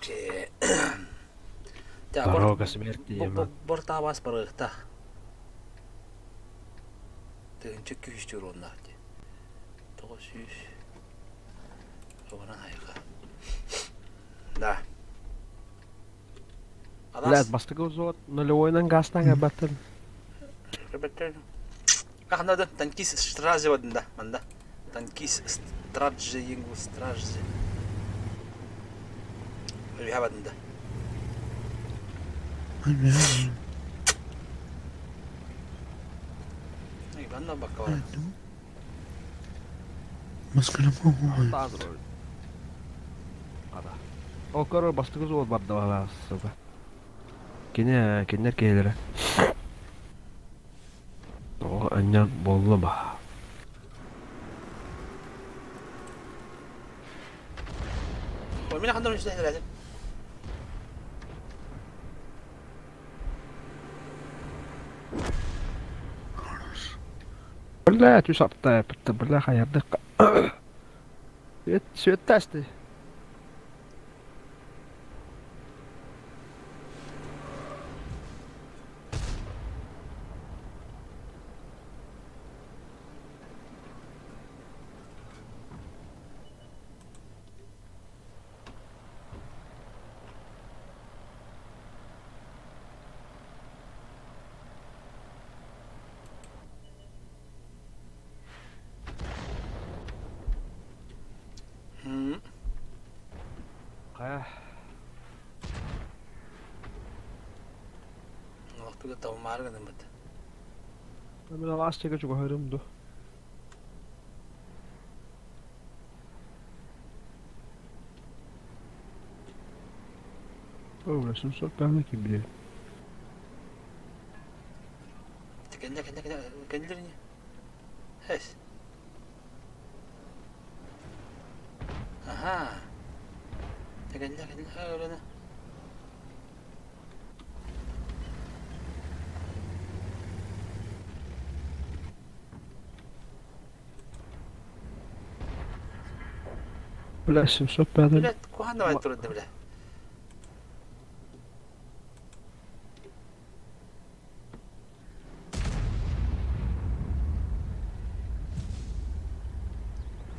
Окей. Дорога смерти диэмэ. Бортаабас барыахтаах. Тыһыынча күүстүүр уоннаах дии. 900 Оҕонон айга. Да. Блядь, бастакы взвод нулевойынан газтаан кэлбэттэр. Ханна танкист Стражи да, манда. Танкист Стражи, Ингл Стражи. Үһэ да. Иванна бакка Ол көрөр бастакы взвод барда баҕа сука. Кини кинилэр киһилэрэ. Тоҕо анньан буолла ба. Мин ханна үстэ Бля, түс апта, бля, хаярдык. Сүөттәсти. Туга табымаары гынаммыт. Мен алаас чеге чугаһырым ду. Ой, 705 ким билэр. Кэннэ кэннэ кэннэ кэннилэр Эс. Аха. Кэннэ кэннэ өлөнө. Бля, 705 Бля, куһаан давай турда бля.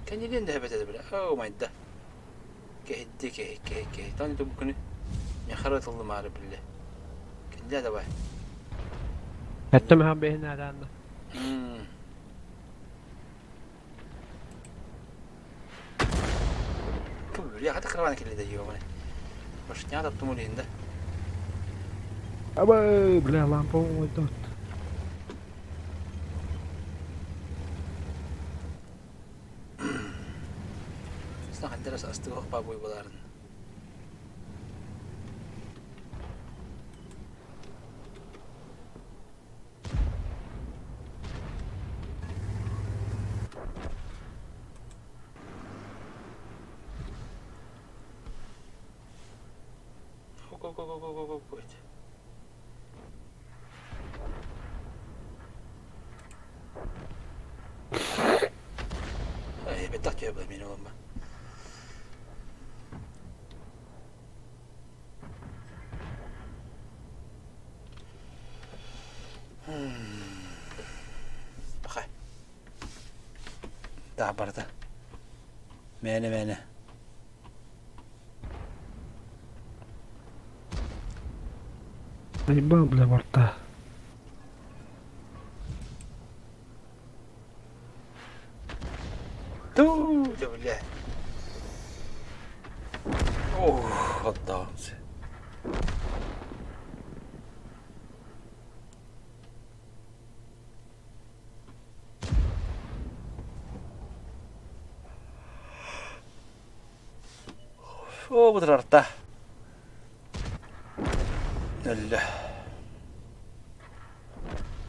Кэннилиэн да эбэтэ бля. Оо майда. Кэһитти кэһи кэһи кэһи. Тон бу күнү Мехара тыллымаары биллэ. Кэннилэ давай. Эттем хаан бэһин араанна. Бля, хата караван кэллэ ёбаный. Башня таптым улиинда. Аба, бля, лампа оҥойдот. Сахандерас астыгох бабуй буларын. Go, go, go, go, go, go, go. Эй, бэтэх түһэ мин оламма. Пахай. Да, барда. Мэне, мэне. Заебал, бля, борта. Ту, да, бля. Ох, отдамся. Оо, бутарарта. Өллө.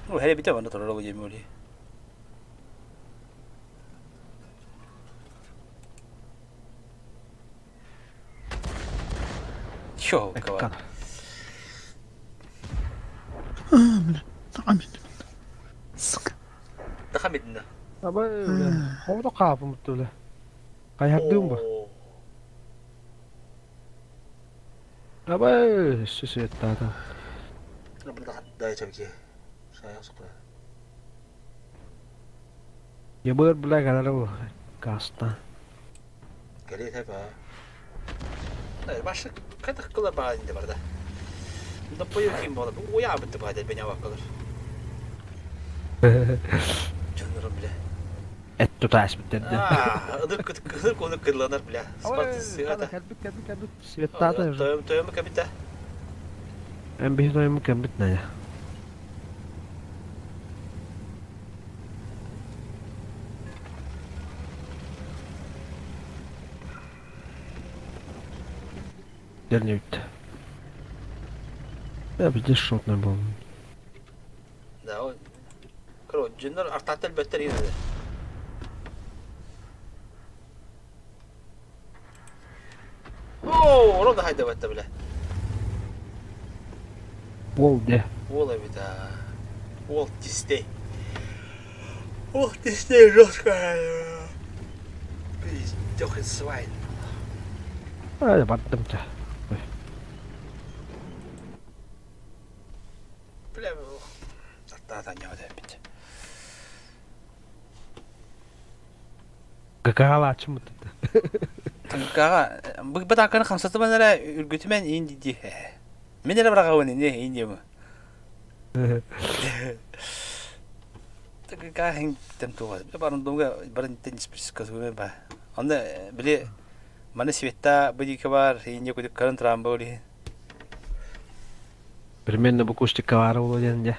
О, хэри бите ванда турар ол жемөли. Чё, кого? Дахамидна. Аба, бля, ховдо хаапым бля. Кайхардыым ба. Аба, сүсүеттаата. Ебыр, бля, калары гаста. Башы кайтах кылар баа инде барда. Да пойу ким бола. Уя битти баа деп беня бакылар. Чонором бля. Эт тутаас биттерде. Ыдыр кыдыр кону кыдланар бля. Спарт сыгата. Кәбит, кәбит, кәбит. Светтаата. Тоем тоем кәбитте. Эм бихи тоем кәбит ная. Дерневит. Я бізде шотный был. Да, ол. Короче, жиннер артаттел беттер иде. Оо, ром да хайда бетте бля. Ол де. Ол эбит а. Ол тистей. Ол тистей жестко. Пиздёх свайн. Ай, баттым та. Бля, артата не бит. Какаалаачым Тыңкаға, бұл бит акын хамсаты манара үргүтүмен инди ди. Мен эле барагабын не инди му. Тыңкаға хин тем туга. Барын домга барын тенис присказ ба. Анда биле маны света бу дики бар, инди кудук карын трамболи. Примерно бу кустикка баара буолуо диэн дьэ.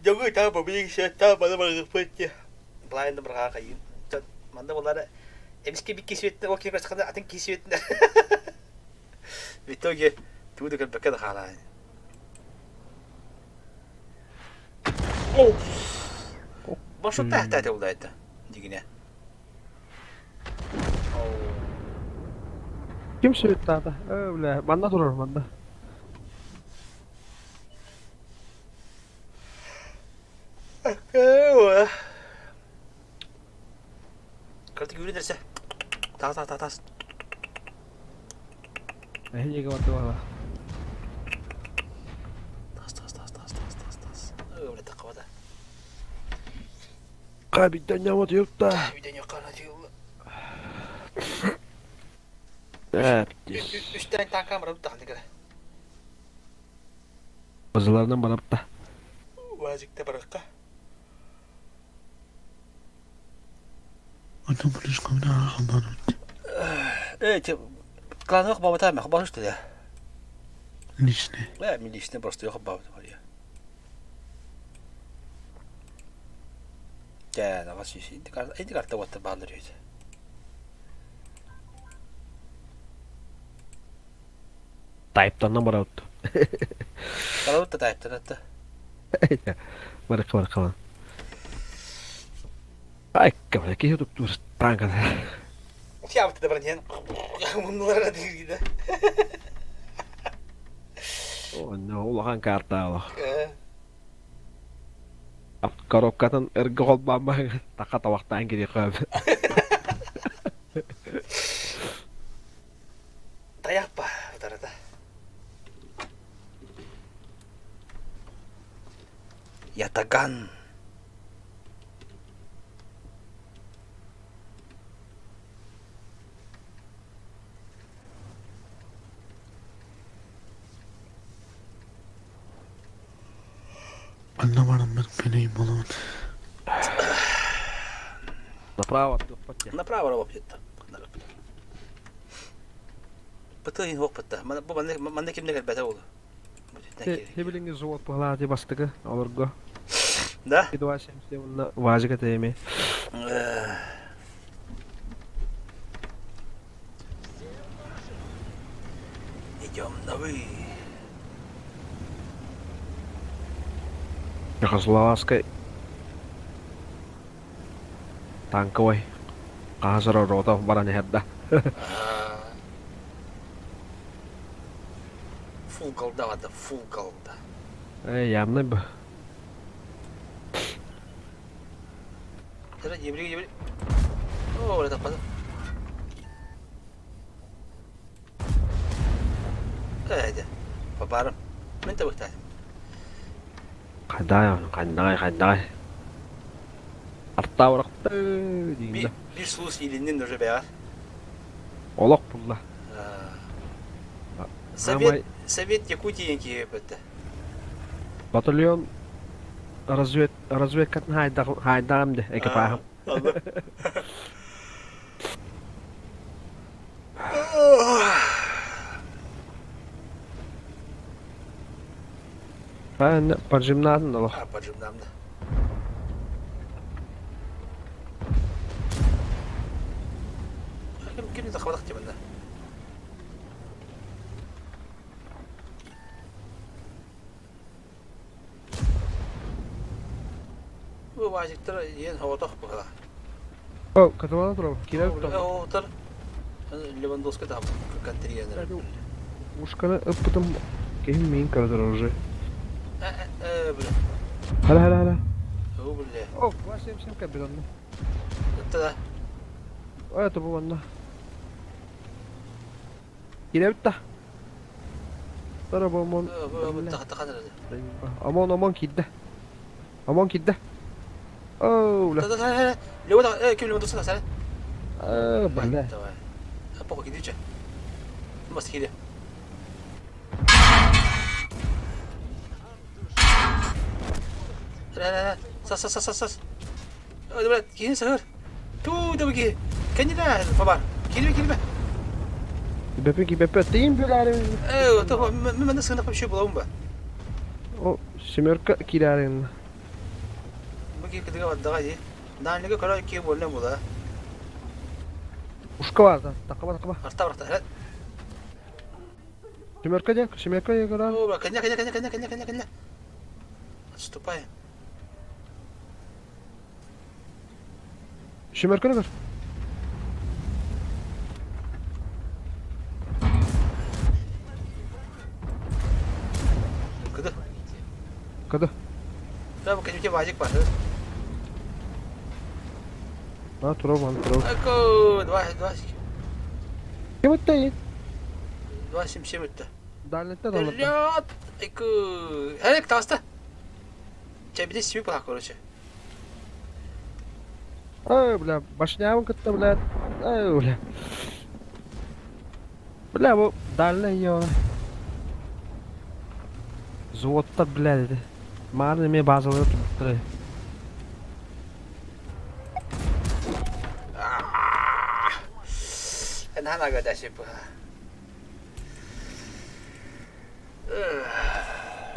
Дьоҥу таа бабыйык сыаттаа бары барыгыппыт дии. Былаайын бырҕаа хайыын. Манна булары эмискэ бикки светтен ол киһи көрсөххүнэ атын киһи светтен. В итоге тугу да көрбөккө да хаалаан. Маршрутта әхтәте булда дигине. Ким сүрүттаата? Ээ, бля, манна турар, манна. Кырдык үүрүн эрсэ. Таас, таас, таас. Эһиги барда бала. Таас, таас, таас, таас, таас, таас, таас. Өле таққабата. Кабитан yutta. Үстэн танка барабыт тахны кere. Базаларынан барапта. Вазикте баракка. Э, клановых бабата ме хабар что ли? Личный. Э, мен личный просто yok бабата бар я. Дэ, наға сүйсі. Инди карта ватта баалар үйді. Тайптаннан барабыт. Барабыт та тайптан атта. Барыкка барыкка. Айка, бля, киһи туттуур танка. Тиабыт да баран муннулара дигиде. Онно улахан карта Коробкатын эргэ холбоон таха табахтаан кириэхэ Таяппа утарата. Ятаган. Онно бараммын көнөй буолуон. Направо Направо работает. Бытыын хуохпатта. Бу манна кимне кэлбэтэ буолу. Хебилиҥи зуот быһалаати бастакы олорго. Да? 2.77 уонна ВАЗик этэ Идем на вы. Чехословацкай танковай хаһан рота баран иһэр да. Фул голда да, фул голда. Э, явно бы. Ебли, ебли. О, это падает. Э, Бабарым. Мен табыктайым. Хайдай, хайдай, хайдай. Артта барахта деймін. Bir сулус илиннин уже бәгәр. Олох булла. Совет, Совет Якутии киһи Батальон развед разведкатын хайдагым де экипажым. Ben поджимнадым да. А, поджимнадым да. Ким кимни тахабадах тибанда. Бу вазиктар иен хоотох була. О, катамана турар. Киреп там. Оотор. Левандовский там контрьенер. Ушканы ыппытым киһим миин көрдөр уже. Э, бля. Хала хала хала. О, бля. О, 277 кабинонна. Да. Это бу манна. Киреп та. Тара бу мон. Амон амон кидде. Амон кидде. О, бля. Да, да, да. Лево, ким Левандовский сәле. Э, бля. Давай. Похуй, кидиче. Бас киде. Ла ла ла. Сас сас сас сас. Ой, бля, киһи сыһыр. Туу, да ки. Кэннилэ, бабар. Килбе, килбе. Бепе бепе тиим биләрим. Э, то мен мен сыгына вообще булабын ба. О, семерка киирээрин. Бу киһи кытыга бардаҕа дии. Дальныга көрө киһи буолла була. Ушка бар да, такаба такаба. Арта барта. Хэ. Семерка де, семерка де көрөр. О, кэннэ кэннэ кэннэ кэннэ кэннэ кэннэ кэннэ. Отступаем. Семерканы көр. Кыды. Кыды. Да, бу кэнники вазик бар. А, туров, ан туров. Ако, два, два. Ким өттө? Два семь семь өттө. Дальнетте далатта. Вперед! Эку. Херек таста. Чэбиди сиби палак короче. Ай, бля, башнябын кытта, бля. Ай, бля. Бля, бу дальний ёна. Взводтар, бля, dedi. Маны эме базалары турбуттар. Наһаа дашып.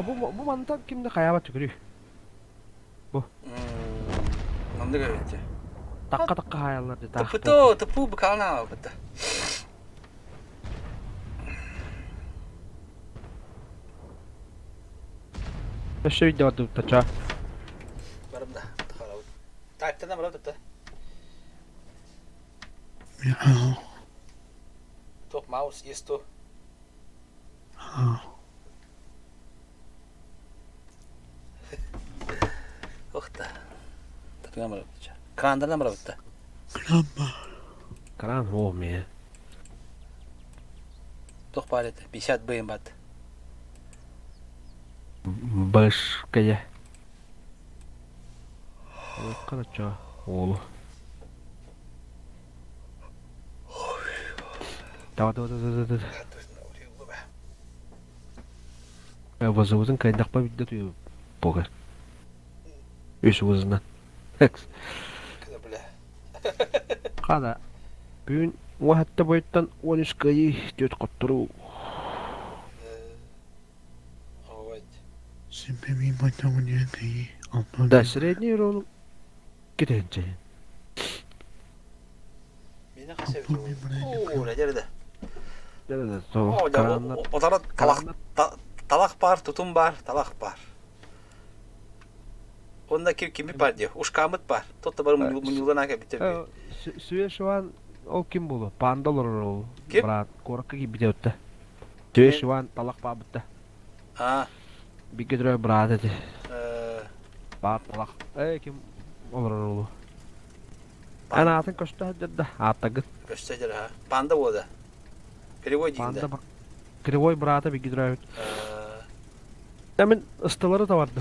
Бу бу мантан кимде каяба түкүрүү. Бу. Маннык эбит. Такка такка хаяллар дии. Тупуто, тупу букална бутта. Өссө видео тача. Барым да. Тактана барып тутта. Туох маус есть то. Ох та. Татуна барып тутта. Крандардан барып тутта. Кран, о, ме. Туох баар этэ? 50 быйым бат. Башкая. Короче, олу. Давай, давай, давай, давай. Вазыбытын кайдахпа бидде туйу богар. Үс уызынан. Бля. Қада. Бүгін уақытта бойыттан 13 кыйы 4 қоттыру. Да, средний ролл кетенче. Мені қасып. О, жерде. Жерде, О, Отара талах талах бар, тутум бар, талах бар. Онда ким кими бар диyor. Ушкамыт бар. Тотта бар мунюлдан ака бите. Сүе шуан ол ким болу? Панда олар ол. Ким? Брат, коракка ки бите өтті. Сүе шуан талах ба бітті. А. Биге дүрө брат эти. Э, Бар талах. Эй, ким олар ол. Ана атын көстө хаддырда. Аттагыт. Көстө ha. Панда болду. Кривой дейінде. Панда Кривой брата биге дүрө. Мен ыстылары да барды.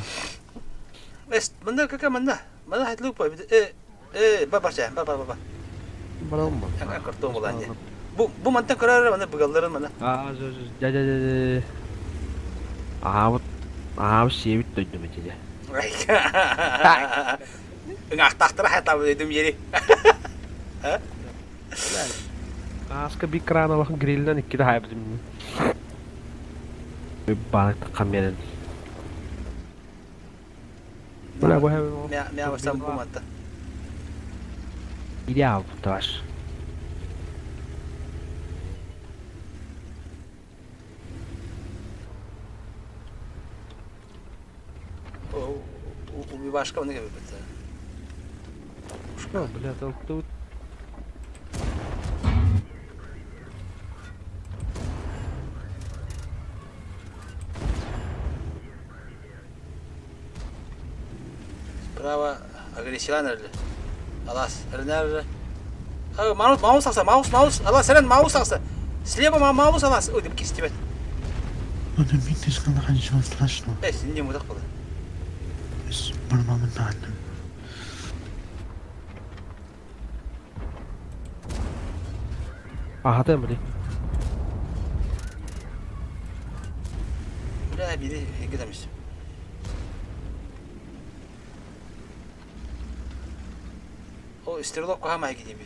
Эс, мында кака мында. Мында хайтлык бай. Э, э, ба бар ба ба ба ба. Барам ба. Аңа картон булан де. Бу бу мантан көрөр мында бугалларын мында. А, жо жо жа жа жа. А вот а себит дойдум этиде. Ыңақтақтыра хатабы дедим ери. Аска bir кран алахын грилден ikki de hayabdım. Bir balık kamera. Бля, бу Мя мя баштан бу мантан. Идеал таш. О, bir başka ne gibi bitti. Что, бля, тут Справа агрессиян öyle. Alas, nerede? Ha, маус, маус алса, маус, маус, алас, сен маус алса. Слева маус алас. Ой, деп кестибет. Э, сен не мудак болды. Ага, бля. Бля, бiri gidemiş. О, стрелок кухама гидеби.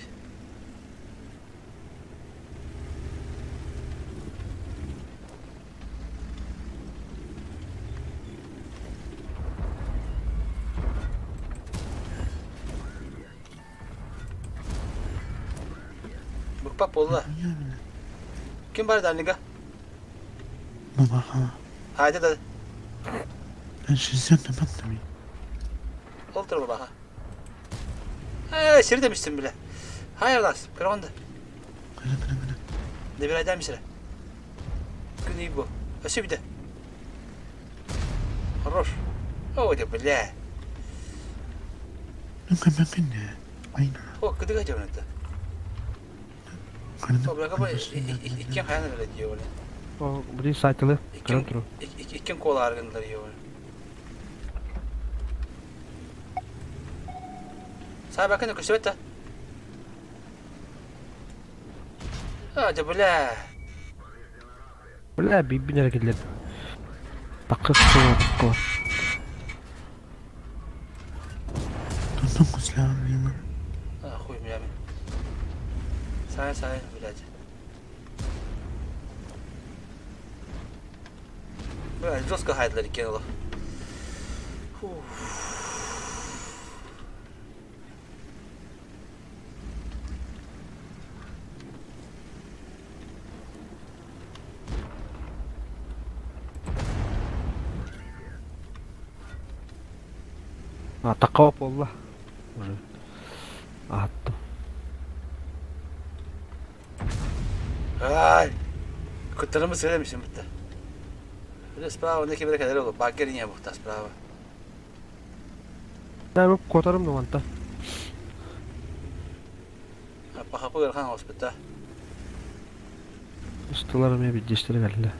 Букпа буолла. Ким бар дальныга? Хайда да. Ол тур баха. Э, сири демişsin bile. Hayır las, kırğındı. Ne bir aydan misire. Күн ий бу. Өссө бите. Хорош. О, да бля. О, кыдыга жабынады. О, бля, капа, иккен хайан öyle diyor öyle. О, били сайтылы. Көрөн туру. Иккен кола аргындар diyor. Сай бакын көсөбөт да. А, да бля. Бля, бибин эрэ киллэрдим. Такы кула. А, хуй бля. Сай, сай, блядь. Бля, жестко хайдлар екен ол. А, такого буолла. Уже. Ааттым. Ай! Куттарымы söylemişim bitti. Bir справа не кебер кадер oldu. Багер не бухта справа. Мен куотарым да манта. Пахапы көрхан оспитта. Устулар эмиэ биддиэстэрэ кэллэ.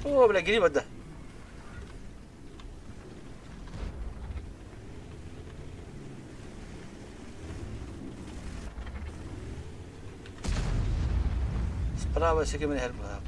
О, бля, гриба да. Справа секемен хел бля.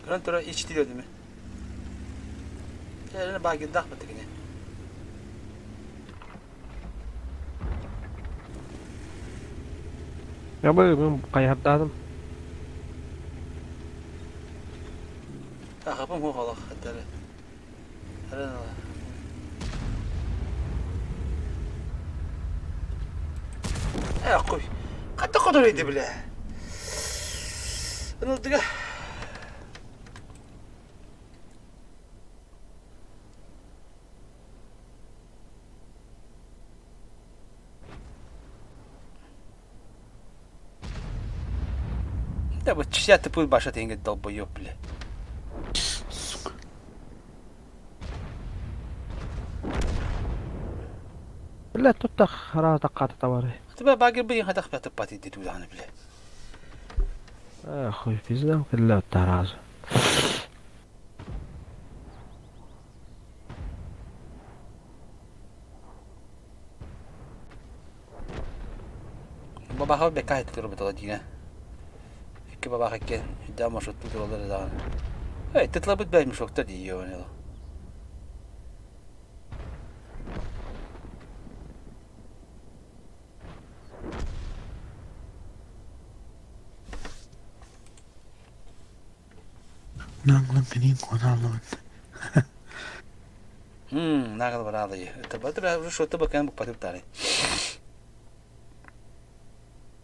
Көрөн тура ичти дедим. Эрine багы дах бытыгыне. Я бы мен кайһардаатым. Ахапым хохолох хаттары. Арена. Э, кой. Катта кодор иди биле. Ынылдыга. Да вот чья ты пыль баша тенге долбоёб, бля. Бля, тут хара такката табары. Тебя багер бин хатах пятый пати ди туда бля. Э, хуй пизда, кэллэ таразу. Бабаха бекайт турбут дина. Икки бабаха кен да маршрут туралар даҕаны. Эй, тытлабыт бәй мешоктар дии оны. Нагыл барады. Это батыр уже что-то бакан бу патып тары.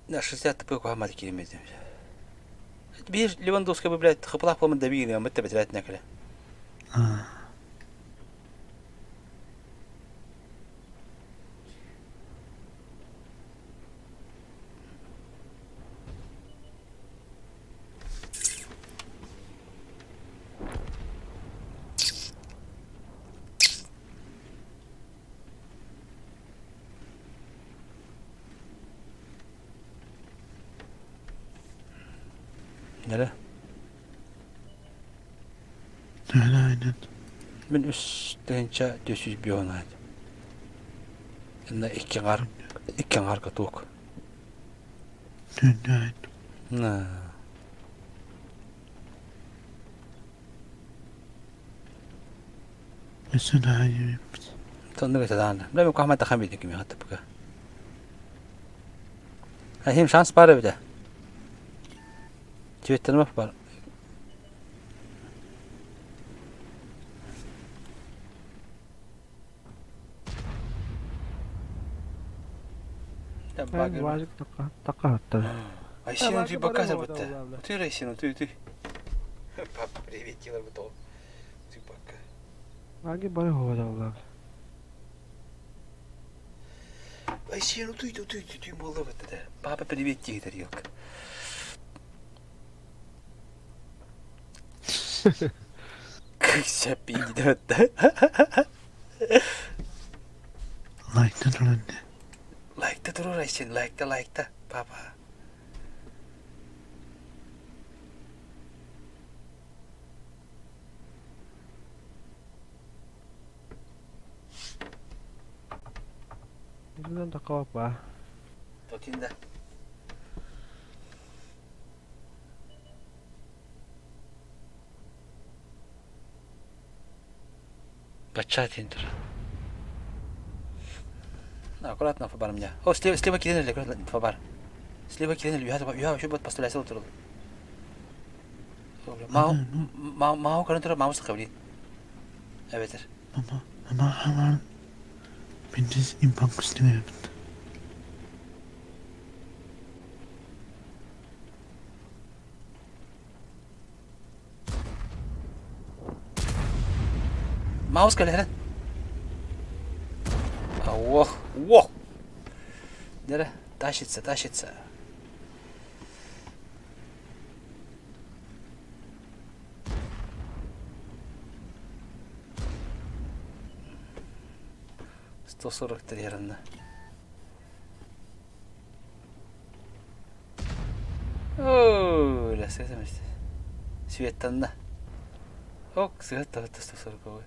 На 60 тп кухамат киремедим. Биир Левандовский бы, блядь, хыпылах болмын да биир, мытта бетирет некеле. Nere? Aynen. Мин үс тыһыынча 400 бионайд. Инна икки аҥаар икки аҥаар каток. На. Тонну бетадаана. Бля, кахма тахан бит кими хаттыпка. Ахим шанс бар эбитэ. Түөттэнмэх бар. Важик такка Айсен ты пока забыта. Ты Айсен, ты ты. Папа, привет, делай бутол. Ты пока. Аги бары хода Айсен, ты ты ты ты болла бытта. Папа, привет, тигр, елка. Кыся пиздит. Лайкта туран. Лайкта турур Айсен, лайкта, лайкта, папа. இதுதான் தக்கவாப்பா. Тотинда. Бачатин тур. Аккуратно фабар меня. О, слева, слева киринули, аккуратно фабар. Слева киринули, я, я вообще будет поставлять тур. Мау, мау, мау, көрөн турар, мау сыкы, блин. Эбетер. Мама, мама, Бендиз импанк үстүнө Маус кэлэрин. Ох, ох. Дere, тащится, тащится. 143 ярында. Оо, ләсәсәмәс. Светтанна. Ок, свет тавытты 140.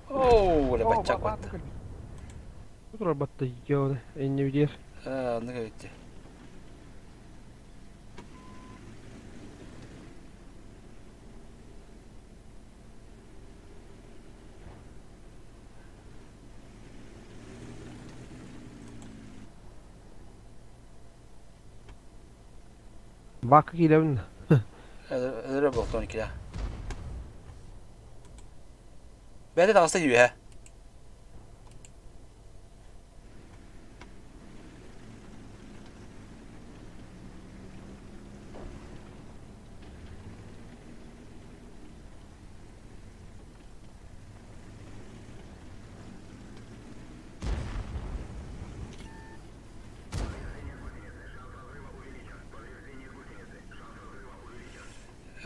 Оо, ла баччак батта. Турар батта йода, энне видер. Аа, оннук эбит. Бакка кииребин. Өлөрө болтон килә. Бәдә таҕыста үһэ.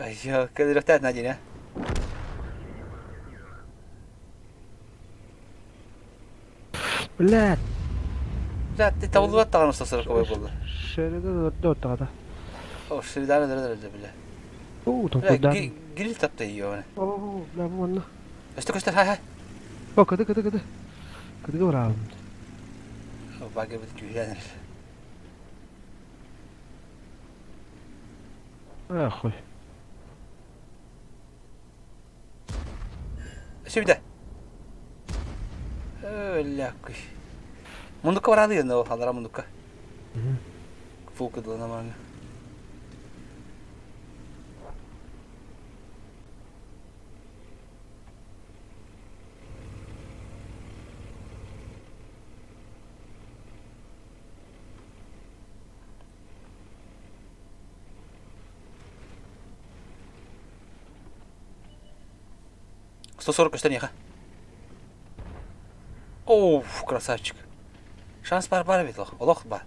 Айя, көлөрөхтәт Надина. Блядь. Блядь, табылбат даҕаны 140 буолла. Шереде доттагата. О, шереданы дөрө бля. Уу, Бля, толкуйдаан. гриль тапта ее. Оо, бля, бу манна. Көстө көстө, хай хай. О, кыды кыды кыды. Кыдыга барабын. Багы бит күйрәнер. Ахуй. Сүбдә. Өлә күй. Мундукка барады енді ол, алара мундукка. Фулка дылына маңа. 140 көстөн Оуф, красавчик. Шанс бар бар бит лох. Олох бар.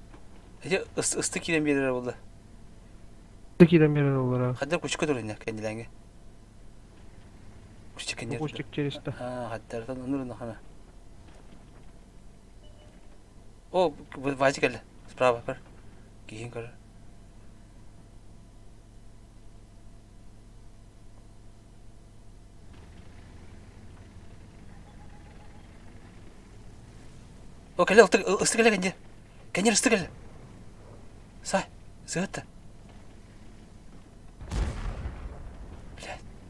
Эти ысты кирен берер болды. Кирен берер олар. Хаддар күчкө турын кендиләңге. Күчкө кенде. Күчтик через та. А, хаддардан онур хана. О, вазик әле. Справа көр. Киин көр. О, кэлэ ысты кэлэ кэннир. Кэннир ысты кэлэ. Сай, сыһытта.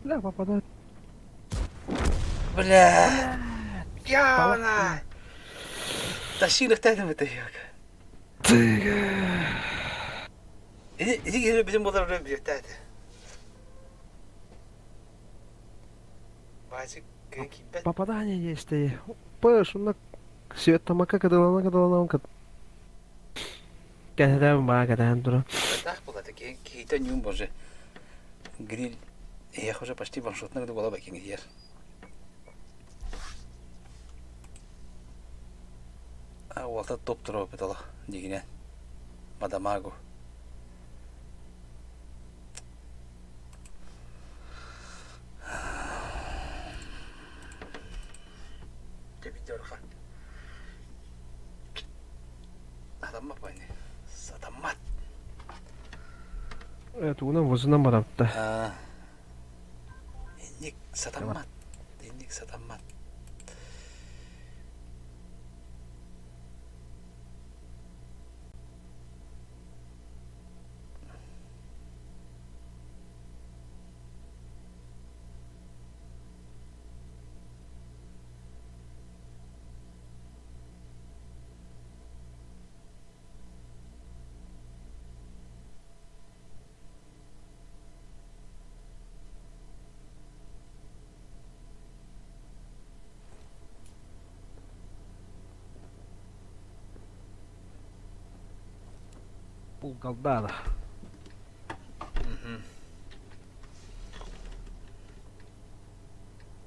Бля, попадает. Бля. Яна. Тащи лөхтәдем это як. Иди, иди киһи bizim болар үлэ биэхтээти. Баачык кыын киирбэт. Попадание есть и. Пыш, онно свет тамака кадалана кадалана он кад. Кэһэтээн баа кэтээн тура. Так была, такие какие-то нюм, боже. Гриль. Я уже почти ваншотна году была бакин ер. А уолта топ тура бытала дигинен. Мадамагу. Тебидерха. Адаммат бани. Сатаммат. Э, тугунан возынан барапта. Инник сатаммат. Инник сатаммат. Пулгалдада.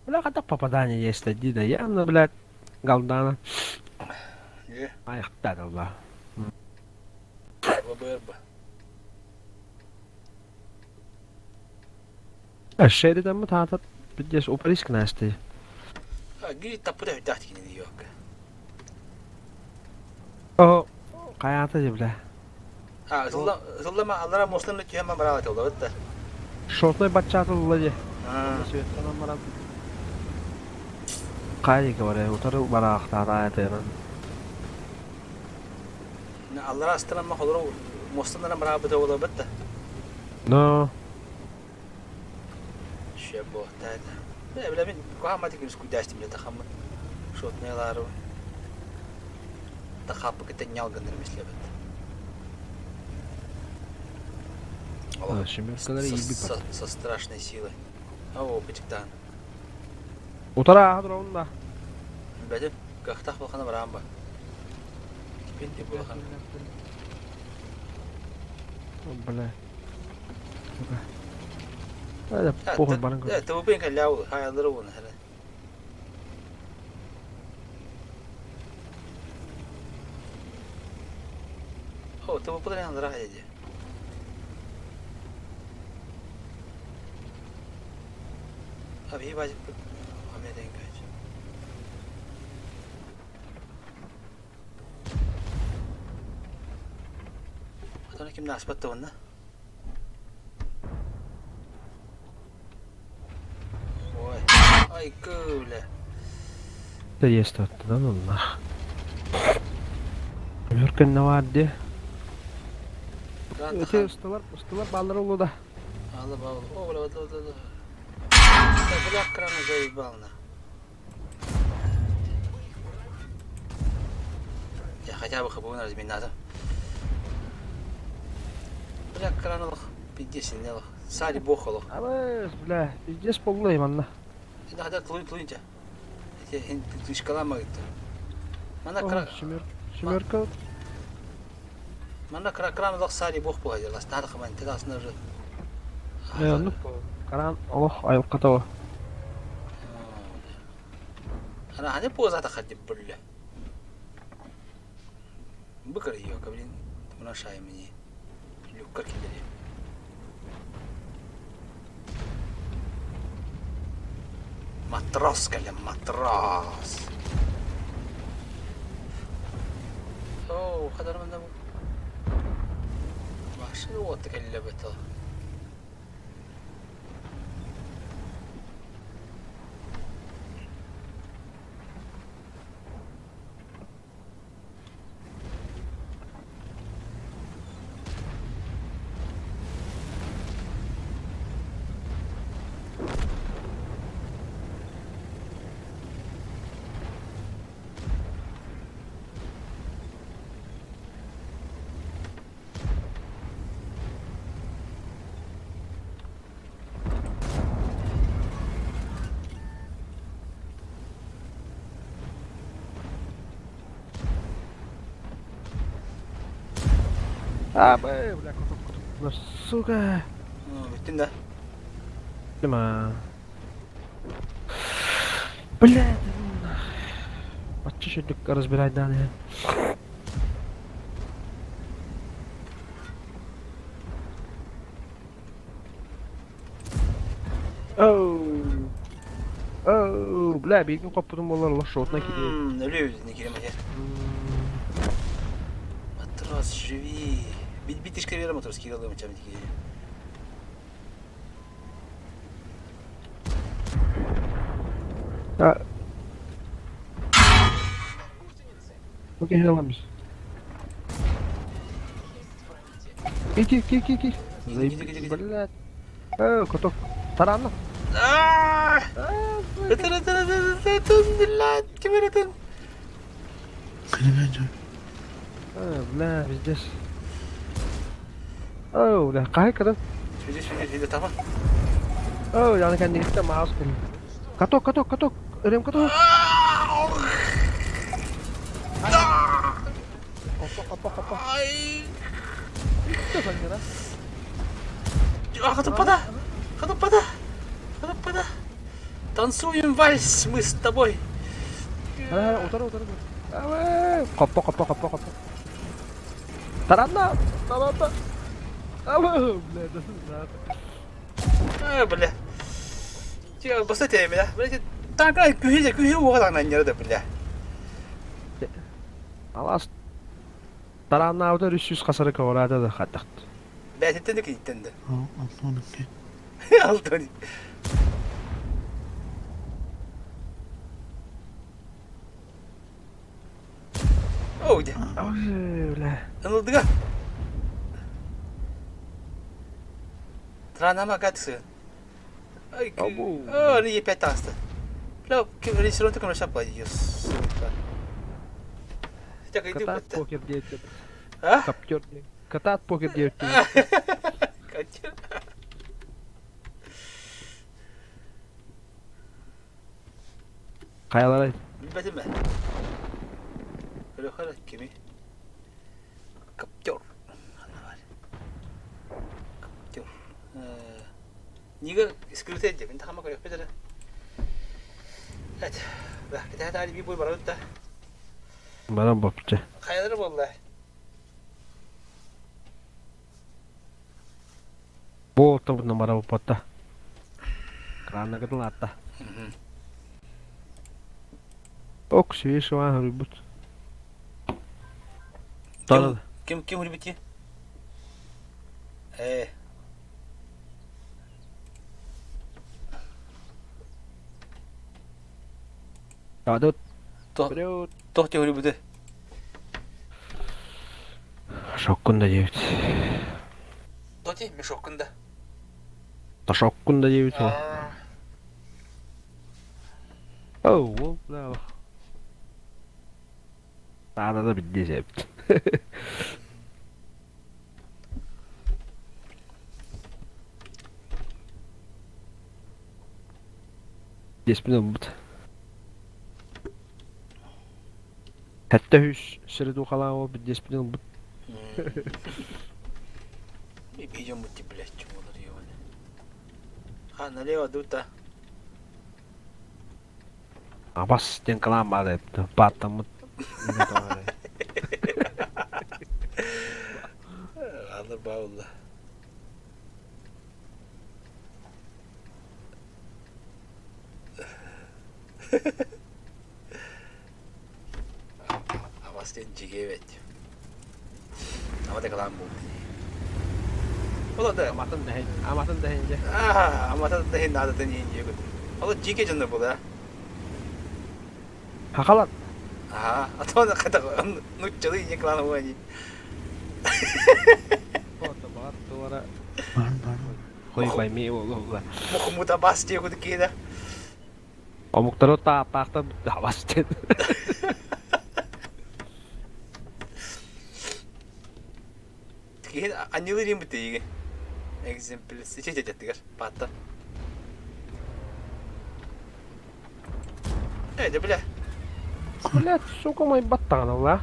Бля, хотя попадание есть один, да явно, блядь, Галдана. Не. Аяқтадылла. ВБРБ. Шериден таатат бидес уприск насты. Гири таппыта хүттээх кинини юокка. О, каята же, бля. А, ысыллама аллара мостан түһэн бараабат олабыт да. Шотной батчатылла же. Светтан баран. Кайы говоря, утары бараахтаата этенен. Аллара астынан холору мостан бараабыт олабыт да. Но Шөп буохтаата. Бля, бля, мин куһаамати күнүс күйдээстим бля тахаммыт. Шотнайлары. Тахаппы кытта нялгыныр мислебет. Шемеркалар иби Со, со страшной силой. О, бычыктан. Утара ахадыр да. Бәдем, кахтах булхана барамба. Пинти булхан. Бля. Это похуй баран. Э, ты убен каляу, хайлар уна хара. О, ты выпадали на драге. А ви бажы Америка. Атона ким наспатты онна? Ой, ай көле. Да есть тут, да ну нах. Шемеркен наварди. Эти усталар, усталар баллар олу да. Алла бабыл. О, бля, бля, бля, бля. Да, бля, краны заебал на. Я хотя бы хабуна размината. Бля, краны лох, пиздец, не лох. Сари бог лох. Абыз, бля, пиздец полный манна. Это хотя тлуй тлуй тебя. Эти ты шкала магит. Мана кран. Шемерка. Мана кран кран лох сари бог бугай. Ластар хаман, ты дасна уже. Э, ну, каран, ох, айылкатова. Ана хане поза тахати бля. Быкар ее, блин, унашай мне. Люккар кидали. Матрос, калям, матрос. О, хадар манда бу. Машина вот калля бето. А, бля, кутук, кутук, сука. Бүттүн да. Дима. Бля, бачча шүрдүк разбирай дааны. Оу. Оу, бля, бииргин хоппутум буоллар олох шотна кириэ. Өлүү не кириэм этэ. Матрос, живи. Бит-битишке бере матрос кирилл мычам дики. А. Окей, ламис. Ки, ки, ки, ки. Заебись, блядь. Э, коток. Таранна. Э, бля, пиздец. Оо, бля, хаһы кытын? Сүдү, сүдү, сүдү, таба. Оо, яны кэннигиттэн маас кэлин. Каток, каток, каток. Ырым каток. Хоппа, хоппа, хоппа. Хатыппата! Хатыппата! Хатыппата! Танцуем вальс мы с тобой! Утары, утары. Хоппа, хоппа, хоппа, хоппа. Таранна! Таранна! Бля, да А, бля. Баста бля. Бля, танка күһү күһү уоҕа да бля. Алас Тараннаабыта 300 хасары көҕүрээтэ да хайдах. Бээтиттэн да киниттэн да. Алтон Алтон. Оу, дьэ. Бля. Ынылдыга. Транама катсы. Ай, о, не опять таста. Бля, ресурсы көмөр шапла сука. Так, иди Катат покер диэт. А? Каптер. Катат покер диэт. Каптер. Хайаларай. Билбэтим ээ. Көрүөххэ кими? Каптер. Каптер. Нига скрытый деп, мен тахама көрүөхпүт эрэ. Эт, бэхкитэ таали би бой барабыт да. Баран бопча. Хайалары буолла. Бу тобунна бара боппатта. Кранна кытыл атта. Ок, свишуан хөрүбүт. Тара. Ким ким хөрүбүт Э. Адыт. Тох те хөрүбүтэ. Шоккун да диэбит. Тоти мешоккун да. Тошоккун да диэбит. Оу, ол бля. Таада да билди септ. Деспин ылбыт. Хәтта үс сири духалаа ол бидеспин ылбыт. Видео мути, блядь, чего ебаный. А, налево дута. Абас диэн кылаан баар эбит. Бааттаммыт. Алыр баулла. Абас диэн дьигэ эбит. Ама да кылаан буолбут. Ол да Аматын дэһин, аматын дэһин дьэ. Аа, аматын дэһин наадатын иһин диэбит. Ол дьигэ дьонно була. Хахалар. Аа, а то хата нуччалы не клан уани. Бар туара. Хуй пойми ол. Мухмут Абас диэбит киһи Омуктары тааттаахтар абас диэн. Киһи анньылы диэн битииги. Экземпл сиче жаттыгар патта. Э, да бля. Блядь, сука мой баттаҕана ла.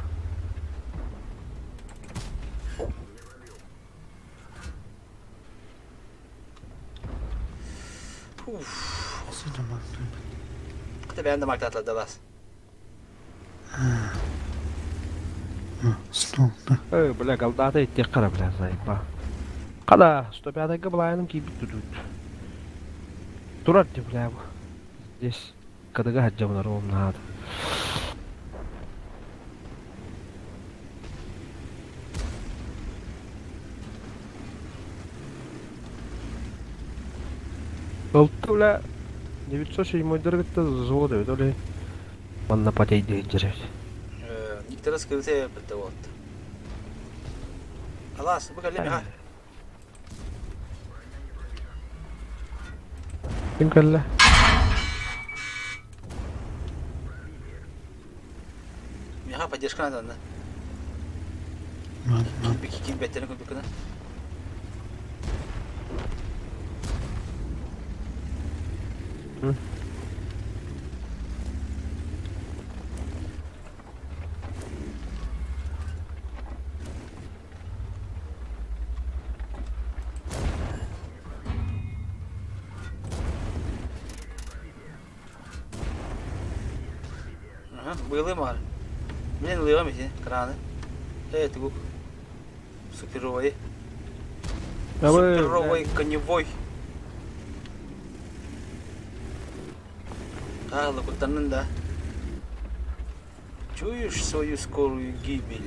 Хата бэйэн да мактаатла Э, бля, голдата иттиэх хара, бля, заебал. Хада, 105-га былайыным киирбит тутут. Турар ди, бля, бу. Здесь кадыга хаджабынар оом наада. Ылты, бля, 907 кытта взвод эбит, ол Манна потейдиһин дьэрэ. Никтара скрытая бытта вот. Алас, бу кэллим ha. Ким кэллэ? Миха поддержка надо, да? Килбеттерин курдуккуна. Быылым бар. Мен ылыам ити краны. Э, тугук. Суперовой. Суперовой коневой. А, локутанын да. Чуешь свою скорую гибель?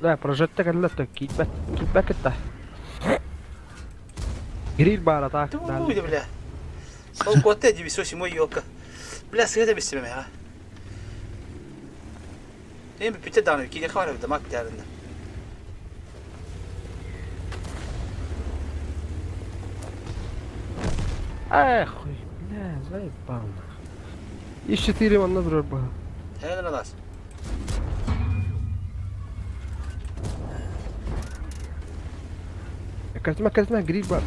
Да, прожекта кэллэ киирбэт киирбэккит да. Гриль баара так. Туй, бля. Сол коте 907 елка. Бля, света без тебя, а. Эми бүтэ дааны кире хаар да мак дәрінде. Эх, хуй, бля, заебал нахуй. И 4 манна турар баха. Эйден алас. Картима картима гриль бар.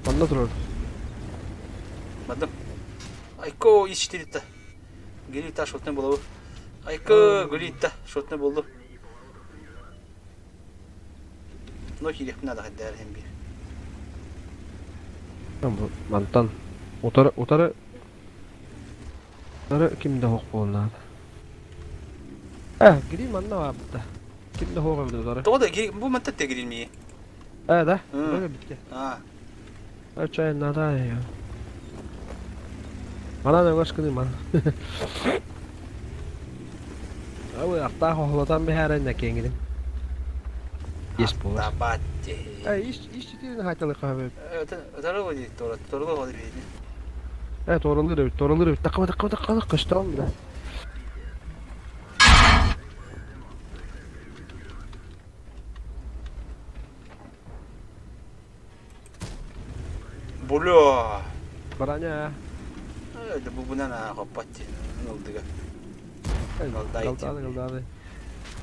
Манна турар. Бардым. Айко ис 4 Гриль та шотны болу. Айко гриль та шотны болду. Но кириэхпин надо хайдаар иһин биир. Мантан утары утары утары ким да суох буолла. Э, гриль манна баабыта. Ким да суох эбит утары. Тоҕо да бу мантан те гриль мии. Э, да? Утары битте. А. Чай надо я. Манан өҥөс гыныы ман. Ау, артаах оһолотон биһээрэн киэҥирин. Есть буолар. Табатте. Э, ис ис четыре хайталы хаһабы. Утары води, тора, торулу води бейни. Э, торалыр эбит, торалыр эбит. Такка, такка, такка, көстөм бля. Бля. Броня. Э, бу бунан хоппатти. Ылдыга. Галдады, галдады.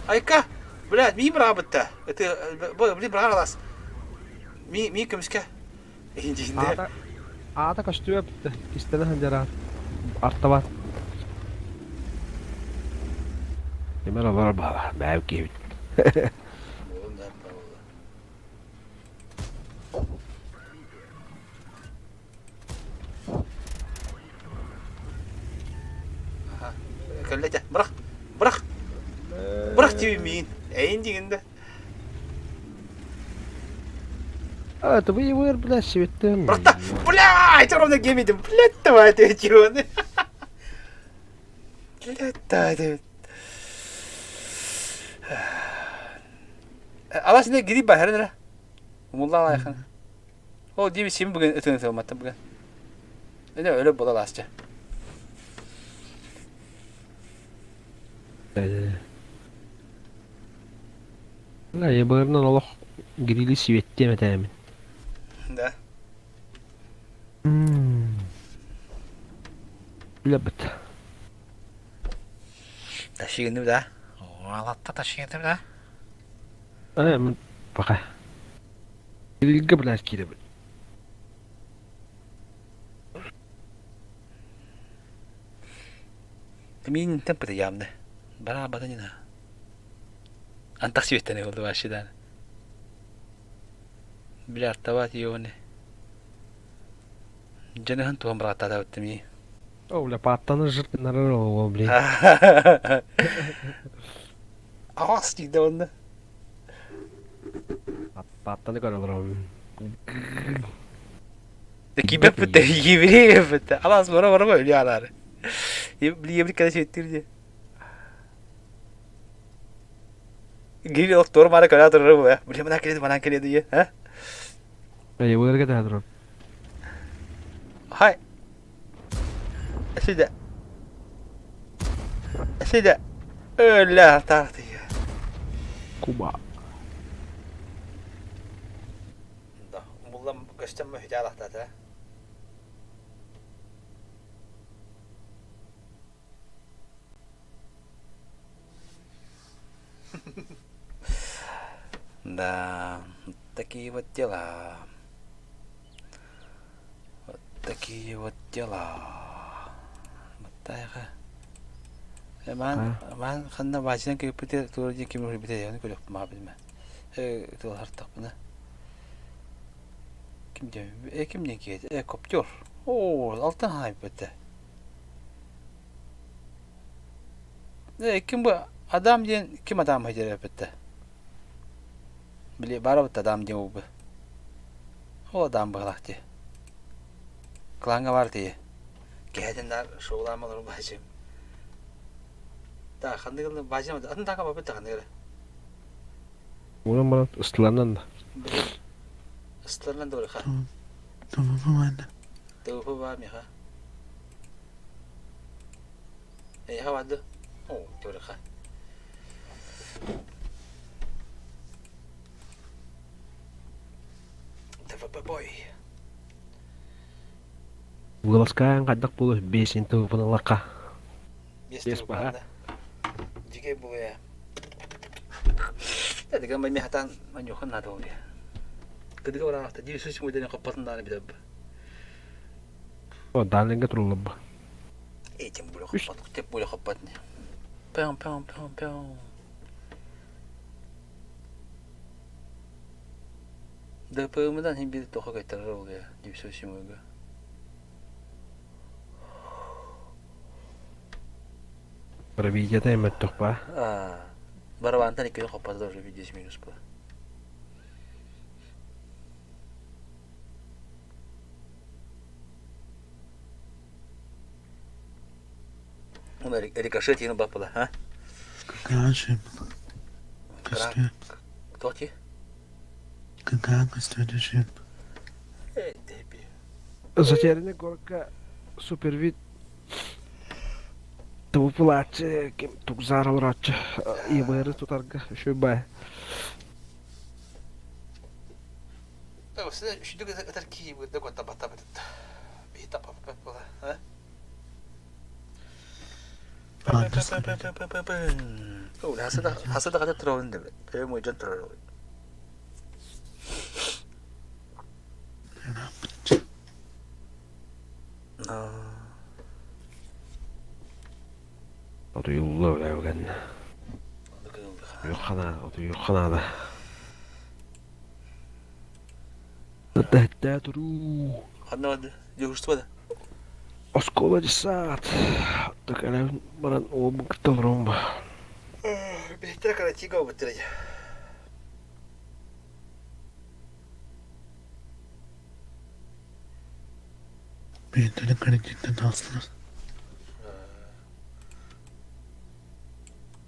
Айка! Блядь, ми брабытта. Это, блин, бралас. Ми, ми көмүскэ. Аата, аата көстүө битте. Кистene ханжара. Артабат. Темер олар бала, бәу кебит. Кэллэтэ, бырах, бырах, бырах диби миин. Эйин дигинде. А, это вы его, блядь, сибеттен. Бырахта, блядь, ровно гемидим, блядь, давай ты чего? Блядь, да, это... Алас не гири бахарын Умулла алайхан. Ол диби сим бүгін өтін өтін бүгін. Эде өлө бола ласча. Бля, ебарынан олох грили сибеттем этэмин. Да. Бля, бит. Ташигынды да. Алатта ташигынды да. Э, пока. Грильге, блядь, кире, Мин темпе ямды. Бара бада нина. Антах сибиэттэн ылды вообще да. Бля, артабат ёбаны. Дьаныһын туһан бырааттаатабыттым ии. О, бля, паттаны жыртынарар ол, блин. Аҕас диидэ онно. Паттаны көрөлөр. Кибеппит евреевпит. Алас бара бара өлү алар. Еврей кэлэ сеттир дии. Гири олох мара көрө турар бу. Бля мана келеді мана келеді дии. А? Еврейге да турар. Хай. Сиде. Сиде. Өлө тарты. Куба. Да, буллам көстөм мүһүтэ алахтата. Да, такие вот дела. Вот такие вот дела. Баттайга. Ман ман ханна баачынан кеппите тура дии ким бите яны көрөк маа билме. Э тыл хартакпына. Ким де э ким не киет? Э коптер. О, алтын хайп бите. Э ким бу адам диэн ким адам хайдер битте. Били бара битте адам диэн бу. Ол адам быһылах дии. Кланга бар дии. Кэһэтин да шоулаамалар баачым. Да ханныгылны баачым атын така бапыт ханныгы. Уран баран ыстыланан да. Ыстыланан да ха. Тылфы ба миха. Эйха бады. О, төрха. ТВП бой. Выласкаан хайдах буолуо бесин тылбыналака. Бес баха. Дикей буолуо. Эдигэн бай мехатан маньохан надо болуо. Кыдыга бараахта дии сүс муйдани хоппатын дааны билэб. О, далинга туруллубба. Этим буле хоппат, теп буле хоппат не. Пэм пэм пэм пэм. ДПМ-дан хин бир тоха кайтарар болуо дии сүс муйга. Пробитие мөттөхпа. Барабантан икки хоппата тоже 10 минус по. Он рикошет ему бапала, а? Какая ошибка? Кто ти? Какая ошибка? Затерянный горка супервид Тупулаачы ким тугзаар олорооччу ИБР тутарга үчүгэй бай. Шүдүк ытар кии бырда котта бата бытытта. Биһи тапаппат була, а? Хаса да хата турабын деп. Төм ойдон турар. Отуйулла үлэбигэн. Уйуххана, отуйухханаада. Тэттээ туруу. Ханна барды? Дежурство да? Оскуола десаат. Так элэбин баран уолбун кытта олоруом ба. Бэһиттэрэ каратига убыттара. Бэйэтэрэ кредиттэн таҕыстылар.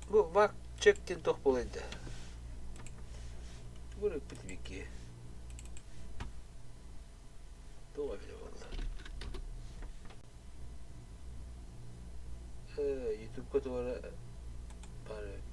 Бу вак чек диэн туох буолуой да? Тугу эрэ бикки. Туох эбитэ буолла? Ютубка туох эрэ баар эбит.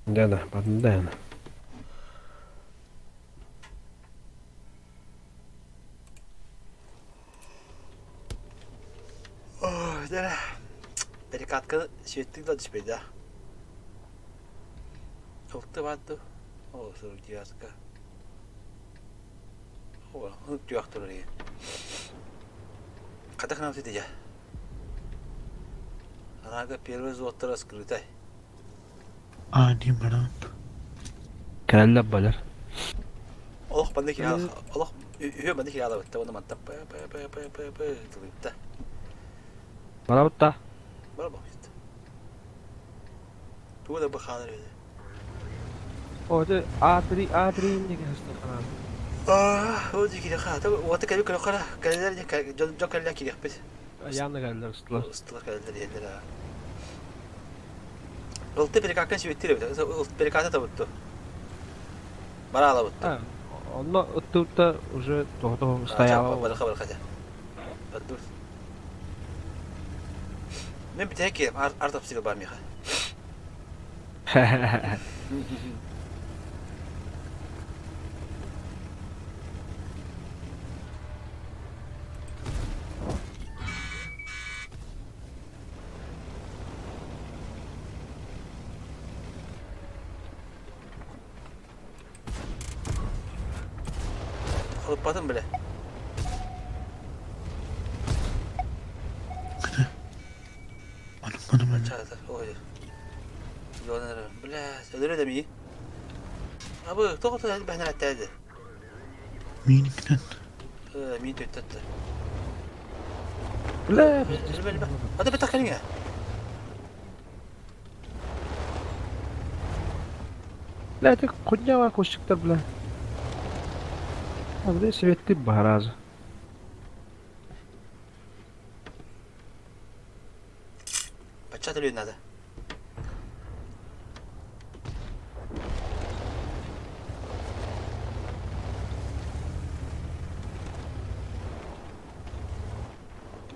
Да-да, да. Ой, да. Перекатка светлый да түспэйдэ. Ылты баатты. О, 49-ка. О, түөх турар ие. Хатах нам сития. Рага первый взводтар раскрытай. А, не баран. Кэлэллэр балар. Олох банды киһи олох үһү банды киһи алабытта уонна манта п п п п п п тылыйта. Барабытта. Бар бахыт. Тугу да бахаалар үһү. О, это А3, А3 инники хастаханан. Аа, ол дии кириэхэ. Уота кэлбит көрөххө кэлэлэр дьон дьон кэллэр кириэхпит. Яна кэллэр ыстылар. Ыстылар кэлэллэр иһэллэр аа. Ылты перекакка сүөттүр эбит. Переката табытту. Бараалабытту. Онно ыттыбытта уже тоҕо стояла. Барыха барыха дьэ. Бардыбыт. Мен бүтэһик киһи арт обстрел бар миэхэ. Халыппатым бile. Бля, өлөрө да мии. Абы, тоҕо бэһнэр эттэди. Мииникинэн. Миин төттөттө. Бля, Hadi bir takalım ya. Бля, это хуйня бар кущиктар, бля. А, бля, светти баразы. Бачча төлүөн надо.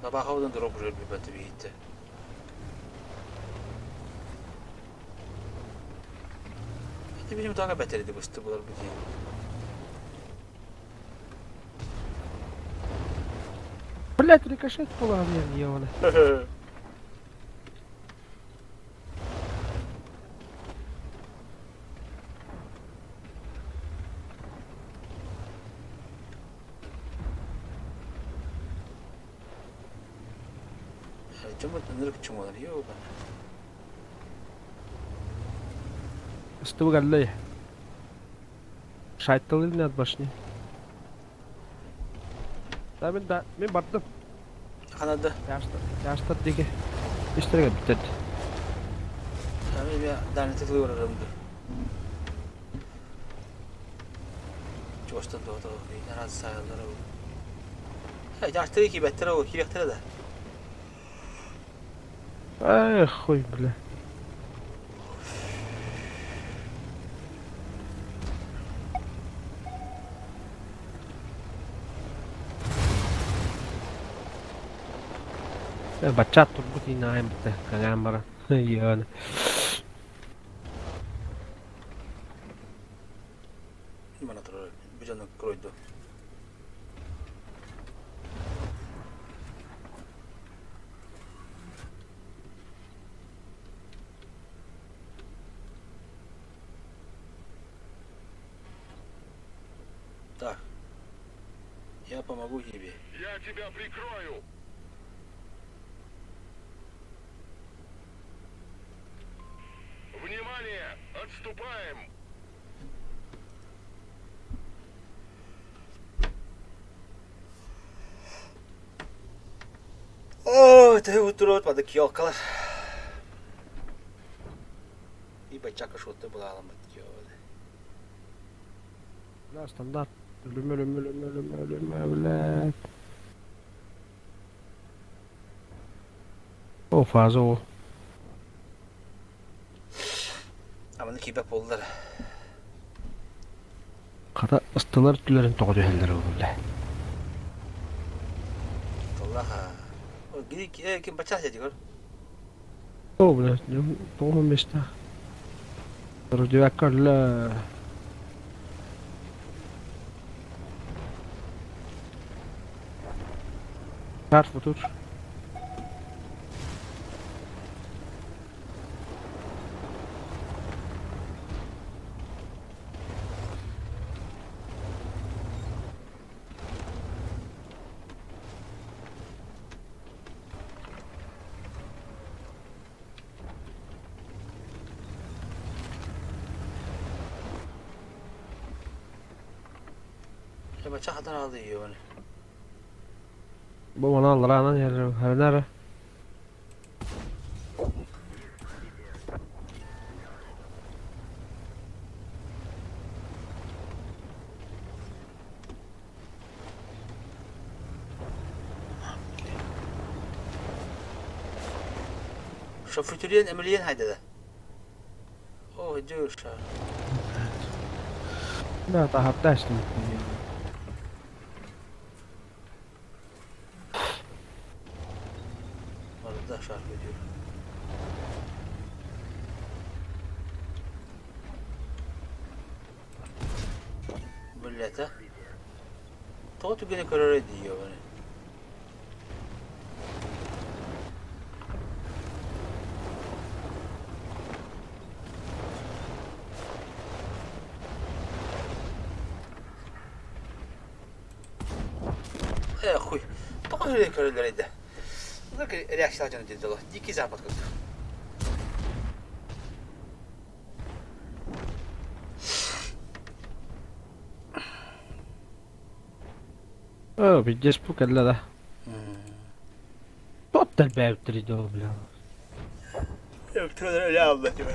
Бабаха дроп уже бибаты видите. Это видимо тага бәтер бысты булар бу дии. Блять, рикошет була мне, ёбаный. Чому нырк чумалар ёбана. Ыстыбы кэллэй. Шайтталыр от башни. Да мен да мен бардым. Ханады. Яштар, яштар диге. Işтерге битет. Мен даны тылы барарымды. Чуастан тоото, нараз сайаллар ол. Яштары ки беттер ол, киректер да. Эх, хуй, бля. Бачат турбут инаайым битте, кагаан бара. Йоны. Мана турар, бу жаны кройду. Так. Я помогу тебе. Я тебя прикрою! Внимание! Отступаем! О, это утро, пады киокалар. И бачака шоты была аламат киоды. Бля, стандарт. Үлүмө, үлүмө, үлүмө, үлүмө, үлүмө, блядь. О, фаза о. Аманы кибеп болдулар. Хата ыстылар түләрен тоҕо түһэллэр ол, бля. Аллаха. О, гиди ким бача деді көр. О, бля, тоҕо места. Радиокалла. Шарф тут. бачча хатан аалды ебаны. Бу мана аллараанан иһэр Шофутуриен Эмилиен хайдада. О, дюша. Да, таһаптаашын. Барда шарф өтүр. Биллэтэ. Тоҕо түгэни көрөрө дии ебаны. Э, хуй. Тоҕо үчүгэй көрөллөр этэ. Реакциялаах дьону диэн Дикий Запад курдук. Оо, пиздец бу кэллэ да. Тот элбээбиттэр доо, бля. Öptüler öyle aldı diyor.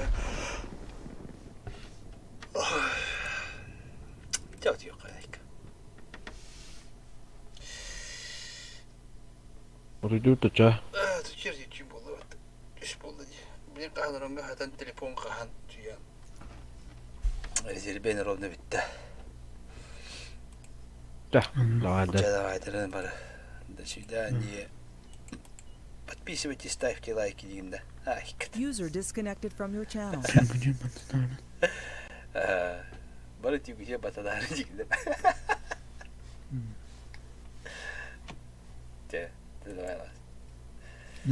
Çok yok kadar. Уруйдуур туча. Түчер түчү болду. Үс болду ди. Билин кахан ромга хатан телефон кахан туян. Резервен ровно битте. Да, давай, да. Давай, бары. До свидания. Подписывайтесь, ставьте лайки деймін да. Ай, User disconnected from your channel. Бары түйгіше батадары деймін. Те, давай.